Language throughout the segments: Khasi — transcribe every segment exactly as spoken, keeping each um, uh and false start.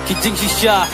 Ki jingshisha.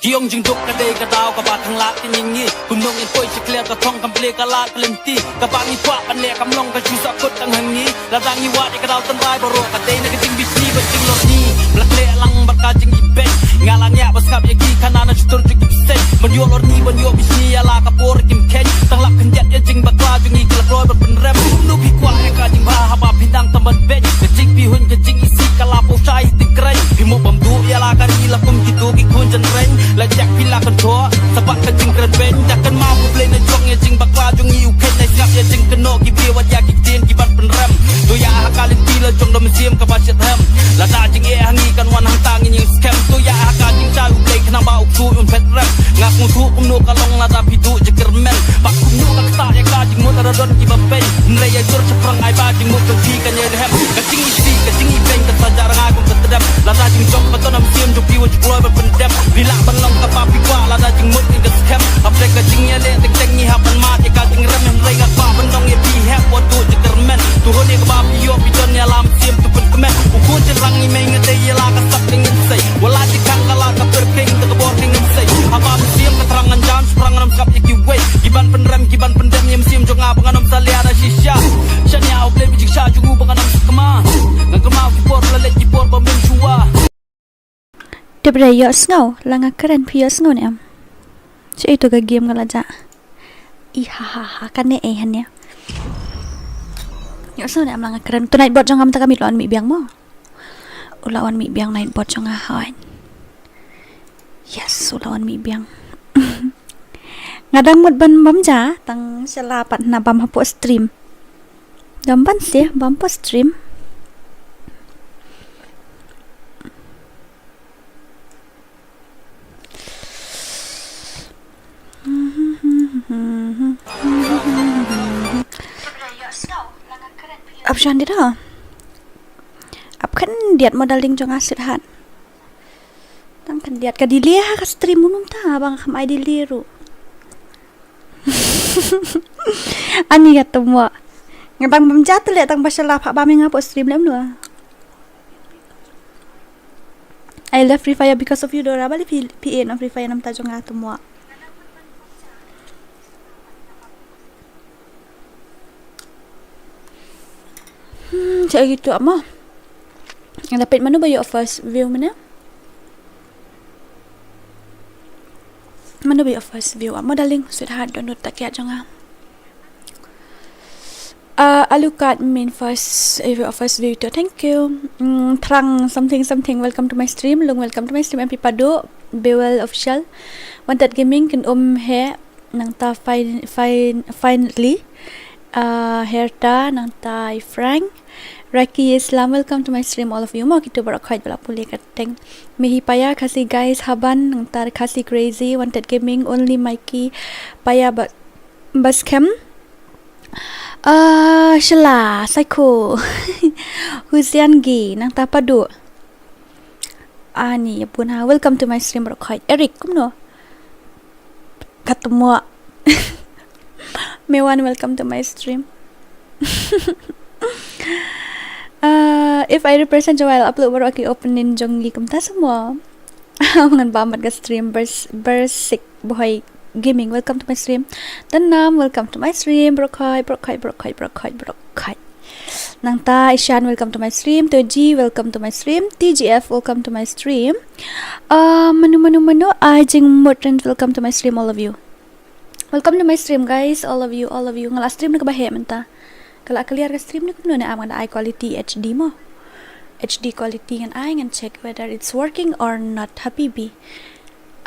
Ki ong jingduk ka dei ka daw kaba khanglad ka ngi ngi. Kumno ngin poi sha khlieh ka thong kam plie ka lad ka lynti. Kaba ngi kwah ban leh kam long ka shu sahkut tang ha ngi. Lada ngi wad ïa ka daw tynrai baroh ka dei na ka jingbishni bad jinglorni. Ba la khleh lang bad ka jingibeiñ. Nga la ngiah ba sngap ïa ki khana na shutur jong ki bseiñ. Ban ïoh lorni ban ïoh bishni ïa la ka por kim kheiñ. Tang lap khyndiat ïa jingbakla jong ngi ki la kloi ban pynrem. Kumno phi kwah ïa ka jingbha haba phi dang tam ban beiñ. Ka jingpyrhuh ka jingisih ka la poi shai hynrei. Phi mo bam duh ïa la ka ri la kum kito ki khun jynreng. La jak phi la kynthok sa bad ka jingkren beiñ. Da kynmaw U Blei na jong ïa jingbakla jong ngi u kheiñ. Na sngap ïa jingkynnoh ki briew wat ïa ki ktien ki ban pynrem. To ïa ha ka lynti la jong da mynsiem kaba shitrhem. Lada jingeh ha ngi kan wan hangta ngin ïeng skhem. To ïa ha ka jingshai U Blei khnang ba u ksuid un phet rem. Nga sngewthuh kumno ka long lada phi duh jingkyrmen. Ba kumno ka ktah ïa ka jingmut lada don kiba peiñ. Hynrei ïa jur shaphrang ai ba jingmut jong phi kan ïai rhem. Ka jingisih ka jingibeiñ ka sa jah rngai kum ka tdem. Lada jingjop ka don ha mynsiem jong phi wat ju kloi ban pyndem. Phi lah ban long kaba phi kwah lada jingmut ngi ka skhem. Hapdeng ka jingïaleh teng teng ngi hap ban mad ïa ka jingrem. Hynrei nga kwah ban ong ïa phi hep wat duh jingkyrmen. To hun ïa kaba phi ïoh phi don ïa la mynsiem to pynkmen. U khun jynrang ngi mei nga dei ïa la ka sap ka ngin sei. Wat la jingkhang ka la ka pyrkhing da ka bor ka ngin sei. Haba mynsiem ka thrang ngan jam shaphrang ngan ym sngap ïa kiwei. Ki ban pynrem ki ban pyndem ïa mynsiem jong nga ba ngan ym salia da shisha. Shaniah U Blei ba jingshisha jong u ba ngan ym sakma. Ngan kynmaw ki por ba la leit ki por ba mynshuwa. Tip re ïohsngew la nga kren phi ïohsngew ne em? Shaei to ka game nga la jah. I ha ha ha kane ei hane. Ïohsngew ne em la nga kren to Nightbot jong nga mynta ka mih la wan mih biang mo. U la wan mih biang Nightbot jong nga hooid. Yes u la wan mih biang. Nga dang mut ban bam ja tang shala pat na bam hapoh stream. Dam ban sih bam hapoh stream. Ap shan di da. Ap khyndiat mo darling jong nga sweetheart. Tang khyndiat ka delay ha ka stream mynta ba nga kham ai delay ruh. Ani ka tymwa. Nga dang bam ja te leh tang ba shala pha bam ïa nga hapoh stream lem nua. I love Free Fire because of you Dora. Balei phi phi ïeh na Free Fire namta jong nga tymwa. Hmm, cak gitu ama. Nga da peit mano ba ïoh first view mano. Mano ba ïoh first view ama darling sweetheart download ta kiat jong nga. Uh, alukat min first eh, first view to thank you. Mm, Thrang something something welcome to my stream. Lung welcome to my stream. M P Padu Bewell official. Wanted Gaming kin um he. Nangta fine fine finally. Uh, Herta nangta Frank. Raki Islam welcome to my stream all of you. Mo kitu barak khait bala puli kateng. Mihi Paya Khasi guys Haban nangta Khasi Crazy Wanted Gaming Only Mikey Paya ba Baskem. Ah, Shela, Saiko. Husian Gi, nangta Padu. Ani, ya pun ha. Welcome to my stream, Rokhoi. Eric, kumno? Katmua. Mewan, welcome to my stream. Uh, if I represent Jowai, I'll upload baroh ki opening jong ngi kumta semua. Ngan bam mat ka stream bers bersik bohoi gaming. Welcome to my stream. Tanam, welcome to my stream. Brokhoi, brokhoi, brokhoi, brokhoi, brokhoi. Nangta Ishan, welcome to my stream. Toji, welcome to my stream. T G F, welcome to my stream. Uh, manu manu manu, I jing Mutrin, welcome to my stream, all of you. Welcome to my stream guys, all of you, all of you. Nga la stream na kaba heh mynta. Ka la clear ka stream ne kumno ne, am ngan ai quality H D mo. H D quality ngan ai, ngan check whether it's working or not. Happy B.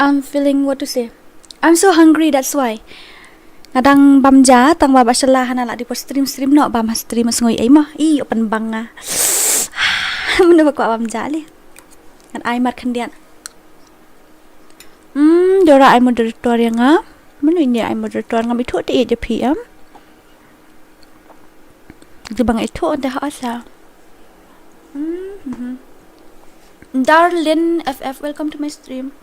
I'm feeling what to say. I'm so hungry, that's why. Nga dang bam ja tang ba ba shala hana la di por stream stream no bam ha stream sngoh ei mo. I open bang nga. Mano ba kwah bam ja li. Ngan ai mar khyndiat. Hmm, Dora ai moderator ïa nga. Mano ine ai moderator nga mithuh te ïa P M. Jubang ithuh te ha asa. Hmm. Darlin F F, welcome to my stream.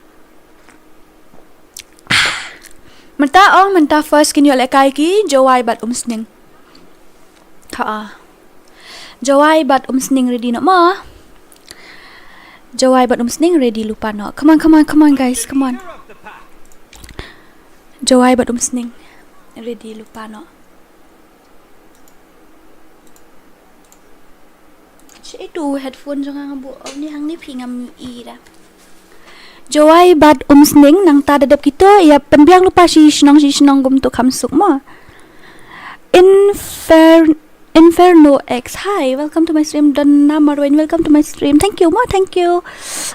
Mynta ong mynta first kin ïoh lehkai ki Jowai bad Umsning. Ha. Jowai bad Umsning ready noh ma. Jowai bad Umsning ready lypa noh. Come on, come on, come on, guys, come on. Jowai bad Umsning ready lypa noh. Shi tu headphone jong nga buh ni hangne phi ngam i da. Jowai bad Umsning nangta da dep kito ïa pynbiang lypa shi shnong shi shnong kumto kham suk mo. Infer Inferno X, hi, welcome to my stream. Donna Marwin, welcome to my stream. Thank you mo, thank you.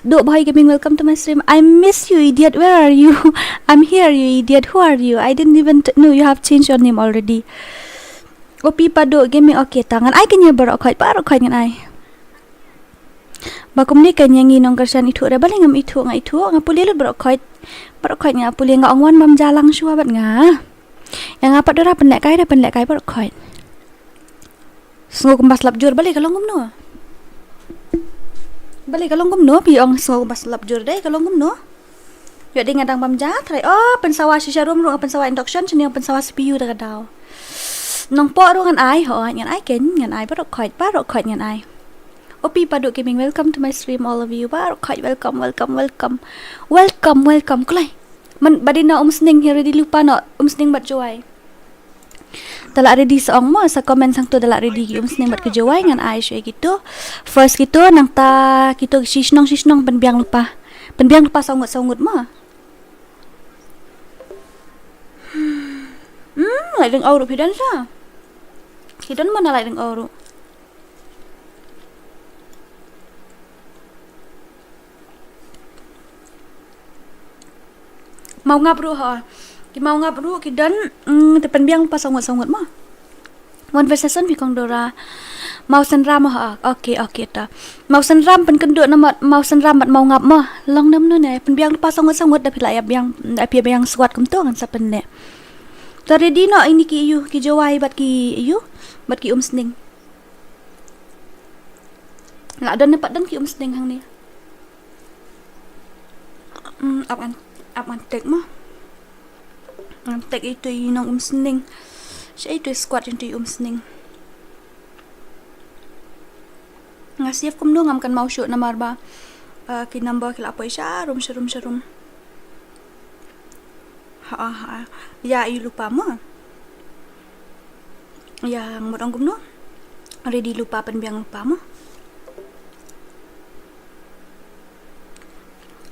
Duh Bhoi Gaming, welcome to my stream. I miss you, idiot. Where are you? I'm here, you idiot. Who are you? I didn't even t- know you have changed your name already. Opi Padu Gaming, okay, ta ngan ai kane baroh khoit, baroh khoit ngan ai. Ba kumne ka ngi nongkyrshan ithuh re, balei ngam ithuh, nga ithuh, nga pule lut baroh khoit. Baroh khoit nga pule, nga ong wan bam ja lang shuwa bad nga. Ïa nga pat dura pynlehkai, da pynlehkai baroh khoit. Sngew kumba slap jur, balei ka long kumno? Balei ka long kumno, phi ong sngew kumba slap jur, dei ka long kumno? Ïoh dei nga dang bam ja, trai. Oh, pynsawa shisha rum ruh, pynsawa induction, shane pynsawa C P U da ka daw. Nongpoh ruh ngan ai, ho, ngan ai ken, ngan ai, baroh khoit, baroh khoit ngan ai. Opi Padu Gaming, welcome to my stream, all of you. Baroh khoit, welcome, welcome, welcome. Welcome, welcome, kulai. Man, ba dei na Umsning hi ready lypa noh, Umsning bad Jowai. Da lah ready sa ong mo, sa comment sangto da lah ready ki Umsning bad ki Jowai ngan ai shuwa kito. First kito, nangta kito shi shnong shi shnong pynbiang lypa. Pynbiang lypa saw ngut saw ngut mo. Hmm, lai dang au ruh phi don sa. Phi don mo na lai dang au ruh. Mawngap ruh ha. Ki Mawngap ruh ki don, mm, te pynbiang lypa saw ngut saw ngut mo. One versus one phi kong Dora. Mawsynram ha. Okay, okay ta. Mawsynram pynkynduh namar Mawsynram bad Mawngap mo. Long dam no ne. Pynbiang lypa saw ngut saw ngut da phi lah ïa biang, da phi ïa biang squad kumto ngan sa pynleh. Ta ready noh ini ki ïu, ki Jowai bad ki ïu, bad ki Umsning. Lah don ne pat don ki Umsning hangne. Hmm, ap ngan, ap ngan tag mo. Ngan tag itu i nong Umsning. Sha itu i squad itu i Umsning. Nga save kumno ngam kynmaw shuh namar ba, eh, ki number ki la poi sharum, sharum, sharum. Ha, ha. Ïa, ïa lypa mo. Ïa, ngan mut ong kumno. Ready lypa pynbiang lypa mo.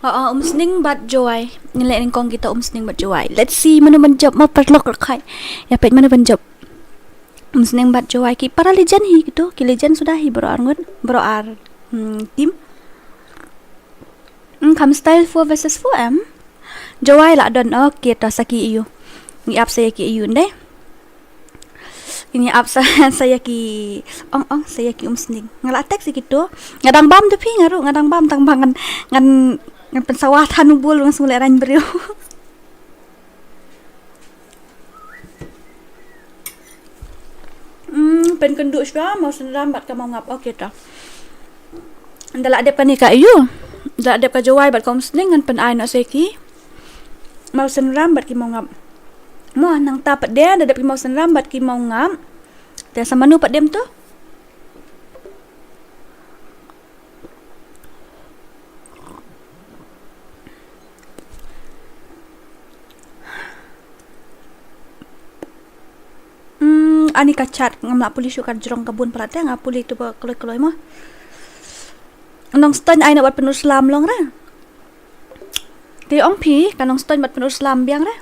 Ha, ha, Umsning bad Jowai. Ngi leh nyngkong kita Umsning bad Jowai. Let's see mano ban jop mo paralok rakhai. Ïa peit mano ban jop. Umsning bad Jowai ki para legend hi kito, ki legend suda hi baroh ar ngut, baroh ar, hmm, team. Hmm, kham style four versus four em. Jowai lah don, okay, to sa ki ïu. Ngi ap sa ïa ki ïu ndai. Ngi ap sa, sa ïa ki ong ong, sa ïa ki Umsning. Nga lah text ïa kito. Nga dang bam tu phi nga ruh, nga dang bam tang ba ngan, ngan, ngan pynsawa than u bul ngan sngewleh rain briew. Hmm, pynkynduh shuwa, Mawsynram bad ka Mawngap. Okay, ta. Da lah dep kane ka ïu. Da lah dep ka Jowai bad ka Umsning ngan pyn-ai noh sa ki Mawsynram bad ki Mawngap. Mo, nangta pat de, da dep ki Mawsynram bad ki Mawngap. Te sa mano pat dem tu? Hmm, ani ka chat ngam lah pule shuh ka jrong ka bun palat te nga pule tu ba kloi kloi mo. Nongstoiñ ai noh bad pynurslem long re. Te ong phi ka Nongstoiñ bad pynurslem biang re.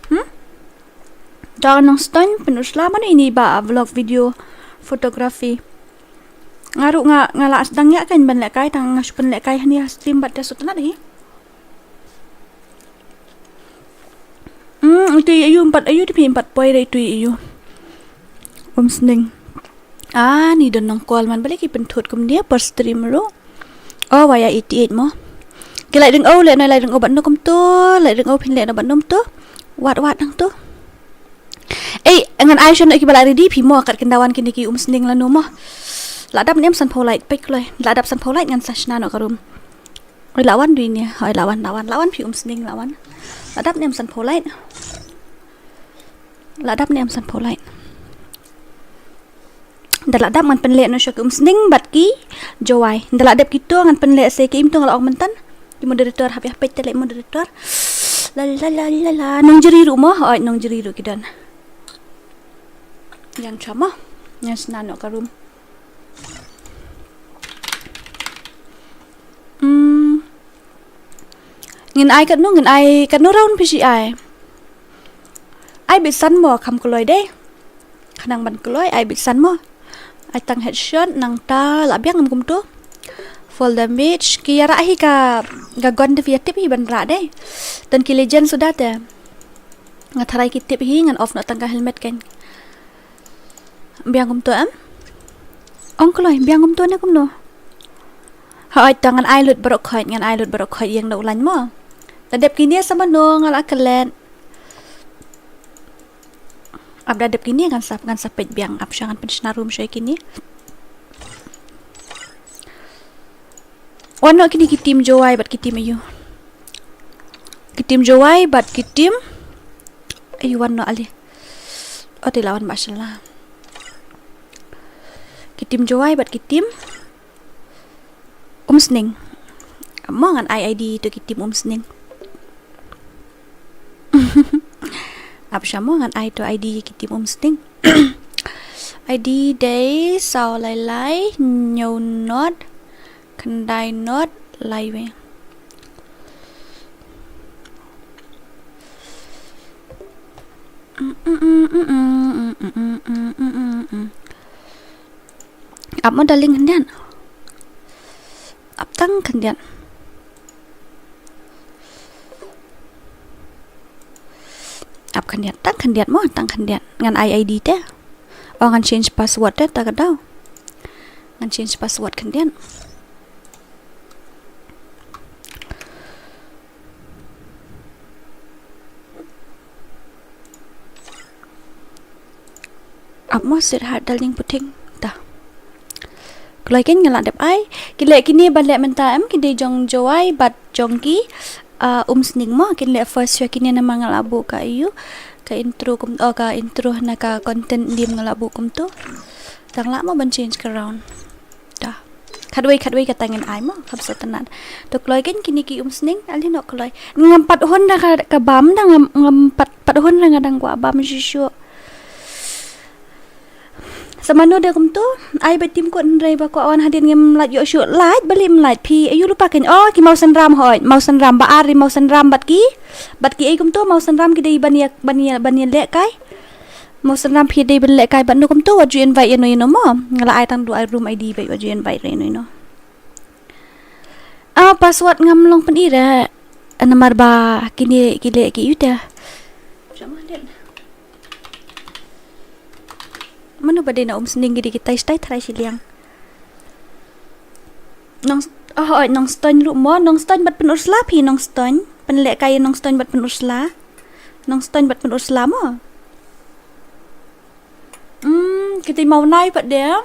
Hmm? Da Nongstoiñ pynurslem mano ini ba vlog video photography. Nga ruh nga, nga la sdang ïa kan ban lehkai tang nga shu pynlehkai hani ha stream bad te sutnat hi. Hmm, itu ïa ïu empat ïa ïu, tapi empat poi dah itu ïa ïu. Umsning. Ah, ni don nongkol man balei ki pynthut kumne per stream ruh. Oh, waya eighty eight mo. Ki lai ding oh, leh noi lai ding oh bad no kumto, lai ding oh phin leh no bad no kumto. Wat wat nang to. Ei, ngan ai shon ki ba la ready phi mo kat kyndawan kine ki Umsning lano mo. La dap ne em sanphew light pek loi. La dap sanphew light ngan sa shna noh ka room. Oi, la wan dui ne. Oi, la wan, la wan, la wan phi Umsning la wan. La dap ne em sanphew light. La dap ne em sanphew light. Te la dep ngan pynleh noh sha ki umsning bad ki jowai. Te la dep kito ngan pynleh se ki im tong la ong myntan. Ki moderator hap ïa peit te leh moderator. La la la la la. Nongjri ruh mo, oi nongjri ruh ki don. Ïa nga sha mo. Ïa sna noh ka room. Hmm. Ngin ai katno, ngin ai katno round phi shi ai. Ai bit san mo kham kloi de. Khnang ban kloi ai bit san mo. Ai tang headshot nangta la biang ngam kumto. Fall damage ki ïa rah hi ka, ka gun te phi ïa tip hi ban rah de. Don ki legend suda te. Nga tharai ki tip hi ngan off noh tang ka helmet kan. Biang kumto em? Ong kloi, biang kumto ne kumno? Hooid, tang ngan ai lut baroh khoit, ngan ai lut baroh khoit ïeng da u lain mo. Da dep kine sa mano nga la klet. Ap da dep kine ngan sa, ngan sa peit biang ap sha ngan pynshna room sha kine. Wan noh kine ki team Jowai bad ki team ayu. Ki team Jowai bad ki team ayu wan noh ali. Oh, te la wan ba shala. Ki team Jowai bad ki team Umsning. Mo ngan ai I D to ki team Umsning. Ap sha mo ngan ai to I D ki team Umsning. I D dei saw lai lai, hynñiew not, khyndai not, lai wei. Ap mo darling khyndiat. Ap tang khyndiat. Ap khyndiat, tang khyndiat mo, tang khyndiat. Ngan ai I D te. O ngan change password te, ta ka daw. Ngan change password khyndiat. Ap mo sweetheart darling puting ta. Kloi kein nga la dep ai. Ki leh kine ba leh mynta em ki dei jong Jowai bad jong ki, ah, Umsning mo. Kin leh first sha kine namar nga la buh ka ayu ka intro kum, oh, ka intro na ka content lim nga la buh kumto. Tang lah mo ban change ka round. Ta. Khatwei khatwei kata ngin ai mo, kham sngewtynnat. To kloi kein kine ki Umsning, ale noh kloi. Ngam pat hun da ka, ka bam da ngam, ngam pat, pat hun da nga dang kwah bam shisha. Sa mano de kumto, ai ba tim kot hynrei ba kwah wan hadien ngam lait ïoh shuh, lait ba lim lait phi, ayu lypa kein, oh, ki Mawsynram hoi, Mawsynram ba ar, Mawsynram bad ki, bad ki ei kumto, Mawsynram ki dei ban ïa, ban ïa, ban ïa lehkai. Mawsynram phi dei ban lehkai bad no kumto wat ju invite ïa no ïa no mo. Nga la ai tang du ai room I D bad wat ju invite ïa no ïa no. Ah, password ngam long pyni re. Namar ba kine ki leh ki yu te. Mano ba dei na Umsning ki dei ki tai stai tharai shiliang. Nong, oh, oh, Nongstoin ruh mo, Nongstoin bad Pynursla phi Nongstoin. Pynlehkai Nongstoin bad Pynursla. Nongstoin bad Pynursla mo. Hmm, kita mau nai pat dia.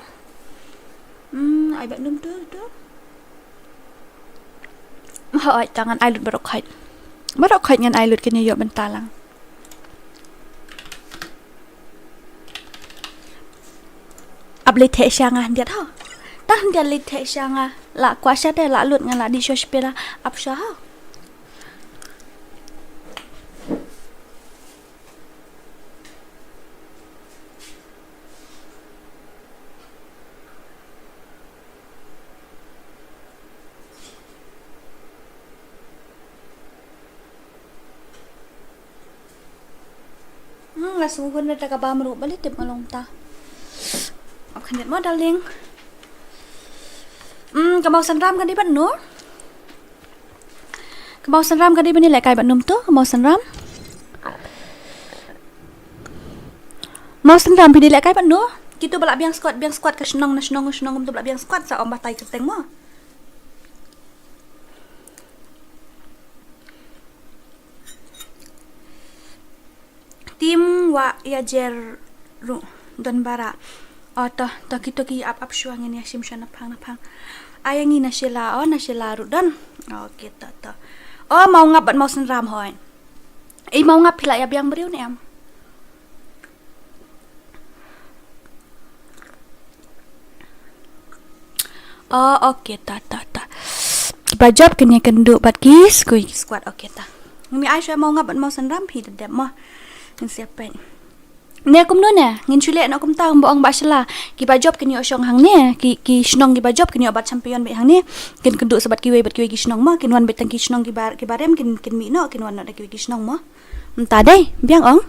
Hmm, ai bad num tu tu. Hooid, tang ngan ai lut baroh khoit. Baroh khoit ngan ai lut kine ïoh bynta lang. Ap leit theh sha nga hyndiat ho. Tang hyndiat leit theh sha nga. La kwah sha te la lut nga la dih shuwa shipela. Ap sha ho. Hmm, nga sngewhun da ka bam ruh, balei tip nga long ta. Ap khyndiat mo darling. Hmm, ka Mawsynram ka dei bad no? Ka Mawsynram ka dei ban ïalehkai bad num to, ka Mawsynram. Mawsynram phi dei lehkai bad no? Kito ba la biang squad, biang squad ka shnong na shnong, shnong kumto ba la biang squad sa ym batai kyrteng mo. Tim wa ïa jer ruh don bara. O to, to kito ki ap ap shuwa ngin ïa shim shuwa naphang naphang. Ai ngi na Sheila, o na Sheila ruh don. O kito to. O Mawngap bad Mawsynram hoi. Ei Mawngap phi la ïa biang briew ne em? Oh, okay, ta, ta, ta. Kiba jop kin ïakynduh bad ki squid, ki squad, okay, ta. Ngam ai shuwa maw ngap bad maw synram phi da dep mo. Ngin sa peit. Ne kumno ne, ngin shu leh noh kumta, kumba ong Bah Shella. Kiba jop kin ïoh shong hangne, ki, ki shnong kiba jop kin ïoh bat champion beit hangne. Kin kynduh sa bad kiwei bad kiwei ki shnong mo, kin wan beit tang ki shnong kiba, kiba rem kin, kin mih noh, kin wan noh da kiwei ki shnong mo. Mynta dei, biang ong.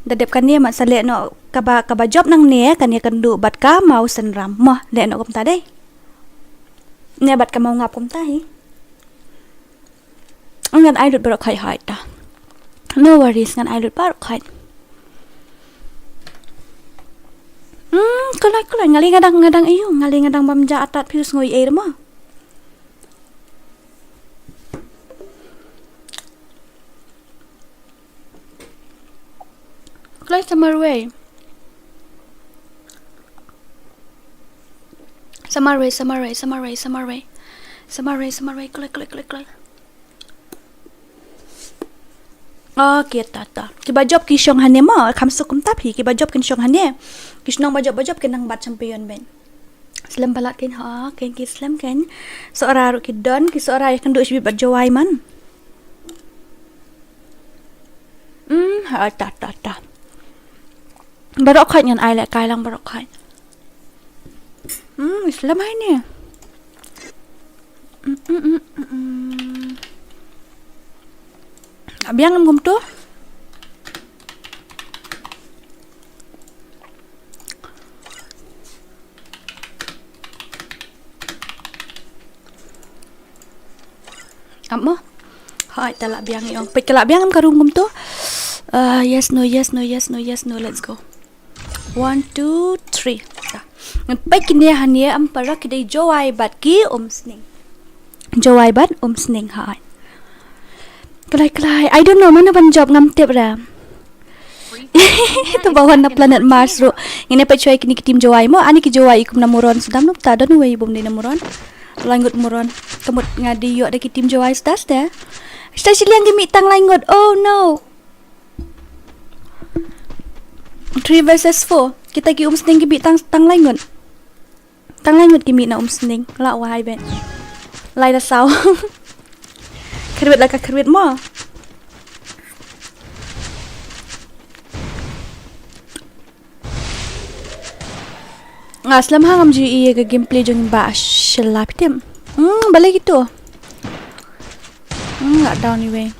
Da dep kane mat sa leh noh kaba, kaba jop nangne kan ïakynduh bad ka maw synram mo, leh noh kumta dei. Ne bad ka maw ngap kumta hi. Ngan ai lut baroh khoit, hooid ta. No worries, ngan ai lut baroh khoit. Hmm, kloi, kloi, nga lei nga dang, nga dang aiu, nga lei nga dang bam ja atat phi u sngew ei mo. Kloi sa marwei. Sa marwei, sa marwei, sa marwei, sa marwei. Sa marwei, sa marwei, kloi, kloi, kloi, kloi. Okay, ta, ta. Kiba jop ki shong hangne mo, kham suk kumta phi, kiba jop kin shong hangne. Ki shnong ba jop, ba jop kin nang bat champion beit. Slem palat kein, ha, kein ki slem kein. Sohra ruh ki don, ki Sohra ïakynduh shibit bad Jowai man. Hmm, ha, ta, ta, ta. Baroh khoit ngan ai lehkai lang baroh khoit. Hmm, slem hi ne. Hmm, hmm, hmm, hmm, hmm. Biang em kumto. Ap mo? Hai, ta lah biang ïong. Peit ka lah biang em ka room kumto. Ah, yes, no, yes, no, yes, no, yes, no. Let's go. One, two, three. Ta. Ngan peit kine hangne em para ki dei Jowai bad ki Umsning. Jowai bad Umsning, hai. Kloi, kloi. I don't know, mano ban jop ngam tip ra. To ba wan na planet Mars ruh. Ngin ïa peit shuwa ïa kine ki team Jowai mo, ani ki Jowai i kum na muron sdang, no ta don uwei bym dei na muron. Lai ngut muron. Ka mut nga dei ïoh da ki team Jowai stas te. Stas shiliang ki mih tang lai ngut. Oh no. Three versus four. Kita ki Umsning ki mih tang, tang lai ngut. Tang lai ngut ki mih na Umsning. Lah wai bet. Lai la saw. Kyrwit la ka kyrwit mo. Nga slem ha ngam ju ïohi ïa ka gameplay jong Bah Shella, phi tip. Hmm, balei kito. Hmm, nga down iwei.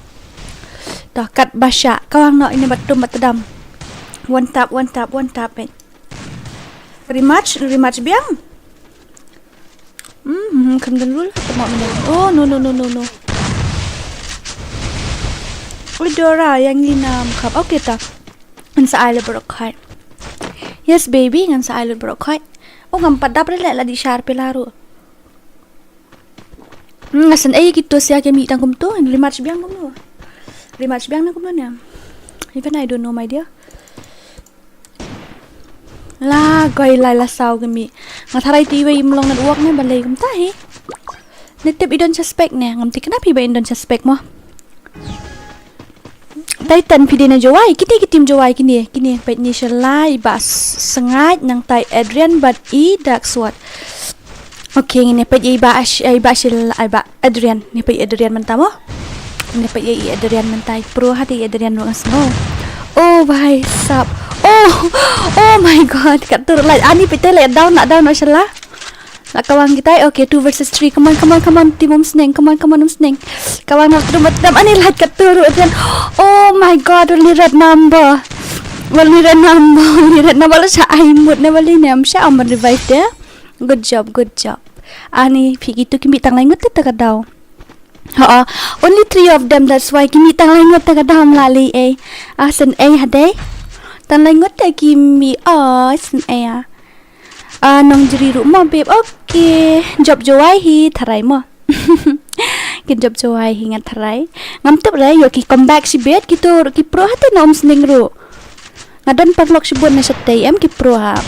Dah kat ba shah. Kawang noh ine ba tum ba tdam. One tap, one tap, one tap, eh. Rematch, rematch biang. Hmm, hmm, hmm, kham dang lul, tamo mene. Oh, no, no, no, no, no. Oi, Dora, ïa ngi nam khap. Okay, ta. Ngan sa ai leh baroh khoit. Yes, baby, ngan sa ai leh baroh khoit. Oh, ngam pat dap re leh, la dih shar pela ruh. Hmm, nga sngew ei kito sha ki mih tang kumto, rematch biang kumno. Rematch biang na kumno ne. Even I don't know, my dear. La goi lai la saw ki mih. Nga tharai te iwei im long network ne balei kumta hi. Ne tip i don suspect ne, ngam tip kane phi ba i don suspect mo. Titan phi dei na Jowai, kine ki team Jowai kine, kine peit ne Shella, i Bah Sngaid, nangta i Adrian bad i Dark Sword. Okay, ngin ïa peit ïa i Bah Ash-, i Bah Shella, i Bah Adrian, ngin ïa peit Adrian mynta mo. Ngin ïa peit ïa i Adrian mynta, i pro ha te i Adrian ruh nga sngew. Oh, bhai sab. Oh, oh my God, katto ruh lait. Ani peit te lait down, la down noh Shella. La kawang kita. Okay, two versus three. Come on, come on, come on, team Umsning. Come on, come on, Umsning. Kawang noh, trum, trum. Ani lait katto ruh Adrian. Oh my God, only red number. Only red number, only red number. Lo sha ai mut ne balei ne, am sha am revive te. Good job, good job. Ani phi kito ki mih tang lai ngut te ka daw. Ha, only three of them, that's why ki mih tang lai ngut te ka daw, am lah lei ei. Ah, sngew ei ha dei. Tang lai ngut te ki mih, oh, sngew ei ah. Ah, nong jri ruh mo, babe. Okay. Jop Jowai hi tharai mo. Kin jop Jowai hi nga tharai. Ngam tip re, ïoh ki comeback shibit, kito ruh ki pro ha te na Umsning ruh. Nga don paralok shibun na shatei em ki pro ha.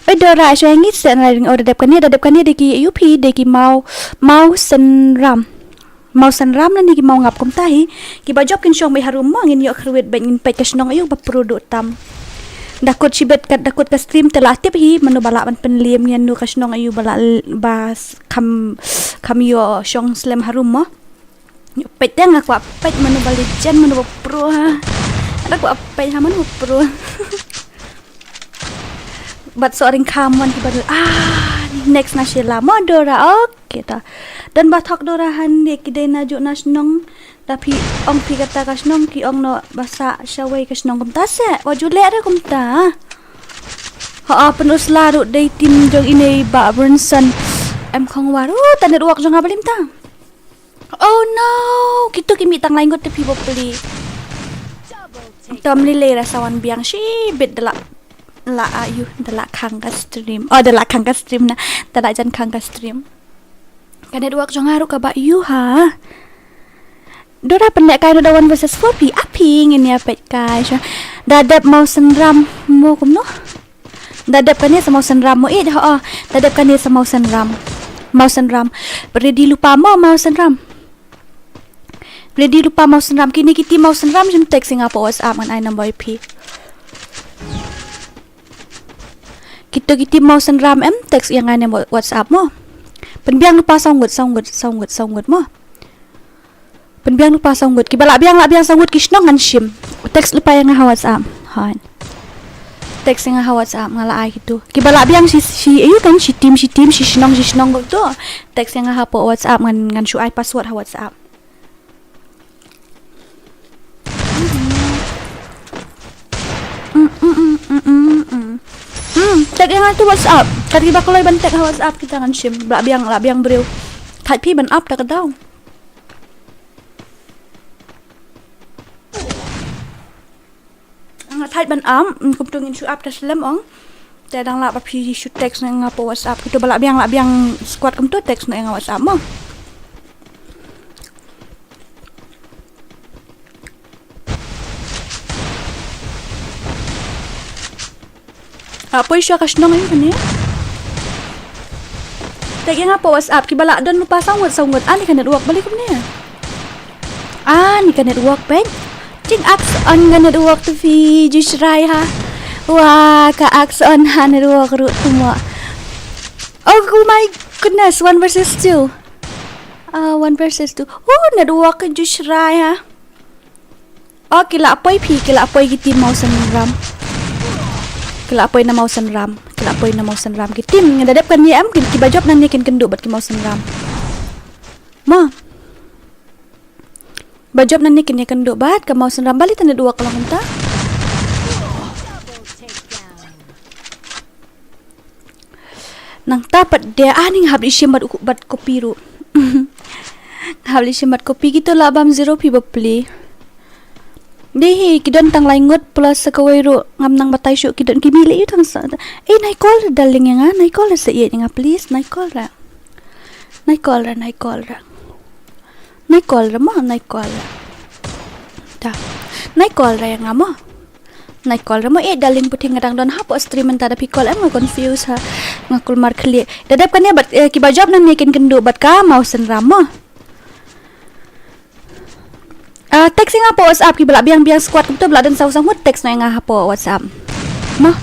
Oi Dora, shu ngi set na ring, oh, da dep kane, da dep kane dei ki U P, dei ki Maw, Maw Synram. Maw Synram lane ki Maw Ngap kumta hi. Kiba jop kin shong beit harum mo, ngin ïoh kyrwit beit, ngin peit ka shnong aïu ba pro duh tam. Da kut shibit kat, da kut ka stream te la tip hi mano ba lah ban pynliem ïa no ka shnong aïu ba lah l-, ba s-, kham, kham ïoh shong slem harum mo. Peit te nga kwah peit mano ba legend mano ba pro ha. Nga kwah peit ha mano ba pro. Bad soh ring kham wan ki badul. Ah, next na Sheila mo Dora. Okay ta. Don ba thok Dora hynrei ki dei na ju na shnong. Da phi ong phi kata ka shnong ki ong no ba sah shawei ka shnong kumta se. Wa ju leh re kumta. Ha, pynusla ruh dei team jong ine i Bah Brunson. Em khong waru ta network jong nga ba lim ta. Oh no, kito ki mih tang lai ngut te phi bapli. Tom lilei ra sa wan biang shibit da la, la aïu, da la khang ka stream. Oh, da la khang ka stream na. Da la jan khang ka stream. Ka network jong nga ruh ka ba ïu ha. Dora pynleh kai no da one versus four phi, a phi ngin ïa peit kai sha. Da dep Mawsynram mo kumno. Da dep kane sa Mawsynram mo, eh, ho, oh. Da dep kane sa Mawsynram. Mawsynram. Ready lypa mo Mawsynram. Ready lypa Mawsynram. Kine ki team Mawsynram shim text ïa nga hapoh WhatsApp ngan ai number ïa phi. Kito ki team Mawsynram em text ïa nga ne WhatsApp mo. Pynbiang lypa saw ngut, saw ngut, saw ngut, saw ngut mo. Pynbiang lypa saw ngut. Kiba lah biang, lah biang saw ngut ki shnong ngan shim. Text lypa ïa nga ha WhatsApp. Hooid. Text ïa nga ha WhatsApp nga la ai kito. Kiba lah biang shi, shi, aïu kan, shi team, shi team, shi shnong, shi shnong kumto. Text ïa nga hapoh WhatsApp ngan, ngan shu ai password ha WhatsApp. Mm, mm, mm, mm, mm, mm. Hmm, tag ïa nga tu WhatsApp. Kat kiba kloi ban tag ha WhatsApp kita ngan shim. Lah biang, lah biang briew. Thait phi ban ap ta ka daw. Nga thait ban ap, mm, kumtu ngin shu ap ta slem ong. Te dang lah ba phi shu text na nga hapoh WhatsApp. Kito ba lah biang, lah biang squad kumtu text na nga WhatsApp mo. Ah, poi sha ka shnong aïu kane. Tag ïa nga hapoh WhatsApp kiba lah don lypa saw ngut saw ngut. Ani ka network balei kumne. Ani ka network peit. Jing aks on ka network tu phi ju shrai ha. Wah, ka aks on ha network ruh tu mo. Oh, oh my goodness, one versus two. Ah, one versus two. Oh, network ka ju shrai ha. Oh, ki la poi phi, ki la poi ki team Mawsynram. Ki la poi na Mawsynram, ki la poi na Mawsynram. Ki team, nga da dep kane em, ki, kiba jop nangne kin kynduh bad ki Mawsynram. Mo. Ba jop nangne kin ïa kynduh bad ka Mawsynram, balei ta network ka long kumta. Nangta pat de, ah, ni nga hap leit shim bad, bad kopi ruh. Nga hap leit shim bad kopi, kito lah bam zero phi bapli. Dei hi, ki don tang lai ngut plus sa kawei ruh, ngam nang batai shuh ki don ki mih leh ïa u tang sa. Eh, nai call re darling ïa nga, nai call re sa ïeit ïa nga please, nai call re. Nai call re, nai call re. Nai call re mo, nai call re. Da. Nai call re ïa nga mo. Nai call re mo, eh, darling, putih nga dang don hapoh stream mynta da phi call em nga confuse ha. Nga kulmar khlieh. Da dep kane bad, eh, kiba jop nangne kin kynduh bad ka Mawsynram mo. Ah, text ïa nga hapoh WhatsApp kiba lah biang biang squad kumto ba lah don saw saw ngut text noh ïa nga hapoh WhatsApp. Mo.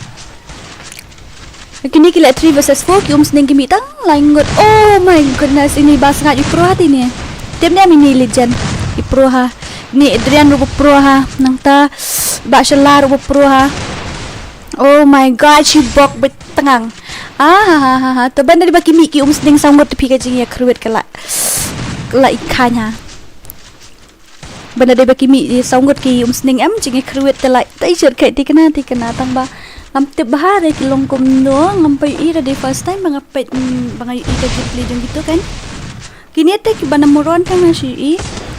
Kine ki leh three versus four ki umsning ki mih tang lai ngut. Oh my goodness, ini ba sngat i pro ha te ini. Tip ne em ini legend. I pro ha. Ni Adrian ruh ba pro ha. Nangta ba Shala ruh ba pro ha. Oh my god, shi bok bit tngang. Ah, ha, ha, ha, ha. To ban da ba ki mih ki umsning saw ngut phi ka jingïakhrwit ka la. Ka la i khan ha. Bana dei ba ki mih saw ngut ki umsning em jingïakhrwit te lai tai jer kai tikna tikna tang ba ngam tip bha re ki long kumno, ngam poi i ra dei first time ba nga peit, mm, ba nga i ka gameplay jong kito kan. Kine te ki bana moron tang na shi i.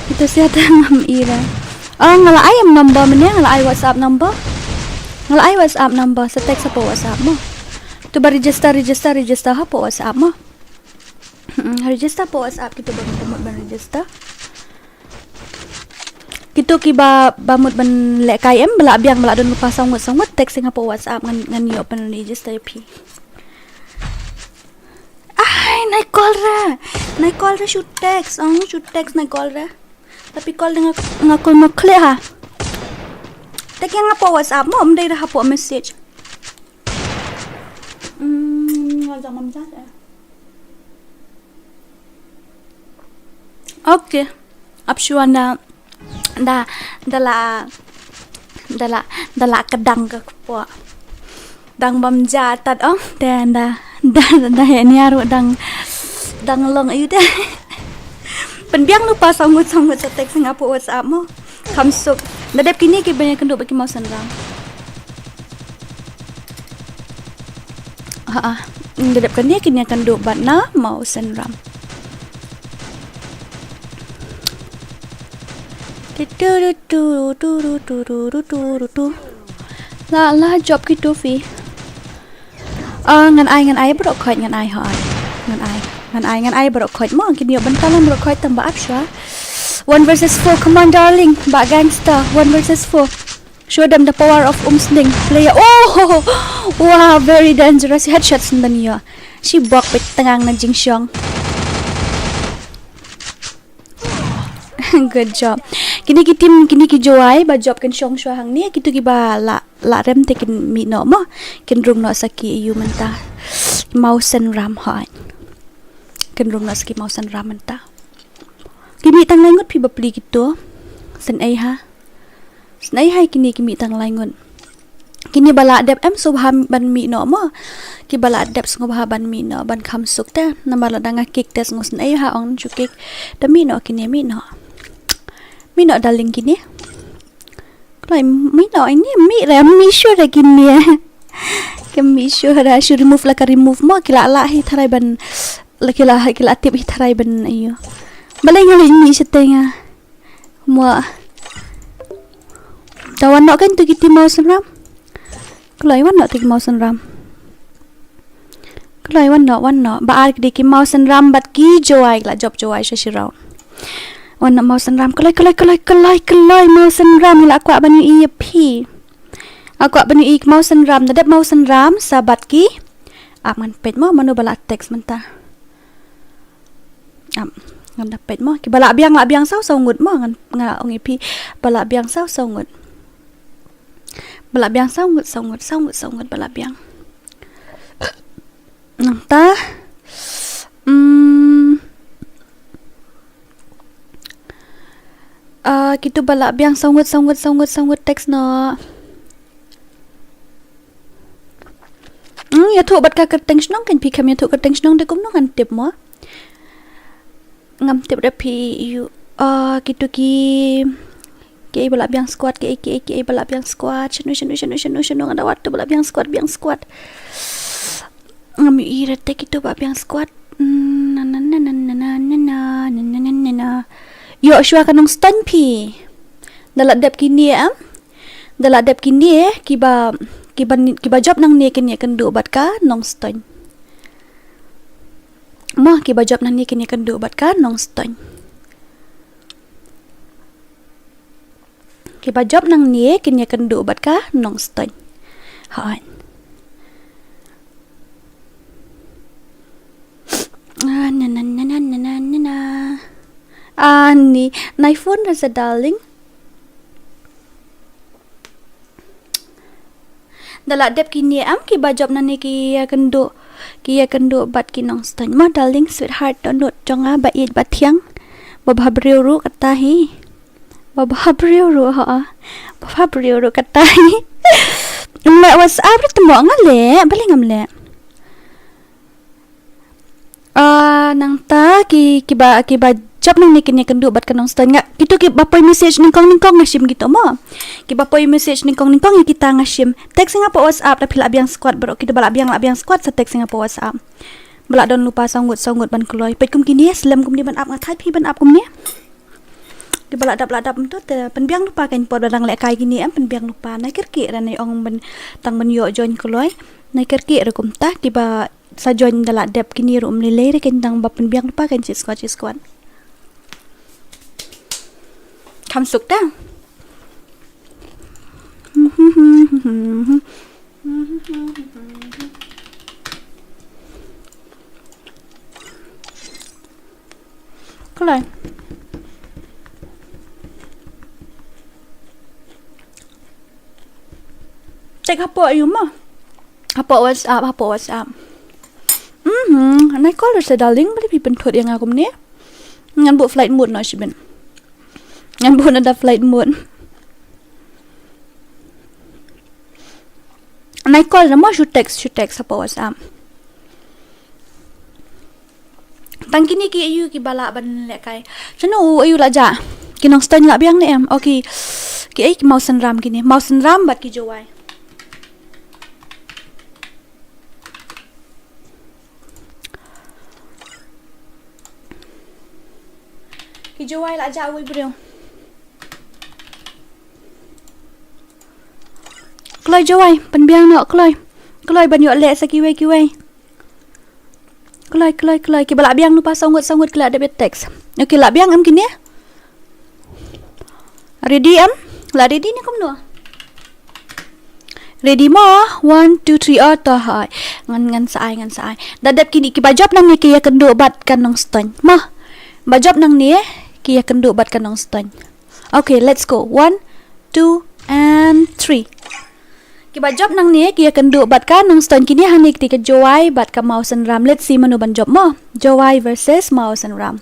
Kito sia tang ngam i ra. Ah, nga la ai em number mene, nga la ai WhatsApp number. Nga la ai WhatsApp number, sa text hapoh WhatsApp mo. To ba register, register, register hapoh WhatsApp mo. Mm, register hapoh WhatsApp kito ba mut ban register. Kito kiba, ba mut ban lehkai em, ba lah biang, ba lah don lypa saw ngut saw ngut, text ïa nga hapoh WhatsApp ngan, ngan ïoh pynregister ïa phi. Ai, nai call re. Nai call re shu text, ong shu text nai call re. Tapi call de nga, nga call mo khleh ha. Te ïa nga hapoh WhatsApp mo, ym dei re hapoh message. Tang mam jat eh. Okay. Ap shuwa na da da la da la da la ka dang ka kpoh. Dang bam ja tat ong te da da da he nia ru dang dang long ayu de. Pynbiang lypa saw ngut saw ngut sa text nga put WhatsApp mo. Kham suk. Da dep kine ki ba ïakynduh bad ki Mawsynram. Ha ah. Da dep kine ki ïakynduh bad na Mawsynram. Tu tu tu tu tu tu tu tu tu tu tu tu. La la jop ki tu phi. Ah, ngan ai ngan ai baroh khoit ngan ai hoi. Ngan ai ngan ai ngan ai baroh khoit mo, kin ïoh bynta lang baroh khoit tang ba ap shuwa. One versus four, come on darling, ba gangster. One versus four. Show them the power of Umsning player. Oh, wow, very dangerous. Headshot sendang ïoh. Shi bok peit tang na jingshong. Good job. Kine ki team, kine ki Jowai ba jop kin shong shuwa hangne, kitu kiba la la rem te kin mih noh mo. Kin rung noh sa ki ayu mynta. Mawsynram hoi. Kin rung noh sa ki Mawsynram mynta. Ki mih tang lai ngut phi bapli kitu. Sngewbha. Sngewbha kine ki mih tang lai ngut. Kine ba la dep em sngewbha ban mih noh mo. Kiba la dep sngewbha ban mih noh ban kham suk te. Namar la dang nga kick te sngewbha ong shu kick. Da mih noh kine mih noh. Mih noh darling kine. Kloi mih noh ini mih re mih sure kine. Ki mih sure shu remove la ka remove mo ki la la hi tharai ban la ki la ki la tip hi tharai ban ayu. Balei nga leh mih shatei nga. Mo. Da wan noh kan tu ki team Mawsynram. Kloi wan noh tu ki Mawsynram. Kloi wan noh wan noh ba ar ki dei ki Mawsynram bad ki Jowai la jop Jowai sha shi round. Wan noh Mawsynram kloi kloi kloi kloi kloi Mawsynram la kwah ban ïohi ïa phi. Nga kwah ban ïohi ki Mawsynram da dep Mawsynram sa bad ki. Ap ngan peit mo mano ba la text mynta. Ap ngan da peit mo ki ba la biang la biang saw saw ngut mo ngan nga ong ïa phi ba la biang saw saw ngut. Ba la biang saw ngut saw ngut saw ngut saw ngut ba la biang. Nangta. Hmm. Ah, kitu ba la biang saw ngut saw ngut saw ngut saw ngut text noh. Hmm, ïathuh bad ka kyrteng shnong kan phi kham ïathuh kyrteng shnong de kumno ngan tip mo. Ngam tip re phi ïoh. Ah, kitu ki kiei ba la biang squad kiei kiei kiei ba la biang squad shanu shanu shanu shanu shanu nga da wat tu ba la biang squad biang squad. Ngam ïohi re te kitu ba biang squad. Na na na na na na na na na na na na na. Ïoh shuwa ka Nongstoiñ phi. Da la dep kine em. Da la dep kine kiba kiba kiba jop nangne kin ïakynduh bad ka Nongstoiñ. Mo kiba jop nangne kin ïakynduh bad ka Nongstoiñ. Kiba jop nangne kin ïakynduh bad ka Nongstoiñ. Hooid. Ah, na, na, na. Ah, ni. Nai phone ra sa darling. Da la dep kine em kiba jop nangne ki ïakynduh. Ki ïakynduh bad ki Nongstoiñ. Mo darling sweetheart dohnud jong nga ba ïeit ba thiang. Ba bha briew ruh kata hi. Ba bha briew ruh ha. Ba bha briew ruh kata hi. Ym leh WhatsApp ruh te mo nga leh balei ngam leh. Ah, nangta ki kiba kiba jop nangne kin ïakynduh bad ka Nongstoiñ nga kitu kiba poi message nyngkong nyngkong nga shim kitu mo. Kiba poi message nyngkong nyngkong ïa kita nga shim. Text ïa nga pdeng WhatsApp da phi la biang squad baroh kitu ba la biang la biang squad sa text ïa nga pdeng WhatsApp. Ba la don lypa saw ngut saw ngut ban kloi. Peit kum kine slem kumne ban ap nga thait phi ban ap kumne. Kiba la dap la dap mynta te pynbiang lypa kan por ba dang lehkai kine em pynbiang lypa na kyrkieh re nai ong ban tang ban ïoh join kloi. Na kyrkieh re kumta kiba sa join da la dep kine ruh ym lei lei re kan tang ba pynbiang lypa kan shi squad shi squad. Kham suk ta. Kloi. Text hapoh aïu mo? Hapoh WhatsApp, hapoh WhatsApp. Hmm, nai call sa darling, bali phi pynthut ïa nga kumne. Ngan buh flight mode noh shibit. Ngan buh na da flight mode. Nai call na mo, shu text, shu text hapoh WhatsApp. Tang kine ki aïu kiba lah ban lehkai. Shano u aïu la jah? Ki Nongstoiñ lah biang ne em? Oh, ki, ki ei, ki Mawsynram kine. Mawsynram bad ki Jowai. Ki Jowai lah jah uwei briew. Kloi Jowai, pynbiang noh kloi. Kloi ban ïoh leh sa kiwei kiwei. Kloi, kloi, kloi. Kiba lah biang lypa saw ngut, saw ngut ki lah dep text. Okay, lah biang em kine? Ready em? Lah ready ne kumno? Ready mo? One, two, three, oh, to, hoi. Ngan, ngan sa ai, ngan sa ai. Da dep kine kiba jop nangne ki ïakynduh bad ka Nongstoiñ. Mo. Ba jop nangne ki ïakynduh bad ka Nongstoiñ. Okay, let's go. One, two, and three. Kiba jop nangne ki ïakynduh bad ka Nongstoiñ, kine hangne ki dei ka Jowai bad ka Mawsynram. Let's see mano ban jop mo. Jowai versus Mawsynram.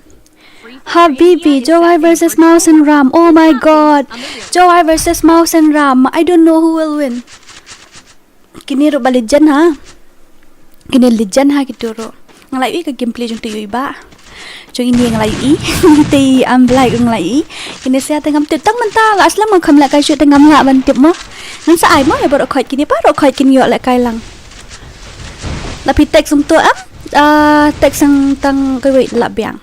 Habibi, Jowai versus Mawsynram. Oh my God. Jowai versus Mawsynram. I don't know who will win. Kine ruh ba legend ha. Kine legend ha kito ruh. Nga la ïohi ka gameplay jong to ïohi ba. Jong ine nga la ïohi. Te am Black nga la ïohi. Kine sa te ngam tip tang mynta, la slem nga kham lehkai shuh te ngam lah ban tip mo. Ngan sa ai mo ïa baroh khoit kine, baroh khoit kin ïoh lehkai lang. La phi text um to am. Ah, text sang tang kawei lah biang.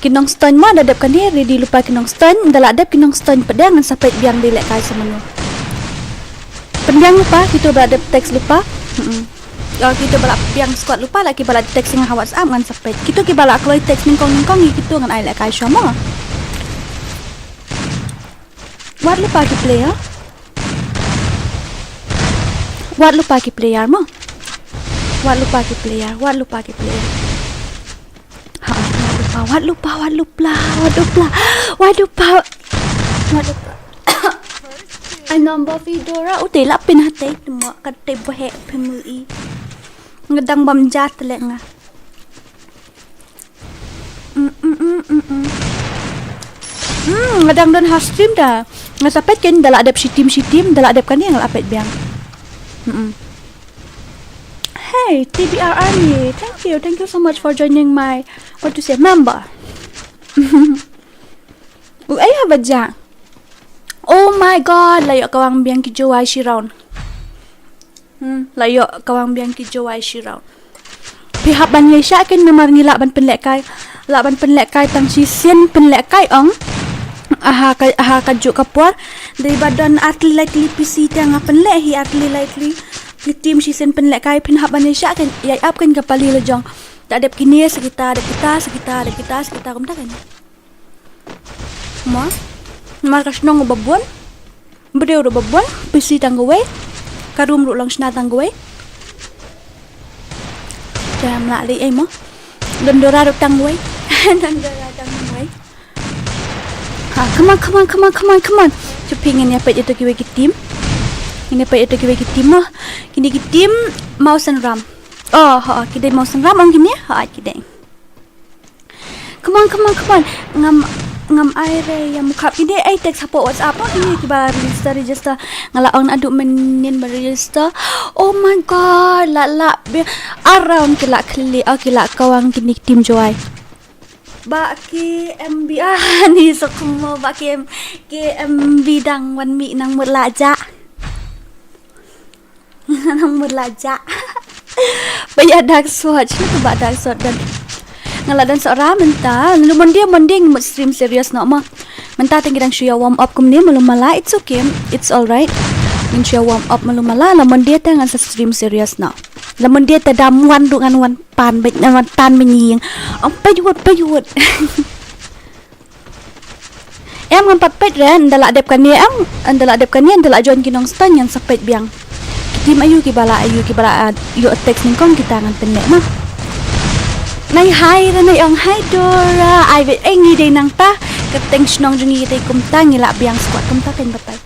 Ki Nongstoiñ mo, da dep kane, ready lypa ki Nongstoiñ, da lah dep ki Nongstoiñ pat de ngan sa peit biang dei lehkai sa mano. Pynbiang lypa, kito ba lah dep text lypa. Mm-mm. Oh, kito ba lah biang squad lypa, la kiba lah text ïa nga ha WhatsApp ngan sa peit. Kito kiba lah kloi text nyngkong nyngkong, ïa kito ngan ai lehkai shuwa mo. Wat lypa ki player. Wat lypa ki player mo. Wat lypa ki player, wat lypa ki player. Ha, wat lypa, wat lypa, wat lypa, wat lypa. Wat lypa. Wat lypa. Ai number phi Dora, u te la pyn ha te, te mo ka te bohe phi mu i. Nga dang bam ja te leh nga. Mm, mm, mm, mm, mm. Mm, nga dang don ha stream da. Nga sa peit kein da lah dep shi team, shi team, da lah dep kane nga la peit biang. Mm, mm. Hey, T B R Army, thank you, thank you so much for joining my, what to say, member. U ei ha ba ja. Oh my God, la ïoh kawang biang ki Jowai shi round. Hmm, la ïoh kawang biang ki Jowai shi round. Phi hap ban ïaishah kein namar ngi lah ban pynlehkai. Lah ban pynlehkai tang shisien pynlehkai ong. Aha ka, aha ka juk ka por. Dei ba don ar tylli lai tylli P C te nga pynleh hi ar tylli lai tylli. Ki team shisien pynlehkai phin hap ban ïaishah kein, ïai ap kein ka pali la jong. Da dep kine sa kita, dep kita, sa kita, dep kita, sa kita, kumta kein. Mo. Namar ka shnong ba bun. Briew ruh ba bun. P C tang kawei. Ka room ruh long shna tang kawei. Te ym lah leh ei mo. Don Dora ruh tang kawei. Don Dora tang kawei. Ha, come on, come on, come on, come on, come on. Shu phi ngin ïa peit ïa to kiwei ki team. Ngin ïa peit ïa to kiwei ki team mo. Kine ki team Mawsynram. Oh, ha, ki dei Mawsynram ong kine. Ha, ki dei. Come on, come on, come on. Ngam, ngam ai re ïa mukhap. Kine ai text hapoh WhatsApp. Oh, kine kiba register, register. Nga la ong naduh mynnin ba register. Oh my God, la, la, be, around ki la khlieh, oh, ki la kawang kine ki team Jowai. Ba ki M B, ah, ni sokmo ba ki M, ki M B dang wan mih nang mut la jah. Nang mut la jah. Ba ïa Dark Sword, shano ba Dark Sword don. Nga la don sohra mynta, la Monday, Monday ngi mut stream serious noh mo. Mynta te ngi dang shu ïa warm up kumne malu mala, it's okay, it's alright. Ngin shu ïa warm up malu mala, la Monday te ngan sa stream serious noh. La Monday te dam wan ruh ngan wan pan beit, ngan wan tan beit ïing. Ong peit wut, peit wut. Em, ngan pat peit re, ynda la dep kane em, ynda la dep kane, ynda la join ki Nongstoiñ ngan sa peit biang. Ki team aïu kiba la, aïu kiba la, ah, ïoh text nyngkong kita ngan pynleh ma. Nai hi re, nai ong hi Dora, ai beit, eh, ngi dei nangta, ka teng shnong jong ngi dei kumta, ngi la biang squad kumta, teng batai.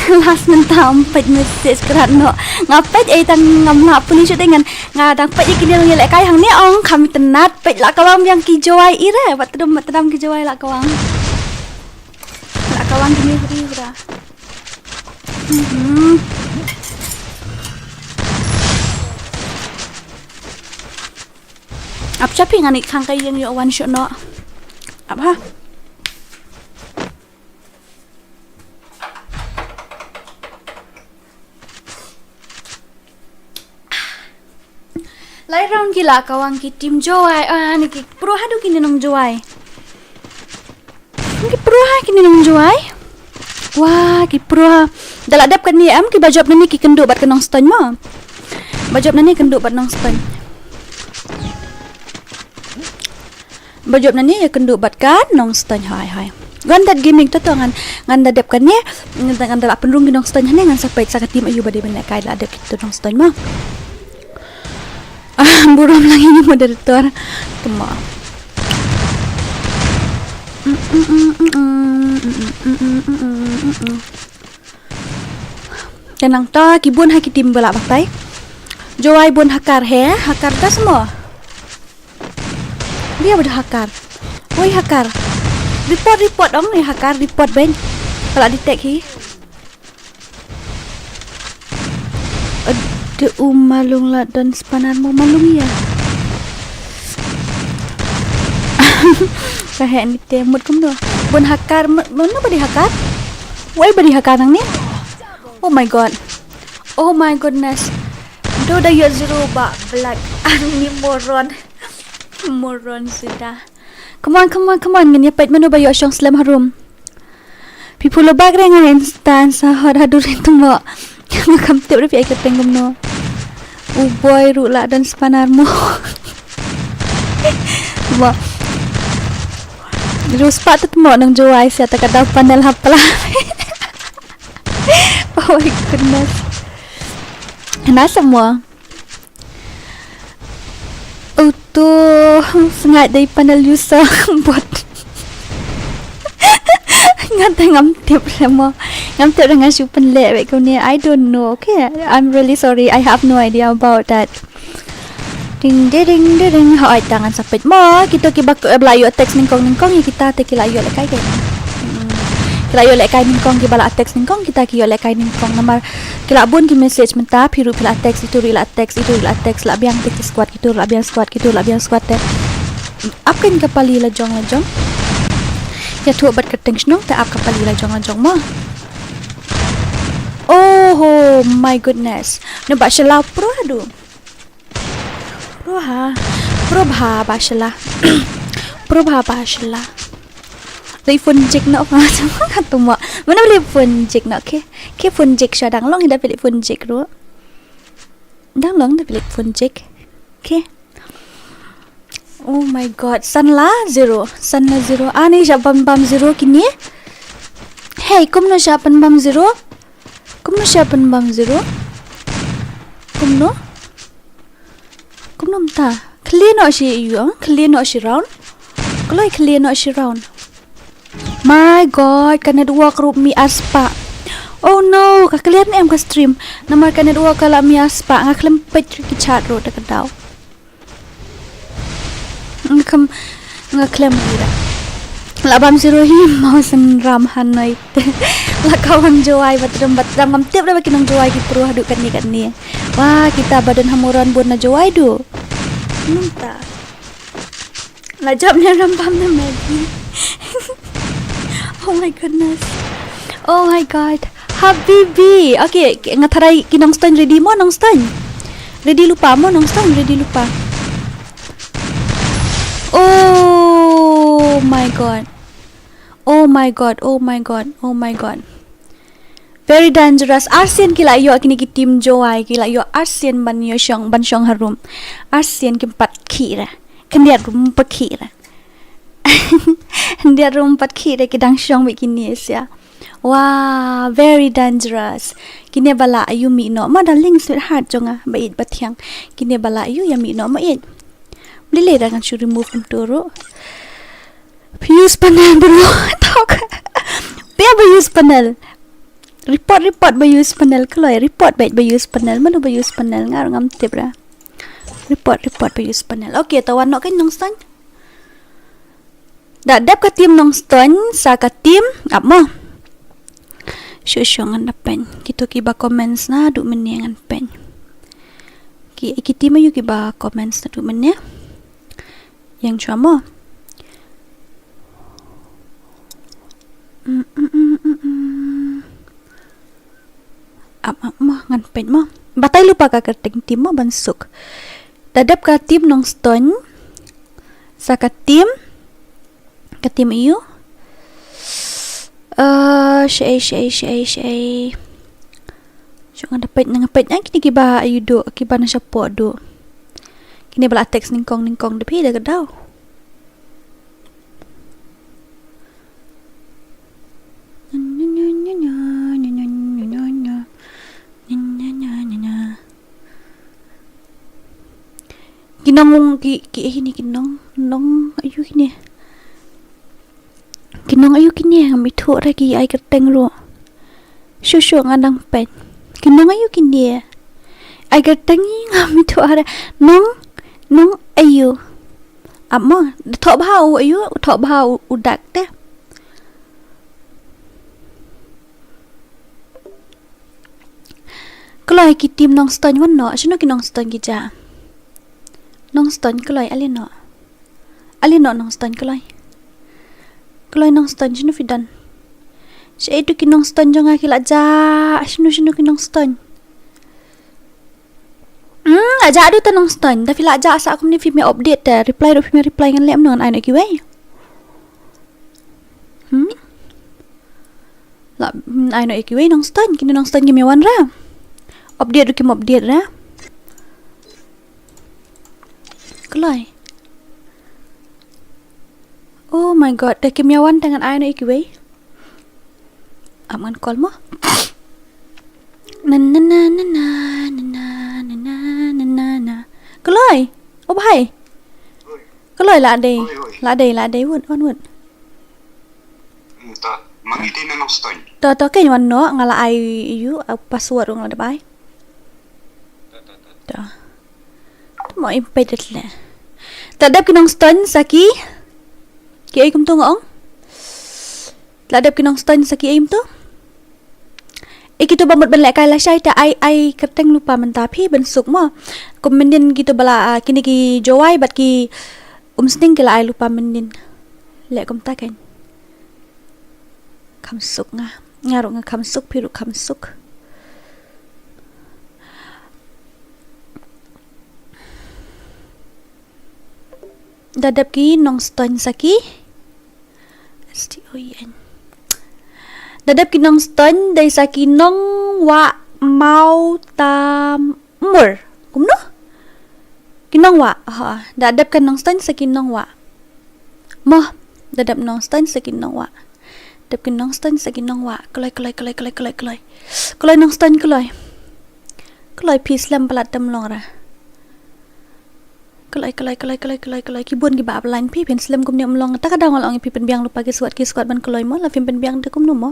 Last mynta ym peit message krat noh. Nga peit ei tang ngam lah puni shuh te ngan. Nga dang peit ïa kine long ïalehkai hangne ong kham itynnad peit la ka wang biang ki Jowai ire. Wat tdem wat tdem ki Jowai la ka wang. La ka wang kine hri hra. Mhm. Ap chapi ngan i khang ka ïeng ïoh wan shuh noh. Ap ha. Lai round ki la ka wang ki team Jowai. Ah, ni ki pro haduh kine nong Jowai. Ki pro ha kine nong Jowai. Wah, ki pro ha. Da la dep kane em ki ba jop nane ki kynduh bad ka Nongstoiñ mo. Ba jop nane kynduh bad Nongstoiñ. Ba jop nane ïa kynduh bad ka Nongstoiñ hai hai. Ngan dat gaming to to ngan ngan da dep kane ngan da ngan da la pynrung ki Nongstoiñ hane ngan sa peit sa ka team aïu ba dei ban lehkai la dep kito Nongstoiñ ma. Ah, burom lang ïa moderator. Kema. Te nangta ki bun ha ki team ba la batai. Jowai bun hakar he, hakar das mo. Dia bad hakar. Woi hakar. Report report ong ni hakar report ben. Kala detect hi. Ade u malung la don spanner mo malung ïa. Ka heh ni te mut kumno. Bun hakar mano ba dei hakar? Woi ba dei hakar nangne? Oh my god. Oh my goodness. Do da ïa zero ba black ani moron. Moron suda. Come on, come on, come on. Ngin ïa peit mano ba ïoh shong slem harum. Phi phulo bak re nga instant sa hot haduh ri tmo. Nga kham tip re phi ai kyrteng kumno. U boy ruh la don spanner mo. Mo. Ru spa tmo nang Jowai sia ta ka dau panel hapla. Oh my goodness. Na semua. Utu sngai dei panel user bot. Nga te ngam tip re mo. Ngam tip re nga shu pynleh wek kune. I don't know. Okay, I'm really sorry. I have no idea about that. Ding ding ding ding ding. Hoi tangan sapit mo. Kito ki bak bla yu text ningkong ningkong ya kita te ki la yu lekai ke. Hmm. Ki la yu lekai ningkong ki bala text ningkong kita ki yu lekai ningkong namar ki la bun ki message mynta phi ruh phi la text itu ruh la text itu ruh la text la biang te ki squad kitu la biang squad kitu la biang squad te. Ap kan ka pali la jong la jong. Ya thuh bat ka teng shnong te ap ka pali la jong la jong mo. Oh my goodness. Ne ba shala pro hadu. Pro ha. Pro bha ba shala. Pro bha ba shala. Lei phone jik no pa sama ka tuma. Mana lei phone jik no ke. Ke phone jik sha dang long da lei phone jik ro. Dang long da lei phone jik. Ke. Oh my god, san la zero, san la zero. Ani sha bam bam zero kini. Hey, kumno sha pan bam zero? Kumno sha pan bam zero? Kumno? Kumno mta? Clear no shi yu, clear no shi round. Kloi clear no shi round. My god, ka network ruh mi aspa. Oh no, ka clear ne em ka stream. Namar ka network ka la mi aspa, nga khlem peit ki chat ruh da ka daw. Nga khlem, nga khlem ira. La bam zero hi mau sen ram hanoi. La kawang Jowai bat ram bat ram ngam tip da ba ki nong Jowai ki pro hadu katni katni. Wah, kita badon hamuron bun na Jowai du. Nunta. La jop ne ram bam ne Maggie. Oh my goodness. Oh my god. Habibi. Okay, nga tharai ki nongstoin ready mo nongstoin. Ready lupa mo nongstoin ready lupa. Oh my god. Oh my god. Oh my god. Oh my god. Very dangerous. Arsien ki la ïoh kini ki team Jowai ki la ïoh arsien ban ïoh shong ban shong harum. Arsien kim pat khira. Khyndiat rum pa khira. Khyndiat rum pat khira ki dang shong bad kini sia. Wah, very dangerous. Kine bala ayu mi no. Ma darling sweetheart jonga ba it ba thiang. Kine bala ayu ya mi no ma it. Bli le da ngan shu remove kum turu. Use panel bro. Tok. Pia ba use panel. Report, report ba use panel kloi. Report ba, ba use panel. Mano ba use panel? Nga ruh ngam tip ra. Report, report ba use panel. Okay, ta wan noh ka Nongstoiñ. Da dep ka team Nongstoiñ sa ka team, ap mo. Shu shu ngan da pyn. Kito kiba comments naduh mynne ngan pyn. Ki, ki team aïu kiba comments naduh mynne? Ïeng shuwa mo. Mm, mm, mm, mm, mm. Ap, ap mo, ngan pyn mo. Batai lypa ka kyrteng team mo ban suk. Da dep ka team Nongstoiñ sa ka team. Ka team aïu? Eh, shaei, shaei, shaei, shaei. Shu ngan da pyn, ngan pyn, ah, kine kiba aïu duh, kiba na shapoh duh. Kine ba la text nyngkong, nyngkong da phi da ka daw. Ki nong, ki, ki, eh, kine ki nong, nong, aïu kine? Ki nong aïu kine, ngam ithuh ra ki ai kyrteng ruh. Shu shu ngan dang pyn. Ki nong aïu kine? Ai kyrteng ngam ithuh ra. Nong, nong aïu? Ap mo, thoh bha u aïu, thoh bha u, u dak te. Kloi ki team Nongstoiñ wan noh, shano ki Nongstoiñ ki ja? Nongstoiñ kloi, ale noh. Ale noh Nongstoiñ kloi. Kloi Nongstoiñ shano phi don? Shaei tu ki Nongstoiñ jong nga ki la ja, shano shano ki Nongstoiñ. Hmm, aja du ta Nongstoiñ. Da phi la ja sa kumne phi me update te. Reply ruh phi me reply ngan leh kumno ngan ai noh kiwei. Hmm? La, hmm, ai noh kiwei Nongstoiñ. Kine Nongstoiñ ki me wan ra. Update ruh kim update ra. Kloi. Oh my God, da kim ïa wan te ngan ai noh ïa kiwei. Ap ngan call mo. Na na na na na na na na na na na. Kloi. Oh bhai. Kloi la dei. La dei, la dei wut, wan wut. Hmm, ta, mangi dei na Nongstoiñ. Ta, ta, kein wan noh, nga la ai ïa u, uh, password ruh nga la dep ai. Ta. Mo im peit le. Ta dep ki Nongstoiñ sa ki. Ki ei kumto nga ong. Ta dep ki Nongstoiñ sa ki ei kumto. Ïa kito ba mut ban lehkai lashai te ai, ai kyrteng lypa mynta phi ban suk mo. Kum mynnin kito ba la, ah, kine ki Jowai bad ki Umsning ki la ai lypa mynnin. Leh kumta kein. Kham suk nga. Nga ruh nga kham suk, phi ruh kham suk. Da dep ki Nongstoiñ sa ki. S T O I N. Da dep ki Nongstoiñ dei sa ki nongwah maw tam mur. Kumno? Ki nongwah. Ha, da dep ka Nongstoiñ sa ki nongwah. Mo, da dep Nongstoiñ sa ki nongwah. Dep ki Nongstoiñ sa ki nongwah. Kloi, kloi, kloi, kloi, kloi, kloi. Kloi Nongstoiñ kloi. Kloi phi slem palat te ym long re. Kloi, kloi, kloi, kloi, kloi, kloi. Ki bun kiba ap line phi, phin slem kumne ym long. Ta ka daw nga la ong ïa phi pynbiang lypa ki squad, ki squad ban kloi mo, la phim pynbiang te kumno mo.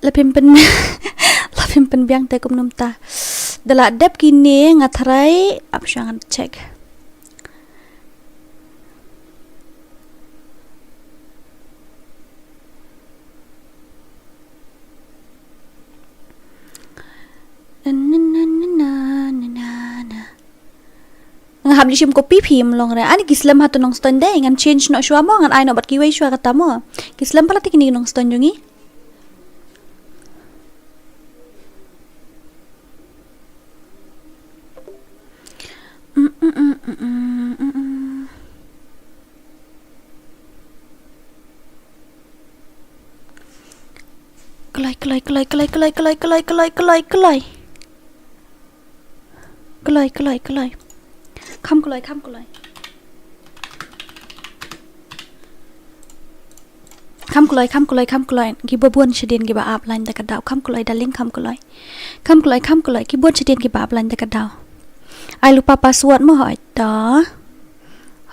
La phim pyn, la phim pynbiang te kumno mynta. Da la dep kine nga tharai, ap shuwa ngan check. Na, na, na. Nga hap leit shim copy phi ym long re. Ani ki slem ha to Nongstoiñ dei, ngan change noh shuwa mo, ngan ai noh bad kiwei shuwa kata mo. Ki slem palat te kine ki Nongstoiñ jong ngi. Mm, mm, mm, mm, mm, mm, mm. Kloi, kloi, kloi. Kloi, kloi, kloi. Kham kloi, kham kloi. Kham kloi, kham kloi, kham kloi. Kiba bun shadien kiba ap line da ka daw. Kham kloi, darling, kham kloi. Kham kloi, kham kloi. Ki bun shadien kiba ap line da ka daw. Ai lypa password mo, hooid to.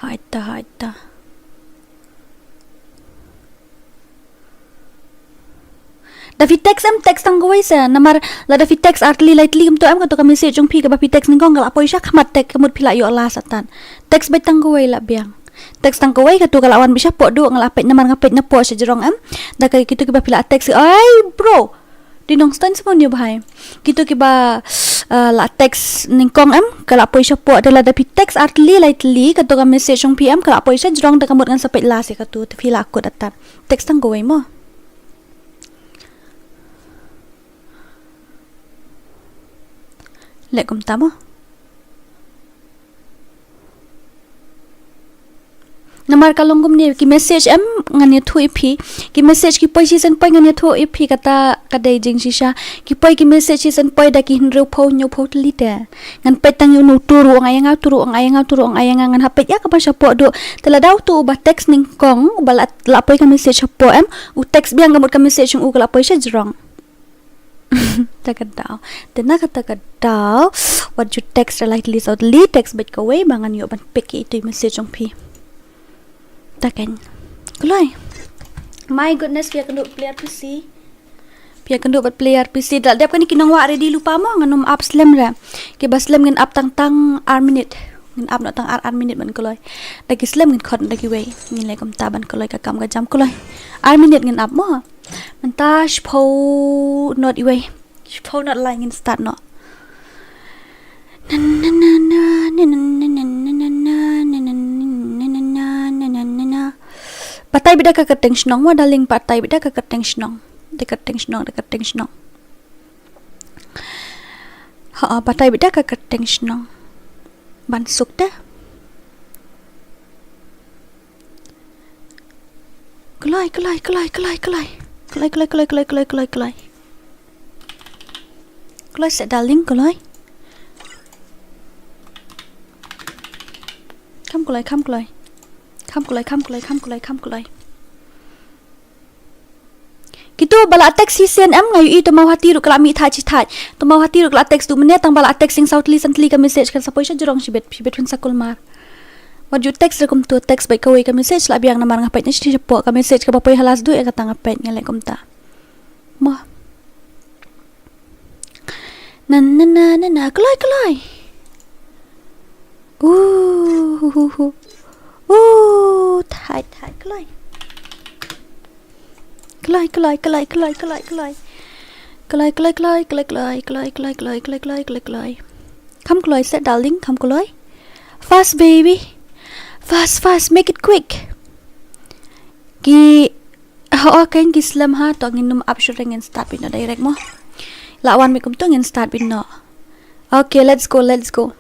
Hooid to, hooid to. Da phi text em, text tang kawei se. Namar lada phi text ar tylli lai tylli kumto em, kato ka message jong phi kaba phi text nyngkong ka la poi sha khmat te, ka mut phi la ïoh last atan. Text beit tang kawei la biang. Text tang kawei kato ka la wan beit shapoh duh, nga la peit namar nga peit napoh sha jrong em. Da ka kito kiba phi la text, ai bro. Dei nongstoiñ sngewbha ïa bhai. Kito kiba, eh, la text nyngkong em, ka la poi shapoh, te lada phi text ar tylli lai tylli, kato ka message jong phi em, ka la poi sha jrong, da ka mut ngan sa peit last ïa kato, te phi la kut atan. Text tang kawei mo. Leh kumta mo. Namar ka long kumne, ki message em ngan ïathuh ïa phi. Ki message ki poi shisien poi ngan ïathuh ïa phi, kata ka dei jingshisha. Ki poi ki message shisien poi da ki hynriewphew hynñiewphew tylli te. Ngan peit tang ïa uno uto ruh u ong ai ïa nga, uto ruh u ong ai ïa nga, uto ruh u ong ai ïa nga, ngan hap peit ïa kaba shapoh duh. Te lada uto uba text nyngkong, uba la, la poi ka message shapoh em, u text biang ka mut ka message jong u ka la poi sha jrong. Ta ka daw. Te na kata ka daw, wat ju text ar lai tylli saw tylli, text beit kawei ba ngan ïoh ban pick ïa itu i message jong phi. Ta kan. Kloi. My goodness, phi ïakynduh player P C. Phi ïakynduh bad player P C. Da la dep kane ki nongwah ready lypa mo, ngan ym ap slem re. Kiba slem ngin ap tang tang ar minit. Ngin ap noh tang ar, ar minit ban kloi. Da ki slem ngin khot da kiwei. Ngin leh kumta ban kloi ka kam ka jam kloi. Ar minit ngin ap mo. Mynta shiphew not iwei. Shiphew not lai ngin start noh. Batai beit da ka kyrteng shnong mo darling, batai beit da ka kyrteng shnong. Da kyrteng shnong, da kyrteng shnong. Ha, batai beit da ka kyrteng shnong. Ban suk te. Kloi, kloi, kloi, kloi, kloi. Kloi, kloi, kloi, kloi, kloi, kloi, kloi. Kloi seh darling, kloi. Kham kloi, kham kloi. Kham kloi, kham kloi, kham kloi, kham kloi. Kito ba la text shisien em, nga ïohi to Mawhati ruh ka la mih thait shi thait. To Mawhati ruh ka la text duh mynne, tang ba la text ïa nga saw tylli san tylli ka message kan sa poi sha jrong shibit, shibit phin sa kulmar. Wat ju text re kumto, text beit kawei ka message la biang namar nga peit na shi shapoh ka message kaba poi ha last duh ïa kata nga peit, nga leh kumta. Mo. Na na na na na, kloi kloi. Uh, hu, hu, hu. Uh, thait thait kloi. Kloi kloi kloi kloi kloi kloi. Kloi kloi kloi kloi kloi kloi kloi kloi kloi kloi kloi kloi. Kham kloi seh darling, kham kloi. Fast baby. Fast fast, make it quick. Ki Ho, oh, kan ki slem ha, to ngin ym ap shuh re, ngin start beit noh direct mo. La wan beit kumto ngin start beit noh. Okay, let's go, let's go.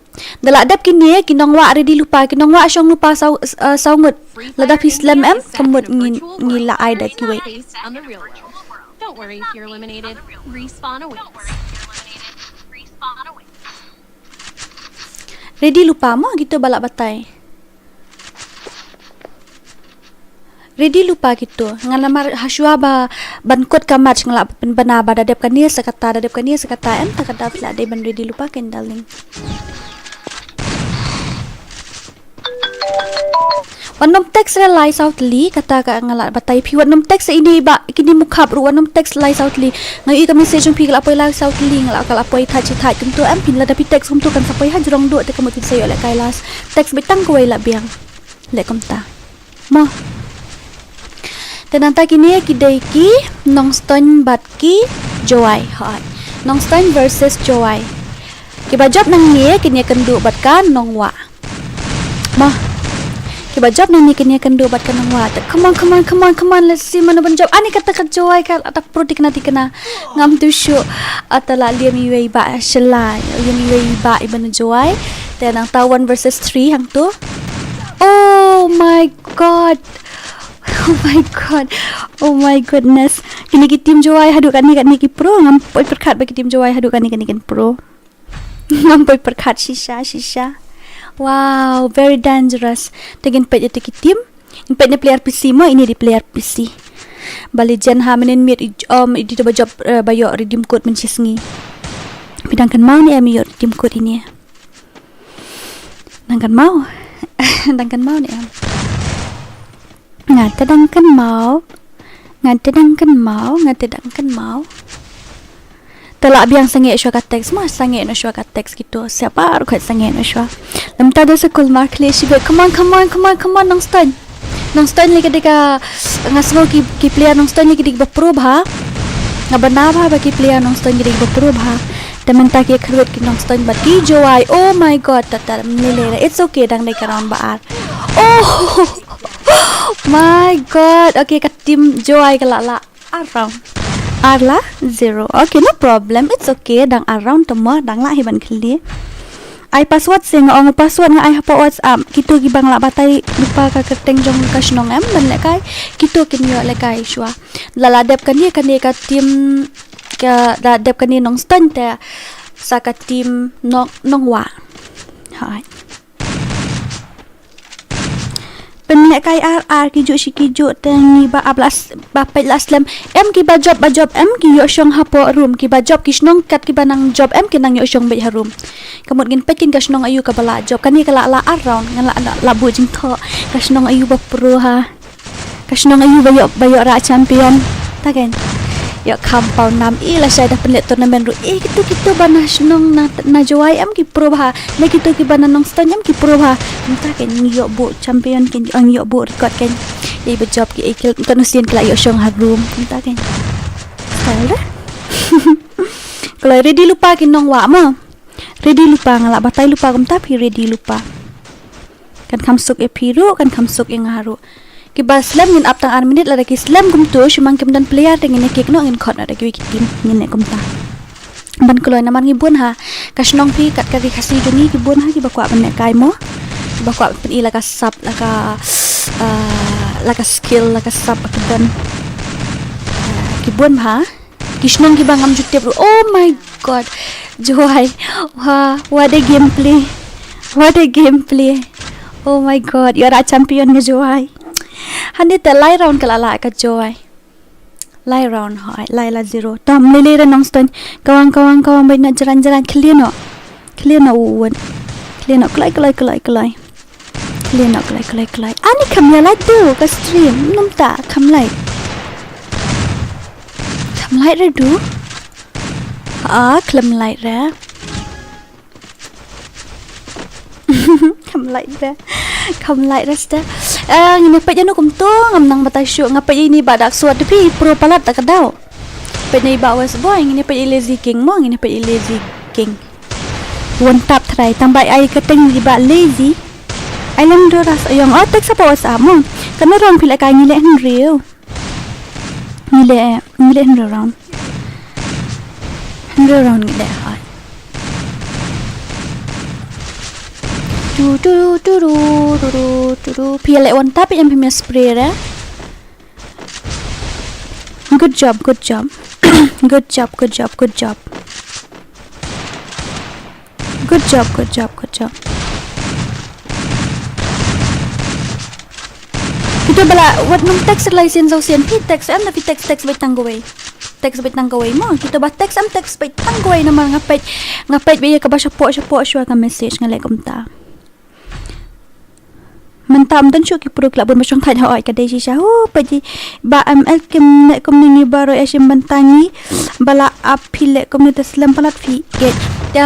Da la dep kine ki nongwah ready lypa, ki nongwah shong lypa saw, eh, saw ngut. Lada phi slem em, ka mut ngin, ngi la ai da kiwei. Don't worry if you're eliminated. Respawn awaits. Ready lypa mo kito ba la batai. Ready lypa kito. Ngan lamar hashwa ba ban kut ka match nga la pynbna ba da dep kane sa kata, da dep kane sa kata, em ta ka daw phi la dei ban ready lypa kein darling. Wat nym text re lai saw tylli, kata ka nga la batai phi, wat nym text ine ba kine mukhap ruh, wat nym text lai saw tylli. Nga ïohi ka message jong phi ka la poi lai saw tylli, nga la ka la poi thait shi thait kumto, em phin lada phi text kumto kan sa poi ha jrong duh te ka mut phin sa ïoh leh kai last. Text beit tang kawei la biang. Leh kumta. Mo. Te nangta kine ki dei ki Nongstoiñ bad ki Jowai. Hooid. Nongstoiñ versus Jowai. Kiba jop nangne kin ïakynduh bad ka Nongwah. Mo. Kiba jop nangne kin ïakynduh bad ka Nongwah. Te, come on, come on, come on, come on. Let's see mano ban jop. Ani kata ka Jowai ka la tak pro tikna tikna. Ngam tip shuh. Ata la liam iwei ba shalai. Liam iwei ba iban Jowai. Te nangta one versus three hangto. Oh my God. Oh my God. Oh my goodness. Kine ki team Jowai haduh kane kane ki pro. Ngam poi pyrkhat ba ki team Jowai haduh kane kane ki pro. Ngam poi pyrkhat shisha shisha. Wow, very dangerous. Te ngin peit ïa ki team. Ngin peit na player P C mo, ine dei player P C. Ba legend ha mynnin miet i, um, i dei ba jop, eh, ba ïoh redeem code mynshisngi. Phi dang kynmaw ne em ïoh redeem code ine. Dang kynmaw. Dang kynmaw ne em. Nga te dang kynmaw. Nga te dang kynmaw, nga te dang kynmaw. Te lah biang sangeh shuwa ka text mo, sangeh noh shuwa ka text kito. Siapa ruh khat sangeh noh shuwa. Lem ta da sa kulmar khle shibit. Come on, come on, come on, come on, Nongstoiñ. Nongstoiñ lei ka dei ka, nga sngew ki, ki player Nongstoiñ lei ki dei kiba pro bha. Nga bana bha ba ki player Nongstoiñ ki dei kiba pro bha. Te mynta ki khyrwit ki Nongstoiñ bad ki Jowai. Oh my God, ta ta mlei lei. It's okay, dang dei ka round ba ar. Oh my God. Okay, ka team Jowai ka lah lah ar round. Ar la zero. Okay, no problem. It's okay. Dang ar round te mo, dang lah hi ban khlieh. Ai password seh, nga ong password nga ai hapoh WhatsApp. Kito kiba nga lah batai lypa ka kyrteng jong ka shnong em ban lehkai. Kito kin ïoh lehkai shuwa. La la dep kane, kane ka team ka la dep kane Nongstoiñ te sa ka team Nong, Nongwah. Hai. Pynlehkai ar ar ki juh shi ki juh te ngi ba ap la s-, ba peit la slem. Em kiba jop ba jop em ki ïoh shong hapoh room, kiba jop ki shnong kat kiba nang jop em ki nang ïoh shong beit ha room. Ka mut ngin peit kin ka shnong aïu kaba lah jop. Kane ka lah lah ar round, nga lah, lah, lah buh jingthoh. Ka shnong aïu ba pro ha. Ka shnong aïu ba ïoh, ba ïoh rah champion. Ta kein. Ïoh kham paw nam i lashai da pynleh tournament ruh. Eh, kito kito ba na shnong na, na Jowai em ki pro bha. Na kito kiba na Nongstoiñ em ki pro bha. Mynta kein ngi ïoh buh champion kein, ïoh buh record kein. Ïa ba jop ki, eh, ki, ka nusian ki la ïoh shong ha room. Mynta kein. Style da. Kloi ready lypa ki Nongwah mo. Ready lypa, nga lah batai lypa kumta, phi ready lypa. Kan kham suk ïa phi ruh, kan kham suk ïa nga ruh. Kiba slem ngin ap tang ar minit, lada ki slem kumto, shu mang kim don player te ngin ïa kick noh, ngin khot noh da kiwei ki team, ngin ïa kumta. Ban kloi namar ngi bun ha. Ka shnong phi kat ka ri Khasi jong ngi ki bun ha, kiba kwah ban lehkai mo. Kiba kwah ban pyni la ka sap, la ka, ah, la ka skill, la ka sap ba ki don. Ah, ki bun ha. Ki shnong kiba ngam ju tip ruh. Oh my God. Jowai. Wah, what a gameplay. What a gameplay. Oh my God. Ïoh rah champion ka Jowai. Hangne te lai round ka la lah ka Jowai. Lai round hoi, lai la zero. Tam lei lei re Nongstoiñ. Kawang, kawang, kawang, bai na jaran jaran, khlieh noh. Khlieh noh u wun. Khlieh noh kloi, kloi, kloi, kloi. Khlieh noh kloi, kloi, kloi. Ani kham ïa lait du ka stream. Num ta kham lait. Kham lait re du. Ah, kham lait re. Kham lait re. Kham lait re ste. Eh, ngin ïa peit ïano kumto, ngam nang batai shuh, nga peit ïa ini ba Dark Sword, phi pro palat ta ka daw. Peit ïa i ba West Boy, ngin ïa peit ïa i Lazy King mo, ngin ïa peit ïa i Lazy King. One tap try, tang ba ai ka teng i ba Lazy. Ai lang do ras ayong, oh, text hapoh WhatsApp mo. Kano round phi lehkai, ngi leh hynriew. Ngi leh, ngi leh hynriew round. Hynriew round ngi leh hoi. Tu, tu, tu, tu, tu, tu, tu, tu. Phi leh one tap em, phi spray re. Good job, good job. Good job, good job, good job. Good job, good job, good job. Kito ba la, wat nang text lai sien saw sien, phi text em, da phi text, text beit tang kawei. Text beit tang kawei mo, kito ba text em, text beit tang kawei namar nga peit, nga peit ba ïa kaba shapoh, shapoh shuwa ka message nga leh kumta. Mynta ym don shuh ki pro ki la bun ba shong thait ha oi ka dei shisha. Hu, peit i ba M L kim leh kumne ngi baroh ïa shim bynta ngi. Ba la ap phi leh kumne te slem palat phi. Ke. Te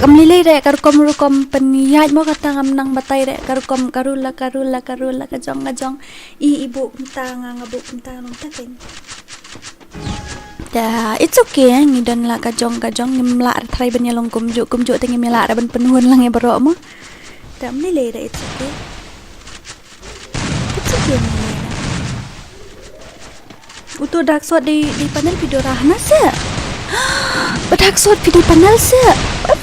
kam lei lei re ka rukom rukom pynïaid mo kata ngam nang batai re ka rukom ka rule la ka rule la ka rule la ka jong ka jong. I i buh kumta nga nga buh kumta nang ta kein. Te it's okay, ngi don la ka jong ka jong, ngim lah re trai ban ïalong kumjuh kumjuh te ngim lah re ban pynhun lang ïa baroh mo. Te ym lei lei re, it's okay. It's okay, ym lei lei re. Uto Dark Sword dei, dei panel phi dora hana se. Ba Dark Sword phi dei panel se.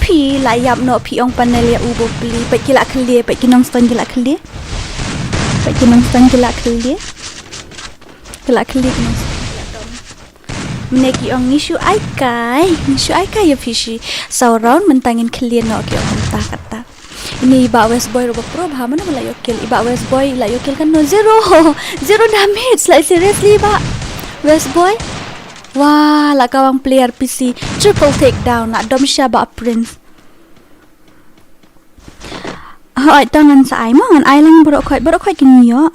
Phi la ïap noh phi ong panel ïa u bo pli. Peit ki la khlieh, peit ki Nongstoiñ ki la khlieh. Peit ki Nongstoiñ ki la khlieh. Ki la khlieh ki Nongstoiñ ki la dom. Mynne ki ong ngi shu ai kai, ngi shu ai kai ïa phi shi saw round mynta ngin khlieh noh ki ong mynta kata. Ini i bah West Boy ruh ba pro bha, mano ba la ïoh kill, i bah West Boy la ïoh kill kano, zero, zero damage, like seriously bah West Boy. Wah, la kawang player P C, triple takedown, la dom sha bah Prince. Hooid, to ngan sa ai mo, ngan ai lang baroh khoit, baroh khoit kin ïoh.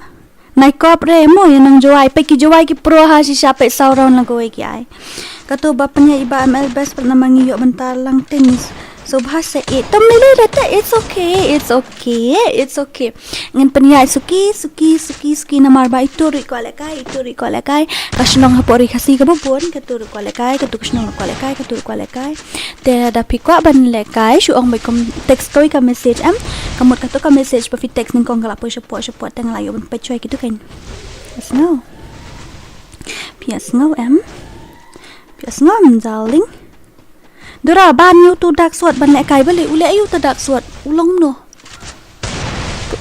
Nai kop re mo ïa nong Jowai, peit ki Jowai ki pro ha shisha, peit saw round la kawei ki ai. Kato ba pynïaid i Bah M L best pat namar ngi ïoh bynta lang tennis. So bha sa e. Tom lili rata, it's okay, it's okay, it's okay. Ngin pynïaid suki, suki, suki, suki namar ba ito ruh i kwah lehkai, ito ruh i kwah lehkai. Ka shnong hapoh ri Khasi kaba bun, kato ruh i kwah lehkai, kato ka shnong ruh i kwah lehkai, kato ruh i kwah lehkai. Te da phi kwah ban lehkai, shu ong beit kum text kawei ka message em. Ka mut kato ka message ba phi text nyngkong ka la poi shapoh shapoh te nga la ïoh ban peit shuwa kito kein. Sngew. Phi sngew em? Phi sngew em, darling? Dura ban ïa uto u Dark Sword ban lehkai, balei u leh ïa uta u Dark Sword? U long no.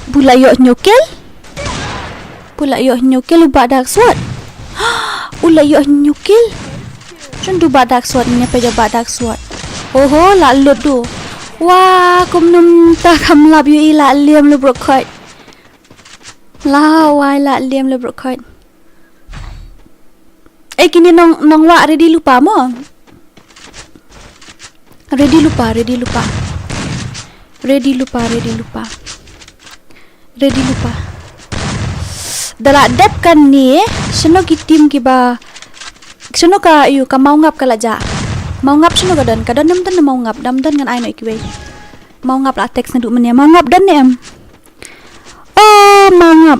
Phi la ïoh hynñiew kill? Phi la ïoh hynñiew kill u Bah Dark Sword? U la ïoh hynñiew kill? Shun tu Bah Dark Sword, ngin ïa peit ïa u Bah Dark Sword. Oho, la lut tu. Wah, kumno mynta kam lap ïohi, la liam le bro khoit. La wai, la liam le bro khoit. Eh, kine nong, nong wah ready lypa mo. Ready lypa, ready lypa. Ready lypa, ready lypa. Ready lypa. Da la dep kane, shano ki team kiba, shano ka ïoh ka Mawngap ka la jah. Mawngap shano ka don, ka don ne ym don ne Mawngap, da ym don ngan ai noh ïa kiwei. Mawngap la text naduh mynne, Mawngap don ne em? Oh, Mawngap.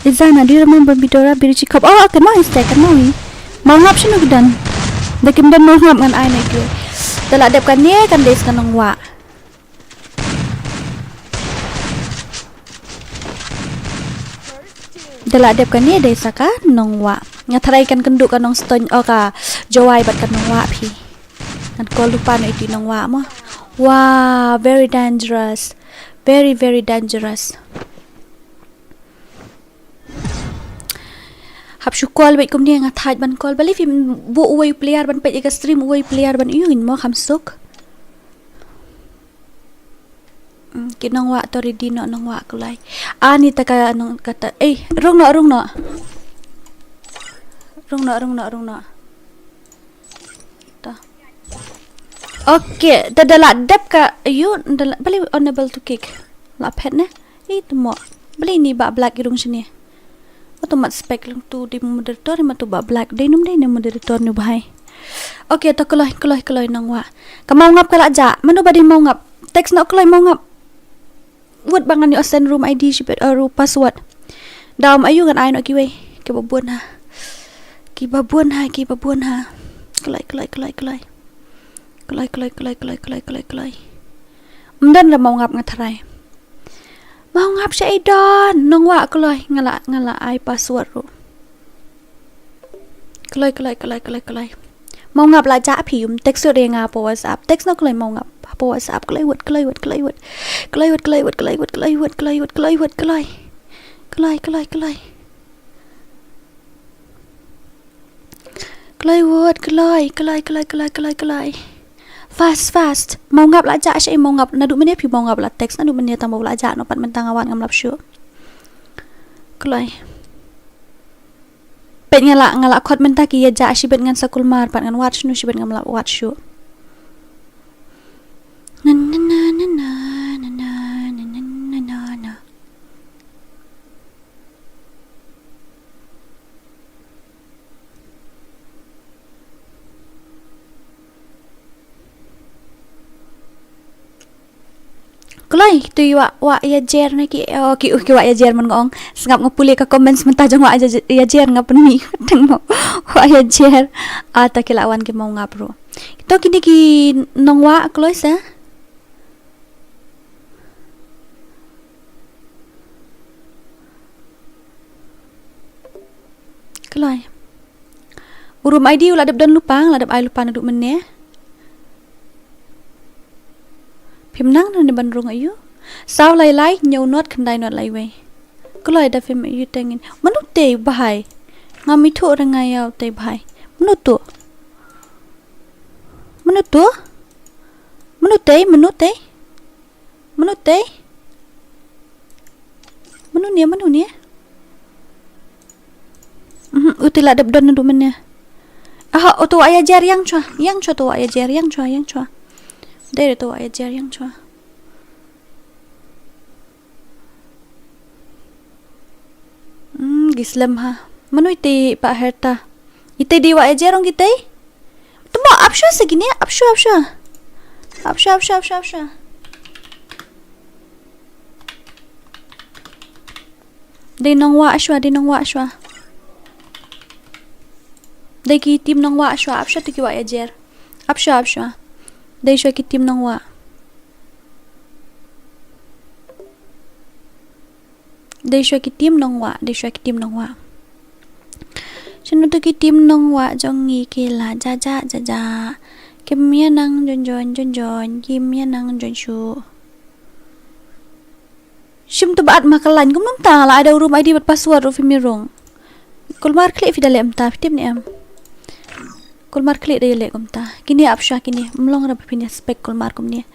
Izana, do you remember Bidora, Birichi Cup? Oh, kan Mawi stek, kan Mawi. Mawngap shano ki don. Da kim don Mawngap ngan ai na ki. Da la dep kane kan dei sa ka Nongwah. Da la dep kane dei sa ka Nongwah. Nga tharai kan kynduh ka Nongstoiñ, oh, ka Jowai bad ka Nongwah phi. Ngan call lypa na itu i Nongwah mo. Wah, very dangerous. Very, very dangerous. Hap shu call beit kumne, nga thait ban call. Balei phim buh uwei u player ban peit ïa ka stream, uwei u player ban ïohi mo, kham suk. Hmm, ki Nongwah to ready noh, Nongwah kulai. Ani ta ka Nong kata. Eh, rung noh, rung noh. Rung noh, rung noh, rung noh. Ta. Okay, da, da la dep ka, ayu, da la, balei unable to kick. La phet ne? Ih, tu mo. Balei ini bah black i rung shane. Oto mat spec lang tu dei moderator, mat tu bah black. Dei ne ym dei ne moderator ne u bhai. Okay, to kloi, kloi, kloi Nongwah. Ka Mawngap ka la jah. Mano ba dei Mawngap? Text noh kloi Mawngap. Wut ba ngan ïoh send room I D shibit, uh, room password. Da ym ayu ngan ai noh kiwei. Kiba bun ha. Kiba bun ha, kiba bun ha. Kloi, kloi, kloi, kloi. Kloi, kloi, kloi, kloi, kloi, kloi, kloi. Ym don re Mawngap nga tharai. Mawngap shaei don, Nongwah kloi, nga la, nga la ai password ruh. Kloi, kloi, kloi, kloi, kloi. Mawngap la jah phi, um text ruh ïa nga hapoh WhatsApp. Text noh kloi Mawngap hapoh WhatsApp. Kloi wut, kloi wut, kloi wut. Kloi wut, kloi wut, kloi wut, kloi wut, kloi wut, kloi wut, kloi. Kloi, kloi, kloi. Kloi wut, kloi, kloi, kloi, kloi, kloi, kloi. Fast, fast. Mawngap la jah shaei Mawngap. Naduh mynne phi Mawngap la text, naduh mynne tang ba la jah noh pat mynta nga wan ngam lap shuh. Kloi. Peit nga la, nga la khot mynta ki ïa jah shibit ngan sa kulmar pat ngan wad shano shibit ngam lap wad shuh. Na, na, na. Kloi, tu i wah, wah ïa jer na ki, oh, ki, ki wah ïa jer man nga ong. Sngap nga pule ka comments mynta jong wah ïa, ïa jer nga pynmih. Tang mo. Wah ïa jer. Ah, ta ki la wan ki Mawngap ruh. To kine ki Nongwah kloi sa. Kloi. U room I D u la dep don lypa, la dep ai lypa naduh mynne. Phim nang ne ban rung ayu. Saw lai lai, hynñiew not, khyndai not lai wei. Kloi da phim ayu teng in. Mano tei bhai. Ngam ithuh re nga ïa u tei bhai. Mano tu. Mano tu. Mano tei, mano tei. Mano tei? Mano ne, mano ne? Mhm, uti la dep don naduh mynne. Aha, uto wah ïa jer ïeng chwa. Ïeng chwa to wah ïa jer, ïeng chwa, ïeng chwa. Dei re to wah ïa jer, ïeng chwa. Ki slem ha. Mano ite pat herta. Ite dei wah ïajer ong ite. Temo ap shuwa sa kine, ap shuwa, ap shuwa. Ap shuwa, ap shuwa, ap shuwa, ap shuwa. Dei nongwah shuwa, dei nongwah shuwa. Dei ki team nongwah shuwa, ap shuwa to ki wah ïajer. Ap shuwa, ap shuwa. Dei shuwa ki team nongwah. Dei shuwa ki team nongwah, dei shuwa ki team nongwah. Shano to ki team nongwah jong ngi ki la ja ja ja ja. Kim ïa nang join join join join, kim ïa nang join shuh. Shim to ba at ma ka line kumno mynta la ai da u room I D bad password ruh phim ïa rung. Kulmar khlieh phi da leh mynta phi tip ne em. Kulmar khlieh da ïa leh kumta. Kine ap shuwa kine. Ym long re ba phin ïa spek kulmar kumne.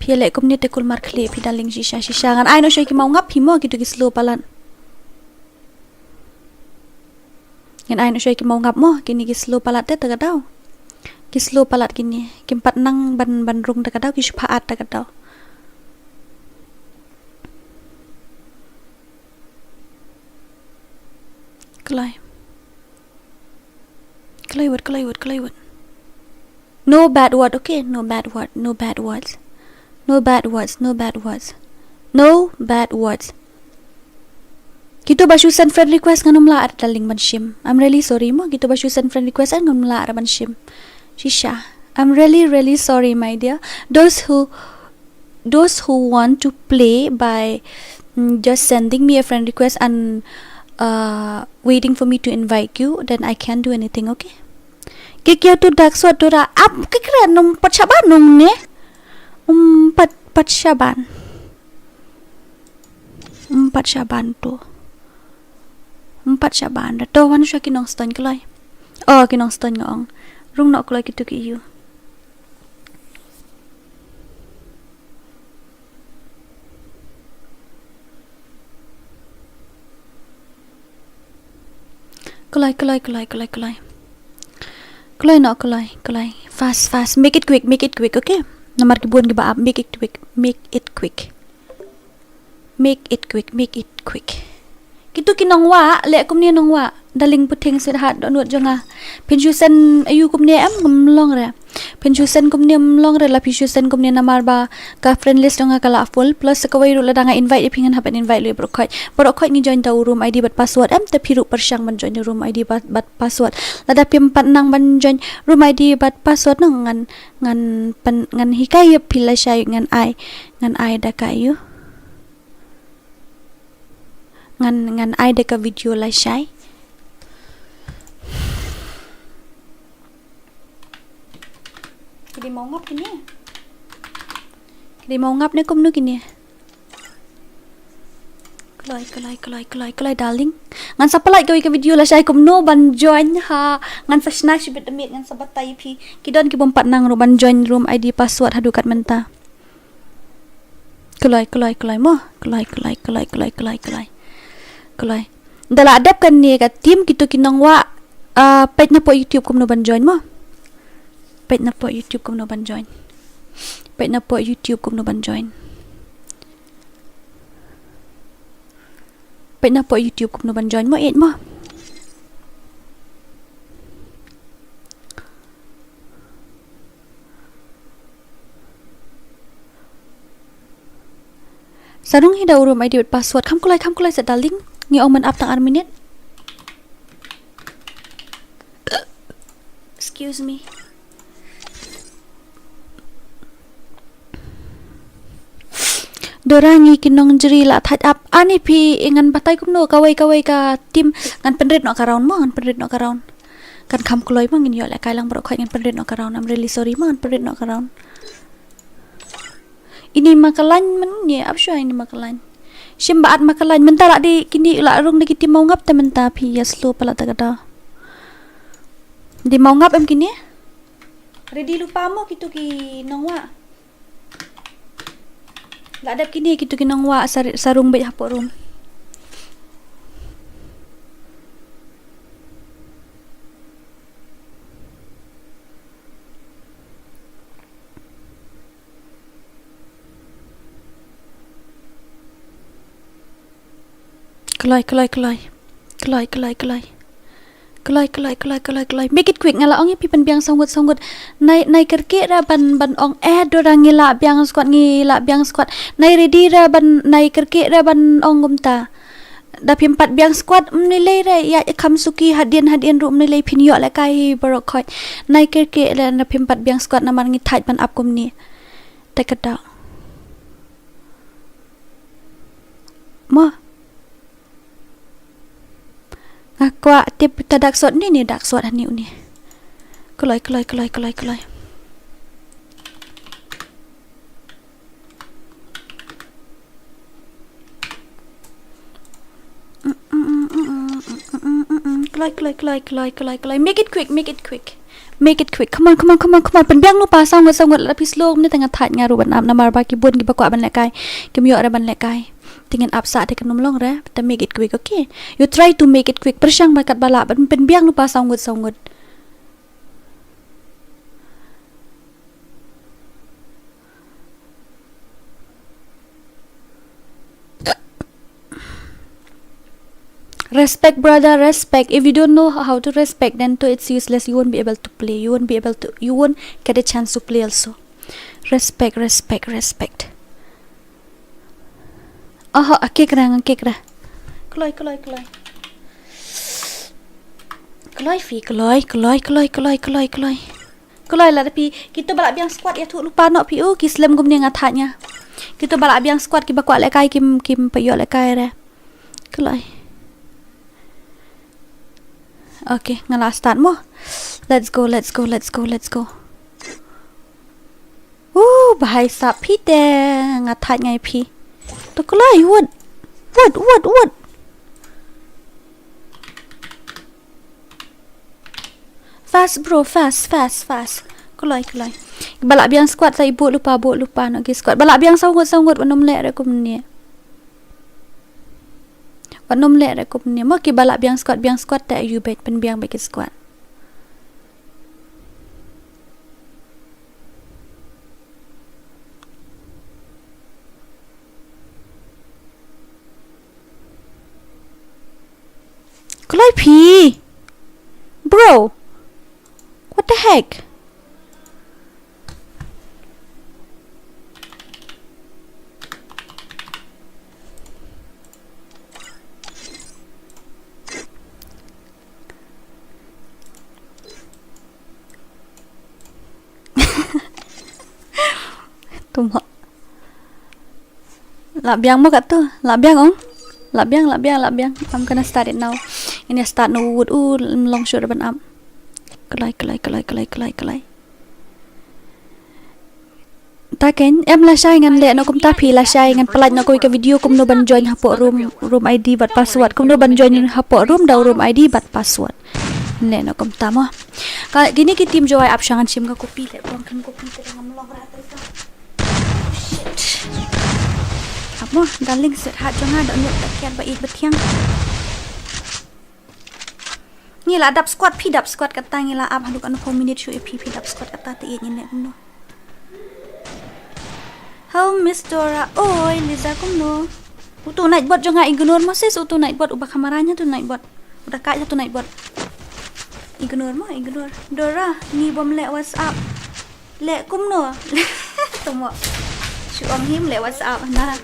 Phi ïa leh kumne te kulmar khlieh phi darling shisha shisha. Ngan ai noh shuwa ki maw ngap hi mo kito ki slow palat. Ngan ai noh shuwa ki maw ngap mo, kine ki slow palat te ta ka daw. Ki slow palat kine, kim pat nang ban, ban rung ta ka daw, ki shu pha at ta ka daw. Kloi. Kloi wut, kloi wut, kloi wut. No bad word, okay? No bad word, no bad words. No bad words, no bad words. No bad words. Kito ba shu send friend request ngan ym lah re darling ban shim. I'm really sorry mo. Kito ba shu send friend request ngan ym lah re ban shim. Shisha. I'm really, really sorry, my dear. Those who, those who want to play by, mm, just sending me a friend request and, uh, waiting for me to invite you, then I can't do anything, okay? Ki kiew tu dak suat tu ra ap ki kren ym pat shaban nung ne. Ym pat, pat shaban. Ym pat shaban tu. Ym pat shaban da to wan sha ki nongstoiñ kloi. Oh, ki nongstoiñ nga ong. Rung noh kloi kitu ki ïu. Kloi, kloi, kloi, kloi, kloi. Kloi noh, kloi, kloi. Fast, fast. Make it quick, make it quick, okay? Namar ki bun kiba ap, make it quick, make it quick. Make it quick, make it quick. Kitu ki nongwah, leh kumne nongwah. Darling puting sweetheart dohnud jong nga. Phin shu send aiu kumne em, ngam long re. Phin shu send kumne ym long re, la phin shu send kumne namar ba ka friend list jong nga ka la full, plus sa kawei ruh lada nga invite ïa phi ngan hap ban invite lut baroh khoit. Baroh khoit ngi join da u room I D bad password em, te phi ruh pyrshang ban join da u room I D bad, bad password. Lada phim pat nang ban join room I D bad password noh ngan, ngan pyn, ngan hikai ïa phi lashai ngan ai, ngan ai da ka ïu. Ngan, ngan ai da ka video lashai. Ki dei maw ngap kine. Ki dei maw ngap ne kumno kine. Kloi, kloi, kloi, kloi, kloi, darling. Ngan sa pynlait kawei ka video lashai kumno ban join ha. Ngan sa shna shibit da miet, ngan sa batai ïa phi. Ki don ki bym pat nang ruh ban join room I D password haduh kat mynta. Kloi, kloi, kloi mo. Kloi, kloi, kloi, kloi, kloi, kloi. Kloi. Da la dep kane ka team kitu ki nongwah, ah, peit na poh YouTube kumno ban join mo. Peit na poh YouTube kumno ban join. Peit na poh YouTube kumno ban join. Peit na poh YouTube kumno ban join mo, ïeit mo. Sa rung hi da u room I D bad password. Kham kulai, kham kulai sa darling. Ngi ong man ap tang ar minit. Excuse me. Dora ngi ki nongjri la thait ap. Ani phi ngan batai kumno kawei kawei ka team ngan pynrit noh ka round mo, ngan pynrit noh ka round. Kan kham kloi mo, ngin ïoh lehkai lang baroh khoit, ngan pynrit noh ka round. I'm really sorry mo, ngan pynrit noh ka round. Ini ma ka line mynne, ap shuwa ini ma ka line. Shim ba at ma ka line mynta la dei kine la rung da ki team maw ngap te mynta phi ïa slow palat ta ka daw. Dei maw ngap em kine? Ready lypa mo kitu ki nongwah. La dep kine kitu ki nongwah sa, sa rung beit hapoh room. Kloi, kloi, kloi. Kloi, kloi, kloi. Kloi, kloi, kloi, kloi, kloi. Make it quick, nga la ong ïa phi pynbiang saw ngut, saw ngut. Nai, nai kyrkieh ra ban, ban ong, eh, Dora ngi lah biang squad, ngi lah biang squad. Nai ready ra ban, nai kyrkieh ra ban ong kumta. Da phim pat biang squad, ym lei lei re, ïa, kham suki hadien, hadien ruh ym lei lei phin ïoh lehkai hi baroh khoit. Nai kyrkieh re, da phim pat biang squad namar ngi thait ban ap kumne. Te ka dok. Mo. Nga kwah tip ta dark squad ni, ni dark squad hani uni. Kloi, kloi, kloi, kloi, kloi. Kloi, kloi, kloi, kloi, kloi, kloi. Make it quick, make it quick. Make it quick. Come on, come on, come on, come on. Pynbiang lypa saw ngut, saw ngut, la phi slow kumne te nga thait nga ruh ban ap namar ba ki bun kiba kwah ban lehkai. Kim ïoh re ban lehkai. Te ngin ap sah te kan ym long re. Te make it quick, okay? You try to make it quick. Pyrshang ba katba lah ban pynbiang lypa saw ngut, saw ngut. Respect, brother, respect. If you don't know how to respect, then to it's useless. You won't be able to play. You won't be able to. You won't get a chance to play also. Respect, respect, respect. Oh, a kick ra, a kick ra. Kloi, kloi, kloi. Kloi phi, kloi, kloi, kloi, kloi, kloi, kloi. Kloi la da phi, kito ba lah biang squad ïathuh lypa noh phi u, ki slem kumne nga thait nga. Kito ba lah biang squad kiba kwah lehkai kim, kim pat ïoh lehkai re. Kloi. Okay, nga la start mo. Let's go, let's go, let's go, let's go. Uh, bha ïa sap phi te, nga thait nga ïa phi. To kloi, wut. Wut, wut, wut. Fast, bro, fast, fast, fast. Kloi, kloi. Ba lah biang squad sa i buh lypa, buh lypa noh ki squad. Ba lah biang saw ngut, saw ngut, wat nym leh re kumne. Wat nym leh re kumne. Mo kiba lah biang squad, biang squad te ïa u beit, pynbiang beit ki squad. Kloi phi. Bro. What the heck? Tuma. Lah biang mo katto. Lah biang ong. Lah biang, lah biang, lah biang. I'm gonna start it now. Ini start noh wut u long shuh ban ap. Kloi, kloi, kloi, kloi, kloi, kloi. Ta kein, em lashai ngan leh noh kumta phi lashai ngan pynlait noh kawei ka video kumno ban join hapoh room, room I D bad password. Kumno ban join hapoh room da u room I D bad password. Leh noh kumta mo. Ka kine ki team Jowai ap sha ngan shim ka kopi leh bong kan kopi te ngam long rat te ka. Shit. Ap mo, darling sweetheart jong nga da nyuk ta kiat ba ïeit ba thiang. Ngi la dap squad, phi dap squad kata ngi la ap haduh kano phew minit shuh ïa phi, phi dap squad kata te ïeit ngi ne kumno. How Miss Dora, oi Liza kumno. Utu Nightbot jong nga ignore mo sis, utu Nightbot uba khamara nya tu Nightbot. Uda kai tu Nightbot. Ignore mo, ignore. Dora, ngi bom leh WhatsApp. Leh kumno? Tomo. Shu ong him leh WhatsApp na.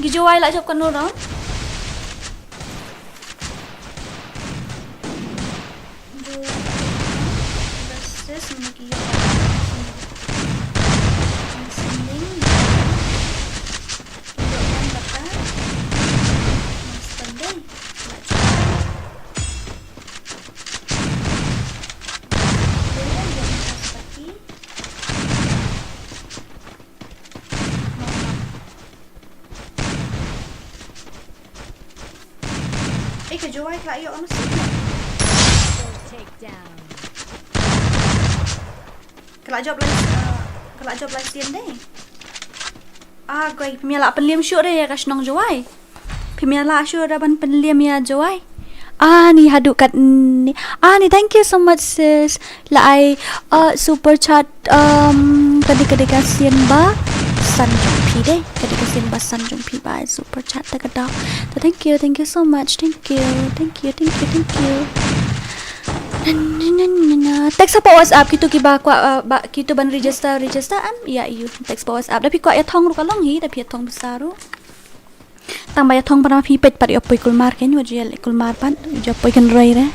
Ki Jowai la jop kano round? Jowai versus Mickey. Sending. Jowai bata. Sending. Eh, ka Jowai ka la ïoh ono sien. Ka la jop lai, eh, ka la jop lai sien dei. Ah, koi, phim ïa la pynliem shuh re ïa ka shnong Jowai. Phim ïa la shuh re ban pynliem ïa Jowai. Ani haduh katne. Ani, thank you so much sis. La ai, uh, super chat, um, ka dei ka dei ka sien ba. san jong phi de. Ka dei ka sien ba san jong phi ba ai super chat da ka daw. So thank you, thank you so much. Thank you, thank you, thank you, thank you. Na, na, na, na, na. Text hapoh WhatsApp kito kiba kwah, uh, ba kito ban register, register em ïa ïa u. Text hapoh WhatsApp. Da phi kwah ïa thong ruh ka long hi, da phi ïa thong bsa ruh. Tang ba ïa thong para phi peit pat ïa poi kulmar kein, wat ju ïa leh kulmar pat, ju poi kynroi re.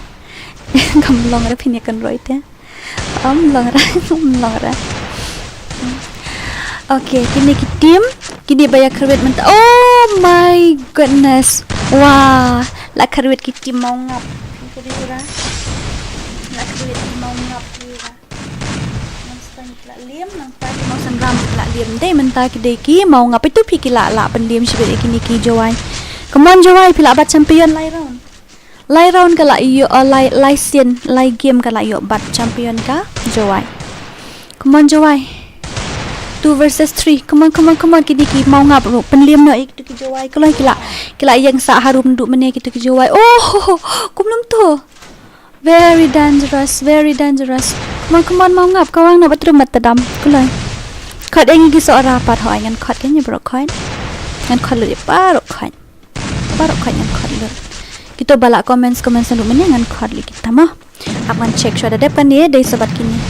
Kam long re phin ïa kynroi te. Am long re, am long re. Okay, kine ki team, kine ba ïa kyrwit mynta. Oh my goodness. Wah, la kyrwit ki team Mawngap. Kine ki ra. La kyrwit ki Mawngap ki ra. Nang stang ki la liem, nang pa ki Mawsanram ki la liem. Dei mynta ki dei ki Mawngap, itu phi ki la la pynliem shibit ïa kine ki Jowai. Come on Jowai, phi la bat champion lai round. Lai round ka la ïoh, uh, lai, lai sien, lai game ka la ïoh bat champion ka Jowai. Come on Jowai. Two versus three. Come on, come on, come on. Kine ki Mawngap ruh pynliem noh ïa kitu ki Jowai. Kloi ki la, ki la ïeng sah harum duh mynne kitu ki Jowai. Oh, kumno to. Very dangerous, very dangerous. Come on, come on, Mawngap, ka wang na bathroom mat tadam. Kulai. Khot ïa ngi ki Sohra pat hoi, ngan khot ïa ngi baroh khot. Ngan khot lut ïa baroh khot. Baroh khot ngan khot lut. Kito ba la comments, comments naduh mynne ngan khot lut kita mo. Ap ngan check shuwa da dep kane, dei sa bad kine.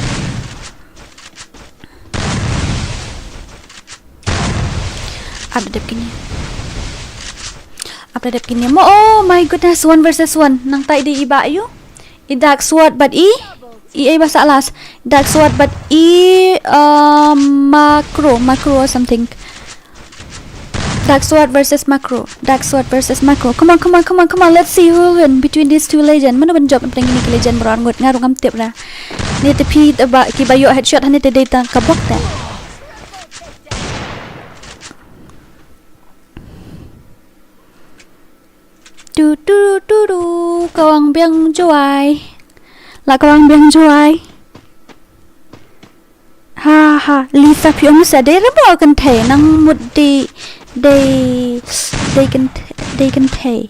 Ap da dep kine. Ap da dep kine mo. Oh my goodness, one versus one. Nangta i dei i Bah ïa u. I Dark Sword bad i, i, i ba sah last. Dark Sword bad i, uh, Makro, Makro or something. Dark Sword versus Makro. Dark Sword versus Makro. Come on, come on, come on, come on. Let's see who will win between these two legend. Mano ban jop na pdeng kine ki legend baroh arngut, nga ruh ngam tip ra. Ni te phi te ba, ki ba ïoh headshot hangne te dei tang ka bok te. Tu, tu, tu, tu, ka wang biang Jowai. La ka wang biang Jowai. Ha, ha, Lisa phi ong sa dei re mo kynthei, nang mut dei, dei, dei kynthei, dei kynthei.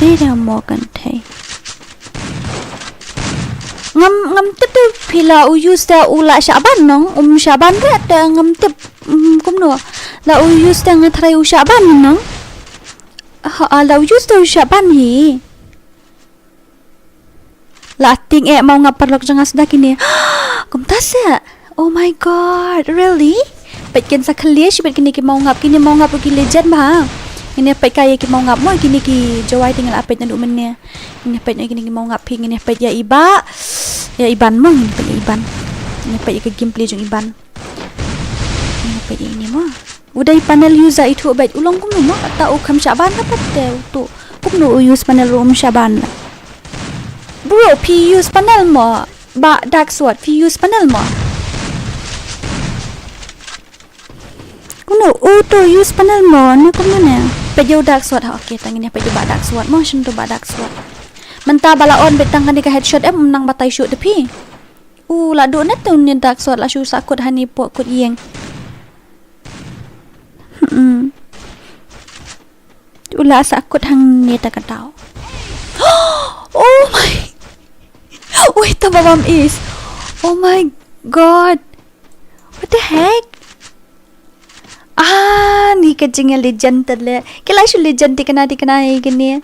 Dei re mo kynthei. Ngam, ngam tip te phi la u use te u la shah ban nong, um shah ban re te ngam tip, mm, kumno. La u use te nga tharai u shah ban nong. Ha, la u use te u shah ban hi. La tieng eh Mawngap paralok jong nga suda kine. Kumta se. Oh my god, really? Peit kin sa khlieh shibit kine ki Mawngap, kine Mawngap ruh ki legend bha. Kine peit ka ïa ki Mawngap mo, kine ki Jowai te nga la peit naduh mynne. Kine peit ïa kine ki Mawngap phi, kine peit ïa i Bah. Ïa i Ban mo, kine peit ïa i Ban. Kine peit ïa ka gameplay jong i Ban. Kine peit ïa ine mo. U dei panel user ithuh beit u long kumno mo, ta u kham shah ban ka pat te utu. Kumno u use panel ruh um shah ban la. Bro, phi use panel mo, Bah Dark Sword, phi use panel mo. Kumno utu use panel mo, ne kumno ne. Peit ïa u Dark Sword ha, okay, tang ine peit ïa u Bah Dark Sword mo, shen tu Bah Dark Sword. Mynta ba la on beit tang kane ka headshot em, nang batai shuh te phi. U la duh ne tu ne Dark Sword la shu sah kut hani poh kut ïeng. Hmm. U la sah kut hangne ta ka daw. Oh my. Wait, ta ba bam is. Oh my god. What the heck? Ah, ni ka jingïa legend ta le. Ki la shu legend tikna tikna hi kine.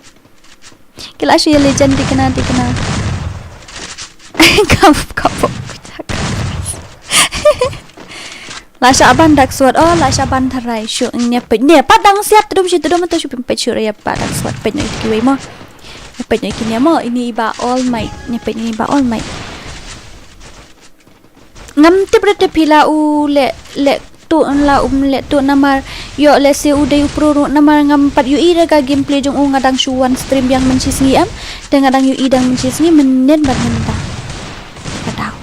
Ki la shu ïa legend tikna tikna. Kap kap. La shah ban Dark Sword, oh, la shah ban tharai shu ne peit ne pat dang siap tudum shi tudum tu shu peit shu ïa pat Dark Sword peit ne kiwei mo. Peit ne kine mo, ini i Bah All Might, ne peit ini i Bah All Might. Ngam tip re te phi la u leh, leh tuh la um leh tuh namar ïoh lehse u dei u pro ruh namar ngam pat ïohi re ka gameplay jong u, nga dang shu wan stream biang mynshisngi em. Te nga dang ïohi dang mynshisngi mynnin bad mynta. Ka daw.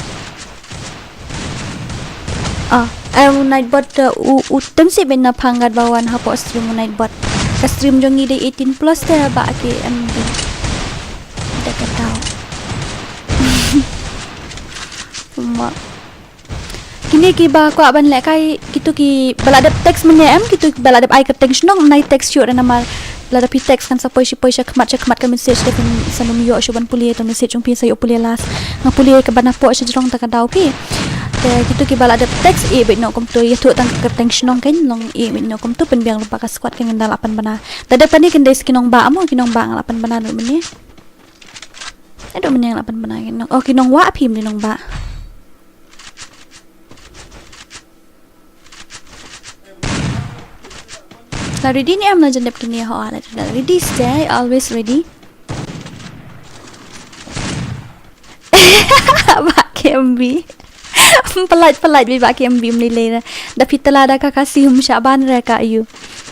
Ah, eh, u Nightbot, eh, u, u tem sih beit na phangat ba wan hapoh stream u Nightbot. Ka stream jong ngi dei eighteen plus te ba ki em di. Da ka daw. Kumba. Kine ki ba kwah ban lehkai, kito ki ba la dep text mynne em, kito ki ba la dep ai kyrteng shnong, nai text shuh re namar lada phi text kan sa poi shi poi sha khmat sha khmat ka message te phin sa nym ïoh shuh ban pule, ta message jong phi sa ïoh pule last. Nga pule ka ban hapoh sha jrong ta ka daw phi. Eh, kito kiba la dep text, eh, beit noh kumto, ïathuh tang ka kyrteng shnong kein, long, eh, beit noh kumto, pynbiang lypa ka squad kein, ngan da lah pynbna. Da dep kane kein dei sa ki nongbah mo, ki nongbah nga lah pynbna ruh mynne. Haduh mynne nga lah pynbna kein, nong, oh, ki nongwah phi, ym dei nongbah. La ready ne em, la jan dep kine, ho, la ready, stay always ready. Bah K M B. Pynlait, pynlait beit Bah K M B, ym lei lei re. Da phi tla da ka Khasi, ym shah ban re ka ïu.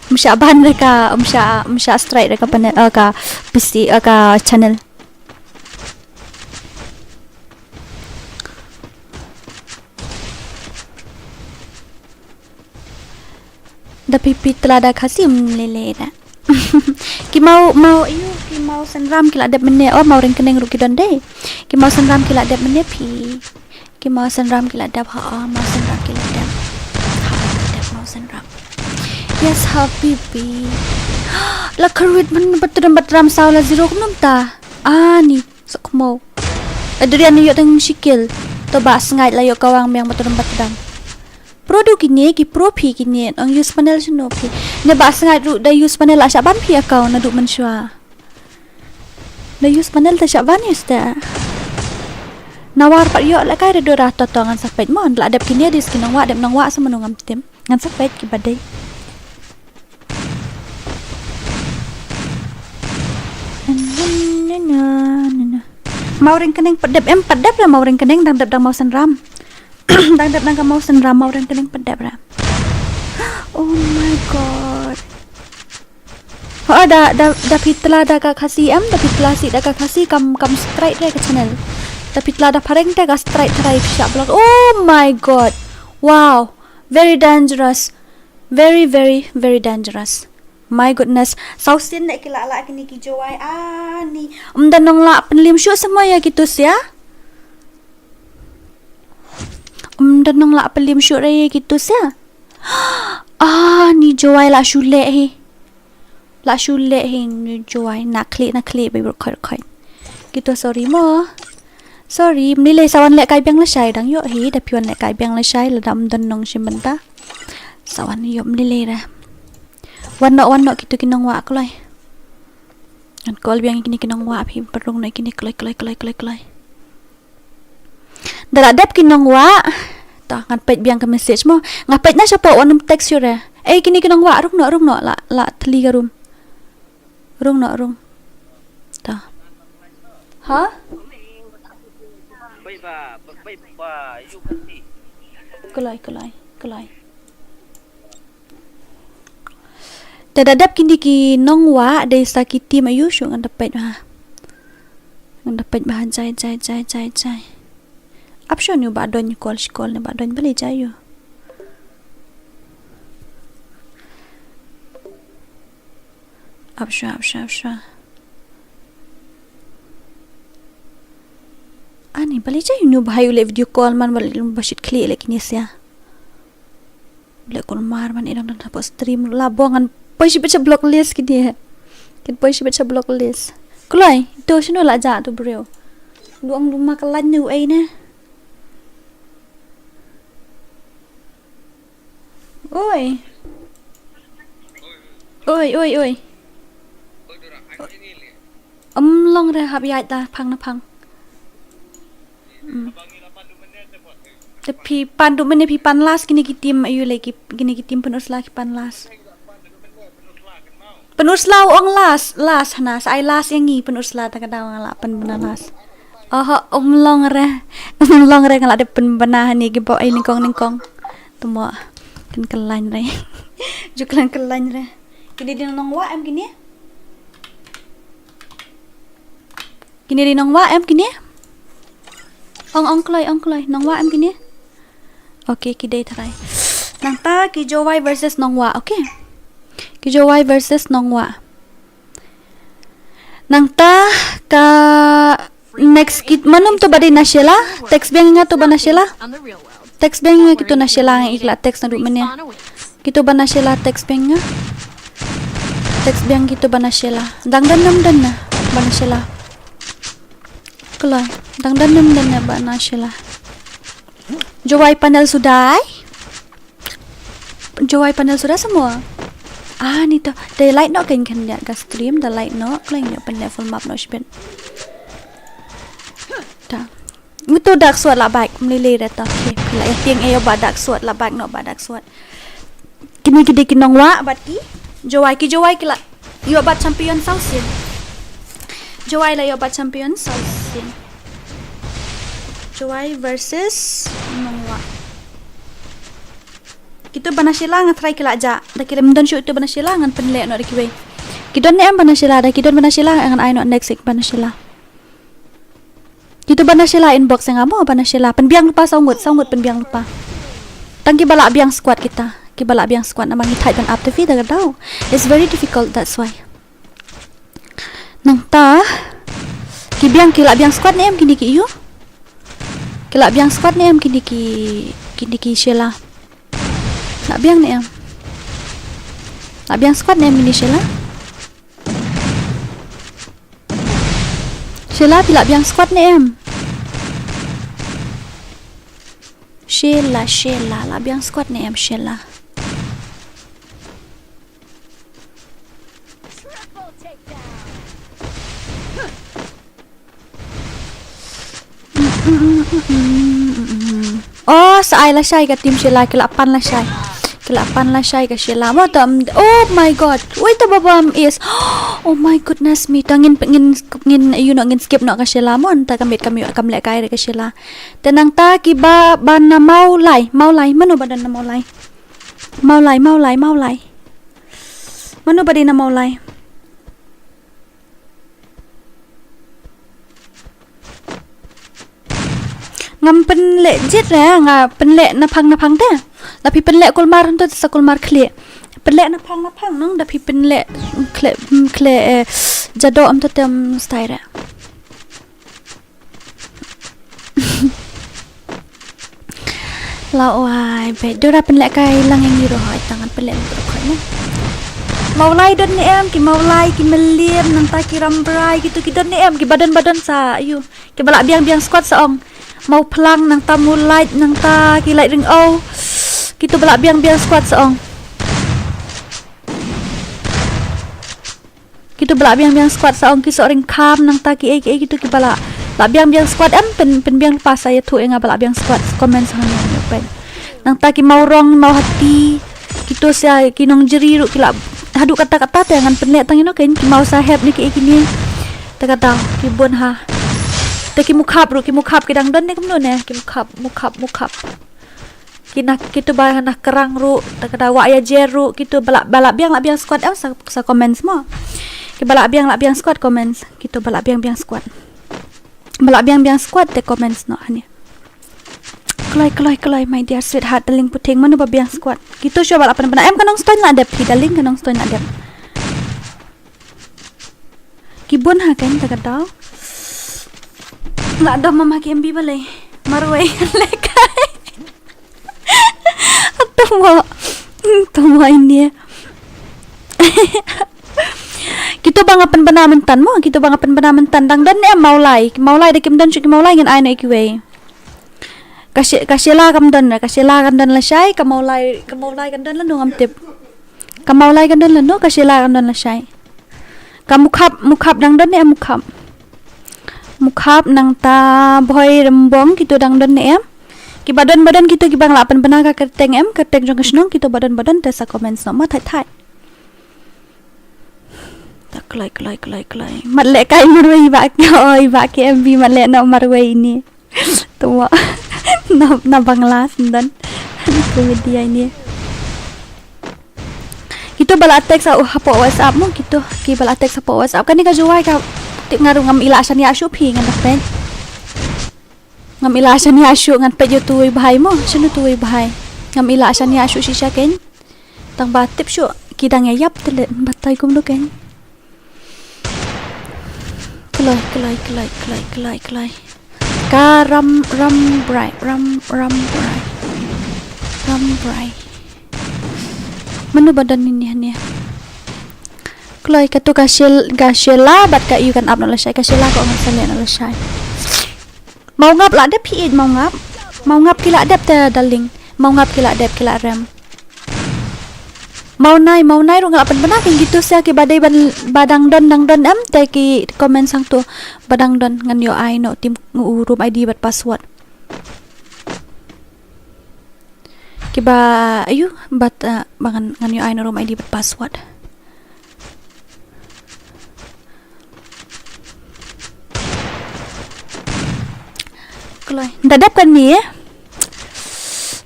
Ym shah ban re ka, ym shah, ym shah strike re ka pane-, eh, ka P C, eh, ka channel. Da phi, phi tla da Khasi, ym lei lei re. Ki Maw, Maw, ïu, ki Maw Synram ki la dep mynne, oh, Maw Ryngkneng ruh ki don de. Ki Maw Synram ki la dep mynne phi. Ki Maw Synram ki la dep, ha, oh, Maw Synram ki la dep. Ha, la dep Maw Synram. Yes, habibi. La kyrwit mynne, batram, batram saw la zero kumno mynta. Ani. Suk mo. Adrian ïoh tang shi kill. To Bah Sngaid la ïoh kawang biang, batram batram. Pro du kine, ki pro phi kine, ong use panel shano phi. Ne Bah Sngaid ruh da use panel la shah ban phi account naduh mynshuwa. Da use panel da shah ban use da. Nawar pat ïoh la kai re dura, to to ngan sa peit mo, la dep kine dis ki nongwah, dep nongwah sa mano ngam tip. Ngan sa peit kiba dei. Maw Ryngkneng pat dep em, pat dep re Maw Ryngkneng, dang dep dang Maw Synram. Dang dep dang ka Maw Synram, Maw Ryngkneng pat dep re. Oh my God. Oh, da, da, da phi tla da ka Khasi em, da phi tla sih da ka Khasi kam, kam strike re ka channel. Da phi tla da phareng te ka strike tharai phi shah block. Oh my God. Wow. Very dangerous. Very, very, very dangerous. My goodness. Saw sien ne ki la la kine ki Jowai. Ani. Ym da nong la pynlim shuh sa mo ïa kito sia. Ym da nong la pynlim shuh re ïa kito sia. Ani Jowai la shu leh hi. La shu leh hi ni Jowai, na khlieh na khlieh beit ruh khoi khoi. Kito sorry mo. Sorry, ym lei lei, sa wan leh kai biang lashai, dang ïoh hi, da phi wan leh kai biang lashai, lada ym don nong shim bynta. Sa wan ïoh, ym lei lei re. Wan noh, wan noh kito ki nongwah kloi. Ngan call biang ïa kine ki nongwah, phi pynrung noh ïa kine kloi kloi kloi kloi kloi. Da la dep ki nongwah. To ngan peit biang ka message mo. Nga peit na shapoh, wat nym text shuh re. Ei, kine ki nongwah, rung noh, rung noh, la, la thli ka room. Rung noh, rung. To. Ha? Kloi, kloi, kloi. Te da dep kine ki nongwah, dei sa ki team aiu shuh, ngan da peit bha. Ngan da peit bha, jai, jai, jai, jai, jai. Ap shuh ni u Bah Doin, call shi call ni Bah Doin, balei jai u. Ap shuh, ap shuh, ap shuh. Ani, balei jai u ni u Bah, u leh video call man, balei lum ba shit khlieh leh kine sia. Leh kulmar man, i dang dang hapoh stream, la bong ngan poi shibit sha block list kine. Kin poi shibit sha block list. Kloi, to shano la jah to briew. Luang lum ma ka lain ne u ei ne. Oi. Oi, oi, oi. Ym long re, hap ïaid da phang na phang. Hmm. Te phi pan duh mynne, phi pan last, kine ki team aiu lei ki, kine ki team Pynursla ki pan last. Pynursla u ong last, last hana, sa ai last ïa ngi Pynursla, ta ka daw nga la pynbna last. Oho, ym long re, ym long re, nga la dep pynbna hani ki bok ai nyngkong nyngkong. Te mo, kan kyllain re. Ju kyllain kyllain re. Kine dei nongwah em kine? Kine dei nongwah em kine? Ong, ong kloi, ong kloi, nongwah em kine? Okay, ki dei tharai. Nangta ki Jowai versus nongwah, okay. Ki Jowai versus nongwah. Nangta ka next kit, mano to ba dei na Sheila? Text biang nga to ba na Sheila. Text biang nga kito na Sheila, nga i la text naduh mynne. Kito ba na Sheila, text biang nga. Text biang kito ba na Sheila. Dang don nam don na ba na Sheila. Kloi. Dang don nam don na ba na Sheila. Jowai panel suda. Jowai panel suda semua. Ah, ni to. Da light noh kein khyndiat ka stream, da light noh, khlem ïa pynleh full map noh shibit. Da. Ngi to dark sword lah bike, mlili re to. Okay, phi la ïa tieng ïa ba dark sword lah bike noh ba dark sword. Kine ki dei ki nongwah bad ki Jowai, ki Jowai ki la ïoh bat champion saw sien. Jowai la ïoh bat champion saw sien. Jowai versus nongwah. Kito ba na Sheila nga try ki la jah. Da ki lem don shuh kito ba na Sheila ngan pynleh noh da kiwei. Ki don ne em ba na Sheila, da ki don ba na Sheila ngan ai noh next week ba na Sheila. Kito ba na Sheila inbox ïa nga mo ba na Sheila. Pynbiang lypa saw ngut, saw ngut pynbiang lypa. Tang ki ba lah biang squad kita. Ki ba lah biang squad namar ngi thait ban up te phi da ka daw. It's very difficult, that's why. Nangta ki biang, ki lah biang squad ne em kine ki ïu? Ki lah biang squad ne em kine ki, kine ki Sheila? Lah biang ne em? Lah biang squad ne em kine Sheila? Sheila, phi lah biang squad ne em? Sheila, Sheila, lah biang squad ne em Sheila? Oh, sa ai lashai ka team Sheila, ki la pan lashai. Ki la pan lashai ka Sheila. Mo to, mm, oh my god. Wait, to ba bam is. Oh my goodness me. To ngin, ngin, ngin, you know, ngin skip noh ka Sheila mo. Nta ka miet kam ïoh, kam lehkai re ka Sheila. Te nangta ki ba, ba na Mawlai. Mawlai, mano ba don na Mawlai? Mawlai, Mawlai, Mawlai. Mano ba dei na Mawlai? Ngam pynleh jied re, nga pynleh naphang naphang te. Da phi pynleh kulmar hangto te sa kulmar khlieh. Pynleh naphang naphang nong, da phi pynleh khlieh, khlieh, eh, jadoh hangto te, mm, style re. La wai, be dura pynlehkai lang ïa ngi ruh hoi, tang ngan pynleh lang ruh hoi mo. Mawlai don ne em, ki Mawlai, ki Mylliem, nangta ki Rambrai, kito ki don ne em, ki ba don ba don sa, ayu. Ki ba lah biang biang squad sa ong. Mawphlang, nangta Mawlait, nangta ki Lait Ring O. Kito ba lah biang biang squad sa ong. Kito ba lah biang biang squad sa ong ki Sohryngkham nangta ki ei ki ei kito ki ba lah, lah biang biang squad em pyn, pynbiang lypa sa ïathuh ïa nga ba lah biang squad comment sa hangne pyn. Nangta ki Mawrong, Mawhati, kito sa ki Nongjri ruh ki lah haduh katta katta te ngan pynleh tang ïa no kein ki Mawsahep ne ki ei kine. Te kata ki bun ha. Te ki Mukhap ruh, ki Mukhap ki dang don ne kumno ne ki Mukhap, Mukhap, Mukhap. Ki na, kito ba na Krang ruh, te kata Wah Ïajer ruh, kito ba lah, ba lah biang lah biang squad em sa, sa comments mo. Ki ba lah biang lah biang squad comments, kito ba lah biang biang squad. Ba lah biang biang squad te comments noh hangne. Kloi, kloi, kloi, my dear sweetheart, darling puting, mano ba biang squad? Kito shuwa ba lah pynbna em ka Nongstoiñ la dep phi, darling ka Nongstoiñ la dep. Ki bun ha kein ta ka daw. La dom mama ki M B balei. Marwei lekai. Tomo. Tomo ini. Kito ba nga pynbna myntan mo, kito ba nga pynbna myntan dang don ne em Mawlai. Mawlai da kim don shuh ki Mawlai ngin ai noh ïa kiwei. Ka She-, ka Sheila kam don, ka Sheila kan don lashai, ka Mawlai, ka Mawlai kan don lano ngam tip. Ka Mawlai kan don lano, ka Sheila kan don lashai. Ka Mukhap, Mukhap dang don ne em Mukhap? Mukhap nangta Bhoi Rymbong kito dang don ne em? Ki ba don ba don kito ki ba nga lah pynbna ka kyrteng em, kyrteng jong ka shnong kito ba don ba don te sa comments noh ma thait thait. Ta kloi, kloi, kloi, kloi. Mat lehkai marwei ba, oi ba K M B mat leh noh marwei ini. Tuwa. Na, na Bangla sendon. Comedy ai ni. Kito ba la text ha, hapoh WhatsApp mo kito. Ki ba la text hapoh WhatsApp. Kane ka Jowai ka tip nga ruh ngam ila shaniah shuh phi ngan da peit. Ngam ila shaniah shuh ngan peit ïa utu uwei u bhai mo. Shano utu uwei u bhai. Ngam ila shaniah shuh shisha kein. Tang ba tip shuh ki dang ïa ïap te leh batai kumno kein. Kloi, kloi, kloi, kloi, kloi, kloi. Ka Ram, Rambrai, Ram, Rambrai. Rambrai. Mano ba don ini hangne? Kloi katu ka Shel-, ka Sheila bad ka Ïu kan ap noh lashai, ka Sheila ka ong ngan sa leh noh lashai. Mawngap la dep phi ïeit Mawngap. Mawngap ki la dep te, darling. Mawngap ki la dep, ki la rem. Mawnai, mawnai ruh nga la pynbna, ki tu sia ki ba dei ban, ba dang don, dang don em, te ki comment sangtu ba dang don, ngan ïoh ai noh te u room I D bad password. Ki ba, ayu, bad, eh, ba ngan, ngan ïoh ai noh room I D bad password. Kloi. Da dep kane.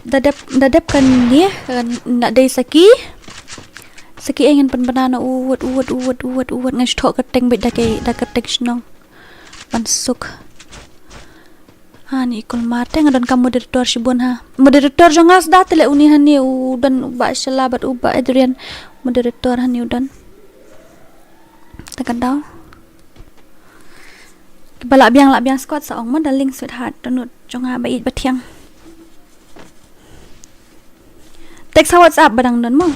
Da dep, da dep kane, eh, na dei sa ki. Sa ki, eh, ngan pynbna noh, uwut, uwut, uwut, uwut, uwut. Ngan shu thoh kyrteng beit da ki, da kyrteng shnong. Ban suk. Ha, ni kulmar te nga donkam moderator shibun ha. Moderator jong nga sdang te leh, une hangne u don u Bah Shala bad u Bah Adrian. Moderator hangne u don. Te ka daw. Ba lah biang, lah biang squad sa ong mo, darling sweetheart, dohnud jong nga ba ïeit ba thiang. Text ha WhatsApp ba dang don mo.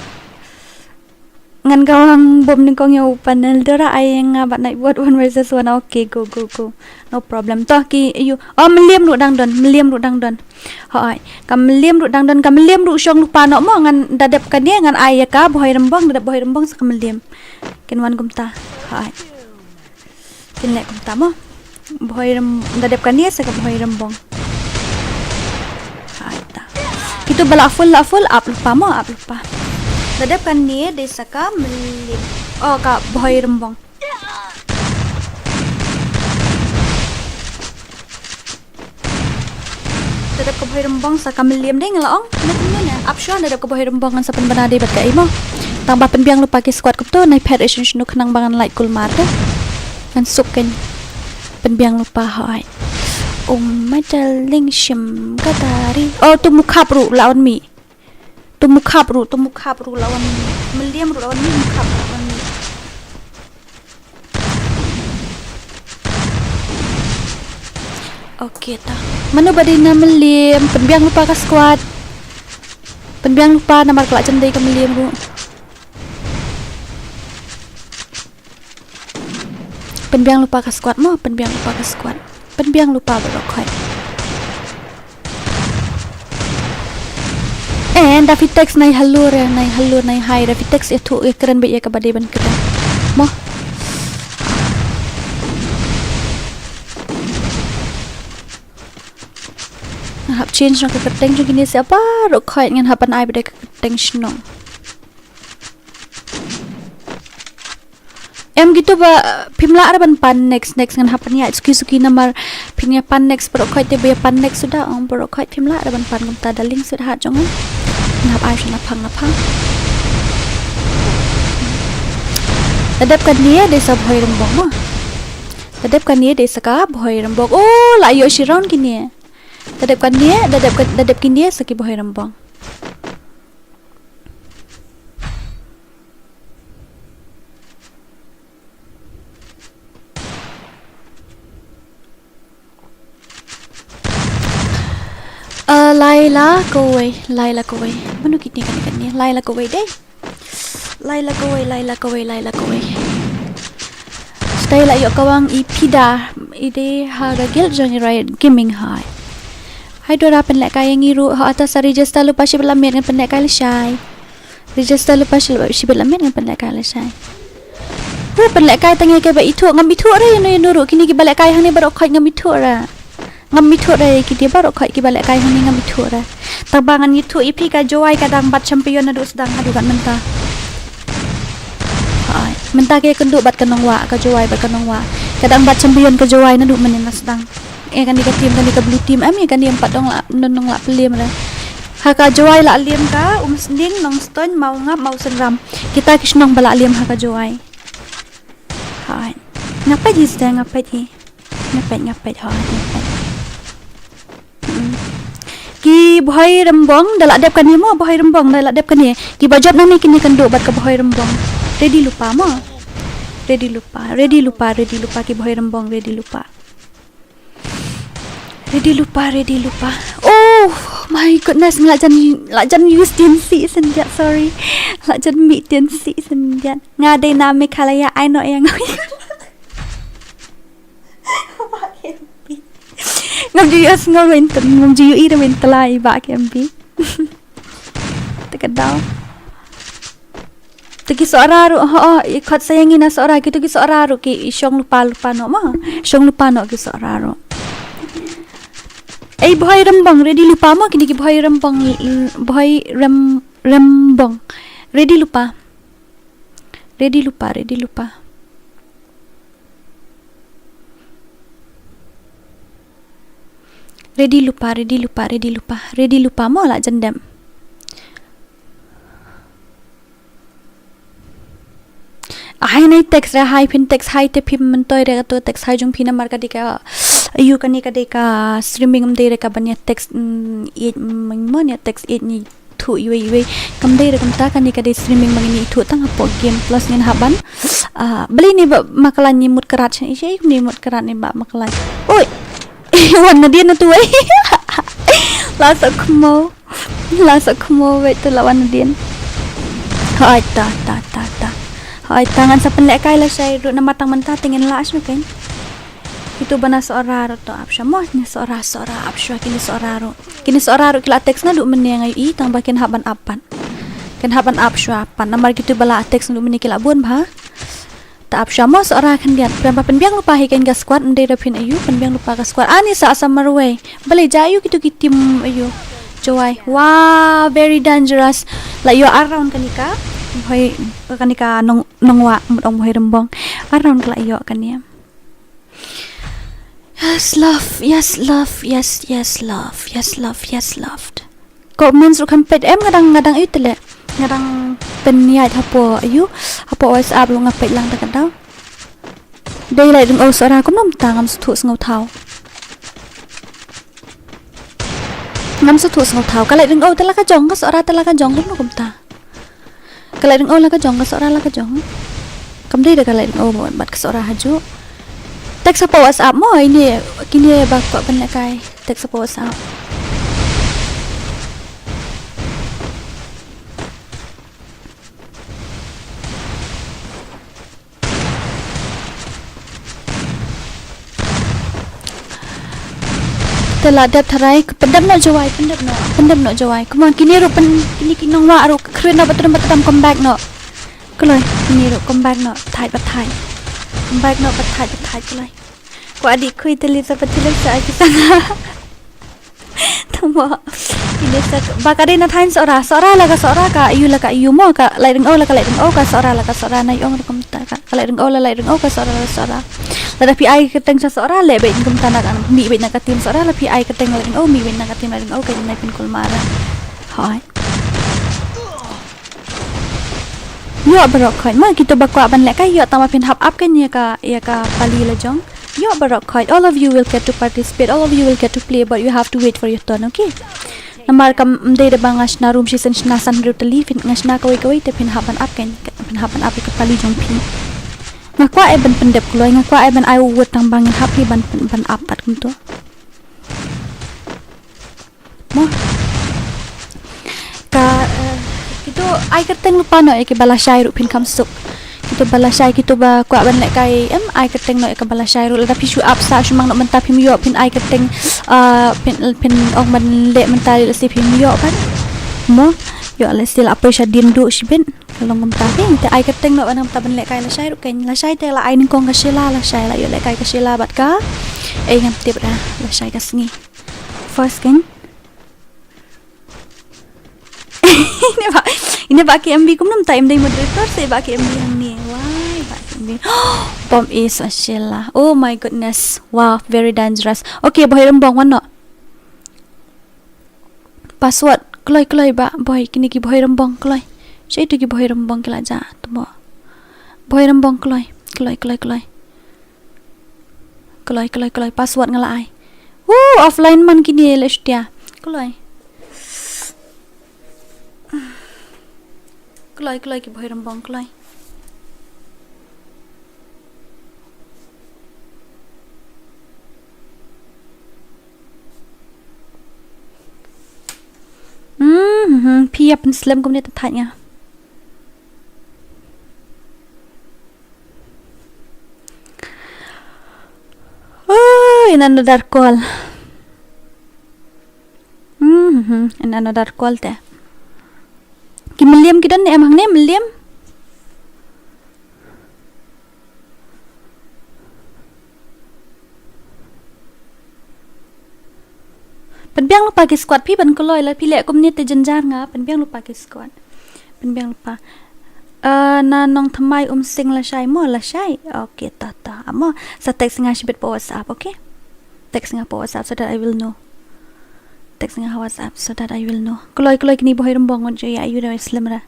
Ngan kawang bom nyngkong ïa u panel, Dora ai nga bad Nightbot one versus one. Okay, go, go, go. No problem. To ki, ayu. Oh, Meliam ruh dang don, Meliam ruh dang don. Hooid. Ka Meliam ruh dang don, ka Meliam ruh shong lypa noh mo, ngan da dep kane ngan ai ïa ka Bhoi Rymbong, da dep Bhoi Rymbong sa ka Meliam. Kin wan kumta. Hooid. Kin leh kumta mo. Bhoi Rym-, da dep kane sa ka Bhoi Rymbong. Hai ta. Kitu ba lah full, lah full, ap lypa mo, ap lypa. Da dep kane dei sa ka Meliam. Oh, ka Bhoi Rymbong. Da dep ka Bhoi Rymbong sa ka Meliam dei nga la ong. Kumno kumno ne? Ap shuwa, da dep ka Bhoi Rymbong ngan sa pynbna dei bad kaei mo. Tang ba pynbiang lypa ki squad kumto, nai phet ïa shano shano khnang ba ngan lait kulmar te. Ngan suk kein. Pynbiang lypa hooid. Oh my darling shim ka dari. Oh, tu Mukhap ruh la wan mih. Tu Mukhap ruh, tu Mukhap ruh la wan mih. Meliam ruh la wan mih, Mukhap ruh la wan mih. Okay ta. Mano ba dei na Meliam, pynbiang lypa ka squad. Pynbiang lypa namar ka la jan dei ka Meliam ruh. Pynbiang lypa ka squad mo, pynbiang lypa ka squad. Pynbiang lypa baroh khoit. Eh, da phi text nai hello re, nai hello, nai hi re, phi text ïathuh, ïakren beit ïa kaba dei ban kren. Mo. Nga hap change noh ka kyrteng jong kine sha baroh khoit, ngan hap ban ai beit ka kyrteng shnong. Em kitu ba, uh, phim lah re ban pan next, next ngan hap ban ïaid suki suki namar phin ïa pan next baroh khoit te ba ïa pan next suda ong baroh khoit phim lah re ban pan kumta darling sweetheart jong nga. Ngan hap ai sha na phang na phang. Da dep kane dei sa Bhoi Rymbong mo. Da dep kane dei sa ka Bhoi Rymbong. Oh, la ïoh shi round kine. Da dep kane, da dep ka, da dep kine sa ki Bhoi Rymbong. Uh, Laila kawei, Laila kawei. Mano kine kane kane? Laila kawei dei. Laila kawei, Laila kawei, Laila kawei. Stay la ïoh kawang i Pida, i dei ha ka guild jong i Riot Gaming hai. Hai Dora pynlehkai ïa ngi ruh, ha ata sa register lypa shibit la miet ngan pynlehkai lashai. Register lypa shibit, shibit la miet ngan pynlehkai lashai. Hu pynlehkai tang ïa kiba ithuh, ngam ithuh re ïano ïano ruh kine kiba lehkai hangne baroh khoit ngam ithuh re. Ngam ithuh re kine baroh khoit kiba lehkai hangne ngam ithuh re. Tang ba ngan ithuh ïa phi ka Jowai ka dang bat champion naduh sdang haduh kat mynta. Hai, mynta ka kynduh bad ka Nongwah, ka Jowai bad ka Nongwah. Ka dang bat champion ka Jowai naduh mynne na sdang. Eh, kane ka team, kane ka blue team, em, eh, kane em pat dang la, nong la pylem re. Ha ka Jowai la lem ka Umsning, Nongstoiñ, Mawngap, Mawsynram. Kita ki shnong ba la lem ha ka Jowai. Hai. Nga peit hi sdang, nga peit hi. Nga peit, nga peit, hai, nga peit. Mm. Ki Bhoi Rymbong, da la dep kane mo, Bhoi Rymbong, da la dep kane. Kiba jop nangne kine kynduh bad ka Bhoi Rymbong. Ready lypa mo. Ready lypa, ready lypa, ready lypa ki Bhoi Rymbong, ready lypa. Ready lypa, ready lypa. Oh my goodness, nga la jan, la jan use T N C syndiat, sorry. La jan mih T N C syndiat. Nga dei na Meghalaya, ai noh ïa nga. Ngam ju ïohsngew ruh, ngam ju ïohi ruh mynta la i Bah K M B. Te ka daw. Te ki Sohra ruh, ho, i khot sa ïa ngi na Sohra, kito ki Sohra ruh ki shong lypa lypa noh mo. Shong lypa noh ki Sohra ruh. Ei Bhoi Rymbong, ready lypa mo, kine ki Bhoi Rymbong, Bhoi Rym-, Rymbong. Ready lypa. Ready lypa, ready lypa. Ready lypa, ready lypa, ready lypa. Ready lypa mo, la jan dem. Ai nai text re, hai phin text hai te phim myntoi re, kato text hai jong phi namar ka dei ka, ayu kane ka dei ka streaming, ym dei re ka ban ïa text, mm, ïeit, mm, mo, ïa text ïeit ni thuh iwei iwei. Kam dei re kumta, kane ka dei streaming ba ngin ïa thuh tang hapoh game plus ngin hap ban. Ah, balei ne Bah Makalai ne mut krat sha, isha kumne mut krat ne Bah Makalai. Oi. Wan nadien na tu wei. La sa khmo. La sa khmo wei tu la wan nadien. Hoi ta ta ta ta. Hoi ta ngan sa pynlehkai lashai ruh namar tang mynta te ngin lah shuh kein. Kitu ba na Sohra ruh to ap sha mo, ne Sohra, Sohra ap shuwa, kine Sohra ruh. Kine Sohra ruh ki la text naduh mynne nga ïohi tang ba kin hap ban ap pat. Kin hap ban ap shuwa pat namar kitu ba la text naduh mynne ki la bun bha. Ta ap shuwa mo Sohra khyndiat. Pynbiang, pynbiang lypa hi kein ka squad, ym dei da phin ayu, pynbiang lypa ka squad. Ani sa sa marwei. Balei ja ayu kitu ki team ayu. Jowai. Wow, very dangerous. La ïoh ar round kane ka. Bhoi kane ka nong, nongwah, mut ong Bhoi Rymbong. Ar round ka la ïoh kane. Yes, love. Yes, love. Yes, yes, love. Yes, love. Yes, loved. Comments ruh kham peit em, nga dang, nga dang ïu te leh. Nga dang pynïaid hapoh, ayu, hapoh WhatsApp ruh nga peit lang da ka daw. Dei Laitryngew Sohra kumno mynta, ngam sngewthuh sngewthaw. Ngam sngewthuh sngewthaw. Ka Laitryngew te la ka jong, ka Sohra te la ka jong, kumno kumta. Ka Laitryngew la ka jong, ka Sohra la ka jong. Kam dei da ka Laitryngew bad ka Sohra hajuh. Text hapoh WhatsApp mo, ine, kine ba kwah pynlehkai. Text hapoh WhatsApp. Te la dep tharai, pyndep noh Jowai, pyndep noh, pyndep noh Jowai. Come on, kine ruh pyn, kine ki nongwah ruh, khreh noh, ba tdem, ba tdem, come back noh. Kloi, kine ruh, come back noh, thait, ba thait. Come back noh, ba thait, ba thait, kloi. Ko adik khui te li sa ba thilem sa aki sana. Tamo. Kine sa, ba ka dei na thaiñ Sohra, Sohra la ka Sohra ka, ayu la ka ayu mo, ka Laitryngew la ka Laitryngew, ka Sohra la ka Sohra, na ong ruh kumta ka. Ka Laitryngew la Laitryngew, ka Sohra la Sohra. Lada phi ai kyrteng sha Sohra, leh beit kumta na ka, mih beit na ka team Sohra, lada phi ai kyrteng Laitryngew, mih beit na ka team Laitryngew, ka ïa nai pynkulmar. Hoi. Ïoh baroh khoit ma, kito ba kwah ban lehkai ïoh, tang ba phin hap ap kein ïa ka, ïa ka pali la jong. Ïoh baroh khoit, all of you will get to participate, all of you will get to play, but you have to wait for your turn, okay? Namar kam dei da ba nga shna room shisien shna san hynriew tylli, phin nga shna kawei kawei te phin hap ban ap kein, phin hap ban ap ïa ka pali jong phi. Nga kwah eh ban pyndep kloi, nga kwah eh ban ai u wut tang ba ngin hap hi ban, ban ap pat kumto. Mo. Ka, eh, kito ai kyrteng lypa noh ïa ki ba lashai ruh phin kham suk. Kito ba lashai, kito ba kwah ban lehkai em, ai kyrteng noh ïa ka ba lashai ruh, lada phi shu ap sa shu mang noh mynta phim ïoh, phin ai kyrteng, eh, phin, phin ong ban leh mynta lehse phim ïoh kan. Mo, ïoh lehse la poi shadien duh shibit. Ka long kumta hi, te ai kyrteng noh ban mynta ban lehkai lashai ruh kein, lashai te la ai nyngkong ka Sheila, lashai la ïoh lehkai ka Sheila bad ka. Ei ngam tip ra, lashai ka sngi. First kein. Ine ba, ine ba K M B kumno mynta, im dei moderator se ba K M B hangne. Wai, ba K M B. Bom is a Sheila. Oh my goodness. Wow, very dangerous. Okay, Bhoi Rymbong wan noh. Password. Kloi, kloi ba, Bhoi, kine ki Bhoi Rymbong, kloi. Sha itu ki Bhoi Rymbong ki la ja, tamo. Bhoi Rymbong, kloi. Kloi, kloi, kloi. Kloi, kloi, kloi, password nga la ai. Woo, offline man kine leh shutia. Kloi. Kloi, kloi ki Bhoi Rymbong, kloi. Hmm, hmm, hmm. Phi ïa pynslem kumne te thait nga. Oi, nan da dar call. Hmm, and another call te. Ki Meliam ki don ne em hangne Meliam? Pynbiang lypa ki squad phi ban kloi la phi leh kumne te jynjar nga, pynbiang lypa ki squad. Pynbiang lypa. Eh, na Nongthymmai Umsing lashai mo, lashai. Okay, ta ta. Amo sa text nga shibit pa WhatsApp, okay? Text nga pa WhatsApp so that I will know. Text nga ha WhatsApp so that I will know. Kloi kloi kine Bhoirymbong ngan ju ïa ïu da slem ra.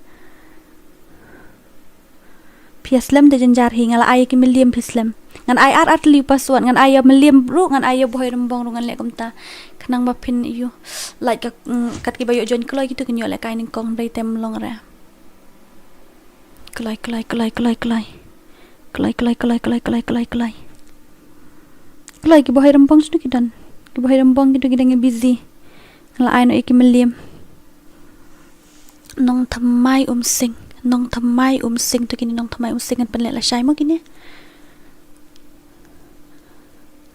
Phi ïa slem te jynjar hi, nga la ai ki Meliam phi slem. Ngan ai ar ar tylli u password, ngan ai ïa Meliam ruh, ngan ai ïa Bhoirymbong ruh, ngan leh kumta. Khnang ba phin ïoh lait ka, mm, kat kiba ïoh join kloi kito kin ïoh lehkai nyngkong, hynrei te ym long re. Kloi, kloi, kloi, kloi, kloi. Kloi, kloi, kloi, kloi, kloi, kloi, kloi. Kloi ki Bhoirymbong shano ki don. Ki Bhoirymbong kito ki dang busy. Nga la ai noh ïa ki Meliam. Nongthymmai Umsing. Nongthymmai Umsing to kine Nongthymmai Umsing ngan pynleh lashai mo kine.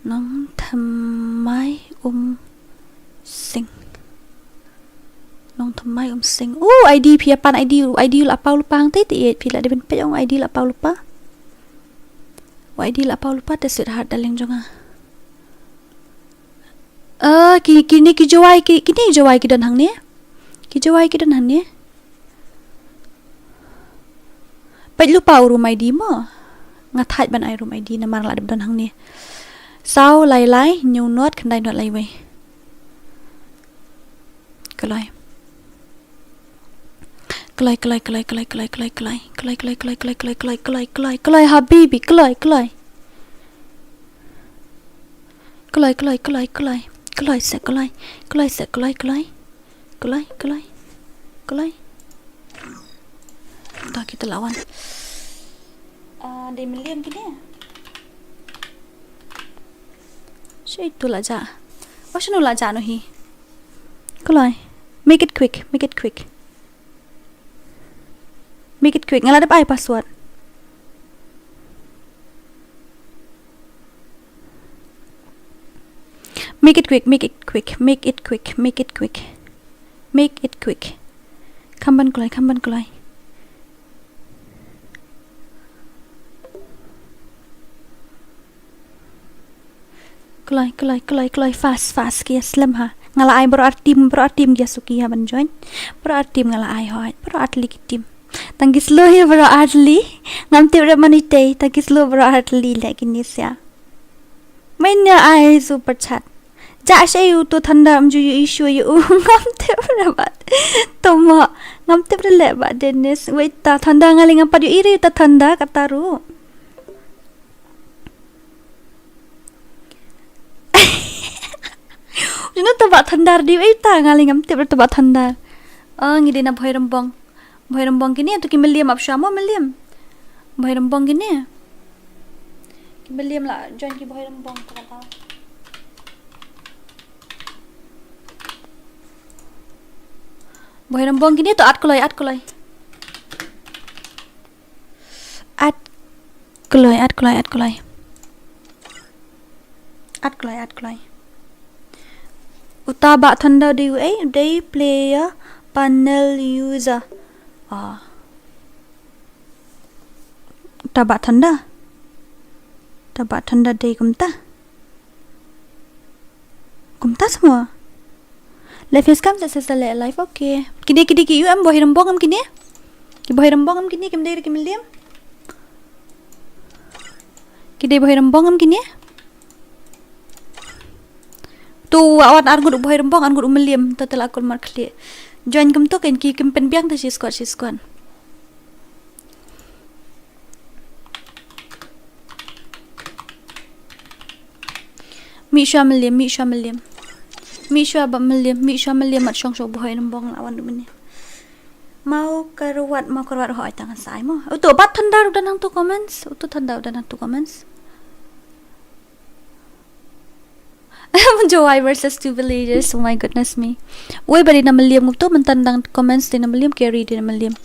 Nongthymmai Umsing. Nongthymmai Umsing. U, I D phi ïa pan I D, u I D u la paw lypa hangtei te ïeit phi la dei ban peit ong I D la paw lypa. U I D la paw lypa te sweetheart darling jong nga. Eh, ki, kine ki Jowai ki, kine Jowai ki don hangne. Ki Jowai ki don hangne. Peit lypa u room I D mo. Nga thait ban ai room I D namar la dep don hangne. Saw lai lai hynñiew nod khyndai nod lai wei. Kloi. Kloi, kloi, kloi, kloi, kloi, kloi, kloi. Kloi, kloi, kloi, kloi, kloi, kloi, kloi, kloi, kloi, habibi, kloi, kloi. Kloi, kloi, kloi, kloi. Kloi se kloi. Kloi se kloi, kloi. Kloi, kloi. Kloi. Ta kita lawan. Ah, dei Meliam kine. Shi tu la ja. Oh, shano la ja no hi. Kloi. Make it quick, make it quick. Make it quick. Nga la dep ai password. Make it quick, make it quick, make it quick, make it quick. Make it quick. Kham ban kloi, kham ban kloi. Kloi, kloi, kloi, kloi, fast, fast, ki ïa slem ha. Nga la ai baroh ar team, baroh ar team ki ïa suki ha ban join. Baroh ar team nga la ai hoi, baroh ar tylli ki team. Tang ki slow hi baroh ar tylli. Ngam tip rep mano itei, tang ki slow baroh ar tylli leh kine sia. Mynne ai super chat. Ja sha u to Thanda ym ju ïohi shuh ïa u ngam tip rep bad. To mo, ngam tip rep leh bad Dennis. Wait ta Thanda nga lei ngam pat ïohi re ta Thanda kata ruh. Jino tebak thandar di, eh, ta nga lei ngam tip tebak thandar. Oh, ngi dei na Bhoirymbong. Bhoirymbong kine, to ki Meliam ap sha mo Meliam. Bhoirymbong kine. Ki Meliam la join ki Bhoirymbong to ka tau. Bhoirymbong kine to at kloi, at kloi. At kloi, at kloi, at kloi. At kloi, at kloi. Uta Bah Thanda dei u ei, dei player panel user. Ah. Uta Bah Thanda. Uta Bah Thanda dei kumta. Kumta semua. Live is kam sa sa le live, okay. Kine kine ki U M Bhoirymbong am kine. Ki Bhoirymbong am kine kim dei ki Meliam. Ki dei Bhoirymbong am kine. Tu wa wan ar ngut u Bhoirymbong ar ngut u Meliam to te la kol mar khlieh. Join kum to ken ki kim pynbiang te shi squad shi squad. Mih shuwa Meliam, mih shuwa Meliam. Mih shuwa ba Meliam, mih shuwa Meliam mat shong shuwa Bhoirymbong la wan du mene. Mau Karwat, Mau Karwat hoi tang sai mo. Uto Bah Thanda u don hangto comments. Uto Thanda u don hangto comments. Jowai versus two villagers. Oh my goodness me. Wei ba dei na Meliam ngup to mynta dang comments dei na Meliam, carry dei na Meliam.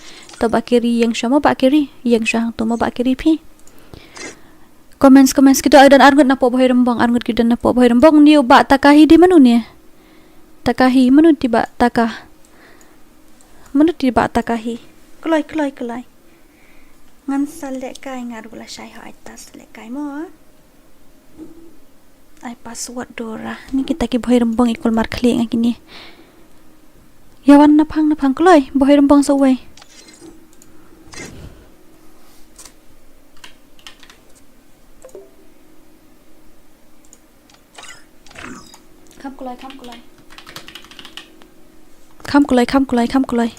To Bah Kiri ïeng shuwa mo Bah Kiri. Ïeng shuwa hangto mo Bah Kiri phi. Comments, comments kito ai don ar ngut na po Bhoirymbong, ar ngut ki don na po Bhoirymbong. Ni u Bah Takahi dei mano ne. Takahi, mano te ba Taka? Mano te ba Takahi? Kloi, kloi, kloi. Ngan sa lehkai nga ruh lashai ha ita sa lehkai mo. Ai password Dora. Ni kita ki bhoi rymbong i kulmar khlieh nga kine. Ïa wan naphang naphang kloi, bhoi rymbong sa uwei. Kham kloi, kham kloi. Kham kloi, kham kloi, kham kloi.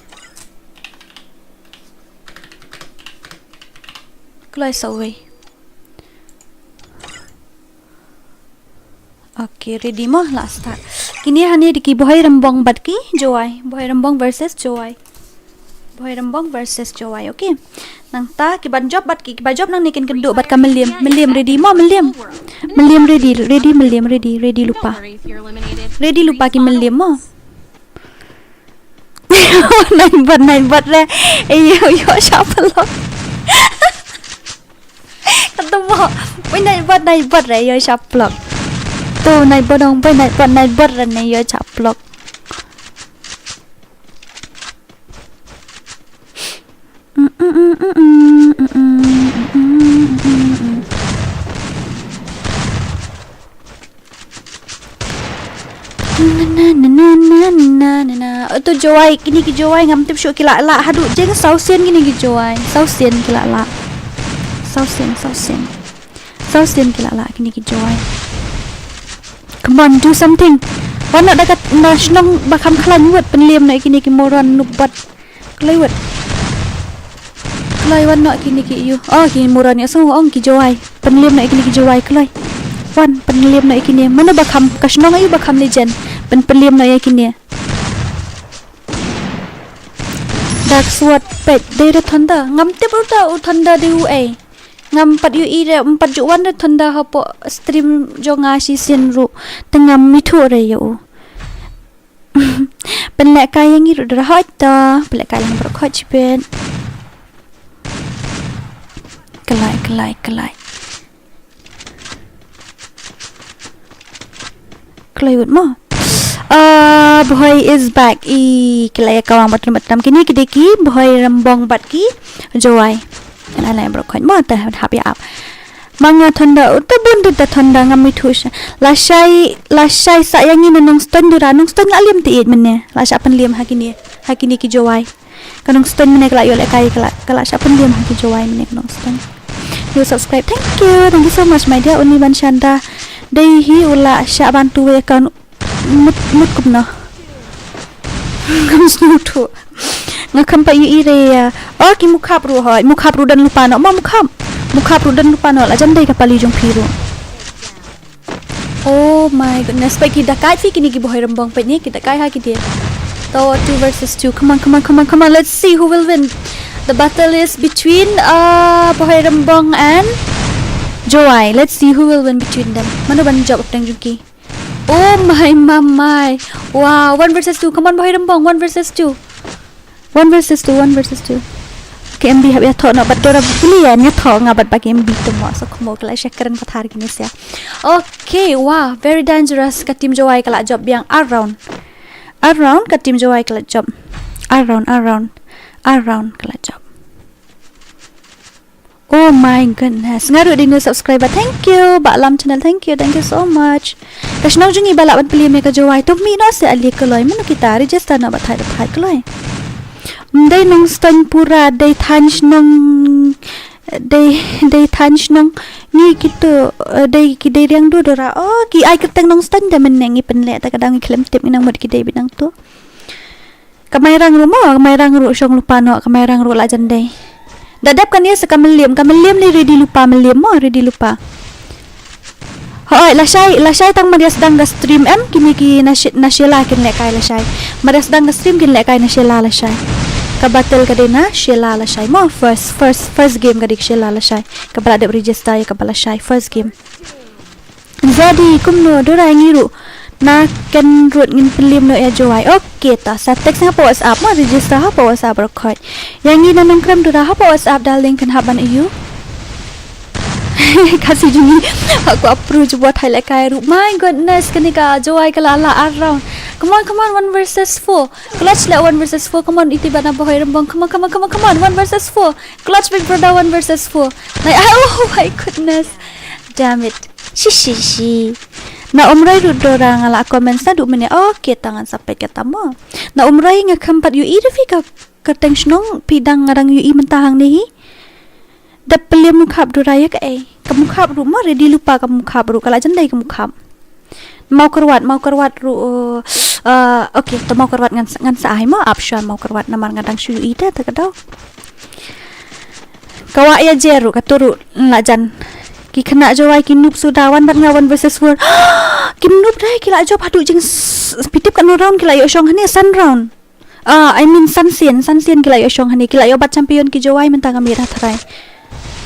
Kloi sa uwei. Okay, ready mo, la start. Kine hangne dei ki bhoi rymbong bad ki Jowai. Bhoi rymbong versus Jowai. Bhoi rymbong versus Jowai, okay. Nangta ki ban jop bad ki, ki ba jop nangne kin kynduh bad ka Mylliem. Mylliem ready mo, Mylliem. Mylliem ready, ready Mylliem, ready, ready lypa. Ready lypa ki Mylliem mo. Nai bot, nai bot re. Ei yo yo sha phlok. Kato mo. Oi nai bot, nai bot re yo sha phlok. To nai bot dong, boi nai bot, nai bot re ne yo sha phlok. Na, na, na, na, na, na, na. Oto Jowai, kine ki Jowai ngam tip shuh ki la lah haduh jeng saw sien kine ki Jowai. Saw sien ki la lah. Saw sien, saw sien. Saw sien ki la lah kine ki Jowai. Come on, do something. Wan noh da ka, na shnong ba kham khlaiñ wut, pynliem noh ïa kine ki moron noob bot. Kloi wut. Kloi wan noh kine ki ïu. Oh, ki moron ïa song ong ki Jowai. Pynliem noh ïa kine ki Jowai kloi. Wan, pynliem noh ïa kine. Mano ba kham, ka shnong ïa u ba kham legend. Pyn, pynliem noh ïa kine. Dark Sword peit dei re Thunder. Ngam tip ruh ta u Thunder dei uei. Ngam pat ïohi re, ngam pat ju wan re Thunder hapoh stream jong nga shisien ruh. Te ngam ithuh re ïa u. Pynlehkai ïa ngi ruh da hoi to. Pynlehkai lang baroh khoit shibit. Kloi, kloi, kloi. Kloi wut mo. Ah, Bhoi is back. I, ki la ïa kawang bad rim tam kine ki dei ki Bhoi Rembong bad ki Jowai. Kan ai lang baroh khoit mo, te hap ïa ap. Ma nga Thunder, uta bun ruh da Thunder ngam ithuh sha. Lashai, lashai sa ïa ngi na Nongstoiñ Dura, Nongstoiñ la liem te ïeit mynne. La shah pynliem ha kine, ha kine ki Jowai. Ka Nongstoiñ mynne ka la ïoh lehkai, ka la, ka la shah pynliem ha ki Jowai mynne ka Nongstoiñ. New subscribe. Thank you. Thank you so much, my dear. Uni ban shanda. Dei hi u la shah ban tu wei account. Mut, mut kumno. Ngam sngewthuh. Nga kham pat ïohi re ïa. Oh, ki Mukhap ruh hoi. Mukhap ruh don lypa noh. Ma Mukhap. Mukhap ruh don lypa noh. La jan dei ka pali jong phi ruh. Oh my goodness. Peit ki dakai phi kine ki Bhoi Rembong peit ne. Ki dakai ha ki dei. To two versus two. Come on, come on, come on, come on. Let's see who will win. The battle is between uh, Bhoi Rembong and Jowai. Let's see who will win between them. Mano ban jop hapdeng jong ki. Oh my, my, my. Wow, one versus two. Come on, Bhoi Rembong, one versus two. One versus two, one versus two. Ka M B hap ïathoh noh bad Dora bili ïa ïathoh nga bad ba ka M B to mo. So kumno ka la sha kren pathar kine sia. Okay, wow, very dangerous. Ka team Jowai ka la jop biang ar round. Ar round ka team Jowai ka la jop. Ar round, ar round. Ar round ka la jop. Oh my goodness. Nga ruh dei new subscriber. Thank you. Ba Lam channel. Thank you. Thank you so much. Ka shnong jong ngi ba lah ban plie me ka Jowai. To mih noh se ali kloi. Mano kita register noh ba thait ba thait kloi. Dei Nongstoiñ Pura, dei thaiñ shnong, dei, dei thaiñ shnong. Ngi kito, eh, dei ki dei Riang Dudura. Oh, ki ai kyrteng Nongstoiñ da mynne ngi pynleh ta ka dang ngi khlem tip ngi nang mut ki dei bad nangto. Ka Mairang ruh mo, ka Mairang ruh shong lypa noh, ka Mairang ruh la jan dei. Da dep kane sa ka Mylliem, ka Mylliem ne ready lypa, Mylliem mo, ready lypa. Hoi, lashai, lashai tang mar ïa sdang ka stream em, kine ki na She-, na Sheila kin lehkai lashai. Mar ïa sdang ka stream kin lehkai na Sheila lashai. Ka battle ka dei na Sheila lashai mo, first, first, first game ka dei Sheila lashai. Kaba la dep register ïa kaba lashai, first game. Jadi kumno Dora ngi ruh na ken ruh ngin pynliem noh ïa Jowai. Okay ta sa text nga pa WhatsApp ma register ha pa WhatsApp ruh khoi. Ïa ngi na Nongkrem Dora ha pa WhatsApp darling kan hap ban ïa u. Khasi juni. Aku approach buat hai lekai ruh. My goodness, kane ka Jowai ka la la ar round. Come on, come on, one versus four. Clutch le one versus four. Come on, iti bana bohoi rembong. Come on, come on, come on, come on. One versus four. Clutch Big Brother one versus four. Like, oh my goodness. Damn it. Shi, shi, shi. Na Umroi ruh Dora nga la comments na du mene. Okay, tangan sampai ketemu. Na Umroi nga khampat yu i da phi ka, ka teng shnong phi dang ngarang yu i mentah hangne hi. Da peliam mukhap Dora ya ka ei. Ka mukhap ruh mo ready lupa ka mukhap ruh ka la jendai ka mukhap. Mau kerwat, mau kerwat ruh. Uh, okay, to mau kerwat ngan, ngan sa ai mo ap shuan mau kerwat namar nga dang shu yu i da ta ka dau. Ka wah ya jer ruh, ka tu ruh la jan. Ki khynnah Jowai ki noob suda wan bad nga one versus four. Ki noob dai ki la jop haduh jing s-, pitip ka no round ki la yu shong hane san round. Ah, I mean san sien, san sien ki la yu shong hane, ki la yu bat champion ki Jowai mynta nga mira tharai.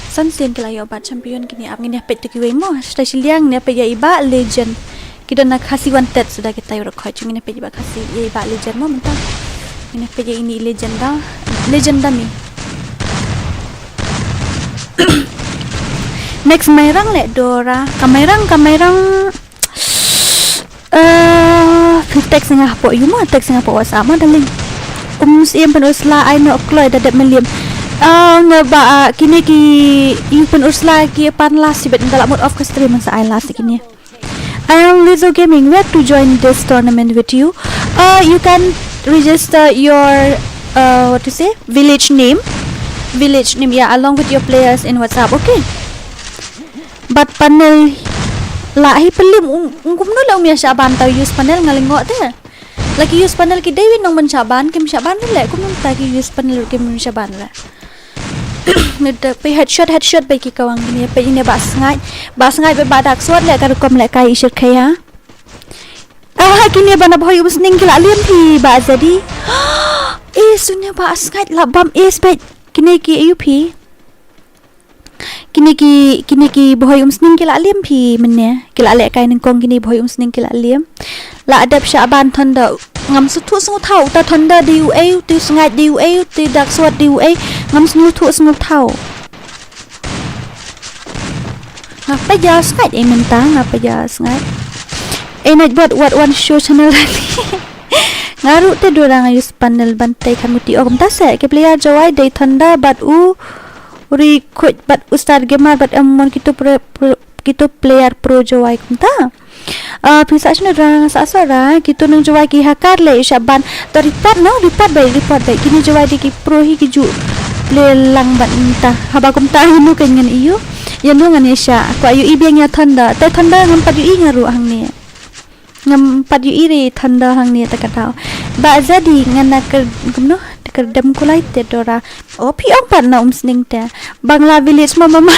San sien ki la yu bat champion kini ap ngin ya pet tu ki wei mo. Stai shiliang ngin ya pet ya iba legend. Ki don na Khasi wanted suda kita yu rokoi chu ngin ya pet iba Khasi ya iba legend mo mynta. Ngin ya pet ya ini legend da. Legend da mi. Next Mairang le Dora. Ka Mairang, ka Mairang. Eh, phi text nga hapoh yu mo, text nga hapoh WhatsApp mo darling. Um siem pyn ursla ai no kloi da dep meliam. Ah, nga ba, ah, kine ki yu pyn ursla ki pan last sibet nga la mut off ka stream sa ai last kine. I am Lizzo Gaming. Where to join this tournament with you? Uh, you can register your, uh, what to say, village name, village name, yeah, along with your players in WhatsApp. Okay. But panel la hi pelim ung, ung kumno la um ya Shaban tau use panel nga lyngngoh te. La ki use panel ki dei wi nong ban Shaban kim Shaban le kumno ta ki use panel kim Shaban le. Nida pe headshot, headshot ba ki kawang kini pe ini ba sngai. Ba sngai ba ba dak suat le ka rukom le kai ishir kaya. Ah, kini ba na boy um sning ki la liam phi ba jadi. Eh, sunya ba sngai la bam eh sbet. Kini ki ayu phi. Kini ki, kini ki boy um sning ki la liam phi mene. Ki la le kai nengkong kini boy um sning ki la liam. La adep Shaban Thunder. Ngam sngewthuh sngewthaw, uta Thunder dei uei, uta u sngaid dei uei, uta u dak sword dei uei. Ngam sngewthuh sngewthaw. Nga pa ja sngaid ei mynta, nga pa ja sngaid. Ei nait bot wat wan show channel ni. Nga ruh te dura nga use panel ban tei khan muti o kumta se. Ki player Jowai dei Thunder bad u Ri Khuid bad u Star Gamer bad em mon kitu pre, pre, kitu player pro Jowai kumta. Ah, phi sa shino dang sa sora, kitu nang Jowai ki hakar le, Shaban. To report no, report bai, report bai. Kini Jowai di ki pro hi ki ju play lang bad nta. Haba kumta hi nu kan ngan iu. Ya nu ngan isha. Kwa yu i biang ya Thunder. Te Thunder ngam pat yu i nga ruh hangne. Ngam pat yu i re Thunder hangne ta ka dau. Ba jadi ngan na ker, kumno, ker dem kulai te dora. O phi ong pat na um sning te. Bangla village mama mama.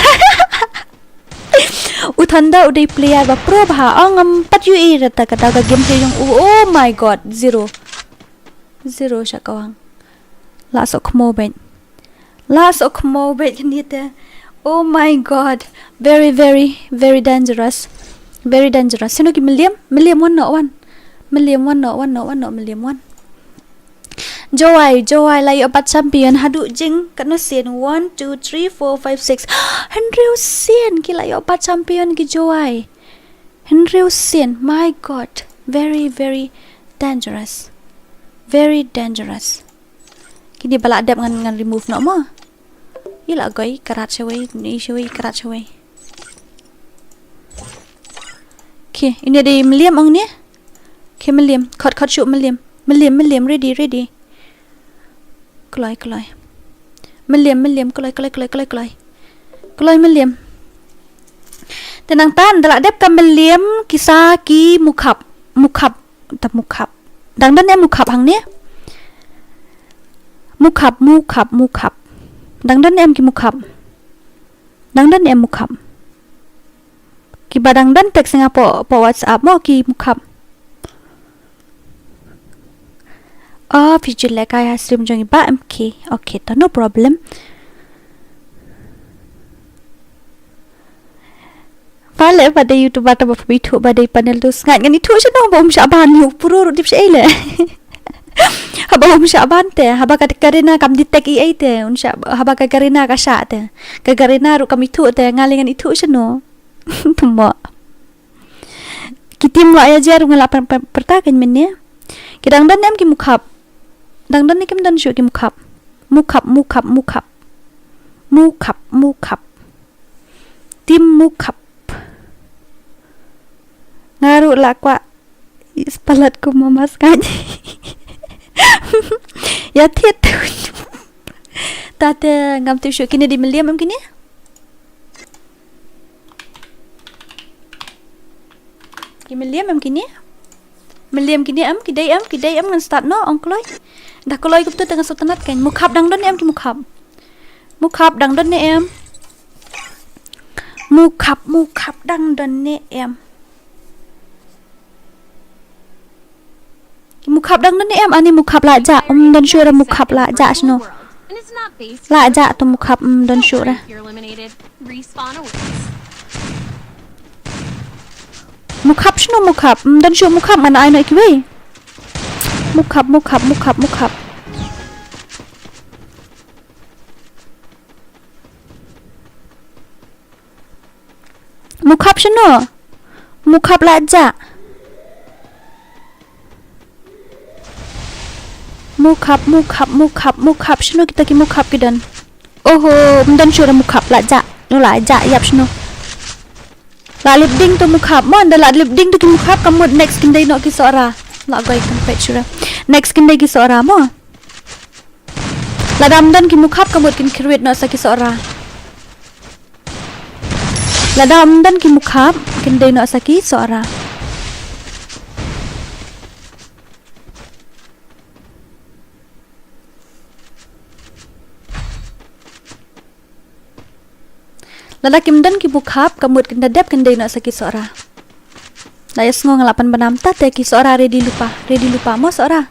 U Thunder u dei player ba pro bha, ong ngam pat yu i rata ka dau ka gameplay jong u. Oh my god, zero. Zero sha kawang. La sok mo bet. La sok mo bet kini te. Oh my god. Very, very, very dangerous. Very dangerous. Sino ki million? Million one not one. Million one not one not one not million one. Jowai, Jowai, la ïoh bat champion haduh jing katno sien, one, two, three, four, five, six. Hynriew sien ki la ïoh bat champion ki Jowai. Hynriew sien, my god. Very, very dangerous. Very dangerous. Kini ba la dep ngan, ngan remove noh mo. Ïa la goi karat shawei, ni shawei karat shawei. Okay, ini dei million ong ni. Okay, million. Khot, khot shuh million. Million, million, ready, ready. Kloi, kloi. Million, million, kloi, kloi, kloi, kloi, kloi. Kloi million. Te nangta da la dep ka million ki sa ki mukhap. Mukhap, ta mukhap. Dang don em mukhap hangne? Mukhap, mukhap, mukhap. Dang don em ki mukhap? Dang don em mukhap? Kiba dang don text nga po, po WhatsApp mo ki mukhap. Oh, phi ju leh kai ha stream jong i ba M K. Okay, to no problem. Pale ba dei YouTuber ta ba phi thuh ba dei panel tu sngat ngan i thuh shano ba um shah ban ïoh pro ruh dip sha ei leh. Haba um shah ban te, haba ka Karina kam detect ei ei te, un shah, haba ka Karina ka shah te. Ka Karina ruh kam ithuh te, nga lei ngan ithuh shano. Tymmo. Ki team Loyajer nga la pyrta kein mynne. Ki dang don em ki Mukhap? Dang don ne kim don shuh ki Mukhap? Mukhap, Mukhap, Mukhap. Mukhap, Mukhap. Team Mukhap. Nga ruh la kwah ïa palat kum Mama Sky. Ïa thied. Tate ngam tip shuh, kine dei mlien em kine? Ki mlien em kine? Mlien kine em, ki dei em, ki dei em, ngan start noh, ong kloi. Da kloi kumta te ngan sngewtynnat kein. Mukhap dang don ne em ki Mukhap? Mukhap dang don ne em? Mukhap, Mukhap dang don ne em? Ki Mukhap dang don ne em? Ani Mukhap la jah, um don shuh re Mukhap la jah shano. La jah to Mukhap, um don shuh re. Mukhap shano Mukhap? Um don shuh Mukhap, ngan ai noh ïa kiwei. Mukhap, Mukhap, Mukhap, Mukhap. Mukhap shano? Mukhap la jah. Mukhap, Mukhap, Mukhap, Mukhap shano kita ki Mukhap ki don? Oho, um don shuh re Mukhap la jah. No la jah ïap shano. La lip ding to Mukhap mo, ynda la lip ding to ki Mukhap ka mut next kin dei noh ki Sohra. La goi kan peit shuh re. Next kin dei ki Sohra mo. Lada ym don ki Mukhap ka mut kin kyrwit noh sa ki Sohra. Lada ym don ki Mukhap kin dei noh sa ki Sohra. Lada kim don ki Mukhap ka mut kin da dep kin dei noh sa ki Sohra. Da ïa sngew nga la pynbna mynta te ki Sohra ready lypa, ready lypa mo Sohra.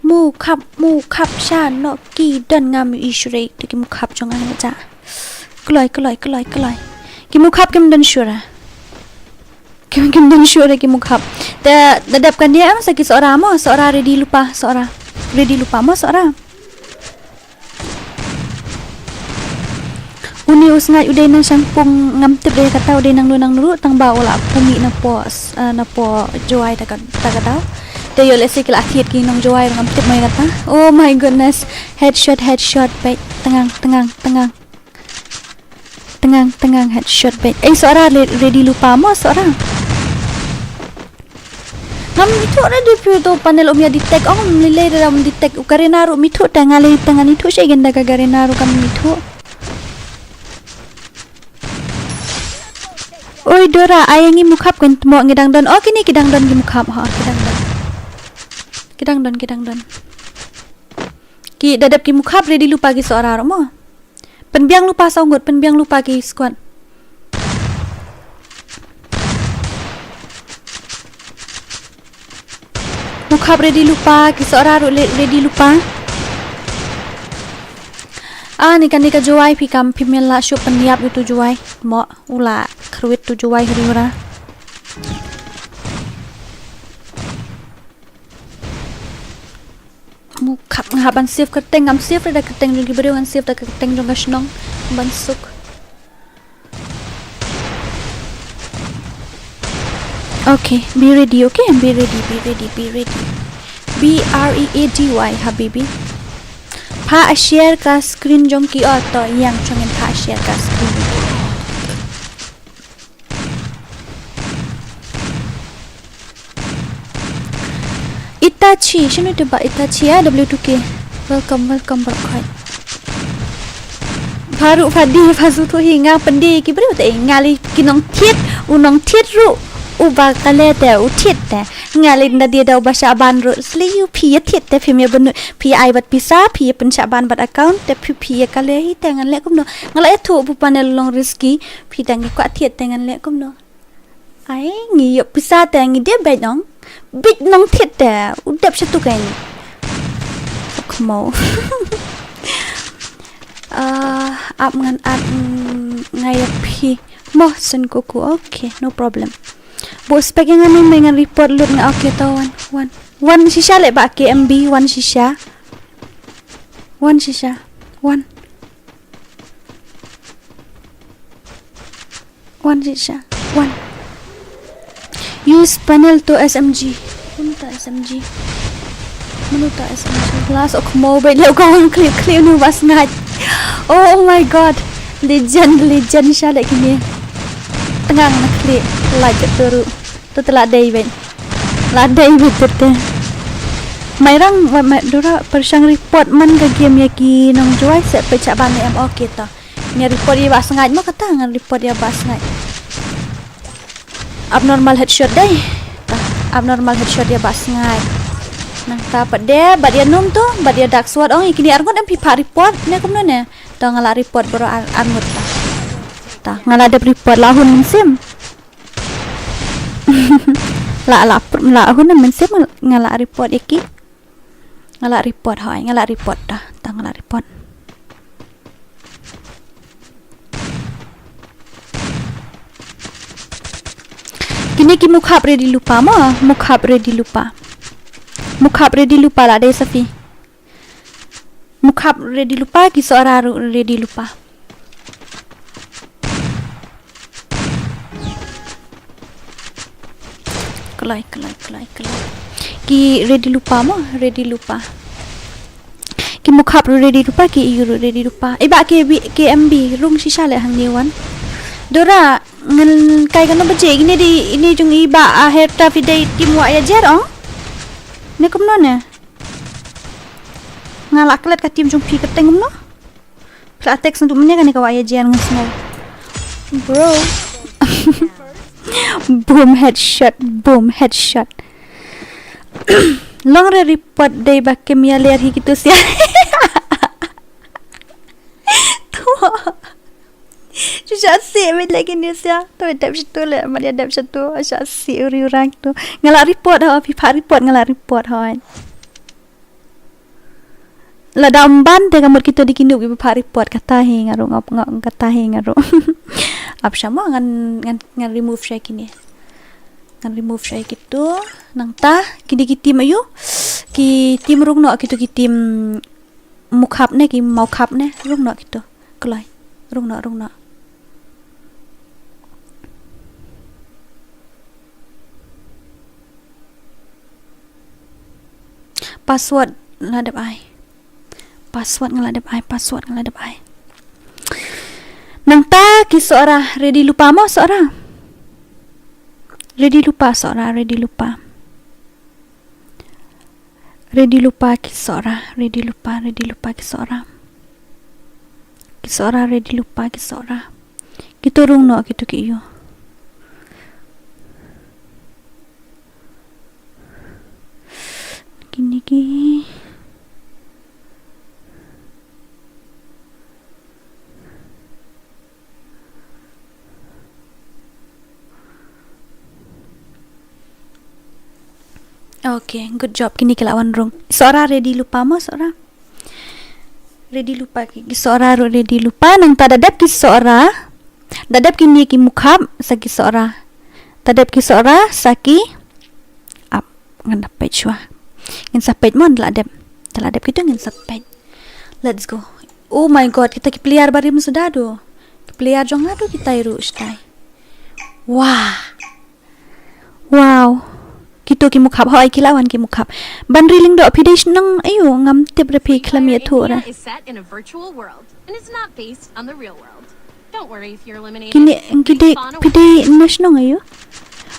Mukhap, Mukhap shano ki don, ngam ïohi shuh re to ki Mukhap jong nga ha ja. Kloi, kloi, kloi, kloi. Ki Mukhap kim don shuh re. Kim, kim don shuh re ki Mukhap. Te da dep kane em sa ki Sohra mo, Sohra ready lypa, Sohra. Ready lypa mo Sohra. Une u Sngaid u dei na Shangpung, ngam tip de kata u dei nangno nangno ruh, tang ba u la pynmih napoh, eh, napoh Jowai ta ka, ta ka daw. Te ïoh lehse ki la thied ki nong Jowai, ngam tip mo ïa kata. Oh my goodness. Headshot, headshot, beit. Tyngang, tyngang, tyngang. Tyngang, tyngang, headshot beit. Ei, Sohra, re-, ready lypa mo, Sohra. Ngam ithuh re, dei phi to panel um ïa detect, ong ym lei lei re um detect. U Garena ruh ym ithuh te, nga lei te ngan ithuh sha ïa kynda ka Garena ruh kam ithuh. Oi Dora, ai ngi Mukhap kan tmo ngi dang don. Oh, kine ki dang don ki Mukhap, ha, ki dang don. Ki dang don, ki dang don. Ki da dep ki Mukhap ready lypa ki Sohra ruh mo. Pynbiang lypa saw ngut, pynbiang lypa ki squad. Mukhap ready lypa, ki Sohra ruh le-, ready lypa. Ah, ni ka, ni ka Jowai phi kam, phi mel la shuh pynïap ïa utu Jowai. Mo, u la kyrwit utu Jowai huri hura. Mukhap, nga hap ban save kyrteng, ngam save re da kyrteng jong ki briew, ngan save da kyrteng jong ka shnong ban suk. Okay, be ready, okay? Be ready, be ready, be ready. B R E A D Y, habibi. Phah share ka screen jong ki, oh, to ïeng, shong ngin phah share ka screen. Itachi, shano te ba Itachi, ah, W two K. Welcome, welcome back, khoi. Pha ruh pha die, pha sngewthuh hi, nga pyndie ki briew te, nga lei ki nongthied, u nongthied ruh, uba kale te, u thied te. Nga lei na die da uba shah ban ruh, sli ïa phi ïa thied te, phi me bynnud, phi ai bad pisa, phi ïa pynshah ban bad account, te phi, phi ïa kale hi te, ngan leh kumno. Nga la ïathuh, u panel long risky, phi dang ïa kwah thied te, ngan leh kumno. Ai, ngi ïoh pisa te ngi dei beit nong. Beit nongthied te, u dep shatu kein. Khmo. Ah, ap ngan ap, mm, nga ïa phi. Mo, Sun Kuku, okay, no problem. Bo spek ïa nga ne, me ngan report lut nga, okay to wan, wan. Wan shisha leh ba K M B, wan shisha. Wan shisha. Wan. Wan shisha. Wan. Use panel to S M G. Kumta S M G. Mano ta S M G? Last ok mo bad leh ka wan clip clip nu bas ngat. Oh my god. Legend, legend sha leh kine. Tngang na clip. Like tu ru. Tu telah dei bad. Lah dei bad tu te. Mai rang, mai, mai dura pershang report man ka game ïa ki nong Jowai se pe cha ban em, okay to. Ngan report ïa ba sngaid mo kata, ngan report ïa ba sngaid. Abnormal headshot dei. Ta, abnormal headshot ïa ba sngaid. Nangta pat de, bad ïa num tu, bad ïa Dark Sword ong, ïa kine arngut em phi phah report, ne kumno ne. To nga la report bro ar-, arngut ta. Ta, nga la dep report la hun mynsiem. La, la, la hun mynsiem nga la report ïa ki. Nga la report hoi, nga la report ta, ta nga la report. Kine ki mukhap ready lypa mo, mukhap ready lypa. Mukhap ready lypa la dei Safi. Mukhap ready lypa, ki Sohra ruh ready lypa. Kloi, kloi, kloi, kloi. Ki ready lypa mo, ready lypa. Ki mukhap ruh ready lypa, ki ïu ruh ready lypa. Eh, ba K B, K M B, rung shisha leh hangne wan. Dora, ngan kai kano baje, ine dei, ine jong i ba, a, Herta phi dei team Wahïajer, oh? Ne kumno ne? Nga la klet ka team jong phi ka teng kumno? Phi la text ntu mene kane ka Wahïajer nga sngew. Bro. Boom headshot, boom headshot. Long re report dei ba kem ïa ler hi kitu sia. Tu. Shu sha si me lagi ni sia. Tu dep situ le, ma dia dep situ. Sha si uri urang tu. Nga la report ha, phi phah report nga la report ha. Lada ym ban te ka mut kito dei ki noob kiba phah report, kata hi nga ruh, nga, nga, kata hi nga ruh. Ap sha mo ngan, ngan, ngan remove sha kine. Ngan remove sha kito. Nangta kine ki team aïu? Ki team rung noh kito, ki team mukhap ne, ki mawkhap ne, rung noh kito. Kloi. Rung noh, rung noh. Password la dep ai. Password nga la dep ai, password nga la dep ai. Nangta ki Sohra ready lypa mo Sohra. Ready lypa Sohra, ready lypa. Ready lypa ki Sohra, ready lypa, ready lypa ki Sohra. Ki Sohra ready lypa ki Sohra. Kito rung noh kito ki ïu. Kine ki. Okay, good job. Kine ki la wan rung. Sohra ready lypa mo Sohra. Ready lypa ki, ki Sohra ruh ready lypa, nangta da dep ki Sohra. Da dep kine ki mukhap sa ki Sohra. Da dep ki Sohra sa ki ap. Ngan da peit shuwa. Ngin sa peit mo, da la dep. Da la dep kito ngin sa peit. Let's go. Oh my god, kita ki player barim suda do. Ki player jong nga do kita ruh stai. Wah. Wow. Kito ki mukhap, hoi ki la wan ki mukhap. Ban ri lyngdoh phi dei shnong aïu, ngam tip re phi khlem ïathuh re. Is set in a virtual world and is not based on the real world. Don't worry if you're eliminated. Kine, ki dei, phi dei na shnong aïu?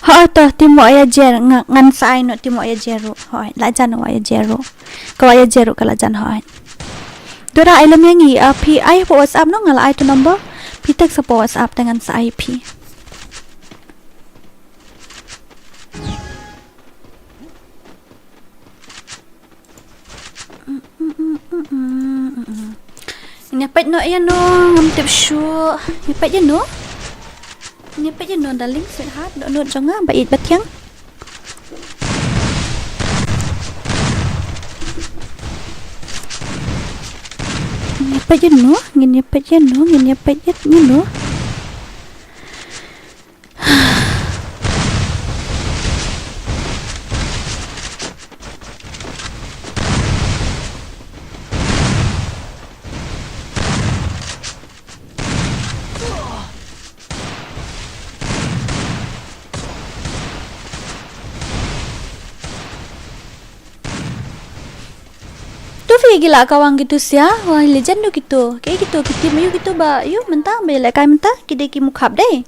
Hoi to, team Wahïajer, nga, ngan sa ai noh team Wahïajer ruh. Hoi, la jan Wahïajer ruh. Ka Wahïajer ruh ka la jan hoi. Dora ai lem ïa ngi, ah, phi ai hapoh WhatsApp noh, nga la ai tu number. Phi text hapoh WhatsApp te ngan sa ai phi. Ngin ïa peit noh ïa no, ngam tip shuh. Ngin ïa peit ïa no. Ngin ïa peit ïa no, darling, sweetheart, dohnud jong nga, ba ïeit ba thiang. Ngin ïa peit ïa no, ngin ïa peit ïa no, ngin ïa peit ïa no. Te ki la kawang kitu sia, wah, legend tu kitu. Ke kitu, ki team ayu kitu ba, ayu, mynta, ba lehkai mynta, ki dei ki mukhap dei.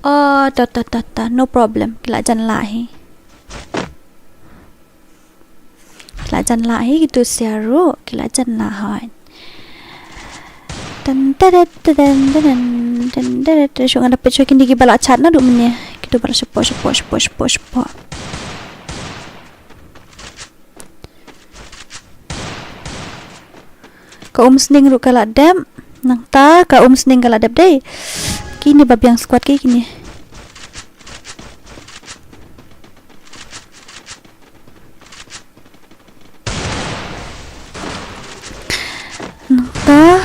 Oh, ta, ta, ta, ta, no problem, ki la jan lah hi. Ki la jan lah hi, kitu sia ruh, ki la jan lah hoi. Tan, teret, teren, teren, tan, teret, teret, shu ngan da peit shu kindi ki ba la chat naduh mynne. Kitu ba la shapoh, shapoh, shapoh, shapoh, shapoh. Ka Umsning ruh ka la dep. Nangta ka Umsning ka la dep dei. Kine ba biang squad ki kine. Nangta.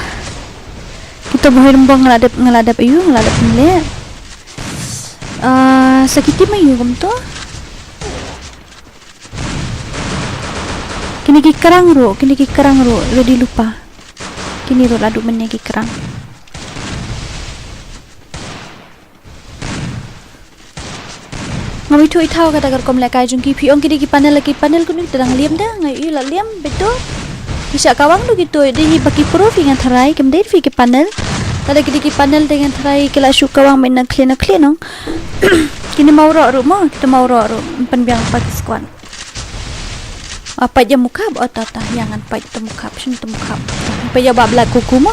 Kita bahai rembang nga la dep, nga la dep ayu, nga la dep pynleh. Ah, sakiti ma ayu kumto. Kine ki krang ruh, kine ki krang ruh, ready lypa. Kine ruh la duh mynne ki krang. Ngam ithuh ithaw kata ka rukom lehkai jong ki, phi ong ki dei ki panel, ki panel kunu kita dang liam da, nga ïohi la liam, betul. Ki shah kawang tu kitu, dei hi ba ki pro phi ngan tharai, kim dei phi ki panel. Lada ki dei ki panel dei ngan tharai, ki la shu kawang mynta na khlieh na khlieh nong. Kine mawroh ruh mo, kita mawroh ruh, pynbiang lypa ki squad. Ah, peit ïa mukhap, oh, ta, ta, ïa ngan peit te mukhap, shen te mukhap. Peit ïa ba bla kuku mo.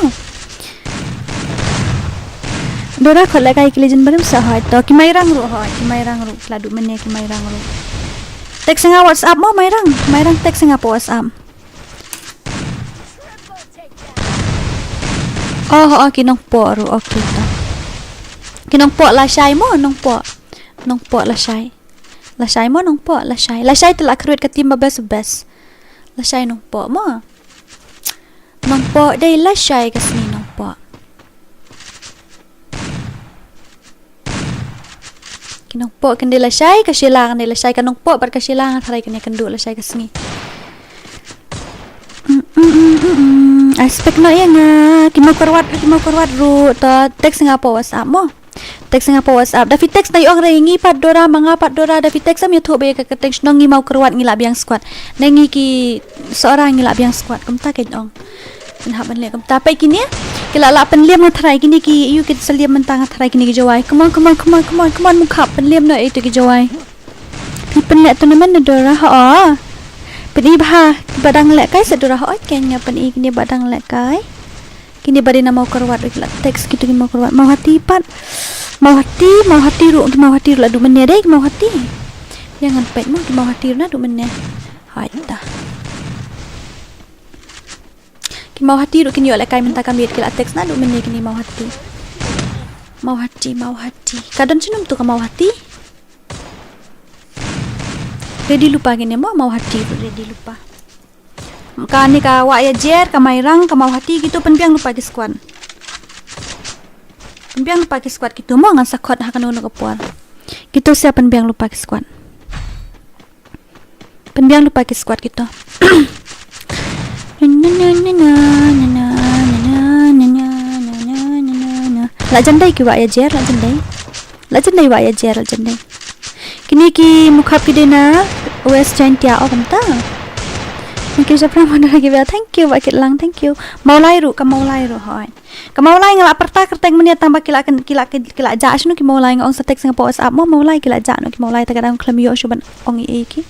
Dora khot lehkai ki legend barim sa hoi to, ki Mairang ruh hoi, ki Mairang ruh, la duh mynne ki Mairang ruh. Text nga WhatsApp mo Mairang, Mairang text nga pa WhatsApp. Oh, oh, ki Nongpoh ruh, okay to. Ki Nongpoh lashai mo, Nongpoh. Nongpoh lashai. Lashai mo Nongpoh, lashai. Lashai te la kyrwit ka team ba best best. Lashai Nongpoh mo. Nongpoh dei lashai ka sngi Nongpoh. Ki Nongpoh kin dei lashai, ka Sheila kan dei lashai, ka Nongpoh bad ka Sheila nga tharai kane kan duh lashai ka sngi. Mm, mm, mm, mm, mm. I spek noh ïa nga, ki Mawkyrwat, ki Mawkyrwat ruh, to text nga pa WhatsApp mo. Text nga pa WhatsApp. Da phi text na ïong re ngi pat Dora, ma nga pat Dora, da phi text am ïathuh ba ïa ka kyrteng shnong ngi Mawkyrwat ngi lah biang squad. Ne ngi ki Sohra ngi lah biang squad. Kumta kein ong. Phin hap ban leh kumta. Peit kine. Ki la lah pynliam nga tharai kine ki ïoh kin sa liam mynta nga tharai kine ki Jowai. Come on, come on, come on, come on, come on, mukhap pynliam noh ïa itu ki Jowai. Phi pynleh tournament na Dora ha. Pyn-i bha. Ba dang lehkai sa Dora ha. Oi kein nga pyn-i kine ba dang lehkai. Kine ba dei na Mawkyrwat ruh ki la text kitu ki Mawkyrwat. Mawhati pat. Mawhati, Mawhati ruh, ki Mawhati ruh la duh mynne dei ki Mawhati. Ïa ngan peit mo ki Mawhati ruh na duh mynne. Hai ta. Ki Mawhati ruh kin ïoh lehkai mynta ka miet ki la text na duh mynne kine Mawhati. Mawhati, Mawhati. Ka don shnong tu ka Mawhati. Ready lypa kine mo Mawhati ruh ready lypa. Kane ka Wah Ïajer, ka Mairang, ka Mawhati, kitu pynbiang lypa ki squad. Pynbiang lypa ki squad kitu mo ngan sa khot ha kano kano ka por. Kitu sia pynbiang lypa ki squad. Pynbiang lypa ki squad kitu. La jan dei ki Wah Ïajer, la jan dei. La jan dei Wah Ïajer, la jan dei. Kine ki mukhap ki dei na West Jaintia o kumta. Thank you Japra Mandara ki ba. Thank you Bah Kitlang, thank you. Mawlai ruh, ka Mawlai ruh hoi. Ka Mawlai nga la pyrta kyrteng mynne tang ba ki la kyn-, ki la kyn-, ki la jah shano ki Mawlai nga ong sa text nga pa WhatsApp mo Mawlai ki la jah no ki Mawlai ta ka dang khlem ïoh shuh ban ong ïa ki.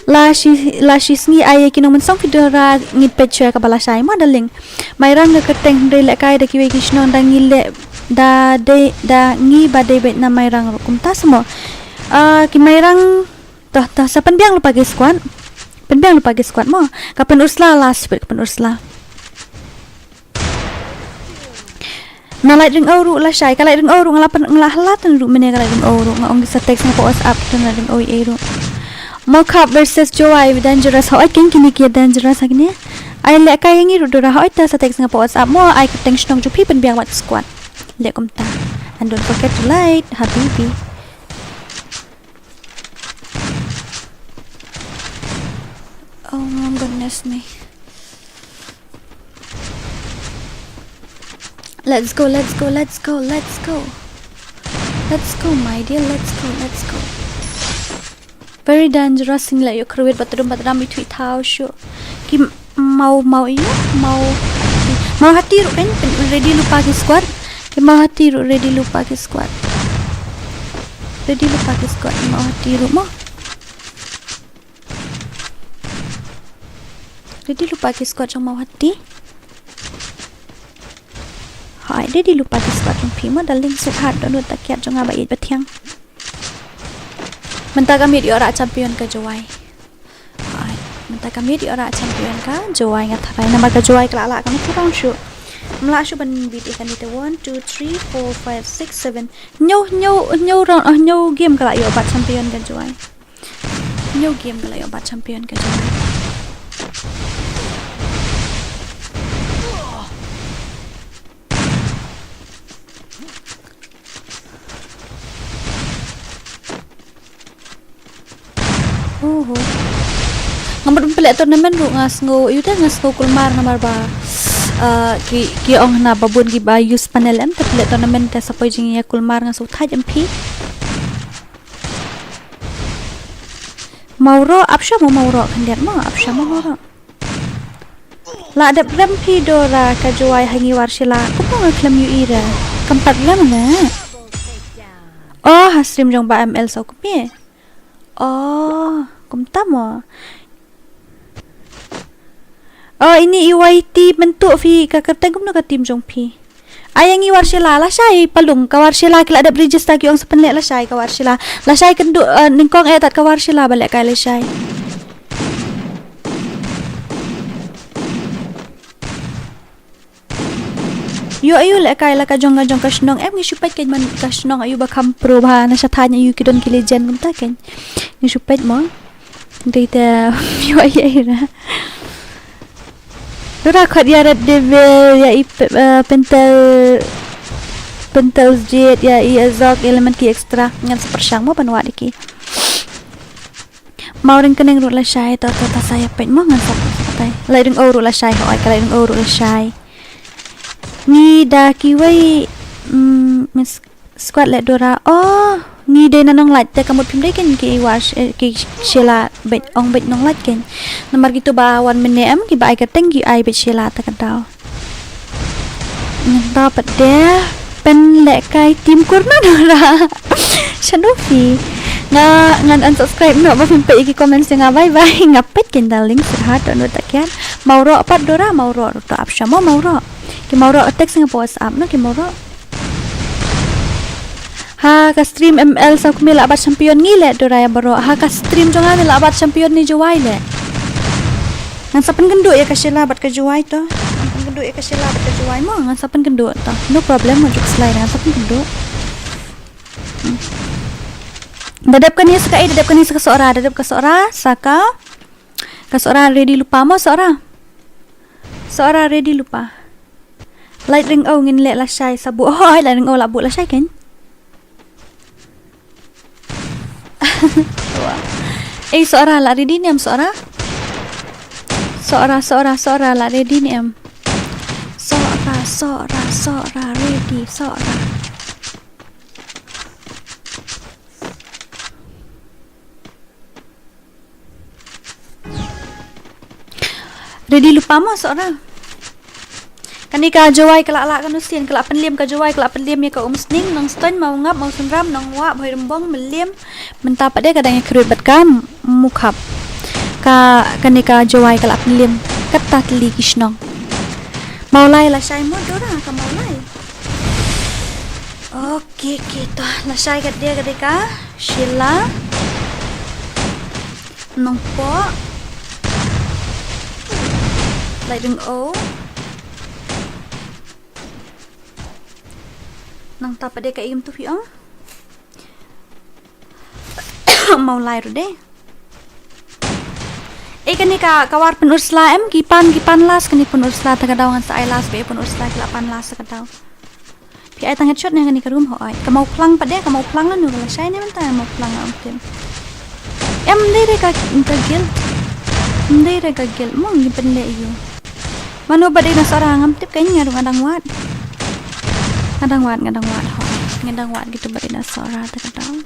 La shi, la shi sngi ai ïa ki nongmynsong phi Dora ngin peit shuwa kaba lashai mo darling. Mairang ka kyrteng hynrei lehkai da kiwei ki shnong da ngi leh da dei da ngi ba dei beit na Mairang ruh kumta sa mo. Ah, ki Mairang toh toh sa pynbiang lypa ki squad. Pynbiang lypa ki squad mo. Ka Pynursla last beit ka Pynursla. Na Laitdingo ruh lashai, ka Laitdingo ruh nga la pyn-, nga la hlat ruh mynne ka Laitdingo ruh nga ong sa text nga pa WhatsApp tu na Laitdingo ei ruh. Mawkhap versus Jowai dangerous hoi kein kine ki dangerous ha kine. Ai lehkai ïa ngi ruh Dora hoi ta sa text nga pa WhatsApp mo ai kyrteng shnong jong phi pynbiang wat squad. Leh kumta. And don't forget to like habibi. Oh my goodness me. Let's go, let's go, let's go, let's go. Let's go, my dear, let's go, let's go. Very dangerous, ngi la ïoh kyrwit bad tdum bad ram ithuh ithaw shuh. Ki mau, mau ïa, mau, mau hati ruh kan, ready lypa ki squad. Ki mau hati ruh ready lypa ki squad. Ready lypa ki squad, mau hati ruh mo. Ready lypa ki squad jong mau hati. Hai, ready lypa ki squad jong phi mo, darling sweetheart, dohnud takiat jong nga ba ïeit ba thiang. Mynta ka miet ïoh rah champion ka Jowai. Hai, mynta ka miet ïoh rah champion ka Jowai nga tharai. Namar ka Jowai ka la lah ka mut round shuh. Mlah shuh ban beat ïa kane te one, two, three, four, five, six, seven. Hynñiew, hynñiew, hynñiew round, ah, hynñiew game ka la ïoh bat champion ka Jowai. Hynñiew game ka la ïoh bat champion ka Jowai. Oho. Nga mut ban pynleh tournament ruh nga sngew, ïu te nga sngew kulmar namar ba, ah, ki, ki ong hana ba bun kiba use panel em, te pynleh tournament te sa poi jingïa kulmar nga sngew thait em phi. Mawroh, ap sha mo Mawroh khyndiat mo, ap sha mo Mawroh. La dep rem phi Dora ka Jowai ha ngi war shila, kumno nga khlem ïohi re. Kam pat rem ne. Oh, ha stream jong Bah M L Sawkmie. Oh, kumta mo. Oh, ini E Y T Myntu phi ka kyrteng, kumno ka team jong phi. Ai ïa ngi war shila, lashai Palung, ka war shila ki la dep register ki ong sa pynleh, lashai ka war shila. Lashai kynduh, eh, nyngkong eh tad ka war shila ba lehkai lashai. Ïoh aïu lehkai la ka jong, ka jong ka shnong em, ngi shu peit keiñ man ka shnong aïu ba kham pro bha, na sha thaiñ aïu ki don ki legend kumta keiñ. Ngi shu peit mo. Dei te ïoh aïu ra. Dora khot ïa Red Devil, ïa i pe-, eh, Pentel, Pentel Jade, ïa i Azok, Element ki extra. Ngan sa pyrshang mo ban wad ïa ki. Mawryngkneng ruh lashai, to, to, to, sa ïa peit mo ngan sa peit. Laitryngew ruh lashai, hooid, ka Laitryngew ruh lashai. Ngi da kiwei, mm, Miss Squad leh Dora. Oh, ngi dei na Nonglait te ka mut phim dei keiñ ki war sh-, eh, ki shela beit, ong beit Nonglait keiñ. Namar kito ba wan mynne em kiba ai kyrteng ki ai beit shela ta ka daw. Ngan da pat de pynlehkai team kur na Dora. Shano phi. Nga, ngan unsubscribe noh ba phim peit ïa ki comments jong nga, bye bye. Nga peit keiñ darling sweetheart, dohnud takiat. Mawroh pat Dora, Mawroh ruh to ap sha mo Mawroh. Ki Mawroh text nga pa WhatsApp no ki Mawroh. Ha ka stream M L Sawkmie la bat champion ngi leh Dora ïa baroh. Ha ka stream jong nga ngi la bat champion ne Jowai leh. Ngan sa pynkynduh ïa ka shela bad ka Jowai to. Ngan pynkynduh ïa ka shela bad ka Jowai mo, ngan sa pynkynduh to. No problem mo, juk slai ngan sa pynkynduh. Hmm. Da dep kane sa ka, eh, da dep kane sa ka Sohra, da dep ka Sohra, sa ka, ka Sohra ready lypa mo Sohra. Sohra ready lypa. Laitryngew ngin leh lashai sa buh. Oh, Laitryngew la buh lashai keiñ. Ei Sohra la ready ne em Sohra? Sohra, Sohra, Sohra la ready ne em? Sohra, Sohra, Sohra ready, Sohra. Ready lypa mo Sohra. Kane ka Jowai ka la lah kano sien, ka la pynliem ka Jowai, ka la pynliem ïa ka Umsning, Nongstoiñ, Mawngap, Mawsynram, Nongwah, Bhoirymbong, Mylliem. Mynta pat de ka dang ïakynduh bad ka Mukhap. Ka, kane ka Jowai ka la pynliem kata tylli ki shnong. Mawlai lashai mo Dora ka Mawlai. Ok, ok, to lashai kat de ka de ka Sheila. Nongpoh. Laitryngew. Nangta pat de ka im tu phi ong. Mawlai ruh de. Eh, kane ka, ka war Pynursla em, ki pan, ki pan last, kane Pynursla ta ka daw ngan sa ai last, ba Pynursla ki la pan last ta ka daw. Phi ai tang headshot ne kane ka room, hooid. Ka Mawphlang pat de, ka Mawphlang lano ka lashai ne mynta, Mawphlang nga ym tip. Em dei re ka, ka guild. Em dei re ka guild, mo ngi pynleh ïa u. Mano ba dei na Sohra ngam tip keiñ, nga ruh nga dang wad. Nga dang wad, nga dang wad, hooid. Nga dang wad kito ba dei na Sohra ta ka daw.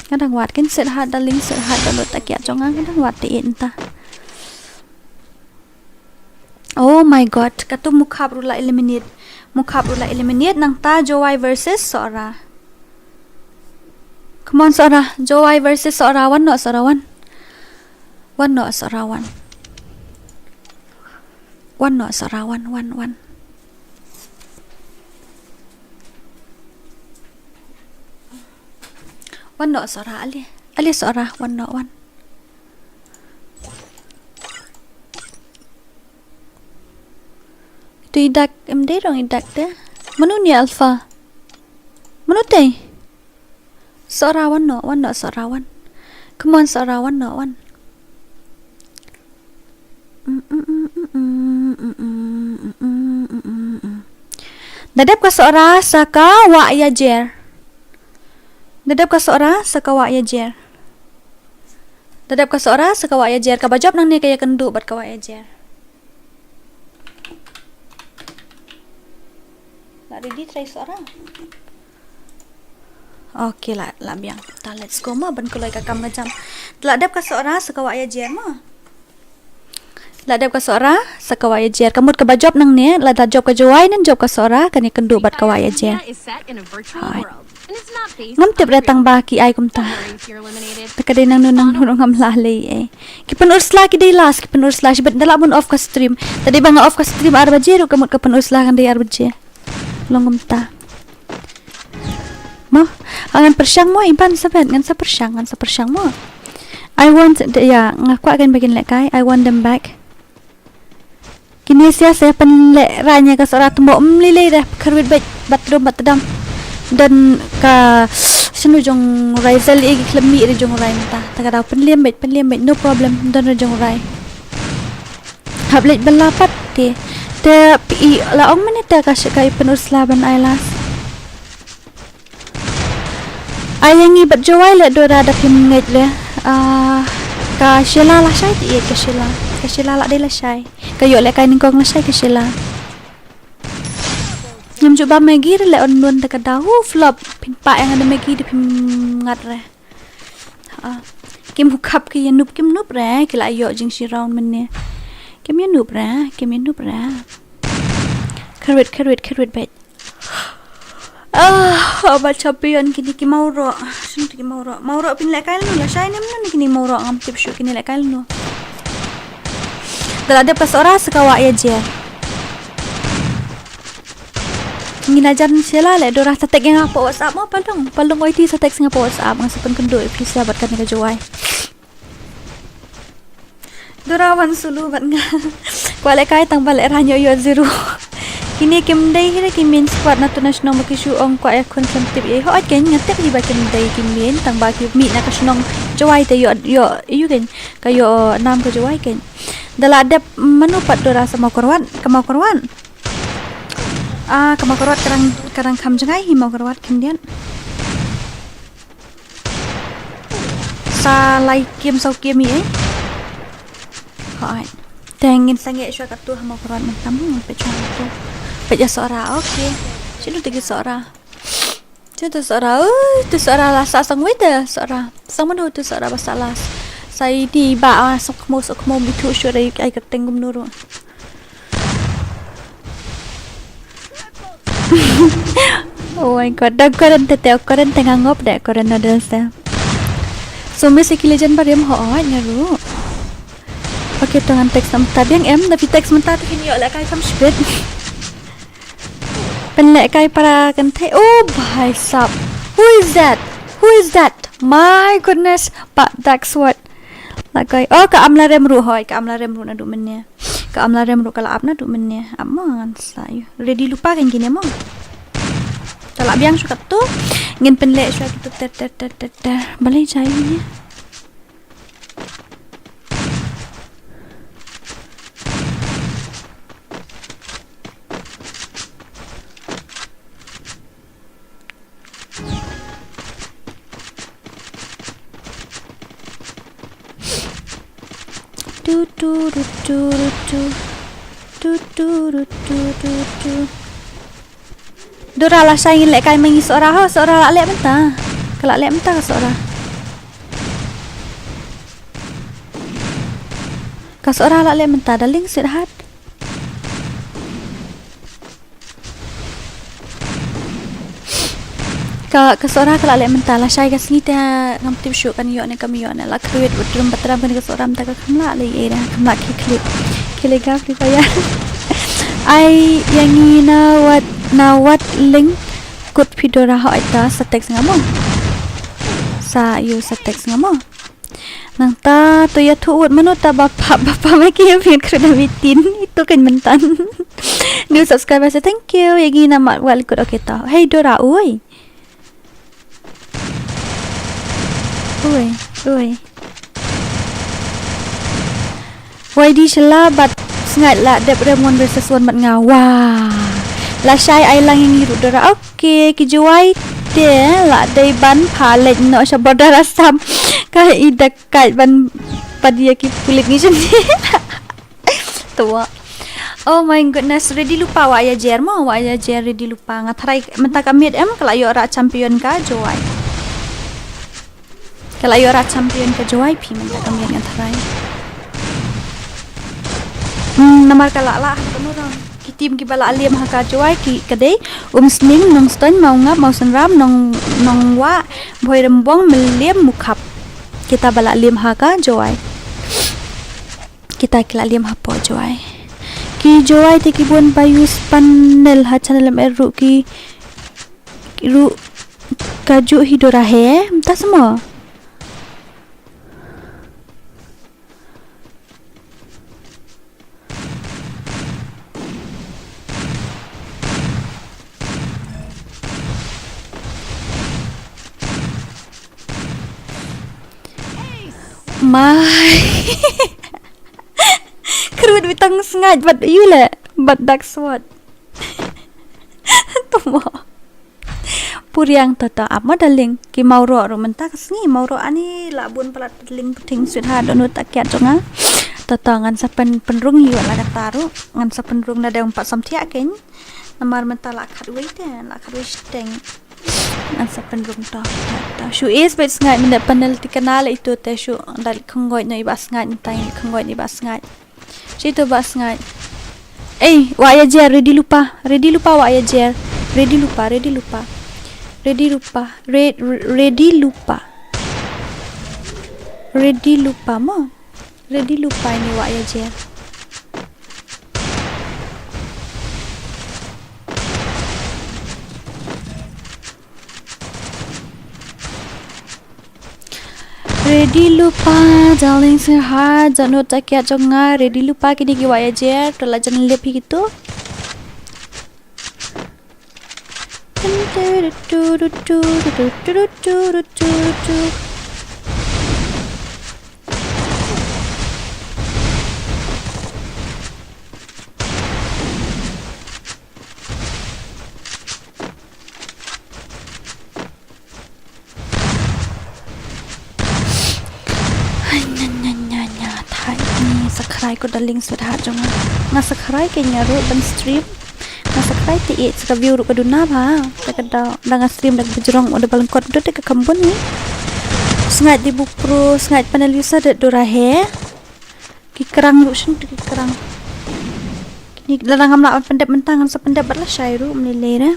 Nga dang wad keiñ sweetheart, darling sweetheart, dohnud takiat jong nga, nga dang wad te ïeit mynta. Oh my god, katu Mukhap ruh la eliminate. Mukhap ruh la eliminate, nangta Jowai versus Sohra. Come on Sohra, Jowai versus Sohra, wan noh Sohra wan. Wan noh Sohra wan. Wan noh Sohra wan, wan, wan. Wan noh Sohra, ale. Ale Sohra, wan noh wan. Tu i dak, em dei rong i dak te. Mano ni Alpha? Mano te? Sohra wan noh, wan noh Sohra wan. Come on Sohra wan noh wan. Da dep ka Sohra sa ka wah ïa jer. Da dep ka Sohra sa ka wah ïa jer. Da dep ka Sohra sa ka wah ïa jer. Kaba jop nangne ka ïakynduh bad ka wah ïa jer. La ready trai Sohra. Okay, la, la biang. Ta let's go ma ban kloi ka kam ka jam. La dep ka Sohra sa ka wah ïa jer ma. La dep ka Sohra sa ka wah ïa jer. Ka mut kaba jop nangne, lada jop ka Jowai ne jop ka Sohra, kan ïakynduh bad ka wah ïa jer. Hai. Ngam tip re tang ba ki ai kumta. Te ka dei nangno nangno ngam lah lei ei. Ki pynursla ki dei last, ki pynursla shibit da lah bun off ka stream. Te dei ba nga off ka stream ar baje ruh ka mut ka pynursla kan dei ar baje. Long kumta. Mo, ngan pyrshang mo, Iban Sabet, ngan sa pyrshang, ngan sa pyrshang mo. I want, ya, nga kwah kan ba kin lehkai, I want them back. Kine sia sa pynlehrain ïa ka Sohra tymbo, ym lei lei re, khyrwit beit, bat dum, bat dam. Don ka, shano jong Rai, sa lei ki khlem mih re jong Rai mynta. Ta ka daw pynliem beit, pynliem beit, no problem, don re jong Rai. Hap leit bylla pat te. Te i la ong mynne te ka sh-, ka i pynursla ban ai last. Ai ïa ngi bad Jowai leh Dora da phim ngeit re. Ah, ka Sheila lashai te ïeit ka Sheila. Ka Sheila la dei lashai. Ka ïoh lehkai nyngkong lashai ka Sheila. Ngim ju bam Maggie re leh unknown da ka daw. Hu flop. Phin pah ïa nga da Maggie da phim ngat re. Ha. Kim hu khap ki ïa noob kim noob re. Ki la ïoh jingshi round mynne. Kim ïa noob re. Kim ïa noob re. Kyrwit, kyrwit, kyrwit beit. Ah, ba champion kine ki Mawroh. Shano te ki Mawroh? Mawroh phin lehkai lano lashai ne mano ne kine Mawroh, ngam tip shuh kine lehkai lano. Da la dep ka Sohra sa ka wah ïa jer. Ngi na jan Sheila leh Dora sa text ïa nga hapoh WhatsApp mo, Palung. Palung oi ti sa text ïa nga hapoh WhatsApp, nga sa pynkynduh ïa phi sha bad kane ka Jowai. Dora wan solo bad nga. Kwah lehkai tang ba lehrain ïoh ïoh zero. Kine kim dei hi re ki main squad na tu na shnong ba ki shu ong kwah ïa khun khlem tip ïa. Hooid kein nga tip hi ba kim dei ki main tang ba ki mih na ka shnong Jowai te ïoh ïoh ïa kein. Ka ïoh nam ka Jowai kein. Da la dep mano pat Dora sa Mawkyrwat, ka Mawkyrwat. Ah, ka Mawkyrwat ka dang, ka dang kham jngai hi Mawkyrwat khyndiat. Sa lai kem saw kem ïa. Hooid. Te ngin sangeh shuwa katu ha Mawkyrwat mynta mo, peit shuwa katu. Peit ïa Sohra, okay. Shano te ki Sohra? Shano te Sohra? Ui, te Sohra la sah sangwei te Sohra. Sang mano te Sohra ba sah last. Sa ïa ni ba, ah, sok khmo sok khmo mithu shuwa ïa ki ai kyrteng kumno ruh. Oh my god, da kren te te, kren te nga ngop de, kren na de se. So me se ki legend barim hooid nga ruh. Okay, to ngan text mynta biang em, da phi text mynta te phin ïoh lehkai kham shibit. Pynlehkai para kynthei. Oh bhai sab. Who is that? Who is that? My goodness. Pa Dark Sword. Lehkai. Oh, ka Amlarem ruh hooid, ka Amlarem ruh naduh mynne. Ka Amlarem ruh ka la ap naduh mynne. Ap mo ngan sa ïa. Ready lypa kein kine mo. Ta la biang shuwa katu. Ngin pynleh shuwa katu ter ter ter ter ter. Balei jai ne. Tu, tu, ru, tu, ru, tu. Tu, tu, ru, tu, ru, tu. Dora lashai ngin lehkai ma ngi Sohra ho, Sohra la leh mynta. Ka la leh mynta ka Sohra. Ka Sohra la leh mynta, darling sweetheart. Ka, ka Sora ka la leh mynta, lashai ka sngi te ngam tip shuh kan ïoh ne kam ïoh ne, la khrwit wat drum bat drum kane ka Sora mynta ka kham lah leh ei re, kham lah ki clip. Ki leh ka Free Fire. Ai ïa ngi na wat, na wat link kut phi Dora hooid ta sa text nga mo. Sa ïoh sa text nga mo. Nangta to ïathuh wut mano ta ba pap ba pap ma ki ïa phi khrwit da mitin. Ito kan mynta. New subscriber say thank you. Ïa ngi na mat wat link kut, okay ta. Hey Dora oi. Oi, oi. Wai di shala bad Sngaid la dep rem one versus one bad nga. Wah. Lashai ai lang ïa ngi ruh Dora. Okay, ki Jowai te la dei ban pha leit noh sha border Assam. Ka i da kait ban pad ïa ki pulit ngi shane. Tuwa. Oh my goodness, ready lypa wa ïa jer mo, wa ïa jer ready lypa. Nga tharai mynta ka miet em ka la ïoh rah champion ka Jowai. Ka la ïoh rah champion ka Jowai phi mynta ka miet nga tharai. Hmm, namar ka la lah ha kano rong. Ki team kiba la liem ha ka Jowai ki ka dei Umsning, Nongstoiñ, Mawngap, Mawsynram, Nong, Nongwah, Bhoirymbong, Mylliem, Mukhap. Kita ba la liem ha ka Jowai. Kita ki la liem hapoh Jowai. Ki Jowai te ki bun ba use panel ha channel M R ruh ki ruh ka juh hi Dora he, mynta sa mo. Mai. Khrwit witang Sngaid bad ïu le bad Dark Sword. Tumo. Puriang tata ap ma darling. Ki Mawroh ruh mynta ka sngi Mawroh ani la bun palat darling puting sweetheart dohnud ta kiat jong nga. Tata ngan sa pyn, pynrung ïu la kata ruh. Ngan sa pynrung na dang pat samthiah kein. Namar mynta la khatwei te, la khatwei shiteng. Ngan sa pynrung to, to, to. Shu is bad Sngaid mynta penalty kana la itu te shu dal khongoi no iba Sngaid mynta khongoi iba Sngaid. Shu itu ba Sngaid. Ei, wa ïa jer ready lypa, ready lypa wa ïa jer. Ready lypa, ready lypa. Ready lypa, re-, re-, ready lypa. Ready lypa mo. Ready lypa ini wa ïa jer. Ready lypa, darling sweetheart, jano ta kiat jong nga, ready lypa kini ki wa ïa jer, to la jan lip hi kitu. Nya, nya, nya, nya, thai ni subscribe ko darling sweetheart jong nga. Nga subscribe ke nya ruh ban stream. Nga subscribe te i sa ka view ruh ka duna ba. Ta ka da, da nga stream da ka bajrong o da balang kot do te ka kambun ni. Sngaid di bu pro, Sngaid panel user da Dora he. Ki krang ruh shin tu ki krang. Ni la ngam la pyndep mynta ngan sa pyndep bad lashai ruh mlei lei re.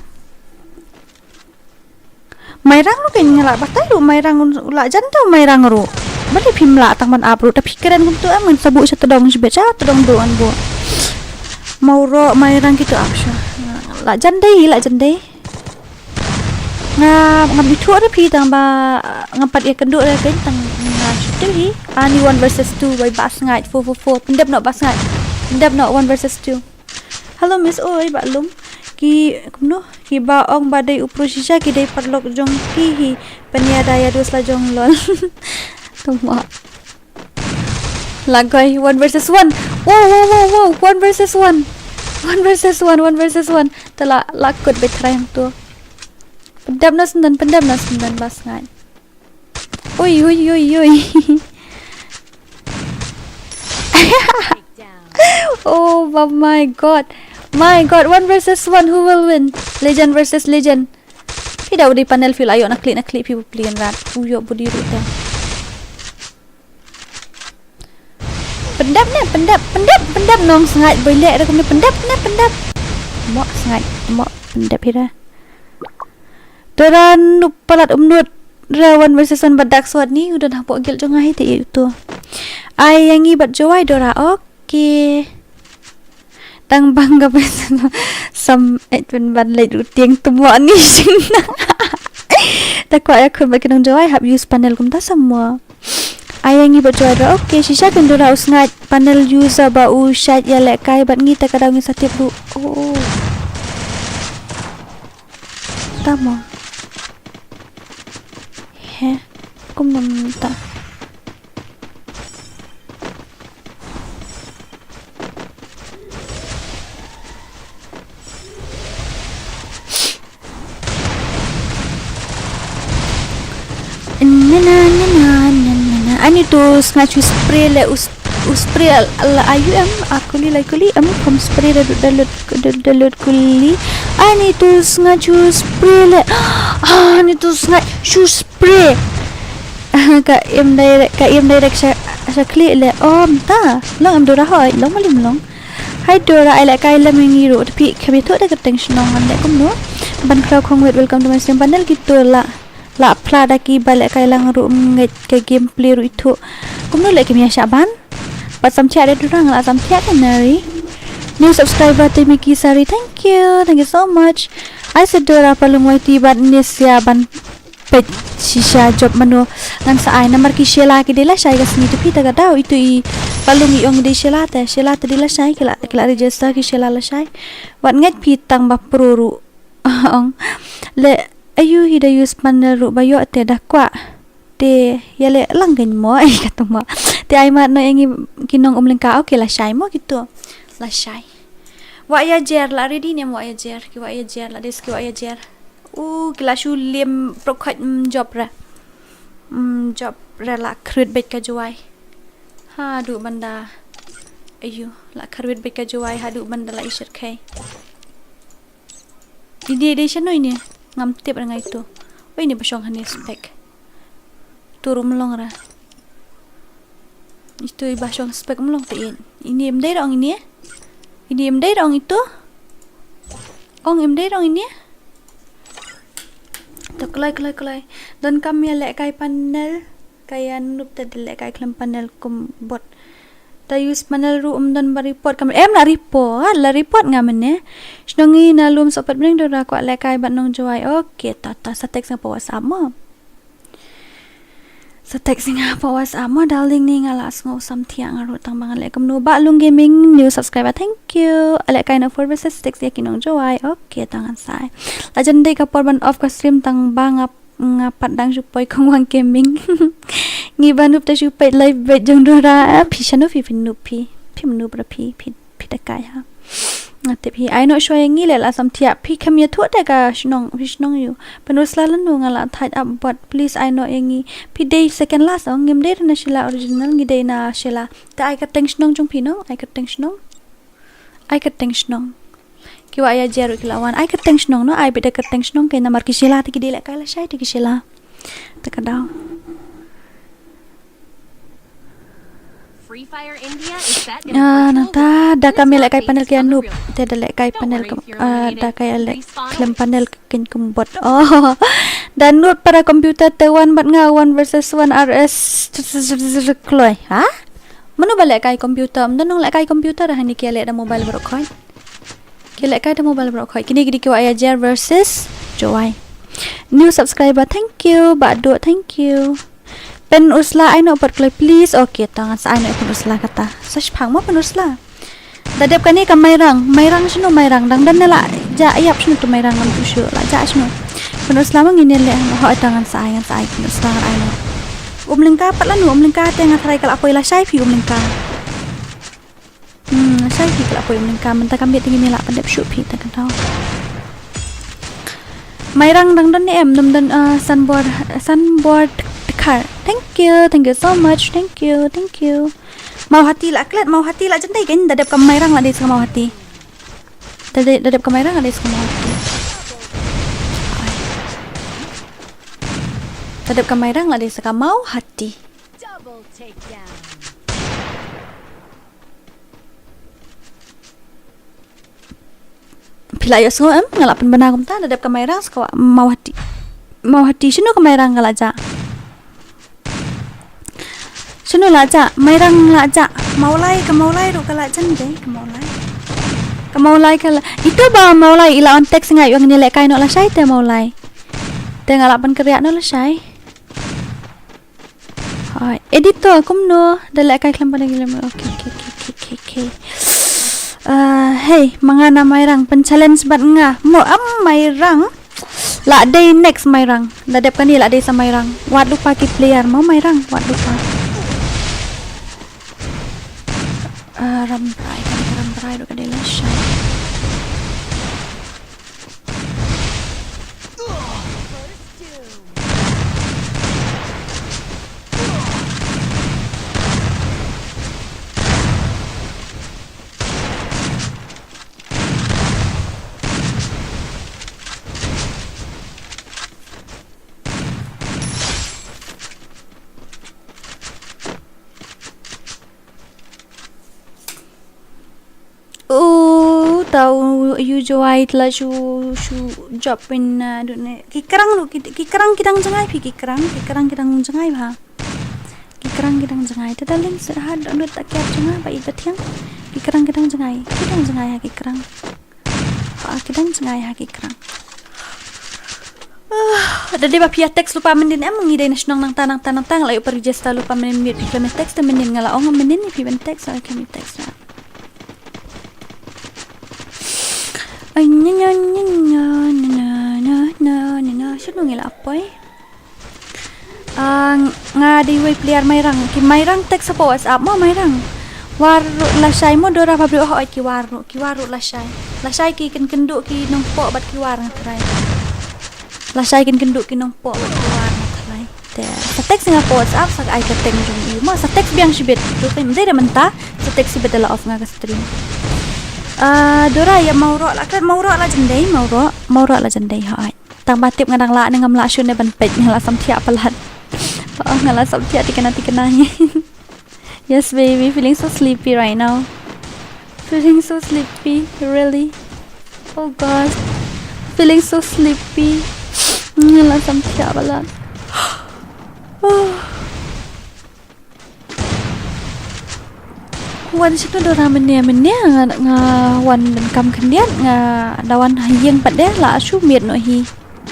Mairang ruh kein nga la batai ruh Mairang u la jan te Mairang ruh. Bali phim la tang ban ap ruh ta phi kren kumtu em ngan sa buh sha tdong shibit sha tdong duh ngan buh. Mawroh Mairang kitu ap sha. La jan dei la jan dei. Nga ngam ithuh re phi tang ba nga pat ïa kynduh re kein tang nga shu tip hi. Ani one versus two bai ba Sngaid four four four. Pyndep noh ba Sngaid. Pyndep noh one versus two. Hello miss oi ba lum. Ki kumno ki ba ong ba dei u pro shisha ki dei paralok jong ki hi. Pynïada ïa dus la jong lol. Tuma. Lagoi one versus one. Wow wow wow wow. One versus one. One versus one. One versus one. Tela lakut betray hangtu. Pyndep na senden, pyndep na senden ba Sngaid. Ui ui ui ui. Oh, oh my god. My god, one versus one, who will win? Legend versus legend. Phi da u dei panel phi la ïoh na klik na klik phi bu plien rat. U ïoh bu di ruh te. Pyndep ne, pyndep, pyndep, pyndep Nongsngaid boi leh da kumne pyndep ne, pyndep. Mok Sngaid, mok pyndep hi da. Dora, noob palat um nud. Ra one versus one bad Dark Sword ni u don hapoh guild jong nga hi te ïa uto. Ai ïa ngi bad Jowai Dora, okay. Tang bang ka pynsan sam et pyn ban leit u tieng tu mo ni shin. Ta kwah ïa khun bad ki nong Jowai hap use panel kumta sam mo. Ai ïa ngi bad Jowai Dora, okay, shisha pyn Dora u sngaid panel user ba u shait ïa lehkai bad ngi ta ka daw ngi sa tip ruh. Oh. Ta mo. He, kumno mynta? Na, na, na, na, na, na, na. Ani tu sngaid shu spray le us-, u spray al, al, ayu em, akuli lai kuli em, kham spray da, da, da, da, da lut kuli. Ani tu sngaid shu spray le. Ah, ani tu sngaid shu spray. Ka im direct, ka im direct sha, sha khlieh le. Om ta. Long em Dora hoi, long malim long. Hai Dora, ai lehkai lem ïa ngi ruh, te phi kham ïathuh da ka kyrteng shnong ngan leh kumno. Ban khraw khong wet, welcome to my stream. Panel kito la, la phla da ki ba lehkai lang ruh, ngeit ka gameplay ruh ithuh. Kumno leh kim ïa shah ban? Pat samthiah de Dora, nga la samthiah te nari. New subscriber te Miki Sari, thank you, thank you so much. Ai sa Dora palung wai ti bad Nesia ban peit shisha job mano ngan sa ai namar ki Sheila ki dei lashai ka sngi tu phi ta ka daw itu i palung i ong dei Sheila te, Sheila te dei lashai ki la, ki la register ki Sheila lashai. Wat ngeit phi tang ba pro ruh. Ong. Le ayu hi da use panel ruh ba ïoh te da kwah. Te ïa le lang kein mo ai ka tu mo. Te ai mat no ïa ngi ki nong Umlyngka, okay lashai mo kito. Lashai. Wah ïa jer la ready ne mo wah ïa jer, ki wah ïa jer la des ki wah ïa jer. U ki la shu lem prokhat, mm, job ra. Mm, job ra la khruit beit ka Jowai. Haduh ban da. Ayu, la khruit beit ka Jowai haduh ban da la i sher khai. Ini dei shano ini? Ngam tip ra ngai tu. Oh, ini ba shong hani spek. Tu rum long ra. Itu i ba shong spek um long te in. Ini em dei ra ong ini? Ini em dei ra ong itu? Ong em dei ra ong ini? To kloi, kloi, kloi. Don kam ïa lehkai panel. Ka ïa noob ta dei lehkai khlem panel kum bot. Ta use panel ruh um don ba report kam. Em la report, la report nga mynne. Shnong ngi na lum sohpat bneng Dora kwah lehkai bad nong Jowai. Okay, ta, ta sa text nga pa WhatsApp mo. Sa text nga pa WhatsApp mo, darling ni nga la sngew samthiah nga ruh tang ba ngan leh kumno. Bah Lung Gaming, new subscriber, thank you. Lehkai na four versus six ïa ki nong Jowai. Okay, tang ngan sa ai. La jan dei ka por ban off ka stream tang ba nga, nga pat dang shu poi Khongwang Gaming. Ngi ba noob ta shu peit live bet jong Dora. Phi shano phi, phi noob phi. Phi noob ra phi, phi phi da kai ha. Nga tip hi ai noh shuwa ïa ngi le la samthiah. Phi kham ïathuh te ka shnong, phi shnong ïu. Pynusla lano nga la thait up bot, please ai noh ïa ngi. Phi dei second last ong, ngim dei ra na Sheila original, ngi dei na Sheila. Te ai kyrteng shnong jong phi no, ai kyrteng shnong. Ai kyrteng shnong. Ki wah ïa jer ruh ki la wan. Ai kyrteng shnong no, ai beit da kyrteng shnong kein namar ki Sheila te ki dei lehkai lashai te ki Sheila. Te ka daw. Free Fire India is set in a Ah, virtual nata world da and ka it's mih lehkai not panel based ki on the anub. Real. Te da lehkai Don't panel worry kam, if you're ah, eliminated. Da ka ïa leh Respawn khlem panel kein kum bot. Oh. Da nud para computer te one bad nga one versus one R S. Kloi. Ha? Mano ba lehkai computer? Mano nong lehkai computer hani ki ïa leh da mobile baroh khoit. Ki lehkai da mobile baroh khoit. Kine ki dei ki wah ïa jer versus Jowai. New subscriber, thank you. Bah Duh, thank you. Pynusla ai noh pat kloi, please. Okay, to ngan sa ai noh Pynusla kata. Sa shipang mo Pynusla. Da dep kane ka Mairang. Mairang shano Mairang? Dang don ne la jah ïap shano tu Mairang ngam tip shuh. La jah shano? Pynusla mo ngin ïa leh. Hooid to ngan sa ai, ngan sa ai Pynusla ngan ai noh. Umlyngka pat lano, Umlyngka te nga tharai ka la poi lashai phi Umlyngka. Hmm, lashai phi ka la poi Umlyngka, mynta kam bit te ngim lah pyndep shuh phi ta ka daw. Mairang dang don ne em, dang don, ah, Sanbor, Sanbor Dkhar. Thank you, thank you so much, thank you, thank you. Mawhati la klet, Mawhati la jan dei kein, da dep ka Mairang la dei sa ka Mawhati. Da dep, da dep ka Mairang la dei sa ka Mawhati. Da dep ka Mairang la dei sa ka Mawhati. Double takedown. Phi la ïohsngew em, nga la pynbna kumta, da dep ka Mairang sa ka Mawhati. Mawhati, shano ka Mairang ka la jah? Shano la jah? Mairang la jah. Mawlai, ka Mawlai ruh ka la jah de, ka Mawlai. Ka Mawlai ka la. Ito ba Mawlai i la on text nga ïoh ngin lehkai noh lashai te Mawlai. Te nga lah ban kyrïah noh lashai. Hai, editor, kumno? Da lehkai khlem pat da ngi lem. Okay, okay, okay, okay, okay, okay. Ah, hey, ma nga na Mairang, pynchallenge bad nga. Mo am Mairang. Lah dei next Mairang. Da dep kane lah dei sa Mairang. Wat lypa ki player mo Mairang, wat lypa. Ah, Ram Brai, kan Ram Brai ruh ka dei lashai. Oh, tau yu jawai tla shu, shu job pin, uh, dune. Ki krang lu, ki, ki krang ki dang jngai phi ki krang, ki krang ki dang jngai bha. Ki krang ki dang jngai. Te darling, sir ha dang dut ta kiar jngai ba i ta thiang. Ki krang ki dang jngai. Ki dang jngai ha ki krang. Ha ki dang jngai ha ki krang. Ah, da dei ba phi ïa text lypa mynnin em ngi dei na shnong nangta nangta nangta nga la ïoh pa register lypa mynnin miet phi khlem text te mynnin nga la ong mynnin phi ban text, okay, mi text na. Ai, nya, nya, nya, nya, na, na, na, na, na, na. Shano ngi la poi? Ah, nga dei wei player Mairang. Ki Mairang text hapoh WhatsApp mo Mairang. War ruh lashai mo Dora Pabrik, oh, ki war ruh, ki war ruh lashai. Lashai ki kynkynduh ki nongpoh bad ki war nga trai. Lashai kynkynduh ki nongpoh bad ki war nga trai. Te sa text nga hapoh WhatsApp sa ai ka teng jong i mo, sa text biang shibit. Tu kan dei da mynta, sa text shibit da la off nga ka stream. Ah, Dora ïa Mauro la, kan Mauro la jendei, Mauro, Mauro la jendei ha ai. Tang ba tip nga dang lah ne ngam lah shuh ne ban peit, nga lah samthiah palat. Oh, nga lah samthiah tikna tikna hi. Yes, baby, feeling so sleepy right now. Feeling so sleepy, really. Oh gosh. Feeling so sleepy. Nga lah samthiah palat. Oh. Wan shano Dora mynne mynne nga, nga wan donkam khyndiat, nga da wan ha ïing pat de, la shu miet noh hi.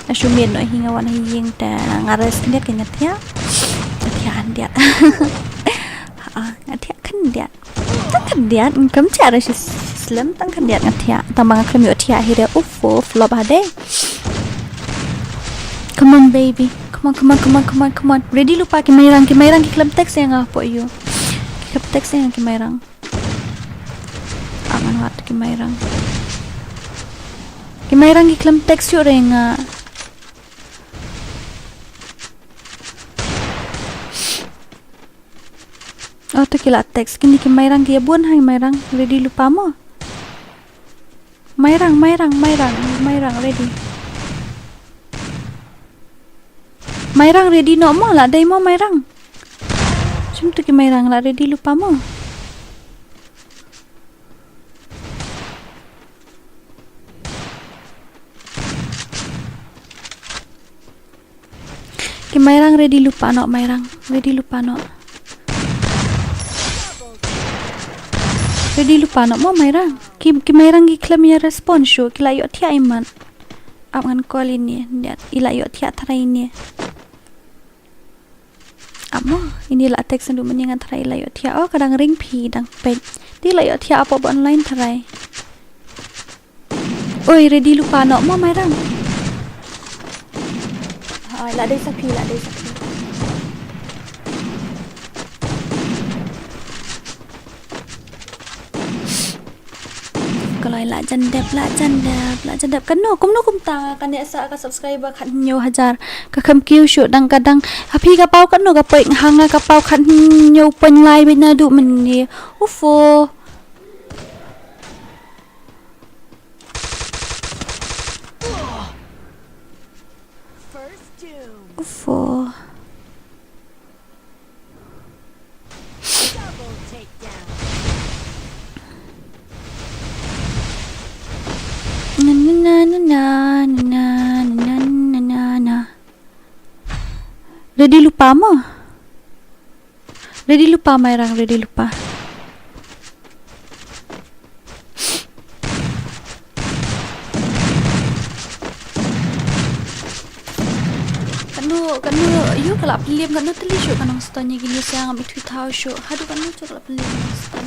La shu miet noh hi, nga wan ha ïing te nga rest khyndiat, ka nga thiah. Nga thiah khyndiat. Ha, nga thiah khyndiat. Tang khyndiat, ngam thiah re shi slem, tang khyndiat nga thiah. Tang ba nga khlem ïoh thiah hi re, uff, uff, flop ha de. Come on, baby. Come on, come on, come on, come on, come on. Ready lypa ki Mairang, ki Mairang ki khlem text ïa nga hapoh ïew. Ki khlem text ïa nga ki Mairang. Ah, ngan wad ki Mairang. Ki Mairang ki khlem text ïa re nga. Oh, to ki la text. Kine ki Mairang ki ïa bun ha ki Mairang. Ready lypa mo. Mairang, Mairang, Mairang, Mairang, ready. Mairang ready noh mo, la dei mo Mairang. Shim to ki Mairang, la ready lypa mo. Ki Mairang ready lypa noh, Mairang. Ready lypa noh. Ready lypa noh mo Mairang. Ki, ki Mairang ki khlem ïa respond shuh, ki la ïoh thiah imat. Ap ngan call ine, diat, i la ïoh thiah tharai ine. Ap mo, ine la text ndu mynne ngan tharai i la ïoh thiah. Oh, ka dang ring phi, dang peit. Te i la ïoh thiah hapoh ba online tharai. Oi, ready lypa noh mo Mairang. Ai, la dei sa phi, la dei sa phi. Ka la jan dep, la jan dep, la jan dep. Kano, kumno kumta nga kane sa ka subscriber khathynñiew hajar. Ka kham kiew shuh dang ka dang. Ha phi ka paw kano ka poi ha nga ka paw khathynñiew point lai beit naduh mynne. Uffo. First doom. Uffo. Double takedown. Na, na, na. Na, na, na, na, na, na, na. Ready lypa mo. Ready lypa Mairang, ready lypa. Katno, katno, ïoh ka la pynliem, katno tylli shuh ka nongstun ïa kine, sa ngam ithuh thaw shuh. Haduh katno shuh ka la pynliem ka nongstun.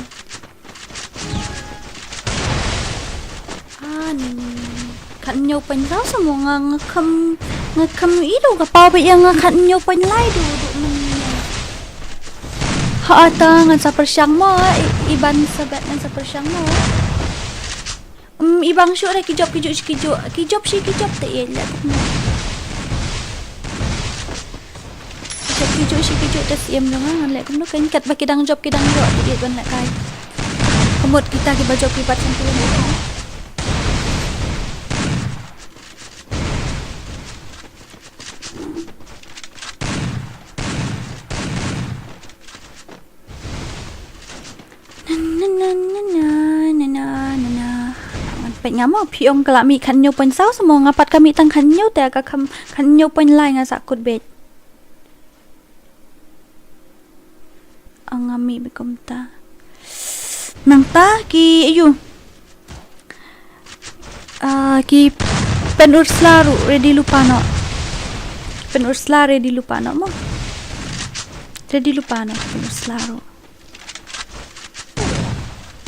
Ah, ni, ni, ni, ni. Khathynñiew point saw sa mo nga, nga kham, nga kham ïohi ruh ka paw ba ïa nga khathynñiew point lai duh, duh mynne. Ha ata ngan sa pyrshang mo, i, i ban sa bet ngan sa pyrshang mo. Um, i bang shuh re ki jop, ki juh, ki juh, ki jop shi, ki jop te ïa leh kumno. Jop ki juh shi ki juh te siem jong nga ngan leh kumno, kein katba ki dang jop ki dang ïoh te ïa ban leh kai. Ka mut kita kiba jop ki pat san ki leh kai. Na, na, na, na. Ngan peit nga mo, phi ong ka la mih khathynñiew point saw sa mo, nga pat ka mih tang khathynñiew te ka kham khathynñiew point lai nga sa kut beit. Ong nga mih beit kumta. Nangta ki ïoh. Ah, ki Pynursla ruh ready lypa noh. Pynursla ready lypa noh mo. Ready lypa noh Pynursla ruh.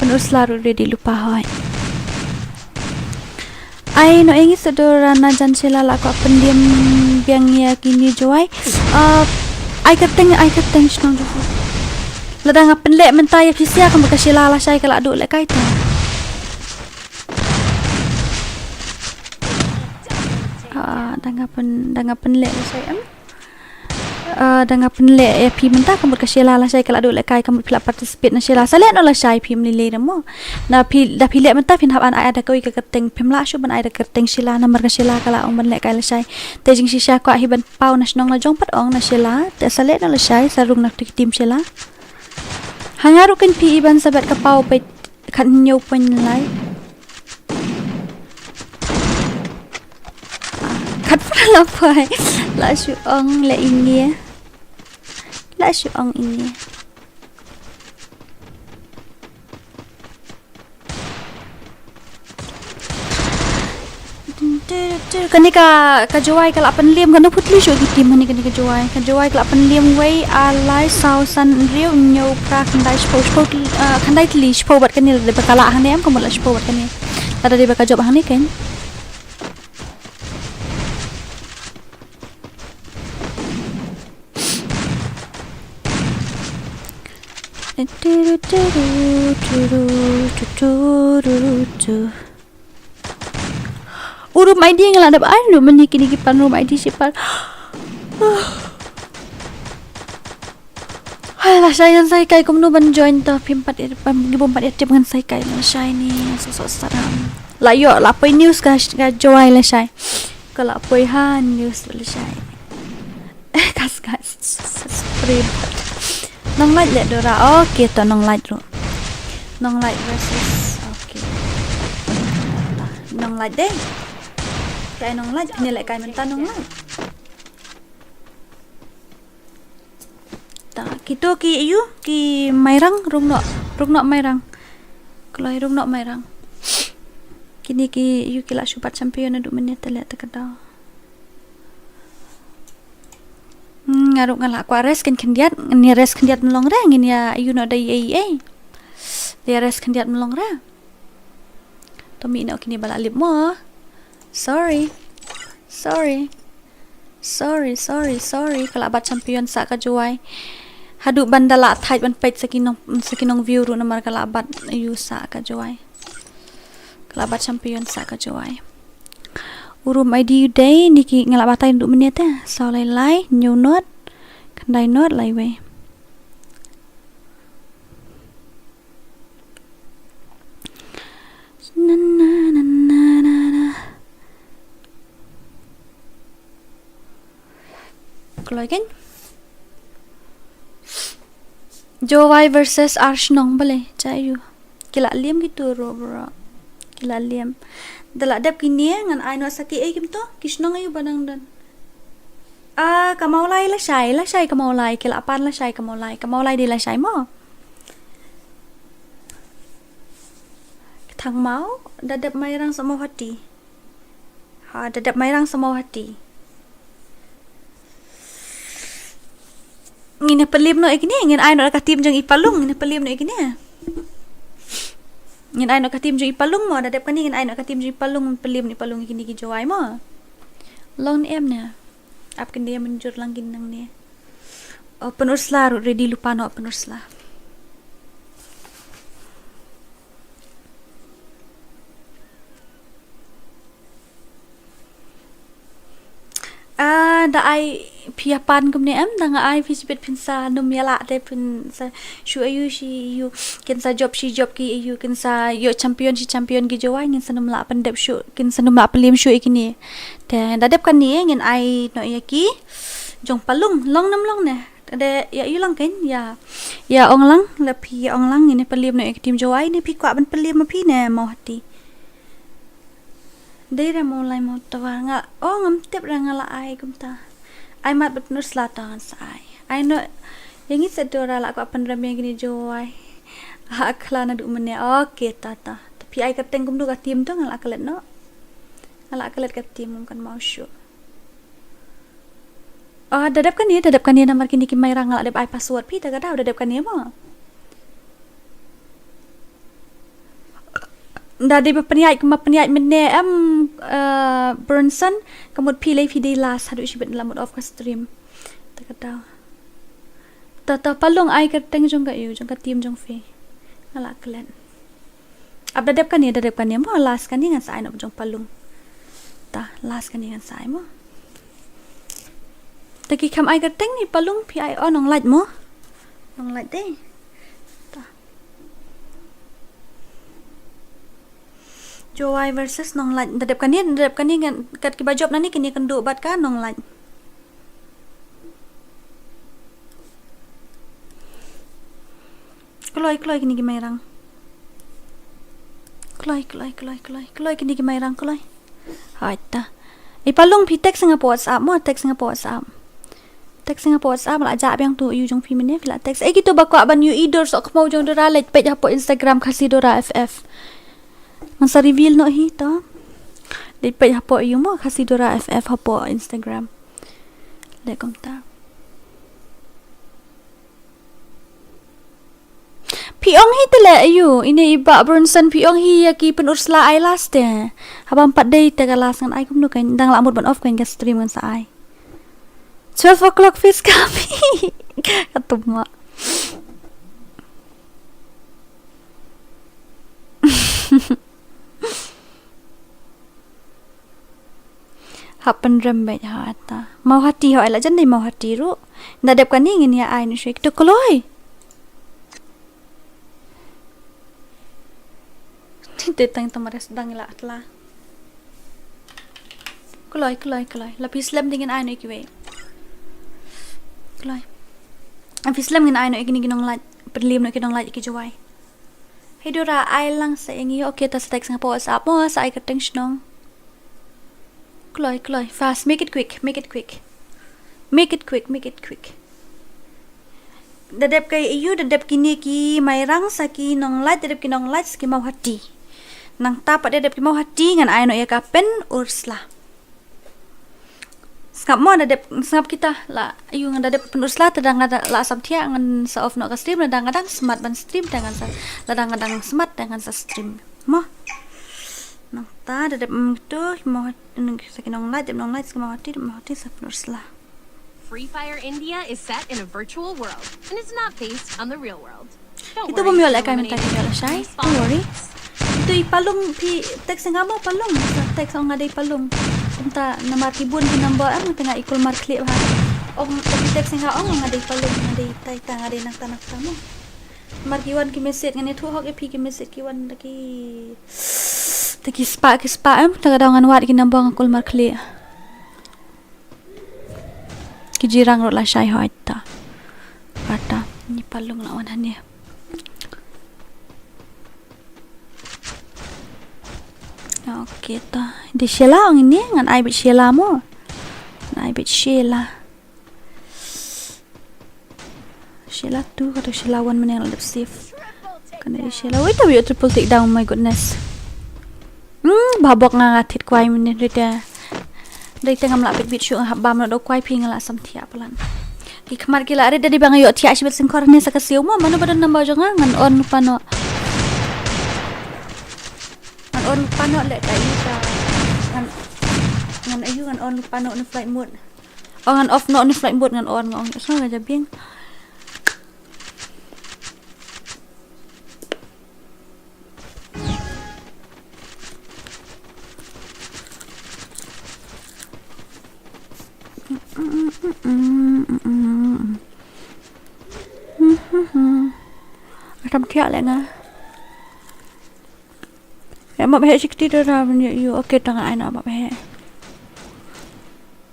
Pynursla ruh ready lypa hoi. Ai no engi sedo rana jan sila la ko pyndiam biang ïa kine Jowai. Ah, ai kyrteng, ai kyrteng shnong Jowai. Lada nga pynleh mynta ïa phi sia ka mut ka sila lashai ka la duh leh kai ta. Ah, da nga pyn, da nga pynleh lashai em. Ah, da nga pynleh ïa phi mynta ka mut ka sila lashai ka la duh leh kai ka mut phi la participate na sila. Sa leh noh lashai phim lei lei mo. Na phi, da phi leh mynta phin hap ban ai da kawei ka kyrteng, phim lah shuh ban ai da kyrteng sila namar ka sila ka la ong ban leh kai lashai. Te jingshisha kwah hi ban paw na shnong la jong pat ong na sila. Te sa leh noh lashai sa rung na ki team sila. Ha nga ruh kein phi i ban sa bet ka paw peit khathynñiew point lai. Khat pura la poi. La shu ong leh ine. La shu ong ine. Kane ka, ka Jowai ka la pynliem, kane phutli shuh ki team kane, kane ka Jowai. Ka Jowai ka la pynliem wei, ar, lai, saw, san, hynriew, hynñiew, phra, khyndai, shiphew, shiphew, ah, khyndai tylli, shiphew bad kane lada dei ba ka lah hangne em, ka mut la shiphew bad kane. Lada dei ba ka jop hangne kein. U room I D nga la dep ai ruh mynne kine ki pan room I D shi pat. Hai, lashai ngan sa ïa kai kumno ban join to, phim pat ïa, pam, ngi bym pat ïa tip ngan sa ïa kai lashai ne, so so saram. La ïoh, la poi news ka, ka Jowai lashai. Ka la poi ha news lashai. Kas kas spray bot. Nonglait leh Dora. Okay, to Nonglait ruh. Nonglait versus. Okay. Nonglait dei. Kai Nonglait, kine leh kai mynta Nonglait. Ta, kito ki ïu, ki Mairang, rung noh, rung noh Mairang. Kloi rung noh Mairang. Kine ki ïu ki la shu bat champion naduh mynne te leh te ka daw. Hmm, nga ruh nga la kwah rest kan khyndiat, ngin ïa rest khyndiat mynlong re, ngin ïa ïu noh da ei ei. Da ïa rest khyndiat mynlong re. To mih noh kine ba la lip mo. Sorry. Sorry. Sorry, sorry, sorry. Ka la bat champion sa ka Jowai. Haduh ban da la thait ban peit sa ki nong, sa ki nong view ruh namar ka la bat ïu sa ka Jowai. Ka la bat champion sa ka Jowai. U room I D u dei, ni ki nga la batai naduh mynne te. Saw lai lai, hynñiew not, khyndai not, lai wei. Na, na, na, na, na, na. Kloi kein? Jowai versus ar shnong balei, cha ïu. Ki la liem kito ruh bro. Ki la liem. Da la dep kine ngan ai noh sa ki ei kim to, ki shnong ïu ba dang don. Ah, ka Mawlai lashai, lashai ka Mawlai, ki la pan lashai ka Mawlai, ka Mawlai dei lashai mo. Thang Maw, da dep Mairang sa Mawhati. Ha, da dep Mairang sa Mawhati. Ngin pynliem noh ïa kine, ngin ai noh ka team jong i Palung, ngin pynliem noh ïa kine. Ngin ai noh ka team jong i Palung mo, da dep kane ngin ai noh ka team jong i Palung, pynliem noh i Palung ïa kine ki Jowai mo. Long ne em ne. Ap kine mynjur lang kin nangne. Oh, Pynursla ruh ready lypa noh Pynursla. Ah, da ai phi ïa pan kumne em, da nga ai phi shibit phin sa nym ïa lah te phin sa shu aiu shi aiu kin sa jop shi jop ki aiu kin sa ïoh champion shi champion ki Jowai ngin sa nym lah pyndep shuh kin sa nym lah pynliem shuh ïa kine. Te da dep kane ngin ai noh ïa ki jong Palung long nam long ne. Te ïa ïu lang kein ïa ïa ong lang la phi ïa ong lang ngin pynliem noh ïa ki team Jowai ne phi kwah ban pynliem ma phi ne Mawhati. Dei re Mawlai Mawtawar nga oh ngam tip re nga la ai kumta. Ai mat bad Pynursla ta ngan sa ai. Ai noh ïa ngi sa Dora la kwah pynrem ïa kine Jowai. Ha khla naduh mynne. Okay ta ta. Te phi ai kyrteng kumno ka team to nga la klet noh. Nga la klet ka team kan mau shuh. Ah, da dep kane, da dep kane namar kine ki Mairang nga la dep ai password phi ta ka daw da dep kane mo. Da dei ba pynïaid kumba pynïaid mynne em, eh, Bronson, ka mut phi lei phi dei last haduh shibit la mut off ka stream. Ta ka daw. Ta ta Palung ai kyrteng jong ka aiu, jong ka team jong phi. Nga la klet. Ap da dep kane, da dep kane mo, last kane ngan sa ai noh jong Palung. Ta, last kane ngan sa ai mo. Ta ki kham ai kyrteng ne Palung phi ai oh Nonglait mo. Nonglait dei. Ta. Jowai versus Nonglait. Da dep kane, da dep kane ngan kat kiba jop nangne kine kynduh bad ka Nonglait. Kloi, kloi kine ki Mairang. Kloi, kloi, kloi, kloi. Kloi kine ki Mairang, kloi. Hoi ta. I Palung phi text nga pa WhatsApp mo, text nga pa WhatsApp. Text nga pa WhatsApp la jah biang tu ïu jong phi mynne phi la text. Eh kito ba kwah ban ïohi dur sohkhmaw jong Dora leit peit hapoh Instagram Khasi Dora F F. Ngan sa reveal noh hi to. Leit peit hapoh ïu mo Khasi Dora F F hapoh Instagram. Leit kumta. Phi ong hi te le aiu, ine i Bah Bronson phi ong hi ïa ki Pynursla ai last te. Haba ym pat dei te ka last ngan ai kumno kein, dang la mut ban off kein ka stream ngan sa ai. Twelve o'clock face kami. Ka tum ma. Hap pynrem beit ha ata. Mawhati ho ai la jan dei Mawhati ruh. Da dep kane ngin ïa ai nu shuwa kito kloi. Te tang tamares dang ila atla. Kloi, kloi, kloi. La phi slem ding ngin ai nu kiwei. Kloi. La phi slem ngin ai nu kine ki Nonglait. Pynliem nu ki Nonglait ki Jowai. Hei Dora ai lang sa ïa ngi. Okay ta sa text nga pa WhatsApp mo sa ai kyrteng shnong. Kloi, kloi. Fast. Make it quick. Make it quick. Make it quick. Make it quick. Da dep ka aiu, da dep kine ki Mairang sa ki Nonglait, da dep ki Nonglait sa ki Mawhati. Nangta pat da dep ki Mawhati ngan ai noh ïa ka Pynursla. Sngap mo da dep, sngap kita la aiu ngan da dep Pynursla te da nga da la sam thiah ngan sa off noh ka stream, la da nga dang smat ban stream te ngan sa, la da nga dang smat te ngan sa stream. Mo. Nangta da dep, mm, tu, mo, mm, sa ki Nonglait, dep Nonglait, sa ki Mawhati, dep Mawhati, sa Pynursla. Free Fire India is set in a virtual world and is not based on the real world. Don't worry, Kito bym ïoh lehkai mynta ki ïoh lashai. Don't worry. Kito i Palung phi text nga mo Palung. Sa text ong nga dei Palung. Kumta namar ki bun ki number em te nga i kulmar khlieh bha. Ong phi text nga ong nga dei Palung, nga dei tai ta, nga dei nangta nangta mo. Namar ki wan ki message ngan ïathuh hok ïa phi ki message ki wan da ki, da ki spah ki spah em, te ka daw ngan wad ki number nga kulmar khlieh. Ki Jirang ruh lashai hoi ta. Kata, ni Palung la wan hangne. Okay ta. Dei Sheila ong ine, ngan ai beit Sheila mo. Ngan ai beit Sheila. La tu ka tu sila wan mynne la dep safe. Kane sila. Wait, wi triple take down, my goodness. Hmm, ba bok nga nga thied kwai mynne dei te. Dei te ngam lah bit bit shuh nga hap bam noh da u kwai phi nga lah sam thiah palat. Ki khmat ki la rit da dei ba nga ïoh thiah shibit syngkor ne sa ka siew mo, mano ba don number jong nga ngan on lypa noh. Ngan on lypa noh leh ka ïa ka. Ngan, ngan ïa ngan on lypa noh na flight mode. Oh, ngan off noh na flight mode ngan on nga ong ïa ka jabieng. Nga tam thiah leh nga. Ïa map heh shi kti da ra ban ïoh ïoh. Okay, tang ai na map heh.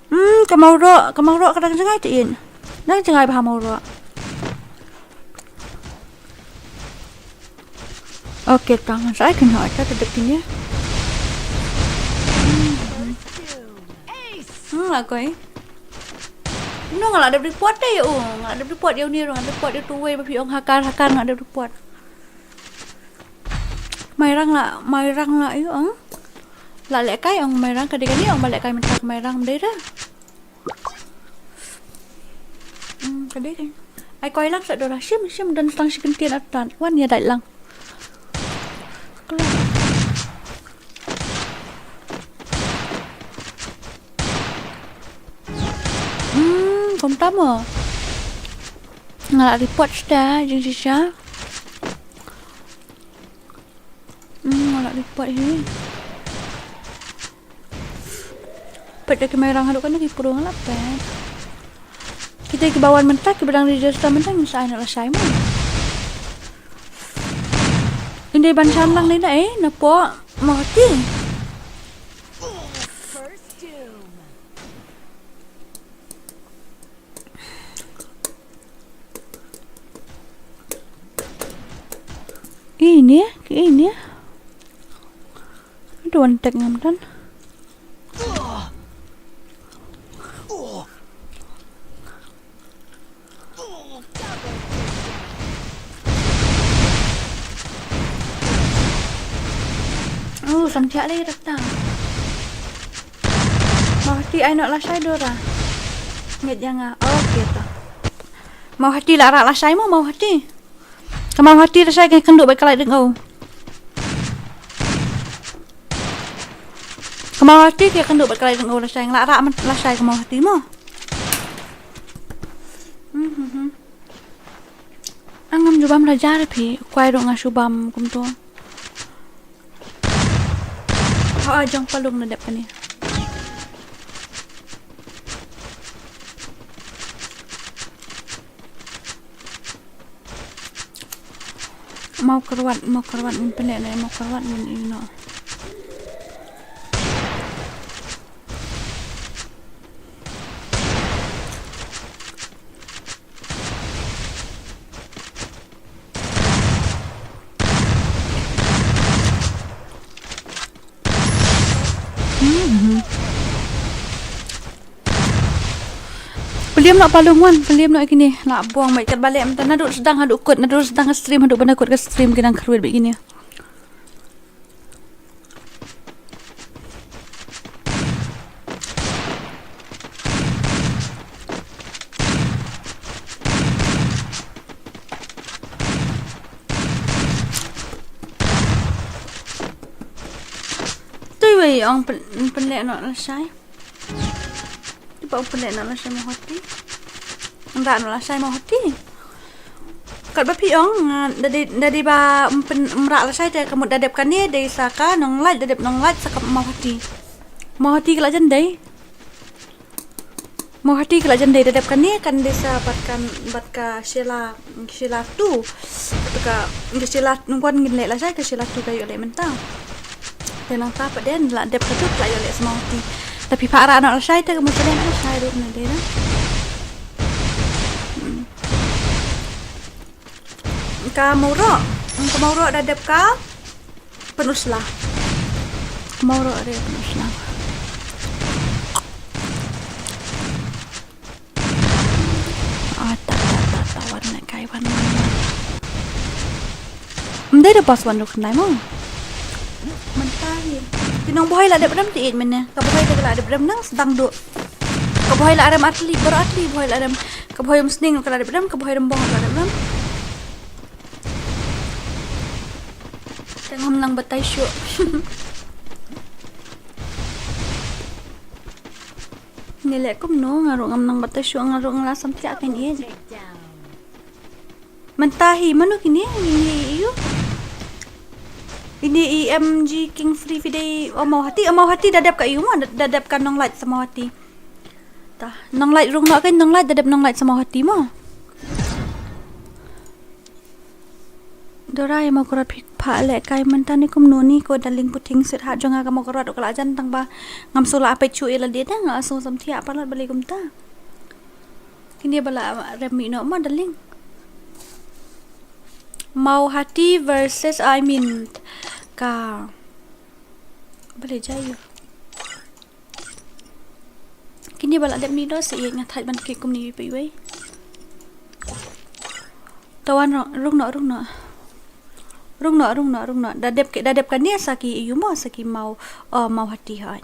Hmm, ka mawroh, ka mawroh ka dang jngai te in. Dang jngai bha mawroh. Okay, tang sa ai kynhoi ta dep kine. Hmm, la koi. No nga la dep report te ïa u, nga la dep report ïa u ni ruh, nga la dep report ïa u tu wei ba phi ong hakar hakar nga la dep report. Mairang la, Mairang la ïa ong. La lehkai ong Mairang ka dei kane ong ba lehkai mynta ka Mairang dei da. Hmm, ka dei dei. Ai koi lang sa dora shim shim don tang shi kyntien atan. Wan ïa dai lang. Hmm, kumta mo. Nga la report sta jingshisha. Hmm, nga la report hi. Peit da ki Mairang haduh kane ki pro nga la peit. Kita kiba wan mynta kiba dang register mynta ngin sa ai noh lashai mo. Ynda ban sham lang dei na eh na pok Mawhati. Ini, ini. Aduh, antek ngam tan. Oh, samthiah lagi datang. Mawhati ai noh lashai dora. Ngeit ïa nga. Okay to. Mawhati la rah lashai mo Mawhati. Ka Mawhati lashai ka kynduh bad ka light ring o. Ka Mawhati ka kynduh bad ka light ring o lashai nga la rah lashai ka Mawhati mo. Hmm, hmm, hmm. Ngam ju bam la jar phi, kwai ruh nga shu bam kumto. Ha, jong palung na dep kane. Maw kyrwat, maw kyrwat ngin pynleh na, maw kyrwat ngin ïoh noh. Pynliem noh palung wan, pynliem noh kine. Lah bong bad kat balek mynta naduh sdang haduh kut, naduh sdang ka stream haduh ban da kut ka stream ki nang kyrwit bad kine. Tui wei ong pyn-, pynleh noh lashai. Te ba ym pynleh noh lashai Mawhati. Ym rah noh lashai Mawhati. Katba phi ong, ah, da dei, da dei ba ym pyn-, ym rah lashai te ka mut da dep kane dei sa ka Nonglait, da dep Nonglait sa ka Mawhati. Mawhati ka la jan dei. Mawhati ka la jan dei da dep kane kan dei sa bad kan, bad ka Sheila. Ka Sheila tu. Kata ka, ka Sheila nungwan ngin leh lashai ka Sheila tu ka ïoh leh mynta. Te nangta pat den la dep ka tu la ïoh leh sa Mawhati. Tapi pha rah noh lashai te ka mut leh lashai ruh na dei na. Hmm. Ka Mawroh. Ka Mawroh da dep ka Pynursla. Ka Mawroh da dep ka Pynursla. Ah, ta, ta, ta, ta, wan na kai, Dei da password ruh khyndai mo. Mynta hi. Ki nong Bhoi la dep rem te ïeit mynne. Ka Bhoi te ka la dep rem nang sdang duh. Ka Bhoi la rem ar tylli, baroh ar tylli Bhoi la rem. Ka Bhoi Umsning ka la dep rem, ka Bhoi Rembong ka la dep rem. Te ngam nang batai shuh. Ngi leh kumno, nga ruh ngam nang batai shuh, nga ruh nga la samthiah kein ïeit. Mynta hi mano kine, kine ïu. Kine i M G King Free Fidei, o Mawhati, o Mawhati da dep ka ïu mo, da, da dep ka Nonglait sa Mawhati. Ta, Nonglait rung noh kein, Nonglait da dep Nonglait sa Mawhati mo. Dora, ïa Mawkyrwat phi phah lehkai mynta ne kumno ni ko darling, puthing sweetheart jong nga ka Mawkyrwat u ka la jan tang ba ngam shu la peit shuh ïa lade, nga sngew samthiah palat balei kumta. Kine ba la rem mih noh ma darling. Mawhati versus, I mean, ka balei jai ïa. Kine ba la dep mih noh sa ïeit, nga thait ban kit kumne ïa phi wei. Tawan rung, rung noh, rung noh. Rung noh, rung noh, rung noh. Da dep ki, da dep kane sa ki ïu mo, sa ki Maw, o, Mawhati hoi.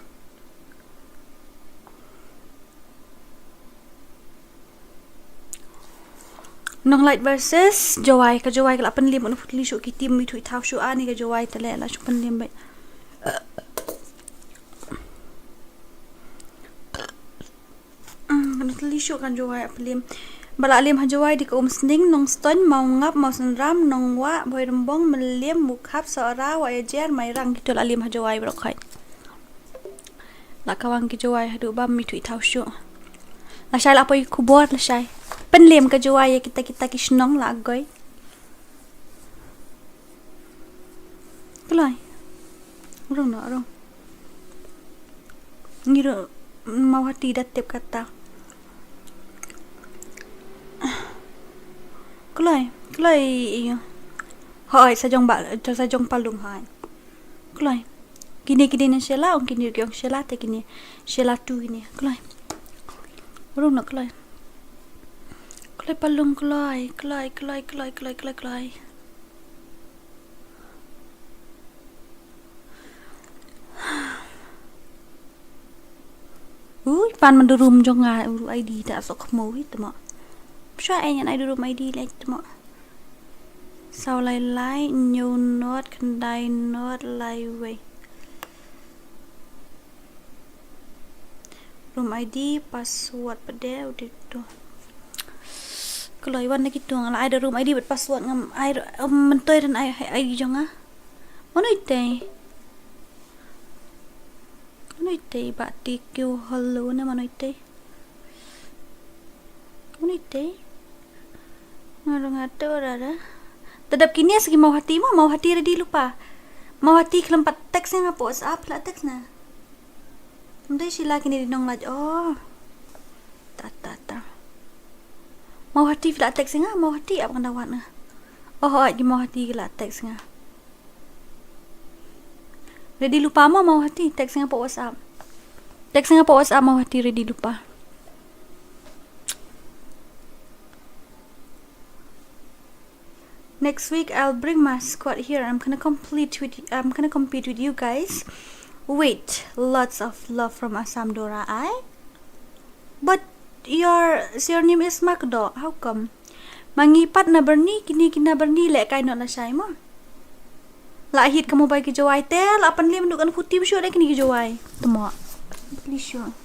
Nonglait versus Jowai, ka Jowai ka la pynliem, u putli shuh ki team, mithuh ithaw shuh ani ka Jowai te leh la shu pynliem beit. Mm, kan teli shuh kan Jowai ap liem. Ba la liem ha Jowai dei ka Umsning, Nongstoiñ, Mawngap, Mawsynram, Nongwah, Bhoirymbong, Mylliem, Mukhap, Sohra, Wahiajer, Mairang, kito la liem ha Jowai baroh khoit. La kawang ki Jowai haduh ba mithuh ithaw shuh. Lashai la poi khubor lashai. Pynliem ka Jowai ïa kita kita ki shnong la goi. Kloi. Rung noh, rung. Ngi ruh Mawhati da tip kata. Kloi, kloi ïa. Hoi, sa jong ba, sa jong Palung hoi. Kloi. Kine kine na Sheila, ong kine ki ong Sheila te kine. Sheila tu kine. Kloi. Rung noh kloi. Kloi Palung kloi, kloi, kloi, kloi. Ui, pan man da room jong nga, uru I D da sok mo wi tmo. Psha ai nyan ai da room I D lek tmo. Saw lai lai, hynñiew not, khyndai not, lai wei. Room I D, password pat de, u dei to. Kloi wan na ki tong, la ai da room I D bad password ngam ai, um, myntoi ran ai, ai, I D jong nga. Mano ite? Mano ite ba ti kiu hello ne mano ite? Mano ite? Nga ruh nga tip rara. Tadap kine sa ki Mawhati mo, Mawhati ready lypa. Mawhati khlem pat text nga po WhatsApp la text na. Mdei Sheila kine dei Nonglait. Oh. Ta ta ta. Mawhati phi la text nga, Mawhati ap nga da wad nga. Oh, oh, ki Mawhati ki la text nga. Ready lypa mo Mawhati, text nga po WhatsApp. Text nga po WhatsApp Mawhati ready lypa. Next week I'll bring my squad here. I'm gonna complete with I'm gonna compete with you guys. Wait, lots of love from Assam Dora. I But your surname is Makdo. How come? Ma ngi pat na Byrni, kine ki na Byrni lehkai noh lashai mo. La hit ka mobile ki Jowai te, la pynliem duh kan khuti bshu de kine ki Jowai. Tmo. Please sure.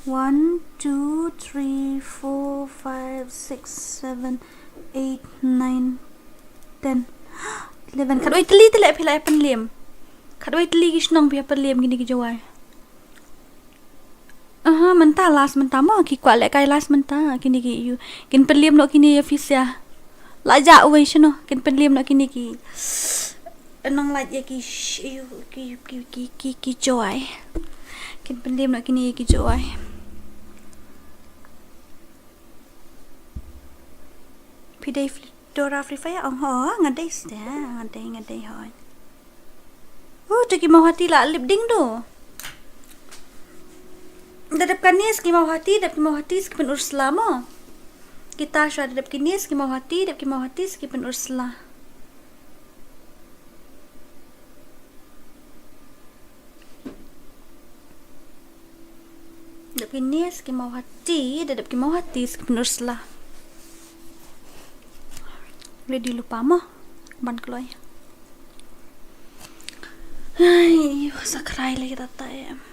One, two, three, four, five, six, seven, eight, nine, ten, eleven. Khatwei tylli te leh phi la pynliem. Khatwei tylli ki shnong phi pynliem kine ki Jowai. Aha, mynta last mynta mo, ki kwah lehkai last mynta, kine ki ïu. Kin pynliem noh kine ïa phi sha. La jah uwei shano, kin pynliem noh kine ki. Nonglait ïa ki sh-, ïu, ki, ki, ki, ki, ki Jowai. Kin pynliem noh kine ïa ki Jowai. Phi dei Dora Free Fire, ong ho, nga dei sta, nga dei, nga dei hoi. Oh, to ki Mawhati la lip ding do. Da dep kane sa ki Mawhati, dep ki Mawhati sa ki Pynursla mo. Kita sha da dep kine sa ki Mawhati, dep ki Mawhati sa ki Pynursla. Kine ki mawhati, da dep ki mawhati ki pynur sla. Ready lypa mo ban kloi. Ai, sa khrai lei kita ta em.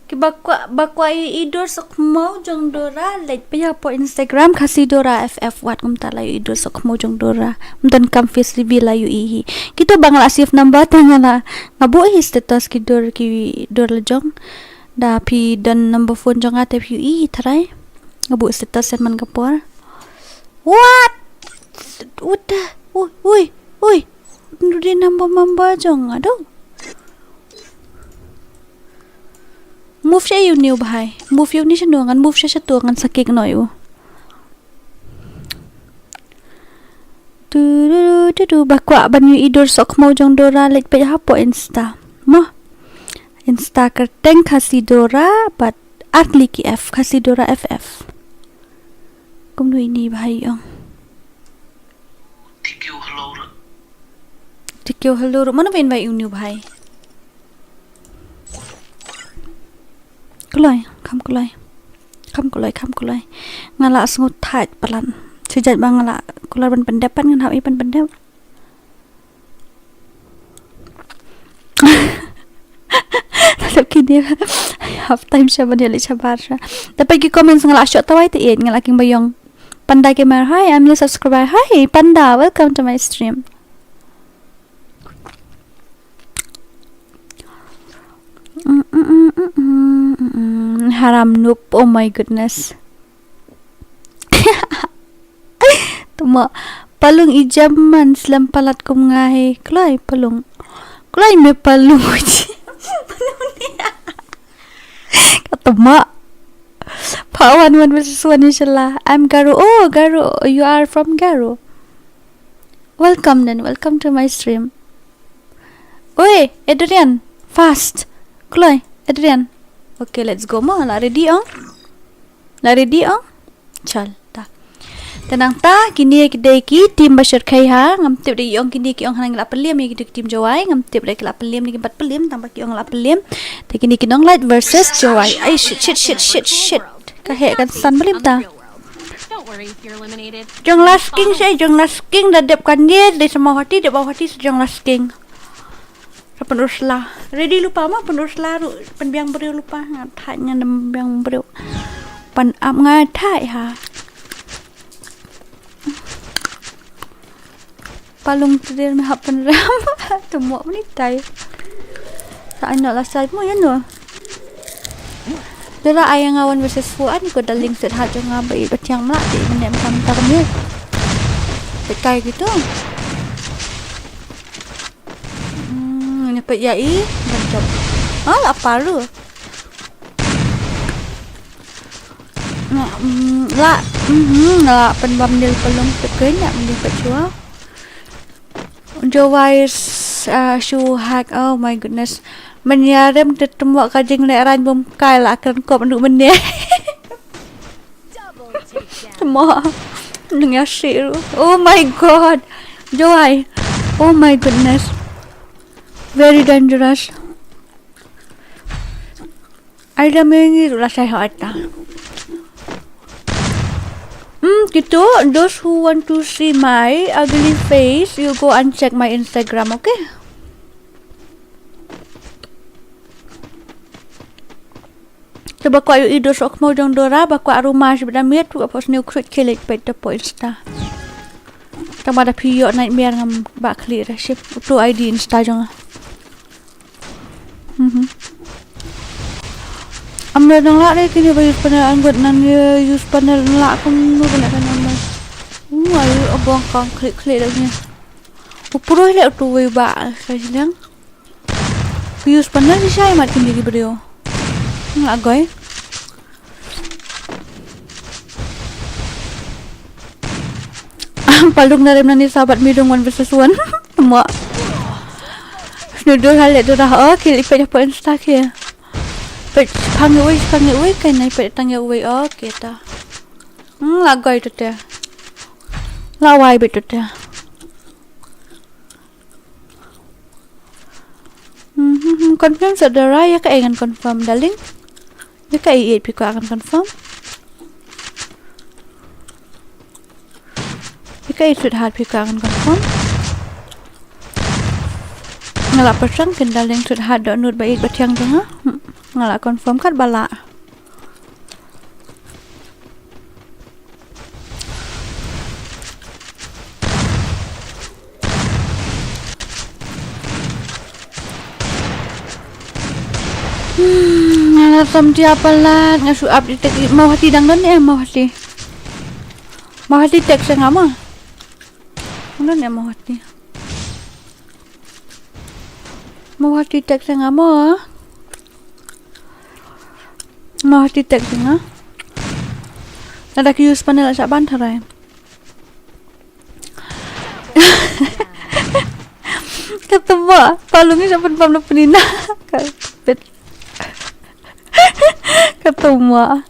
Ki ba kwah, ba kwah ïohi dur suk mo jong Dora, leit peit hapoh Instagram Khasi Dora F F, wat kumta la ïohi dur suk mo jong Dora. Mynta kam face reveal la ïohi hi. Kito ba nga la save number te nga la, nga buh hi status ki dur, ki dur la jong. Da phi don number phone jong nga te phi ïohi hi tharai. Nga buh status sien man ka por. What? What the? Ui, ui, ui. Ndu di number, number jong nga do. Move sha ïa une u bhai. Move ïa une shano, ngan move sha shato, ngan sa kick noh ïa u. Tu, tu, tu, tu, ba kwah ban ïohi dur suk mo jong Dora, leit peit hapoh Insta. Mo. Insta kyrteng Khasi Dora bad ar tylli ki F, Khasi Dora F F. Kumno ine i bhai ong. Tikio hello. Tikio hello. Mano ba invite ïa une u bhai? Kloi, kham kloi. Kham kloi, kham kloi. Nga la sngew thait palat. Shu jait ba nga la kular ban pyndep pat ngan hap ïa ban pyndep. Tadep kine half time sha ban ïaleit shabar sha. Te peit ki comments nga la shoh tawai te ïeit nga la king ba ïong. Panda Gamer, hi, I'm your subscriber. Hi Panda, welcome to my stream. Mm, mm, mm, mm, mm, mm. Haram noob, oh my goodness. Tuma, Palung i jam man slem palat kum nga hi. Kloi, Palung. Kloi me Palung. Ka tuma. Pa wan wan versus wan, inshallah. I'm Garo. Oh, Garo, you are from Garo. Welcome then, welcome to my stream. Oi, Adrian, fast. Kloi, Adrian. Okay, let's go mo. La ready ong? La ready ong? Chal, ta. Te nangta, kine ki dei ki team ba shyrkhei ha. Ngam tip de ong kine ki ong hangne la pynliem ïa ki team Jowai. Ngam tip de ki la pynliem ne kim pat pynliem, tang ba ki ong la pynliem. Te kine ki Nonglait versus Jowai. Ai, shit, shit, shit, shit, shit. Ka heh kan stun ba lim ta. Don't worry if you're eliminated. Jong Lasking sha, jong Lasking da dep kane, dei sa Mawhati, dep Mawhati sa jong Lasking. Sa pynur sla. Ready lypa mo, pynur sla ruh, pynbiang briew lypa, nga thait ngan pynbiang briew. Pynap nga thait ha. Palung tdel me hap pynram. Tymok mani tai. Sa ai noh la sai mo ïa no. Dora ai nga one versus four ani ko darling set ha jong nga ba i ba tiang mla ti mane kam tar ni. Tekai gitu. Hmm, ni pet ïa i ban jop. Ah, la paru. Mm, la, mm, la pynbam dil pelung tekenya mending pet jua. Jowai, ah, shu hack. Oh my goodness. Menya rem te temo ka jingleh rain bum kai la kren kop ndu menya. Temo. Nung ya siru. Oh my god. Jowai. Oh my goodness. Very dangerous. Ai da mengi la sai ha ata. Hmm, gitu. Those who want to see my ugly face, you go and check my Instagram, okay? Te ba kwah ïohi dur suk mo jong Dora, ba kwah aruma shi bada miet, tu ka post new create kilik pet te po Insta. Tang ba da phi ïoh nightmare ngam ba khlieh ra ship tu I D Insta jong nga. Mhm. Am da dang lah dei kini ba use panel anggut nan ye use panel lah kumno ba lah kan am. Uh, ayu abong kang klik klik dah ni. Upro le tu wei ba ka silang. Use panel di shai mat kini ki briew. Nga goi. Palung na rem nani sabat midung one versus one. Mo. Snudul hale tu dah. Oh, kill ipet apa insta ke. Pet pang ui, pang ui, kai nai pet tang ui. Oh, kita. Hmm, lagoi tu te. Lawai bet tu te. Confirm sa Dora, ïa kaei ngan confirm, darling? Ïa kaei phi kwah ngan confirm? Ïa kaei sweetheart phi kwah ngan confirm? Nga la pyrshang kin darling sweetheart dohnud ba ïeit ba thiang jong nga. Hmm. Nga la confirm kat ba lah. Hmm, nga la samtia palat, nga shu ap di tek, Mawhati dang don ne, Mawhati. Mawhati tek sa nga mo. Dang don ne, Mawhati. Mawhati tek sa nga mo. Mawhati tek sa nga. Lada ki use panel sa ban tharai. Kata mo, Palung ngi sa pynpam na pynina. Ka pet. Kata mo.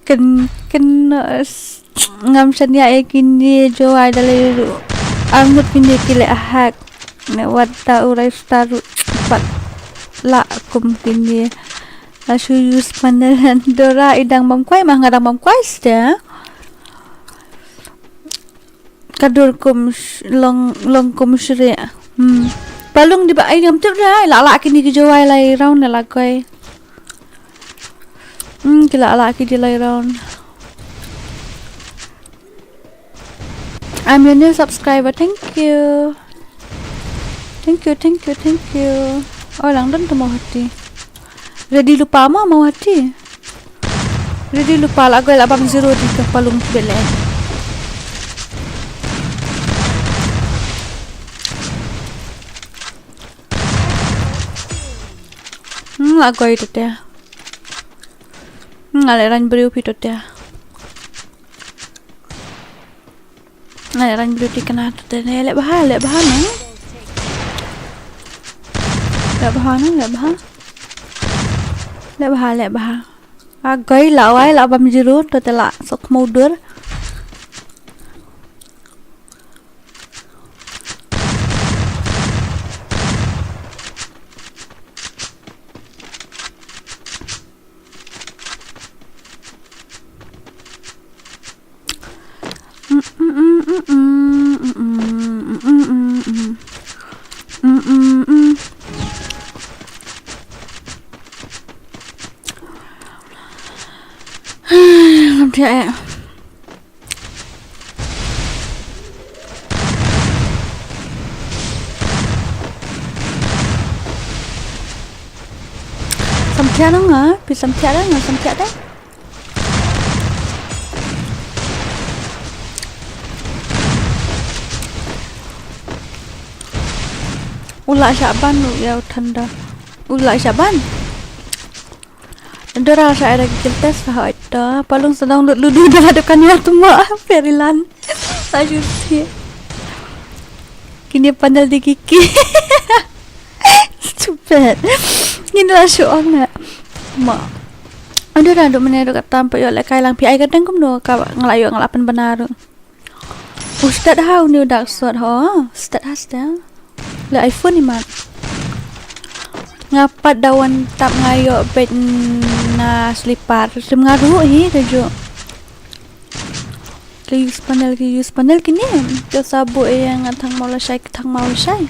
Ken, ken, uh, s-, ngam shaniah ïa kine Jowai da lei ruh. Arngut kine ki leh hack. Ne wat da u Rai Star ruh pat lah kum kine. La shu use panel Dora i dang bam kwai ma nga dang bam kwai sda. Ka dur kum sh-, long, long kum shrieh. Hmm. Palung di ba ai ngam tip da, i la lah kine ki Jowai lai round ne la koi. Hmm, ki la lah kine lai round. I'm your new subscriber. Thank you. Thank you, thank you, thank you. Oh, lang don tu Mawhati. Ready lypa mo Mawhati. Ready lypa la koi la bam zero di ka Palung bele. Hmm, la koi tu te. Hmm, ale ran briew phi tu te. Nga leh rang blue tick na tu te ne leh bha, leh bha na. Leh bha na, leh bha. Leh bha, leh bha. A goi la wai la bam zero tu te la sok mo dur. Ngam thiah eh. Samthiah nang ah, phi samthiah dang, samthiah dang. U lah shah ban u ïa u Thunder. U lah shah ban. Dora sa ai da ki kill test ha ita. Palung sa download Ludo da la dukan ïa tuma Fairyland. Sa shu si. Kine panel di kiki. Stupid. Kine la shu ong na. Ma. Aduh da duk mane duk katam pa ïoh lehkai lang phi ai ka dang kumno ka nga la ïoh nga la pynbna ruh. U stad ha uni u dak sot ho. Stad ha stad. Le iPhone imat. Nga pat da wan tap nga ïoh beit na slipar. Sim nga ruh hi ka ju. Ki use panel, ki use panel kine. Ka sabu ïa nga thang mau lashai, thang mau lashai.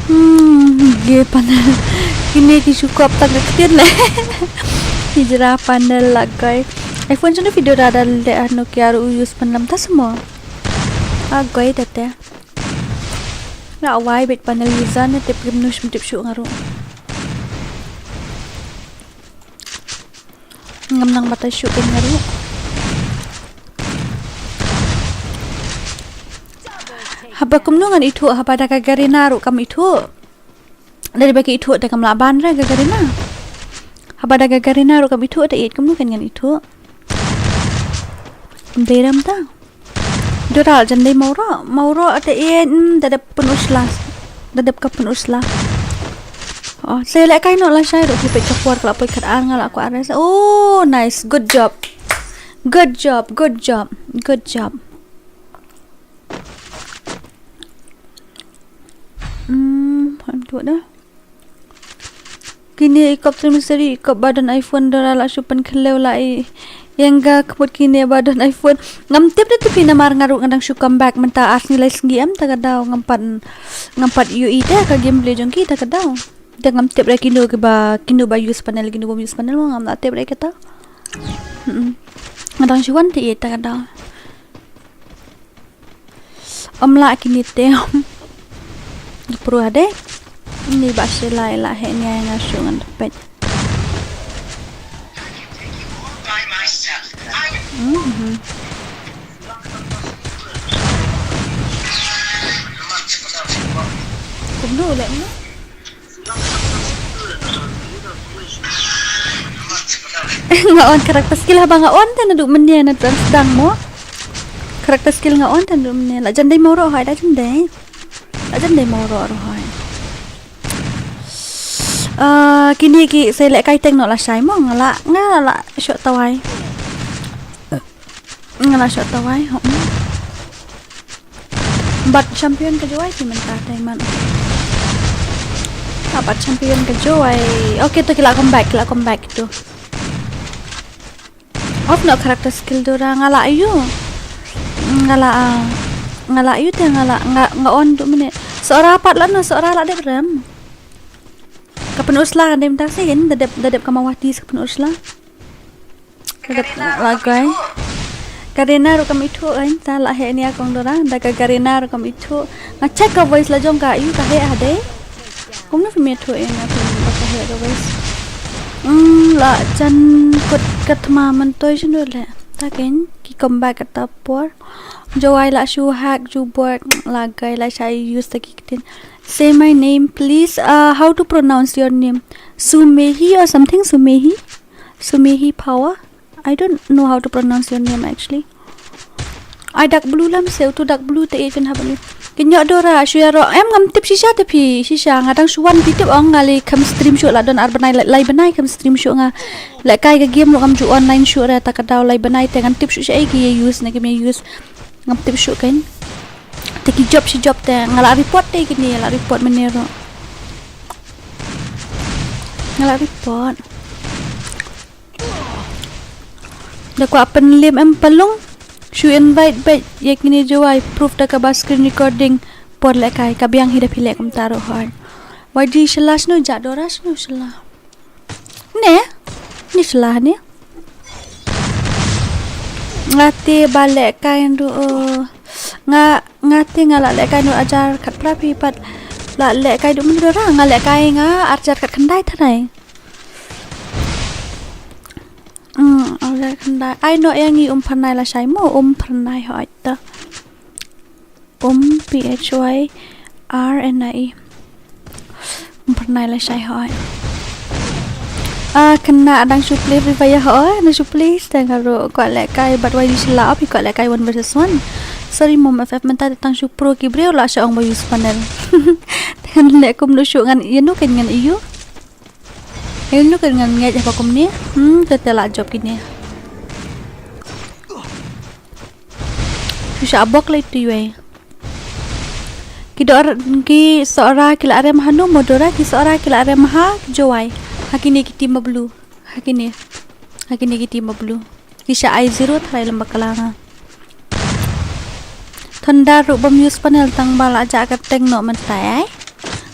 Hmm, ge panel. Kine ki shu kop tang ka ktien le. Ki jra panel la goi. iPhone sunu video da da le Nokia ru use panel ta semua. A goi tete. Na wai bit panel user ne tip kim nus tip shu ngaru. Ngam nang batai shuh pyn nga ruh. Haba kumno ngan ithuh haba da ka Garena ruh kam ithuh. Da dei ba ka ithuh te kam lah ban re ka Garena. Haba da ka Garena ruh kam ithuh te it kumno kan ngan ithuh. Dei ram ta. Dura jan dei mawro, mawro ata ien, mm, da dep pun usla. Da dep ka pun usla. Oh, se le kai no la shai ro ki peit ka por ka la poi khat ar nga la kwah res. Oh, nice. Good job. Good job, good job, good job. Buh na. Kine i kop trim seri i kop ba don iPhone, Dora la shu pynkhlew la i. Ïa nga khmut kine ba don iPhone. Ngam tip da te phi namar nga ruh nga dang shu come back mynta ar sngi lai sngi em, ta ka daw ngam pat, ngam pat ïohi te ka gameplay jong ki, ta ka daw. Te ngam tip re kino ki ba, kino ba use panel, kino bym use panel mo, ngam da tip re kata. Mm-mm. Nga dang shu wan te ïa, ta ka daw. Ym lah kine te. Pruh de. Ni ba shi lai lah he ni nga shu ngan pet. Mhm. Kumno leh kumno? Nga on character skill haba nga on te naduh mynne na trans dang mo. Character skill nga on te naduh mynne. La jan dei mo ro hai, la jan dei. La jan dei mo ro ro hai. Ah, kini ki sei leh kai teng no la shai mo, nga la, nga la shoh tawai. Nga la shoh tawai, ho. Bat champion ka Jowai ki mynta, Diamond. Ah, bat champion ka Jowai. Okay, to ki la come back, ki la come back to. Off no character skill Dora, nga la ayu. Nga la, ah, nga la ayu te nga la, nga, nga on duh mynne. Sora pat la no, sora la dep rem. Ka pynusla ka dem ta sien, da dep, da dep ka Mawhati ka pynusla. Ka dep la gai. Garena ruh kam ithuh kan, ta la heh nia kong Dora, da ka Garena ruh kam ithuh. Nga check ka voice la jong ka, ayu ka heh ha dei. Kumno phim ithuh ïa nga phim ba ka heh ka voice. Hmm, la jan kut ka thma myntoi shano leh. Ta ken, ki come back kata por. Jowai la shu hack, ju bot, la gai la shai use ta ki ktien. Say my name, please. Uh, how to pronounce your name? Sumehi or something? Sumehi? Sumehi Power? I don't know how to pronounce your name actually. Ai dak blue lam se utu dak blue te itin haba ni. Ki ñiuh Dora shu ïaroh em ngam tip shisha te phi shisha nga dang shu wan phi tip ong nga leh kam stream shuh la don ar bnai lai, lai bnai kam stream shuh nga. Lehkai ka game ruh ngam ju online shuh re ta ka daw lai bnai te ngan tip shuh shaei ki ïa use ne kim ïa use. Ngam tip shuh kan. Te ki job shi job te nga la report te kini la report mynne ruh. Nga la report. Da kwah pynlim em Palung. Shu invite beit ïa kine Jowai proof da kaba screen recording por lehkai ka biang hi da phi leh kumta ruh hoi. Wadi shala shano ja Dora shano shala. Ne? Ni shala ne? Nga te ba lehkai ndu, uh, nga, nga te nga la lehkai ndu arjar khatphra phi pat la lehkai du myndu Dora nga lehkai nga arjar khatkhyndai tharai. Hmm, arjar khatkhyndai. Ai no ïa ngi Umphyrnai la shai mo Umphyrnai hoi ta. Um, P H Y R N I E. Umphyrnai la shai hoi. Ah, khynnah dang shu play Free Fire hoi, dang shu play steng haru kwah lehkai bad wai di shala op hi kwah lehkai one versus one. Sorry mom F F mynta tang shu pro ki briew la sha ong ba use panel. Te ngan leh kumno shu ngan ïa no kan ngan ïa u. Ïa no kan ngan ngeit haba kumne. Hmm, te te la jop kine. Shu sha bok lei tu wei. Ki dor ki Sohra ki la rem ha no mo Dora ki Sohra ki la rem ha ki Jowai. Ha kine ki team ba blue. Ha kine. Ha kine ki team ba blue. Ki sha ai zero tharai lem ba kala nga. Thunder ruh bym use panel tang ba la ja ka teng no mynta ai.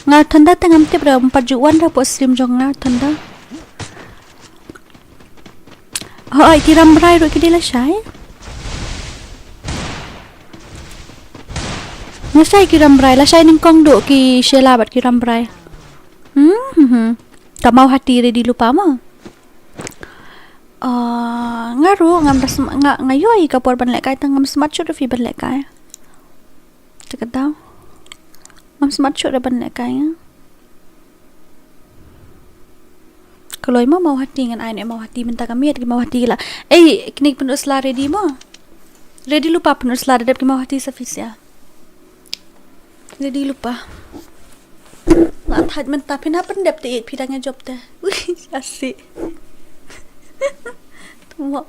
Nga Thunder te ngam tip re um pat ju wan re po stream jong nga Thunder. Hooid, ki Rambrai ruh ki dei lashai. Lashai ki Rambrai, lashai nyngkong duh ki Sheila bad ki Rambrai. Hmm, hmm, hmm. Ka Mawhati ready lypa mo. Ah, nga ruh ngam da sm-, nga, nga ïohi ka por ban lehkai tang ngam smat shuh ruh phi ban lehkai. Te ka daw. Ngam smat shuh ruh ban lehkai nga. Kloi mo Mawhati ngan ai ne Mawhati mynta ka miet ki Mawhati la. Ei, kine ki pynusla ready mo. Ready lypa pynusla da dep ki Mawhati sa phi sia. Ready lypa. La thait mynta phin hap pyndep te it phi dang ïa jop te. Ui, asi. Tumo.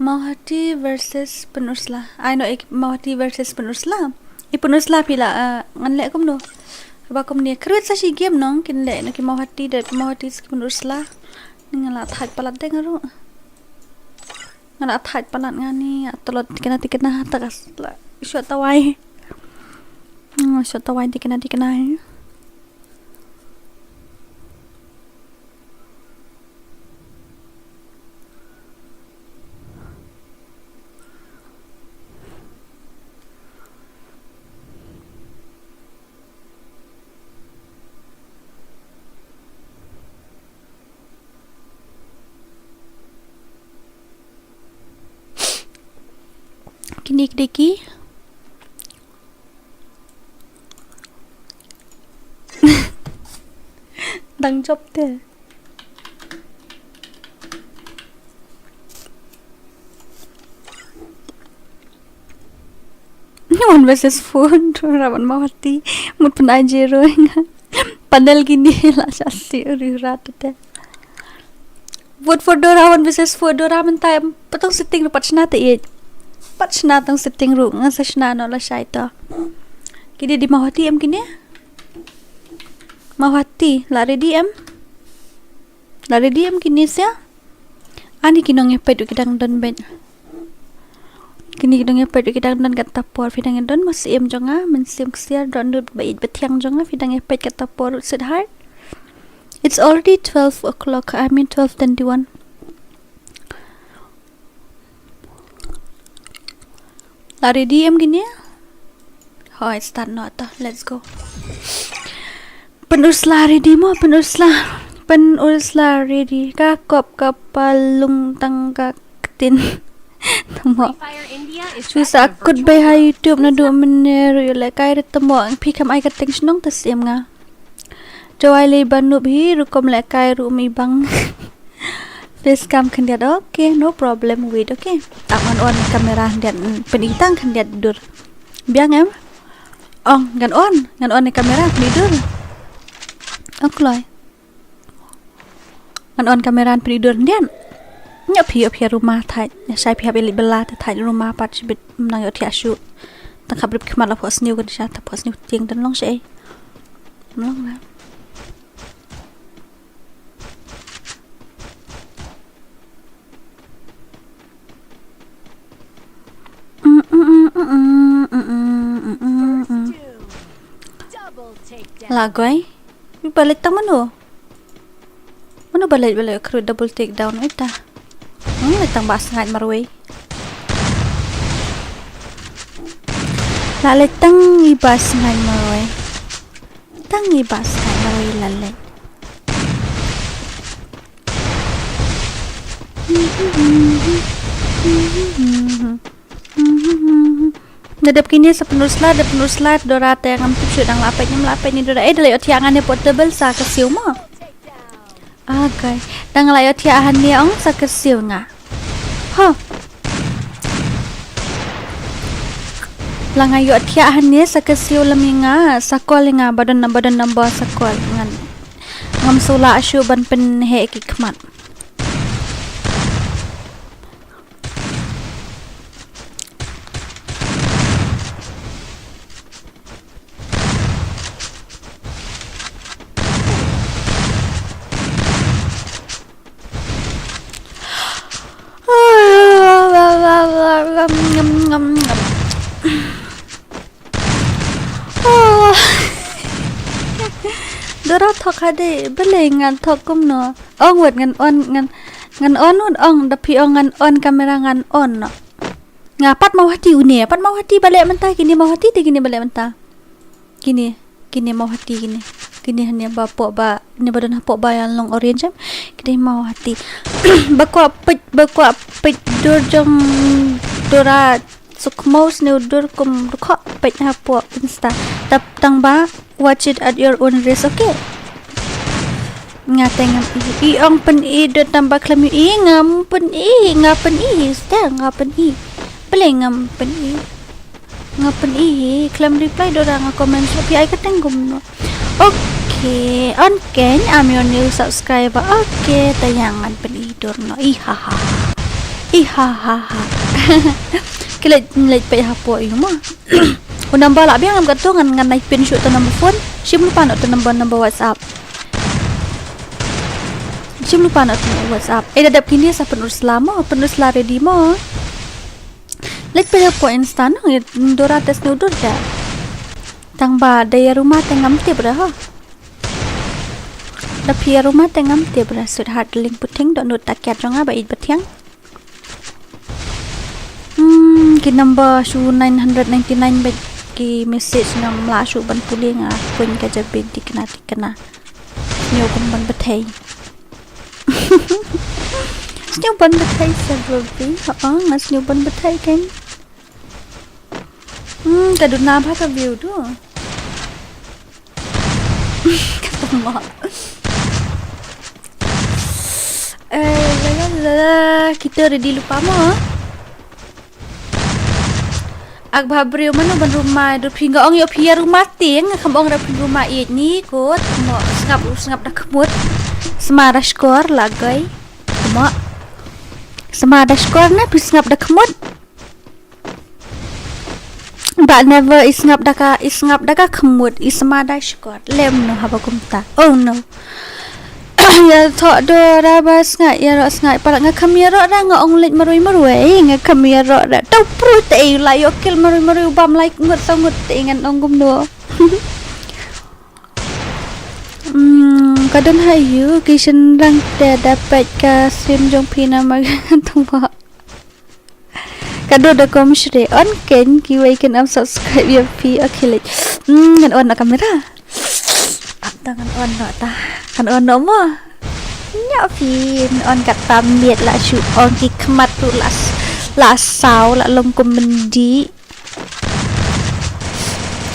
Mawhati versus Pynursla. Ai no, eh, Mawhati versus Pynursla. I Pynursla phi la, eh, ngan leh kumno. Ba kumne. Kyrwit sa shi game nong, kin leh na ki Mawhati de, Mawhati sa ki Pynursla. Ni nga la thait palat de nga ruh. Nga la thait palat nga ni, nga tlot tikna tikna, ta ka s-, la, shot tawai. Hmm, shot tawai tikna tikna, eh. Kine ki dei ki. Dang jop te. One versus four, Dora bad Mawhati. Mut pynai zero nga. Panel kine la sha si uri rat te. Vote for Dora, one versus four, Dora mynta em, pat tang setting ruh pat shna te ïeit. Pat shna tang setting ruh, nga sa shna noh lashai to. Kine dei Mawhati em kine? Mawhati, la ready em? La ready em kine sia? Ani ki nongïapeit ruh ki dang don beit. Kine ki nongïapeit ruh ki dang don katta por, phi dang ïadon mo syiem jong nga, mynsiem ksiar dohnud ba ïeit ba thiang jong nga, phi dang ïapeit katta por ruh sweetheart. It's already twelve o'clock, I mean twelve twenty-one. La ready em kine? Hooid, start noh to, let's go. Pynursla ready mo, Pynursla. Pynursla ready. Ka kop ka palung tang ka ktin. Tamo. Shu sa kut bai ha YouTube naduh mynne ruh ïa lehkai ruh tamo. Phi kam ai ka teng shnong ta syiem nga. Jowai lei ba noob hi rukom lehkai ruh mi bang. Face cam khyndiat, okay, no problem, wait, okay. Tang ngan on camera khyndiat, mm, pyni tang khyndiat dur. Biang em? Ong, ngan on, ngan on camera pyni dur. Ong kloi. Ngan on camera pyni dur khyndiat. Ñiah phi, phi ruma thait. Ñiah shai phi hap ïa leit bylla te thait ruma pat shibit, ym nang ïoh thiah shuh. Tang khap rip khmat la phohsniew kan sha, ta phohsniew tieng dan long sha ei. Long la. Lagoi. Ba leit tang mano? Mano ba leit, ba leit kru double take down ita? Hmm, leit tang Bah Sngaid marwei. La leit tang i Bah Sngaid marwei. Tang i Bah Sngaid marwei la leit. Na dep kine sa Pynursla, dep Pynursla, Dora te ngam tip shuh dang la peit, ngam la peit ni Dora. Eh, da la ïoh thiah ngan ne portable sa ka siew mo. Okay. Dang la ïoh thiah hangne ong sa ka siew nga. Ho. La nga ïoh thiah hangne sa ka siew lem ïa nga, sa kol ïa nga, ba don, ba don number sa kol ngan. Ngam shu lah shuh ban pynheh ki khmat. Dora thok ha de, balei ngan thok kumno? Ong wat ngan on, ngan, ngan on wat ong, da phi ong ngan on camera ngan on noh. Nga pat Mawhati une, pat Mawhati ba leh mynta, kine Mawhati te kine ba leh mynta. Kine, kine Mawhati kine. Kine hangne ba poh ba, ne ba don hapoh ba ïa long orange em. Kine Mawhati. Ba kwah peit, ba kwah peit dur jong Dora Sukmos ne u dur kum dkhot peit hapoh Insta. Tap tang ba, watch it at your own risk, okay? Nga te ngam i, i ong pyni dur tang ba khlem i, ngam pyni, nga pyni, sta nga pyni. Balei ngam pyni? Nga pyni, khlem reply Dora nga comment shuh phi ai ka teng kumno. Okay, on keiñ, I'm your new subscriber. Okay, ta ïa ngan pyni dur noh. I ha ha. I ha ha ha. Ki leit, leit peit hapoh ïa u mo. U number lah biang em katto ngan, ngan ai pin shuh to number phone. Shim lypa noh to number, number WhatsApp. Shim lypa noh to WhatsApp. Eh, da dep kine sa pynrut sla mo, pynrut sla ready mo. Leit peit hapoh Insta noh, Dora te sniew dur da. Tang ba da ïa ruma te ngam tip re ho. Da phi ïa ruma te ngam tip re, sweetheart, link puting dohnud ta kiad jong nga ba ïeit ba thiang. Hmm, ki number shu nine hundred ninety-nine bad ki message ngam lah shu ban pule, nga khuid ka jabieng tikna tikna. Sniew ban bthei. Sniew ban bthei sa baby. Ha, nga sniew ban bthei kan. Hmm, ka duna ba ka view tu. Kata mo. Eh, la, la, la, la. Kita ready lypa mo. Ak ba briew mano ban ruma, dur phi nga ong ïoh phi ïa ruma tieng, kam ong ra phi ruma ïeit ni, kot, mo, sngap, sngap da khmut. Sma da shkor, lagai. Mo. Sma da shkor ne, phi sngap da khmut. Ba never i sngap da ka, i sngap da ka khmut, i sma da shkor. Lem no haba kumta. Oh no. Ïa thoh Dora ba sngai, ïaroh sngai. Palat nga kham ïaroh da nga ong leit marwei marwei. Nga kham ïaroh da. Tau pru te i la ïoh kill marwei marwei bam like ngut sa ngut te ngan ong kumno. Hmm, ka don ha ïu ki shynrang te da peit ka stream jong phi na ma tungwa. Ka dur da kum shri on ken kiwei kin am subscribe ïa phi, okay leit. Hmm, ngan on na kamera. Ap ta ngan on no ta. Ngan on no mo. Nya phi ngan on kata miet la shu ong ki khmat tu la s-, la saw la long kum mendi.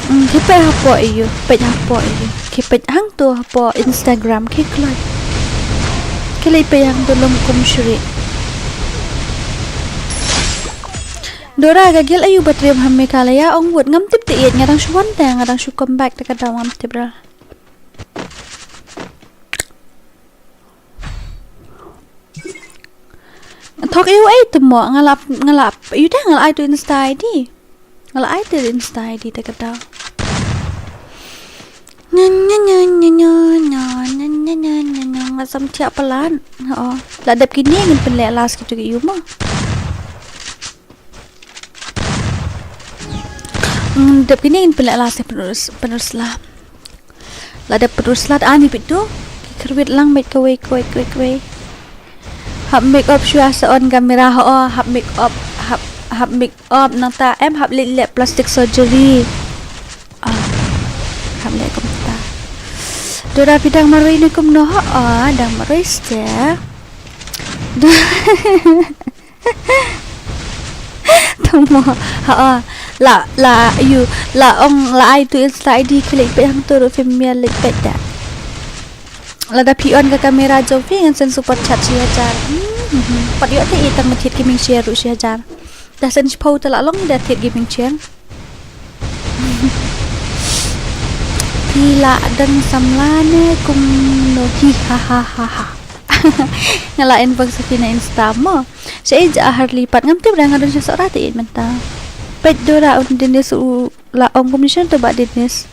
Hmm, ki peit hapoh ïu, peit hapoh ïu. Ki peit hangto hapoh Instagram ki kloi. Ki leit peit hangto long kum shri. Dora ka gil aïu ba triem ha Meghalaya ong wut ngam tip te ïeit nga dang shu wan te nga dang shu come back te ka daw ngam tip ra. Thok ïu ai tu mo nga la, nga la ïu te nga la ai tu Insta I D. Nga la ai tu Insta I D te ka daw. Nya, nya, nya, nga sam thiah palat. Oh, la dep kine ngin pynleh last kitu ki ïu mo. Ngin dep kine ngin pynleh last pynrus, pynrus la. La dep pynrus la ani pitu. Ki kyrwit lang met kawei, kawei, kawei, kawei. Hap make up shuwa sa on camera ho, hap make up, hap, hap make up nangta em hap leh, leh plastic surgery. Ah, hap leh kumta. Dora phi dang marwei ne kumno ho, ah, dang marwei ste. Tang mo, ha, ah, la, la, ïu, la ong, la ai tu Insta I D ki leit peit hangto ruh phim ïa leit peit da. Lada phi on ka camera jong phi ngan send super chat shi hajar. Hmm, hmm, hmm. Pat ïoh te i tang ma thied gaming chair ruh shi hajar. Da send shiphew te la long da thied gaming chair. Phi la don samla ne kumno hi ha ha ha ha. Nga la inbox phi na Insta mo. Sha ija Harley pat ngam tip da nga don sha Sohra te ïeit mynta. Peit Dora un Dennis u la ong kumne shen to ba Dennis.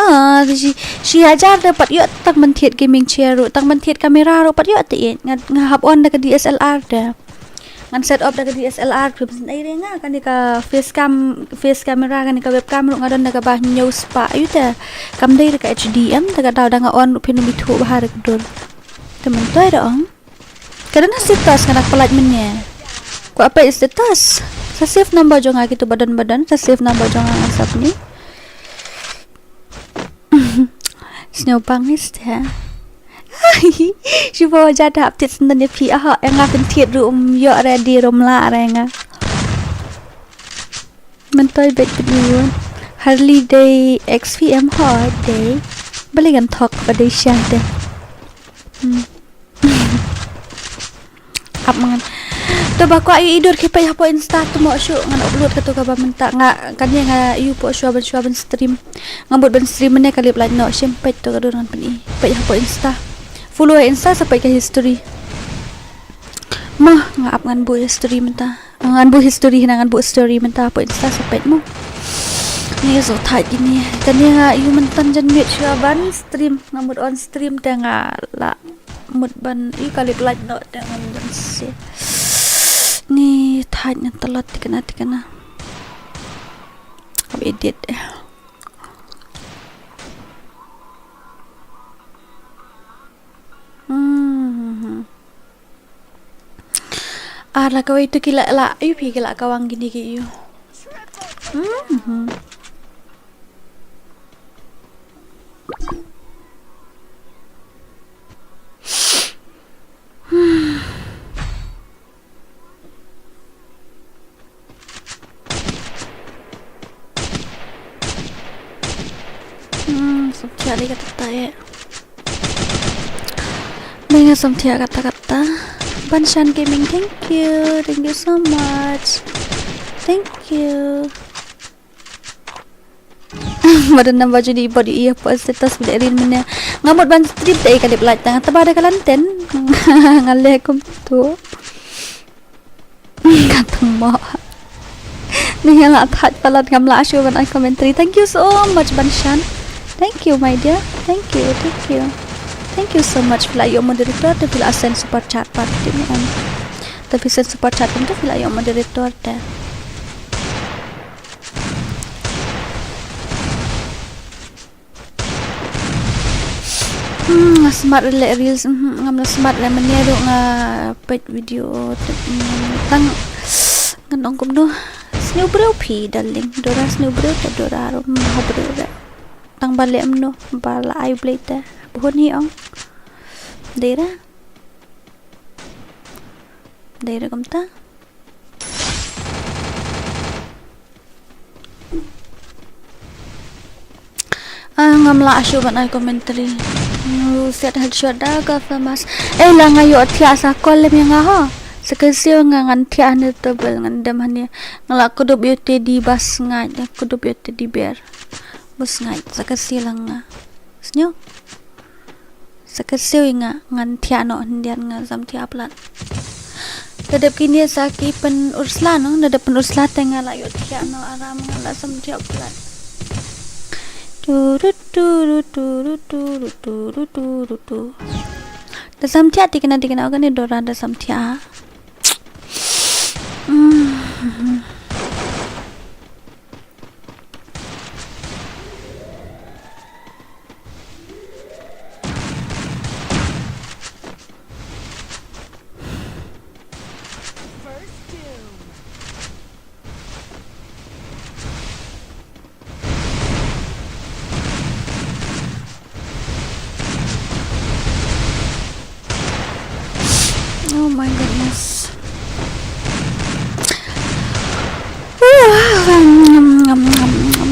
Ah, shi, shi hajar da pat ïoh tang ban thied gaming chair ruh, tang ban thied camera ruh pat ïoh te ïeit. Nga, nga hap on da ka D S L R da. Ngan set up da ka D S L R, phi pynsan ai re nga, kane ka face cam, face camera, kane ka webcam ruh nga don da kaba hynñiew spah, ïu te. Kam dei da ka H D M, da ka daw da nga on ruh phin ym ithuh bha da ka dur. Te myntoi da ong. Ka don ha status nga da pynlait mynne. Kwah peit status. Sa save number jong nga kito ba don ba don, sa save number jong nga ngan sap ni. Sngewbang iste. Shu ba waja da hap thied sendon ïa phi, aha, ïa nga pynthied ruh um ïoh re, dei rum lah re nga. Myntoi beit pynïoh. Harley dei X P M ho dei. Balei ngan thok ba dei sha de. Hmm. Ap mangan. To ba kwah ïoh i dur ki peit hapoh Insta to mo shu ngan upload kato kaba mynta nga kane nga ïoh poh shuwa ban shuwa ban stream. Nga mut ban stream ne ka lip light no shim peit to ka dur ngan pyni. Peit hapoh Insta. Follow ha Insta sa peit ka history. Mo, nga ap ngan buh history mynta. Ngan buh history hina ngan buh story mynta hapoh Insta sa peit mo. Ni so thait ini. Kane nga ïoh mynta jan mute shuwa ban stream, nga mut on stream te nga la mut ban i ka lip light noh te ngam don se. Ni thait na talat tikna tikna. Ka edit. Hmm. Ar la kawei tu ki la, la, ïoh phi ki la kawang kine ki ïoh. Hmm. Hmm, samthiah dei katta eh. Dei nga samthiah katta katta. Banshan Gaming, thank you. Thank you so much. Thank you. Ba don number jong i bad i hapoh status ba dei rin mynne. Nga mut ban stream te ka lip light tang te ba da ka lantern. Nga leh kumtu. Nga tang mo. Ni nga la thait palat ngam lah shuh ban ai commentary. Thank you so much Banshan. Thank you my dear. Thank you, thank you. Thank you so much phi la ïoh moderator te phi la send super chat pat te mo. Te phi send super chat kumta phi la ïoh moderator te. Hmm, nga smat re leh reels, mhm, ngam la smat re mynne ruh nga peit video, hmm, tang ngan ong kumno. Sniew briew phi darling, Dora sniew briew te Dora ruh, hmm, ha briew re. Tang ba leh mno, ba la ai blei te. Bun hi ong. Dei re. Dei re kumta. Ah, ngam lah shuh ban ai commentary. Ngu set headshot da ka famous. Eh, la nga ïoh thiah sa kol lem ïa nga ho. Sa ka siew nga ngan thiah hane table ngan dem hane. Nga la kdup ïoh teddy ba sngaid, kdup ïoh teddy bear. Ba sngaid sa ka siew la nga. Sniew. Sa ka siew nga ngan thiah noh hyndiat nga sam thiah palat. Da dep kine sa ki pynursla no, da dep pynursla te nga la ïoh thiah noh aram nga la sam thiah palat. Tu ru tu ru tu ru tu ru tu ru tu ru tu. Da sam thiah tikna tikna kane Dora da sam thiah. Hmm. Oh my goodness. Ngam, ngam, ngam, ngam.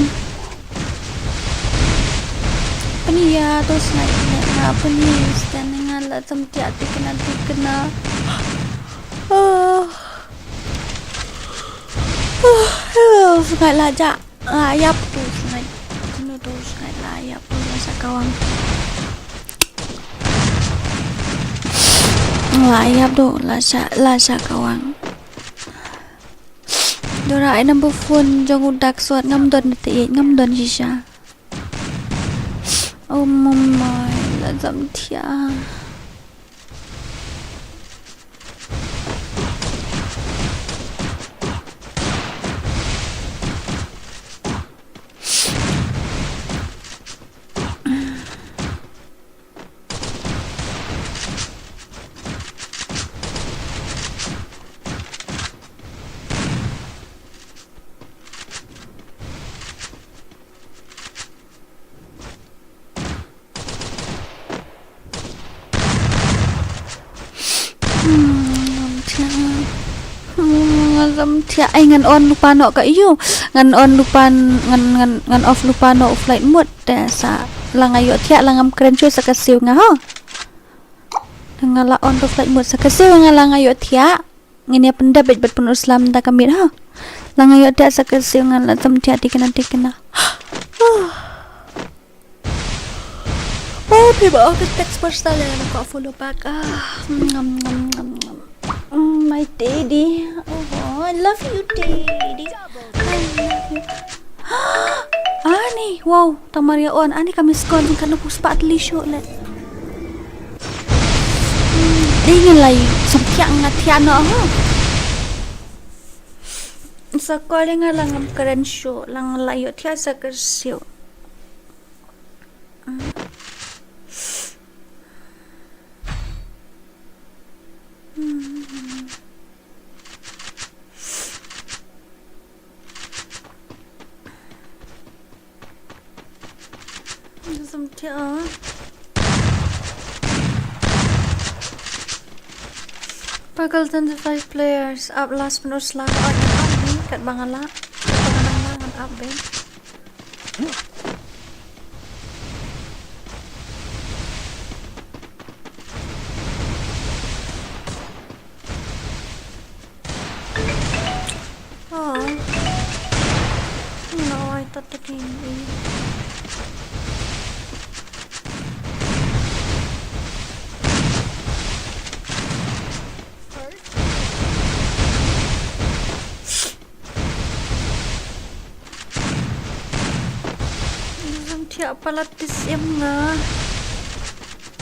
Pynïa to snai ne nga pynïa stand nga la sam thiah tikna tikna. Oh. Oh, snai la ja. La ïap tu snai. Kano tu snai la ïap tu la sa kawang. La ïap tu la sa, la sa kawang. Dora ai number phone jong u Dak Sot ngam don te ngam don shisha. Oh mamai la jam thiah. Hmm, ngam thiah. Hmm, ngam thiah. Ai ngan on lypa noh ka ïu. Ngan on lypa ngan, ngan, ngan off lypa noh flight mode. Te sa la nga ïoh thiah la ngam kren shuh sa ka siew nga ho. Nga la on to flight mode sa ka siew nga la nga ïoh thiah. Ngin ïa pyndep bad pynursla mynta ka miet ha. La nga ïoh thiah sa ka siew nga la jam thiah tikna tikna. Oh, phi ba office text personal ïa nga ko follow back. Ah, ngam ngam ngam ngam. Mm, my daddy. Oh, I love you, daddy. I love you. Ani, wow, tang mar ïa on. Ani ka miss call jong ka, na pus pat li shuh le. Dei ngan lai sam thiah nga thiah noh ho. Sa call nga la ngam kren shuh, la nga la ïoh thiah sa kyrsiew. Sam thiah. Pagal twenty-five players, ap last minute slot, ap ni kat ba nga lah, kat ba nga lah ngan ap ben. Oh. No, I thought the game. Zam thiah palat tis em nga.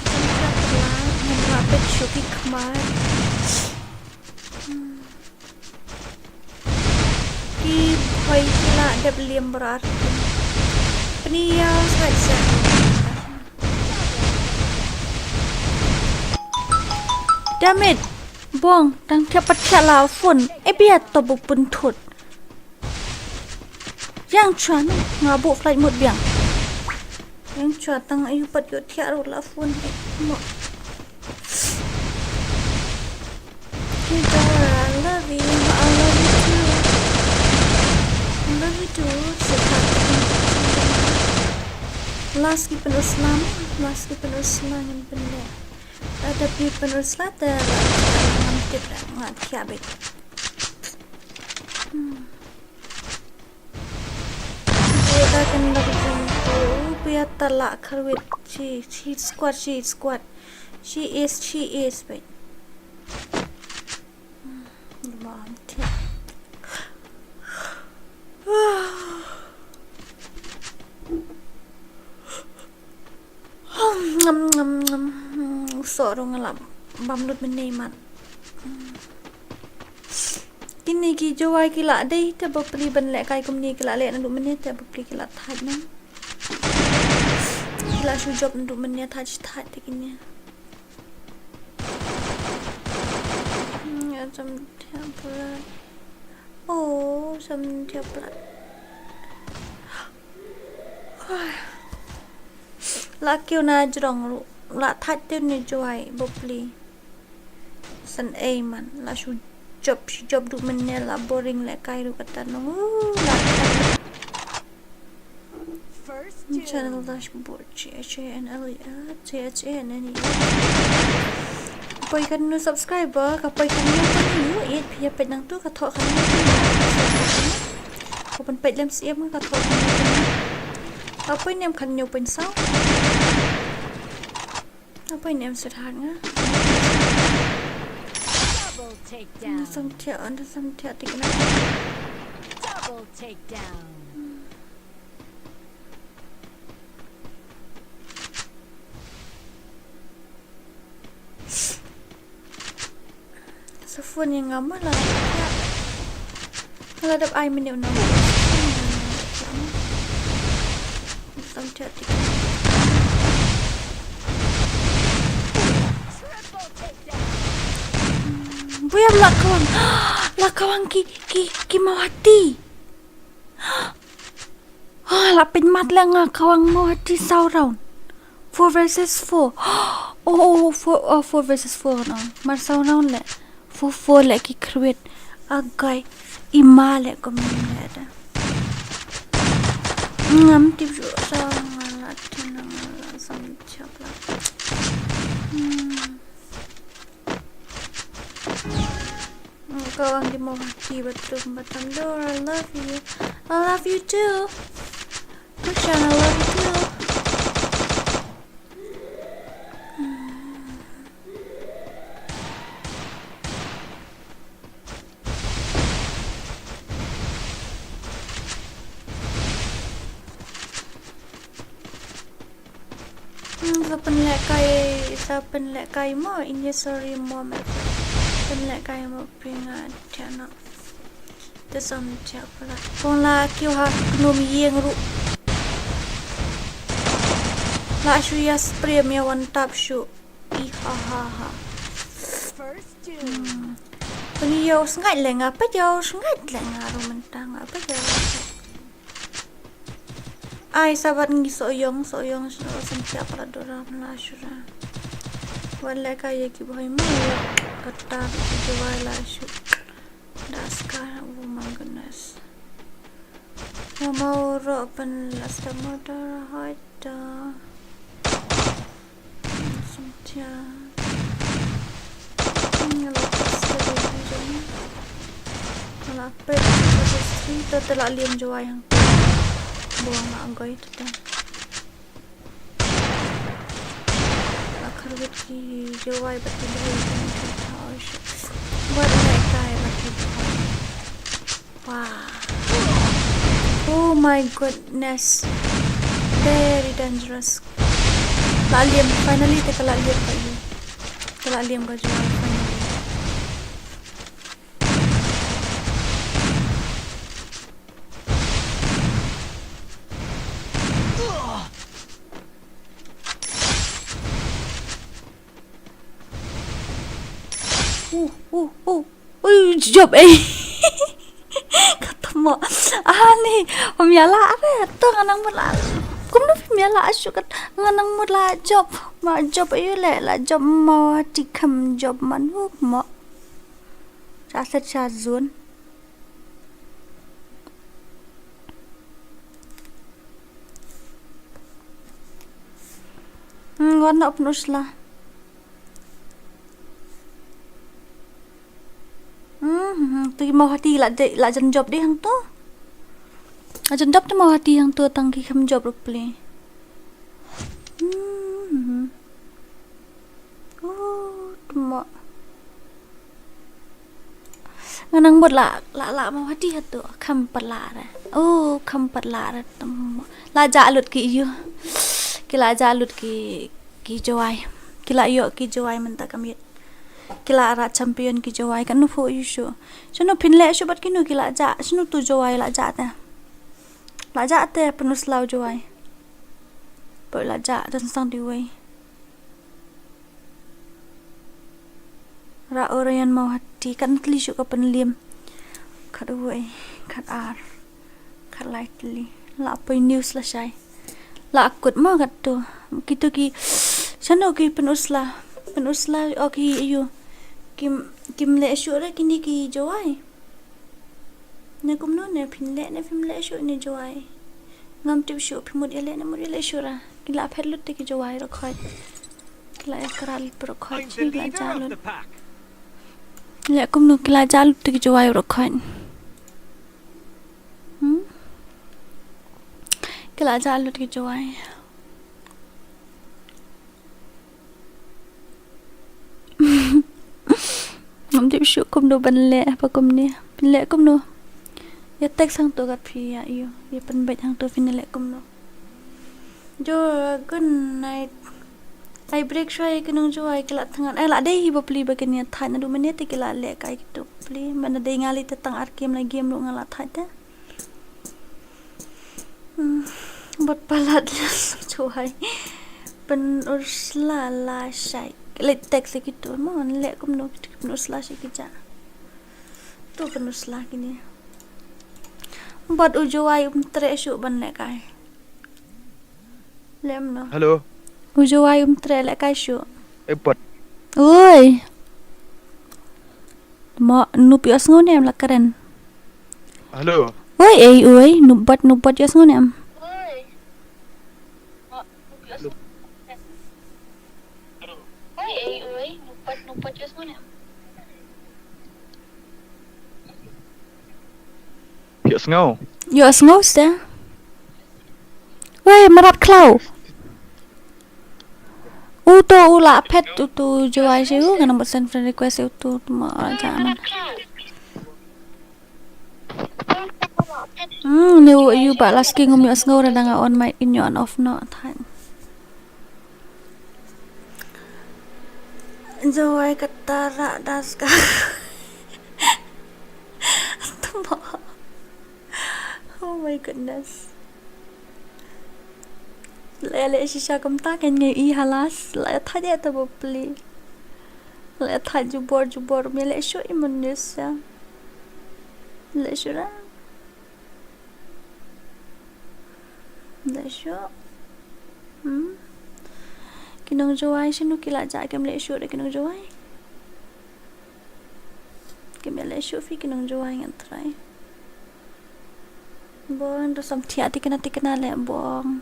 Zam thiah palat, ngam lah peit shuh ki khmat. Hmm. Ki phoi ki la dep liam brar. Pynïar sa sa. Damn it. Bong, tang thiah pat thiah la phone. E biat to bu pynthut. Yang chua no, nga buh flight mode biang. Yang chua tang ayu pat ïoh thiah ruh la phone eh. Mo. Hey Dora, I love you. I love you too. I love you too. Last ki pynuslam, last ki pynuslam ngan pynleh. Lada phi pynuslam te la ngam tip da nga thiah beit. Hmm. Pia ta kan da ku jingku, pia ta la kharwit, she, she squad, she squad. She is, she is, wait. Hmm, ma am thiah. Ngam, ngam, ngam. Hmm, soh ruh nga la bam lut mynne mat. Hmm. Kine ki Jowai ki la dei te bapli ban lehkai kumne ki la leh naduh mynne te bapli ki la thait na. Ki la shu jop naduh mynne thait shi thait te kine. Hmm, ïa sam thiah palat. Oh, sam thiah palat. La kiew na jrong ruh. La thait te ne Jowai bapli. San ei man. La shu jop, shu jop duh mynne la boring lehkai ruh kata nong. Uh, la thait. Channel dashboard, G H A N L E L, G H A N N E L. Poi kan nu subscriber, ka poi kan nu kan nu, it phi ïa peit nangtu ka thoh kan nu kan nu. Ka pynpeit lem siem ka thoh kan nu kan nu. Ka poi nem kan nu pynsaw. Ka poi nem sut hang ah. Double takedown. Sam thiah, sam thiah tik na. Double takedown. Sa phone ïa nga ma la. Nga la dep ai menu na. Sam thiah tik. Buya la kawang. La kawang ki, ki, ki mawhati. Ah, la pynmat le nga kawang mo hati saw round. Four versus four. Oh, oh, four, oh, four versus four no. Mar saw round le. Four four le ki khrwit. Agai. Ima le ko min le da. Ngam tip ju sa nga la tin nga la sam chap la. Hmm. Kawang di mo hati batum batam Dora, I love you. I love you too. Kushan, I love you too. Sa pynlehkai, sa pynlehkai mo, in ye sorry mo, me. Pynlehkai mo, pynga tiana. Te sam tiak pala. Kong la kiew ha kynum ïing ruh. La shu ïa spray me one tap shu. I ha ha ha. First doom. Hmm. Pynïoh sngaid le nga, pynïoh sngaid le nga ruh mynta nga, pynïoh. Ai, sabat ngi soyong, soyong, soyong, sentiap la dora mla shura. Wat le ka ye ki boy mo ye, kata ki jawai la shu. Das ka, oh my goodness. Mama oro pen last time order hoi da. Sentiap. Nga la pet sekali jong. Nga la pet sekali to te la liam jawai hang. Buang la anggoi to te. La kharwit ki jawai bad ki jawai ki jawai. Buat ne kai bad ki jawai. Wow. Oh my goodness. Very dangerous. La liam, finally te ka la liam ka ïu. Te la liam ka jawai finally. Uh, uh, uh. Ui, jop ei. Kata mo. Ani, pem ïa la are to nga nang mut la. Kumno pem ïa la shu kat nga nang mut la jop. Ma jop ayu le la jop mo ti kham jop man hu mo. Cha set cha zone. Hmm, warna pnusla. Hmm, hmm, hmm. Tu mau hati la de, la jan jop deh hang tu. La jan jop tu mau hati hang tu tang ki kham jop ruh pli. Hmm, hmm, hmm. Oh, tu mo. Nga nang mut la, la, la mau hati hatu kham pat la re. Oh, kham pat la re tu mo. La ja lut ki ïu. Ki la ja lut ki, ki jawai. Ki la ïoh ki jawai mynta ka miet. Ki la rat champion ki jawai kan nu phu ïu shu. Shano phin leh shu bad kinu ki la ja. Shano tu jawai la ja te. La ja te pynusla u jawai. Poi la ja don sang di wei. Ra Orion mau hati kan tli shu ka pynlim. Khat wei, khat ar. Khat lai tli. La poi news la shai. La kut ma khat tu. Kitu ki, shano ki pynusla. Pynusla o ki ïu. Kim, kim leh shu re kini ki jawai. Ne kumno ne phin leh ne phim leh shu ne jawai. Ngam tip shu phi mut ïa leh ne mut ïa leh shu ra. Ki la phet lut te ki jawai ruh khoit. Ki la ïa kra lut ruh khoit. Ki la ja lut. Leh kumno ki la ja lut te ki jawai ruh khoit. Hmm? Ki la ja lut ki jawai. Ngam tip shu kumno ban leh ba kumne. Phin leh kumno. Ïa text hangto kat phi ïa ïu. Ïa pynbeit hangto phin leh kumno. Jo, good night. Ai break shwa ïa ki nong jawai ki la thngan. Ai la dei hi ba pli ba kin ïa thait naduh mynne te ki la leh kai kitu pli. Mynne dei nga lei te tang ar game la game ruh nga la thait te. Hmm, bad palat la jawai. Pynusla la shai. Leit text ïa kitu mo leh kumno kitu pynusla shai ki ja. Tu pynusla kine. Bad u jawai um treh shu ban leh kai. Lem no. Hello. U jawai um treh leh kai shu. Eh, bad. Oi. Mo nup ïohsngew ne em la kren. Hello. Oi, ei, oi, nup bad, nup bad ïohsngew ne em. Ïohsngew. Ïohsngew ste. Wei, marat khlaw. Uto u la phet uto jawai shi u, nga nang bad send friend request uto, ma ja man. Hmm, ne u ïu ba last king um ïohsngew re da nga on mic in ïoh on off no than. Jowai kata ra das ka. Tama. Oh my goodness. La leh shisha kumta kan ngi i halas. La thait ïa ta bapli. La thait jubor jubor me leh shu i manusia. Leh shu ra. Leh shu. Hmm. Ki nong Jowai shinu ki la ja kem leh shu da ki nong Jowai. Kem leh shu phi ki nong Jowai ngan try. Bong da samthiah tikna tikna leh bong.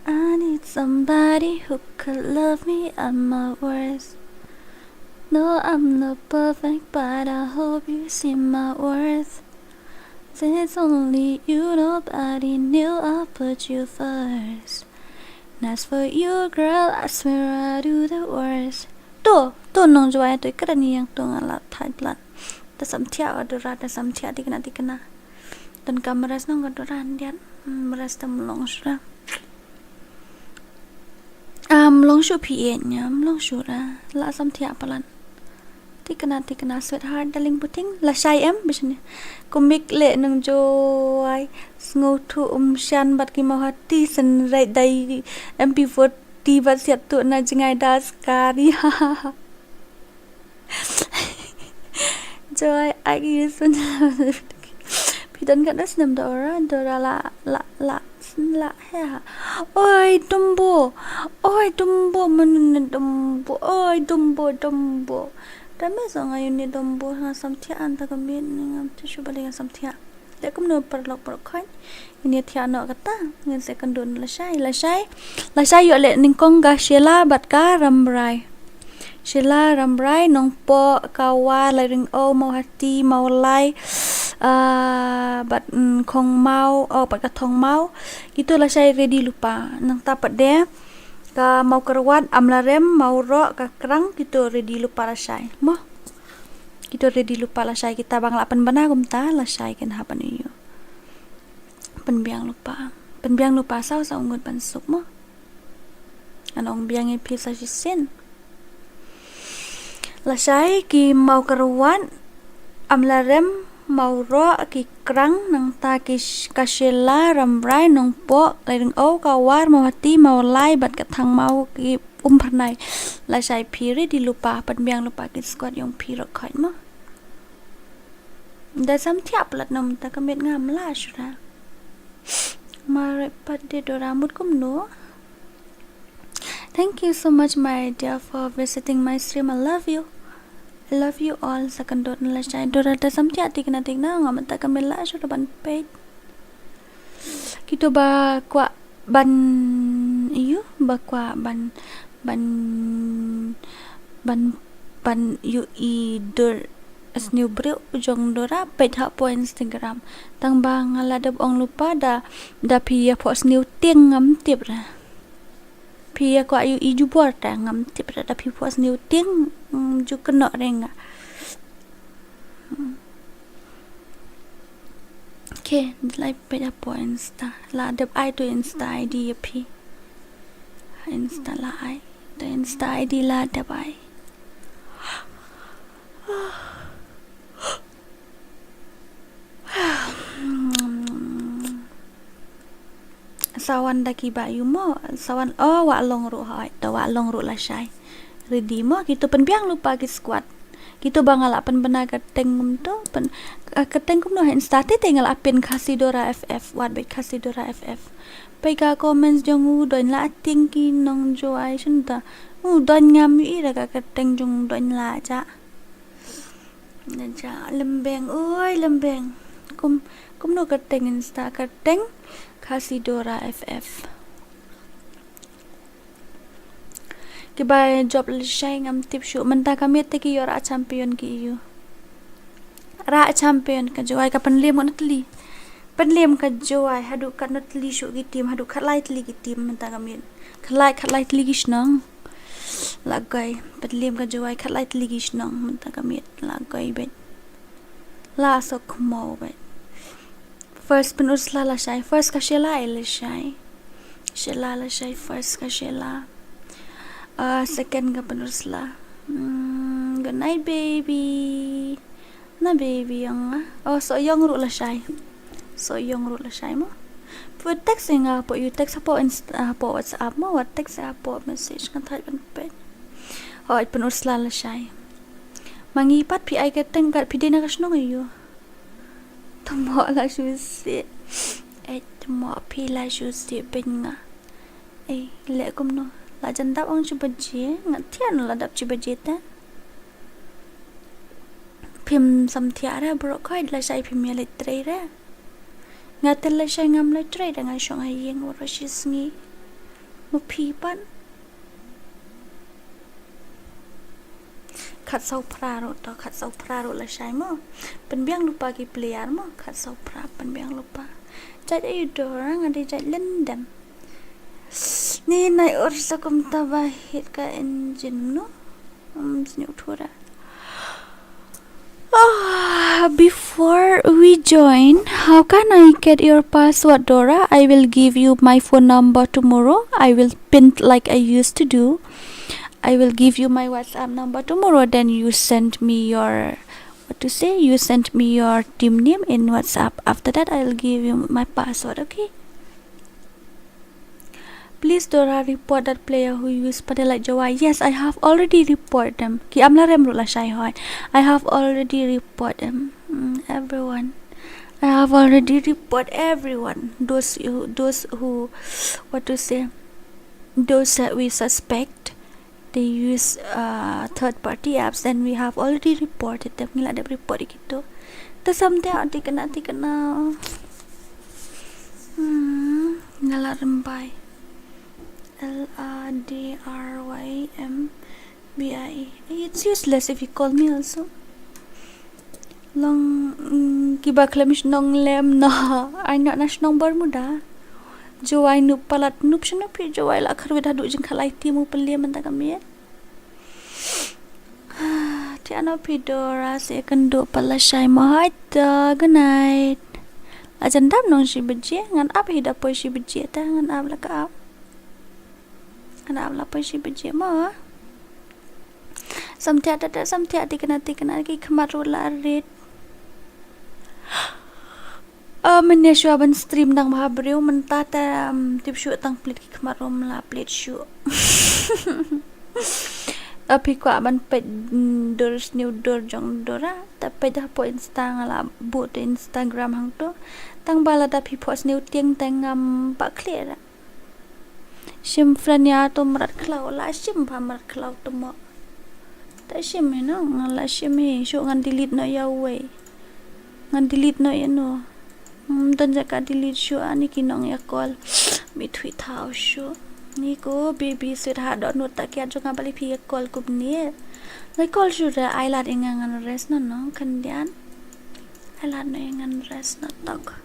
I need somebody who could love me at my worst. No, I'm not perfect, but I hope you see my worth. There's only you, nobody knew I put you first. And as for you, girl, I swear I do the worst. To, to nong Jowai to kren ïa to nga la thait blat. Ta samthiah ka Dora, ta samthiah tikna tikna. Don ka mras nong ka Dora ndiat. Hmm, mras ta mlong shu ra. Ah, mlong shu phi ïa nya, mlong shu ra. La samthiah palat. Tikna tikna sweetheart darling puting. Lashai em bishni. Kumik leh nong Jowai. Sngewthuh um shan bad ki mau hati sen rai dai M P forty bad siat tu na jingai das kari. Jowai agi sun. Phi don kat na snem Dora, Dora la, la, la, la, he ha. Oi, Dumbo. Oi, Dumbo, menun Dumbo. Oi, Dumbo, Dumbo. Dame song ayu ni Dumbo, ha samthiah anta ka mit, ni ngam ti shu bali ngam samthiah. Leh kumno paralok paralok khoi. Ini thiah noh kata. Ngin sa kynduh lashai. Lashai. Lashai ïoh leh nyngkong ka Sheila bad ka Rambrai. Sheila, Rambrai, Nongpoh, Kawar, Lairiong, Mawhati, Mawlai, ah, bad, mm, Khongmaw, oh, bad ka Thongmaw. Kito lashai ready lypa. Nangta pat de ka Mawkyrwat, Amlarem, Mawroh, ka Krang, kito ready lypa lashai. Mo. Kito ready lypa lashai kita ba nga la pynbna kumta lashai kin hap ban ïoh. Pynbiang lypa. Pynbiang lypa saw saw ngut ban suk mo. Ngan ong biang ïa phi sa shisien. Lashai ki Mawkyrwat, Amlarem, Mawroh, ki Krang, nangta ki sh-, ka Sheila, Rambrai, Nongpoh, Lairiong, Kawar, Mawhati, Mawlai, bad ka Thongmaw ki Umphyrnai. Lashai phi ready lypa, pynbiang lypa ki squad jong phi ruh khoi mo. Da samthiah palat namta ka miet ngam lah shuh ra. Mareh pat de Dora mut kumno. Thank you so much, my dear, for visiting my stream. I love you. I love you all. Sa kynduh na lashai Dora da samthiah tikna tikna ngam ta ka miet lah shuh ra ban peit. Kito ba kwah ban ïoh, ba kwah ban, ban, ban, ban ïohi dur sniew briew jong Dora, peit hapoh Instagram. Tang ba nga la dep ong lypa da, da phi ïa phoh sniew tieng ngam tip ra. Phi ïa kwah ïohi jubor ta ngam tip ra, da phi phoh sniew tieng, mm, ju kynnoh re nga. Hmm. Okay, la peit hapoh Insta. La dep ai tu Insta I D ïa phi. Insta la ai. Tu Insta I D la dep ai. Sawan da ki ba ïu mo, sawan, oh, Wah Long ruh hoi, to Wah Long ruh lashai. Ready mo, kito pynbiang lypa ki squad. Kito ba nga la pynbna ka teng kumto, pyn, ah, ka teng kumno ha Insta te te nga la pin Khasi Dora F F, wat beit Khasi Dora F F. Peit ka comments jong u don la ting ki nong Jowai shynta. U don ngam ïohi da ka kyrteng jong u don la ja. Na ja Lembeng, oi Lembeng. Kum, kumno kyrteng Insta, kyrteng Khasi Dora F F. Ki ba jop lashai ngam tip shuh, mynta ka miet te ki ïoh rah champion ki ïoh. Rah champion ka Jowai ka pynlem ngut na tylli. Pynlem ka Jowai haduh katno tylli shuh ki team, haduh khatlai tylli ki team mynta ka miet. Khatlai, khatlai tylli ki shnong. La goi, pynlem ka Jowai khatlai tylli ki shnong mynta ka miet, la goi beit. La sok khmaw beit. First pynursa lashai, first ka Sheila ei lashai. Sheila lashai, first ka Sheila. Ah, second ka Pynursla. Hmm, good night, baby. Na baby ïong nga. Oh, Sohiong ruh lashai. Sohiong ruh lashai mo. Phi text ïa nga hapoh, ïoh text hapoh Insta, hapoh WhatsApp mo, wat text hapoh message, ngan thait ban peit. Hooid, Pynursla lashai. Ma ngi pat phi ai ka teng kat phi dei na ka shnong aïu. Tymmoh la shu sih. Eh, tymmoh phi la shu sih pyn nga. Eh, leh kumno? La jan dap ong shi baje, nga thiah no la dap shi baje te. Phim samthiah re, baroh khoit lashai phim ïa leit trei re. Nga te lashai ngam leit trei re, nga shong ha ïing baroh shi sngi. Ma phi pat. Khatsaw phra ruh to, khatsaw phra ruh lashai mo. Pynbiang lypa ki player mo, khatsaw phra pynbiang lypa. Jait aïu Dora, nga dei jait Lyndon. Ni nai ur sa kumta ba hit ka engine no. Um, sniu thura. Ah, before we join, how can I get your password, Dora? I will give you my phone number tomorrow. I will pin like I used to do. I will give you my WhatsApp number tomorrow. Then you send me your, what to say? You send me your team name in WhatsApp. After that, I will give you my password. Okay? Please, Dora, report that player who use Pate like Jowai. Yes, I have already report them. Ki Amlarem ruh lashai hoi. I have already report them. Mm, everyone. I have already report everyone. Those who, those who, what to say? Those that we suspect they use, uh, third party apps, and we have already reported them. Ngi la dep report ïa kito. Te samthiah, thikna, thikna. Hmm, nga la rem bai. L A D R Y M B I E. It's useless if you call me also. Long, mm, kiba khlem shnong lem noh. Ai noh na shnong Bermuda. Jowai nup palat nup sha nup hi Jowai la kharwit haduh jingkhalai ti mu pynliem mynta ka miet. Te ano phi Dora se kan do pala shai mo hai ta, good night. La jan dap nong shi baje, ngan ap hi da poi shi baje ta, ngan ap la ka ap. Ngan ap la poi shi baje mo. Samthiah ta ta, samthiah, thikna, thikna, ki khmat ruh la rit. Ah, mynne shuwa ban stream dang bha briew, mynta te, um, tip shuh tang plit ki khmat ruh la plit shuh. Ah, phi kwah ban peit, mm, dur sniew dur jong Dora, te peit hapoh Insta, nga la buh te Instagram hangto. Tang ba lada phi phoh sniew tieng te ngam pah khlieh ra. Shim friend ïa to mrad khlaw, la shim bha mrad khlaw to mo. Ta shim ïa no, nga la shim hi, shuh ngan delete noh ïa uwei. Ngan delete noh ïa no. Ngam don jaka delete shuh ani ki nong ïa call. Mi thui thaw shuh. Ni ko baby sweetheart, don no ta kya jong nga ba lei phi ïa call kumne. Lei call shuh re, ai lad ïa nga ngan rest noh no, khyndiat. Ai lad noh ïa ngan rest noh tok.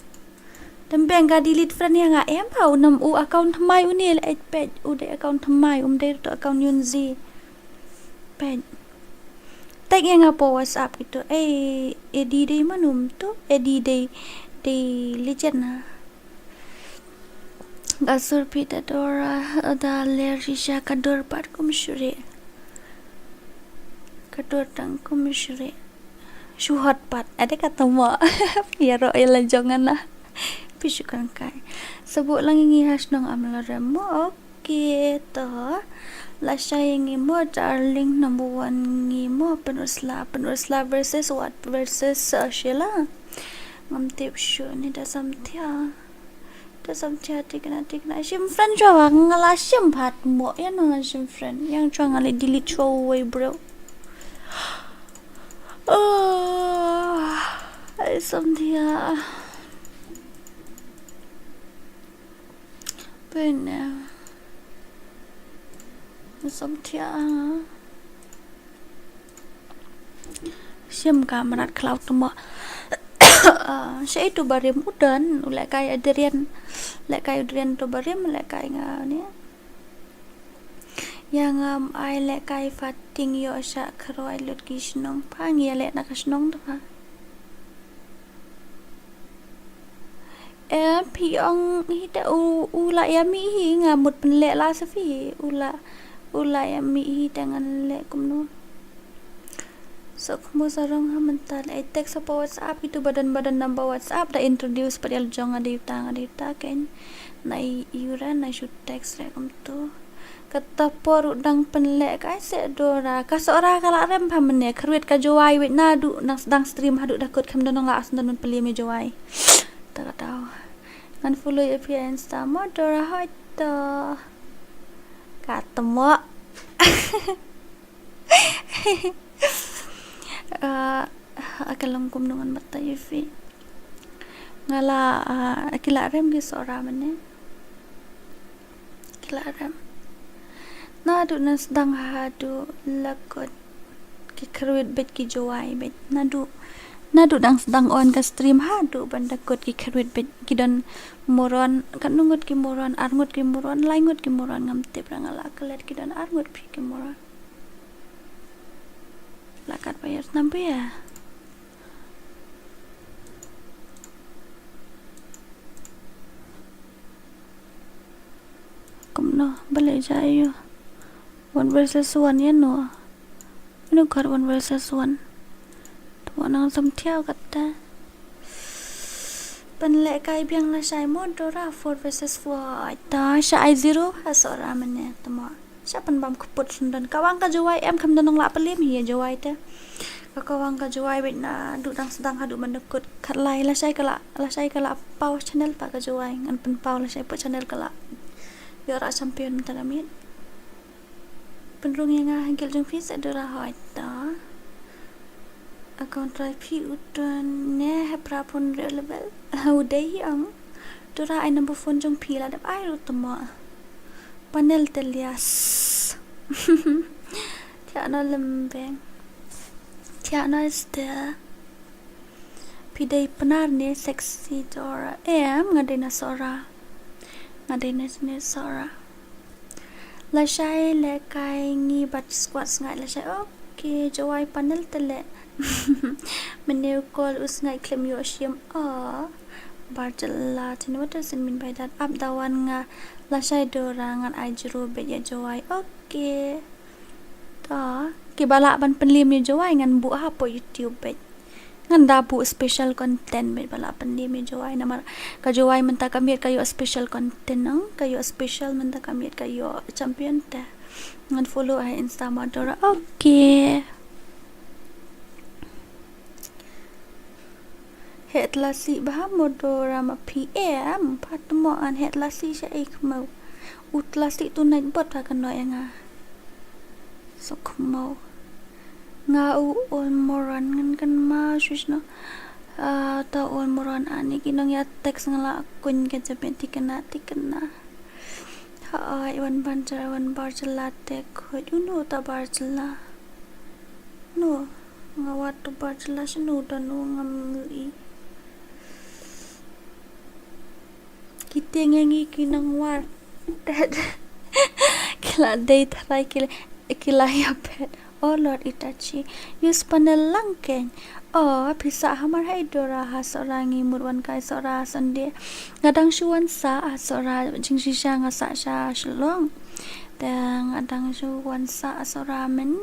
Tang beng ka delete friend ïa nga em ba u nam u account thymmai une, leh peit u dei account thymmai, um dei to account yunzi. Peit. Tag ïa nga po WhatsApp kito. Eh, Eddie dei manum to, Eddie dei, dei legend na. Ka sur phi ta Dora, da ler shisha ka dur pat kum shuh re. Ka dur tang kum shuh re. Shu hot pat. Ade ka tomo. Ïaroh ïa la jong nga na. Phi shu kan kai. Sabuk lang ngi ha shnong Amlarem mo. Okay, to. La shai ngi mo, darling number one ngi mo, Pynursla, Pynursla versus what? Versus, uh, Sheila. Ngam tip shuh ni da samthiah. Da samthiah thikna, thikna. Shim friend shuwa, nga la shim pat mo. Ïa no nga shim friend. Ïa shuwa nga la delete shuwa uwei bro. Oh, ai samthiah. Pyn, eh, samthiah. Shim ka mrad khlaw to mo. Ah, sha itu barim u don, u lehkai Adrian. Lehkai Adrian to barim, lehkai nga ni. Ïa ngam ai lehkai Fating ïoh sha khroi lut ki shnong pha, ngi ïa leh na ka shnong to pha. Eh, phi ong hi te u, u la ïa mih hi, nga mut pynleh la sa phi, u la, U la ïa mih hi te ngan leh kumno. Sok mo sarong ha mynta leh ai text hapoh WhatsApp, kito ba don ba don number WhatsApp da introduce pat ïa la jong nga da ïa uta nga da ïa uta kein. Na i ura na shu text re kumto. Kata por u dang pynleh ka ai se Dora. Ka Sohra ka la rem pha mynne, kyrwit ka Jowai wit naduh nang sdang stream haduh da kut khem don nang la as don pynleh me Jowai. Ta ka tau. Ngan follow ïa phi Insta mo Dora hoi to. Ka tmo. Ah, ka long kumno ngan batai ïa phi. Nga la, ah, ki la rem ki Sohra mynne. Ki la rem. Naduh nang sdang haduh la kut ki kyrwit beit ki Jowai beit. Naduh, naduh nang sdang on ka stream haduh ban da kut ki kyrwit beit ki don moron, katno ngut ki moron, ar ngut ki moron, lai ngut ki moron ngam tip ra nga la klet ki don ar ngut phi ki moron. La kat ba ïa snam ba ïa. Kumno, balei ja ïa. One versus one ïa no. Mano kat one versus one. Tmo nang sam thiaw katta. Pynleh kai biang lashai mo Dora four versus four. Ai ta sha ai zero ha Sohra mynne tmo. Sha pynbam kput sngewdon. Ka wang ka Jowai em kham don nang la pynlem hi ïa Jowai te. Ka ka wang ka Jowai beit naduh dang sdang haduh mynne kut khatlai lashai ka la, lashai ka la paw channel pa ka Jowai ngan pynpaw lashai pat channel ka la. Ïoh ra champion mynta ka miet. Pynrung ïa nga ha guild jong phi sa Dora hoi ta. Account try phi u ton ne ha pra pun re level. U dei hi ang. Dora ai number phone jong phi la dep ai ruh tmo. Panel te lias. Thiah no lembeng. Thiah no Esther. Phi dei Pnar ne sexy Dora. Em, nga dei na Sohra. Nga dei na, na Sohra. Lashai leh kai ngi bad squad sngai lashai. Okay, Jowai panel te leh. Mynne u call u sngai khlem ïoh shim. Oh. Barjala, tini what does it mean by that? Ap da wan nga lashai Dora ngan ai zero beit ïa Jowai. Okay. Ta, kiba lah ban pynlem ïa Jowai ngan buh hapoh YouTube beit. Ngan da buh special content beit ba lah pynlem ïa Jowai namar ka Jowai mynta ka miet ka ïoh special content nang, ka ïoh special mynta ka miet ka ïoh champion te. Ngan follow ha Insta ma Dora. Okay. Heh tlasi bha mo Dora ma phi em, pha tmo an heh tlasi sha ei khmo. U tlasi tu nait bot pha kano ïa nga. Sok khmo. Nga u ol moron ngan kan ma shush no. Ah, ta ol moron ani ki nong ïa text nga la kuñ ka jabe tikna tikna. Ha ai wan ban jara wan bar jala te khuid unu ta bar jala. No, nga wat tu bar jala shinu da no ngam i. Ki tieng ïa ngi ki nang war. Ki la dei tharai ki la, ki la ïa phet. Oh Lord Itachi. Use panel lang keiñ. Oh, phi sah hamar ha i Dora ha Sohra ngi mut wan kai Sohra Sunday. Nga dang shu wan sah ha Sohra jingshisha nga sah sha Shillong. Te nga dang shu wan sah ha Sohra men.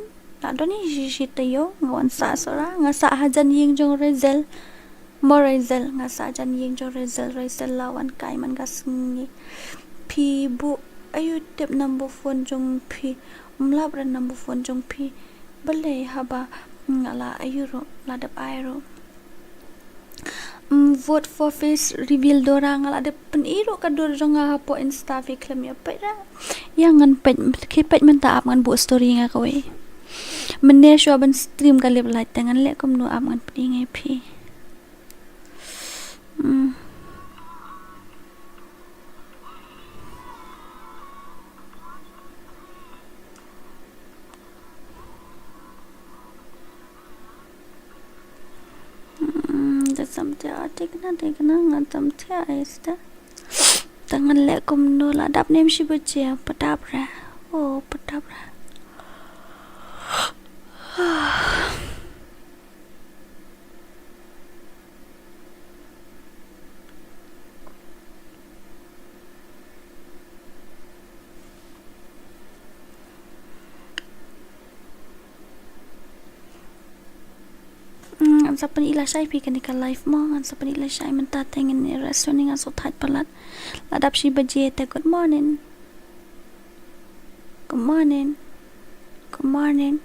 La don i shi shi taïew nga wan sah Sohra, nga sah hajan ïing jong Raizel. Mo Raizel, nga sah hajan ïing jong Raizel, Raizel la wan kai man ka sngi. Phi buh aïu tip number phone jong phi. Ym lap re number phone jong phi. Balei haba nga la aïu ruh, la dep ai ruh. Mm, vote for face reveal Dora nga la dep pyn-i ruh ka dur jong nga hapoh Insta phi khlem ïa peit ra. Ïa ngan peit, khi peit mynta ap ngan buh story nga kawei. Mynne shuwa ban stream ka lip light te ngan leh kumno ap ngan pyn-i ngai phi. Mm. Hmm, da samtia tikna tikna nga samtia ista. Tangan le kumno la dap nem shi baje padap re. Oh, padap re. Ngan sa pyni lashai phi kane ka live mo, ngan sa pyni lashai mynta te ngin ïa rest, ngan sa thait palat. La dap shi baje te. Good morning. Good morning. Good morning.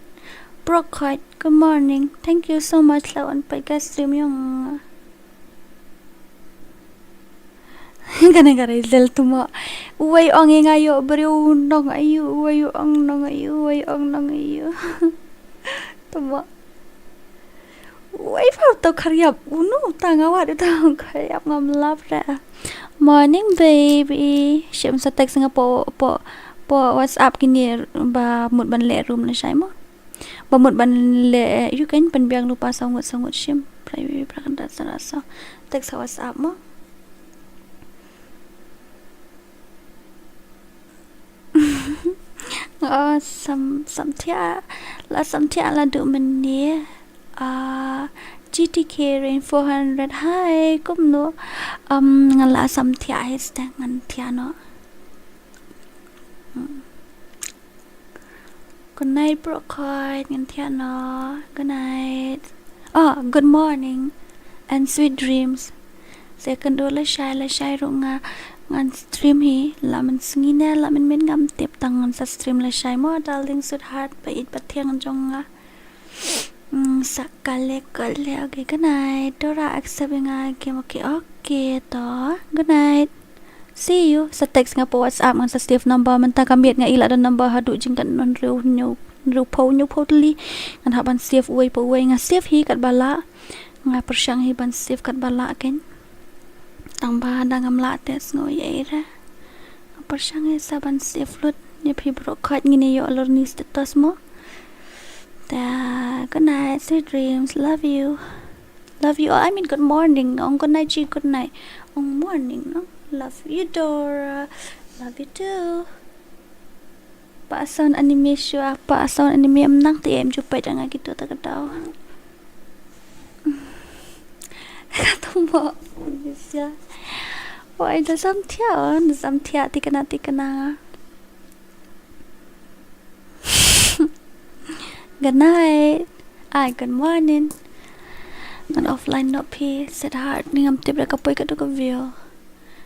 Brooke Hoyt, good morning. Thank you so much la wan peit ka stream jong nga. Kane ka Rachel tu mo. Uwei ong ïa nga ïoh briew nong aïu, uwei ong nong aïu, uwei ong nong aïu. Tu mo. Uwei pa to khariap, unu ta nga wad ta khariap ngam lap re. Morning baby. Shim sa text nga po, po, po WhatsApp kine ba mut ban leh room lashai mo. Ba mut ban leh, ïa kan pynbiang lypa saw ngut saw ngut shim. Private pra kan da sara sa. Text ha WhatsApp mo. Oh, sam, samthiah. La samthiah la duh mynne. Ah, G T K Rain four hundred. Hi, kumno? Um, nga la samthiah hi, steng ngan thiah noh. Hmm. Good night, Brooke Hoyt, ngan thiah noh. Good night. Oh, good morning and sweet dreams. Second door lashai, lashai ruh nga, ngan stream hi, la mynsngi ne la mynmiet ngam tip, tang ngan sa stream lashai mo, darling sweetheart, ba ïeit ba thiang jong nga. Mm, sa kale kale. Okay, good night. Dora accept nga game. Okay, okay to. Good night. See you. Sa text nga po WhatsApp, ngan sa save number. Mynta ka miet nga i la don number haduh jingkatno hynriew hynñiew, hynriewphew hynñiewphew tylli. Ngan hap ban save uwei pa uwei, nga save hi katba lah. Nga pyrshang hi ban save katba lah kein. Tang ba da ngam lah te sngew ïa ira. Nga pyrshang hi sa ban save lut. Ïa phi Brooke Hoyt, ngin ïoh lor ni status mo. Ta, good night, sweet dreams, love you. Love you all. I mean, good morning. Ong good night, chi good night. Ong morning, no? Love you, Dora. Love you too. Pa Ason Anime shuwa, pa Ason Anime, ym nang te em ju peit nga kito ta ka daw. Ka tumbo. Yes, ya. Wai da samthiah, da samthiah tikna tikna. Good night. Ai, good morning. Ngan offline noh phi, sweetheart, ni ngam tip da ka poi ka tu ka view.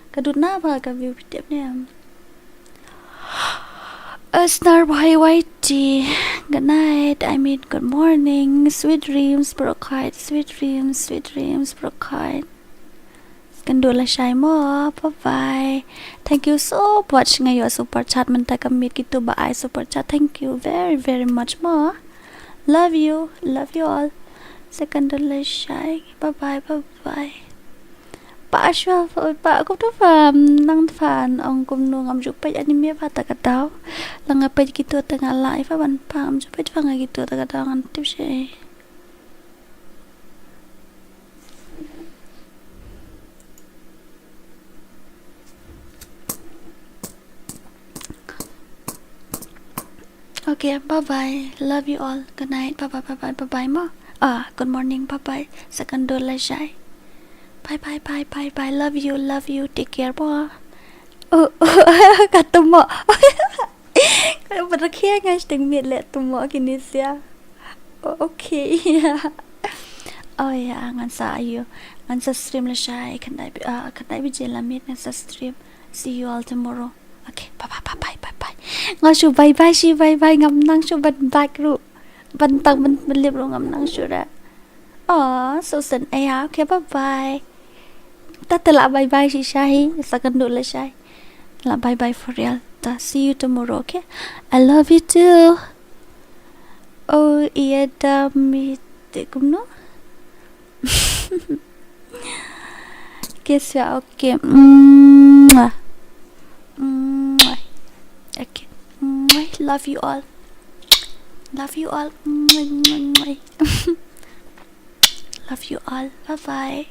Ka duna ba ka view phi tip ne em. Star Boy Y T. Good night. I mean, good morning. Sweet dreams, Brooke Hoyt. Sweet dreams, sweet dreams, Brooke Hoyt. Kan du lashai mo. Bye bye. Thank you so much. Nga ïoh super chat mynta ka miet, kito ba ai super chat. Thank you very, very much mo. Love you. Love you all. Sa kan du lashai. Bye bye. Bye bye. Pa shuwa, pa, kumno pha nang, pha ong kumno, ngam ju peit anime pha ta ka daw. La nga peit kito te nga lah pha ban pang, ngam ju peit pha nga kito ta ka daw, ngan tip shi. Okay, bye bye. Love you all. Good night. Bye bye, bye bye, bye bye mo. Ah, good morning. Bye bye. Sa kan du lashai. Bye bye, bye bye, bye. Love you, love you. Take care mo. Oh, oh, ka tumbo. Ka berakhia nga sting miet le tumbo kini sia. Oh, okay. Oh ya, ngan sa ayu. Ngan sa stream lashai. Khyndai bi-, ah, khyndai baje la miet ngan sa stream. See you all tomorrow. Okay, bye bye, bye bye, bye bye. Nga shu bye bye shi, bye bye, ngam nang shu ban back ruh. Ban tang ban, ban lip ruh ngam nang shu ra. Oh, so sen aya. Okay, bye bye. Ta te la bye bye shi shahi, sa kan du lashai. La bye bye for real. Ta see you tomorrow, okay? I love you too. Oh, iya da mi te kumno? Kiss ya, okay. Mwah. Mwah. Okay. Mwah. Love you all. Love you all. Mwah, mwah, mwah. Love you all. Bye bye.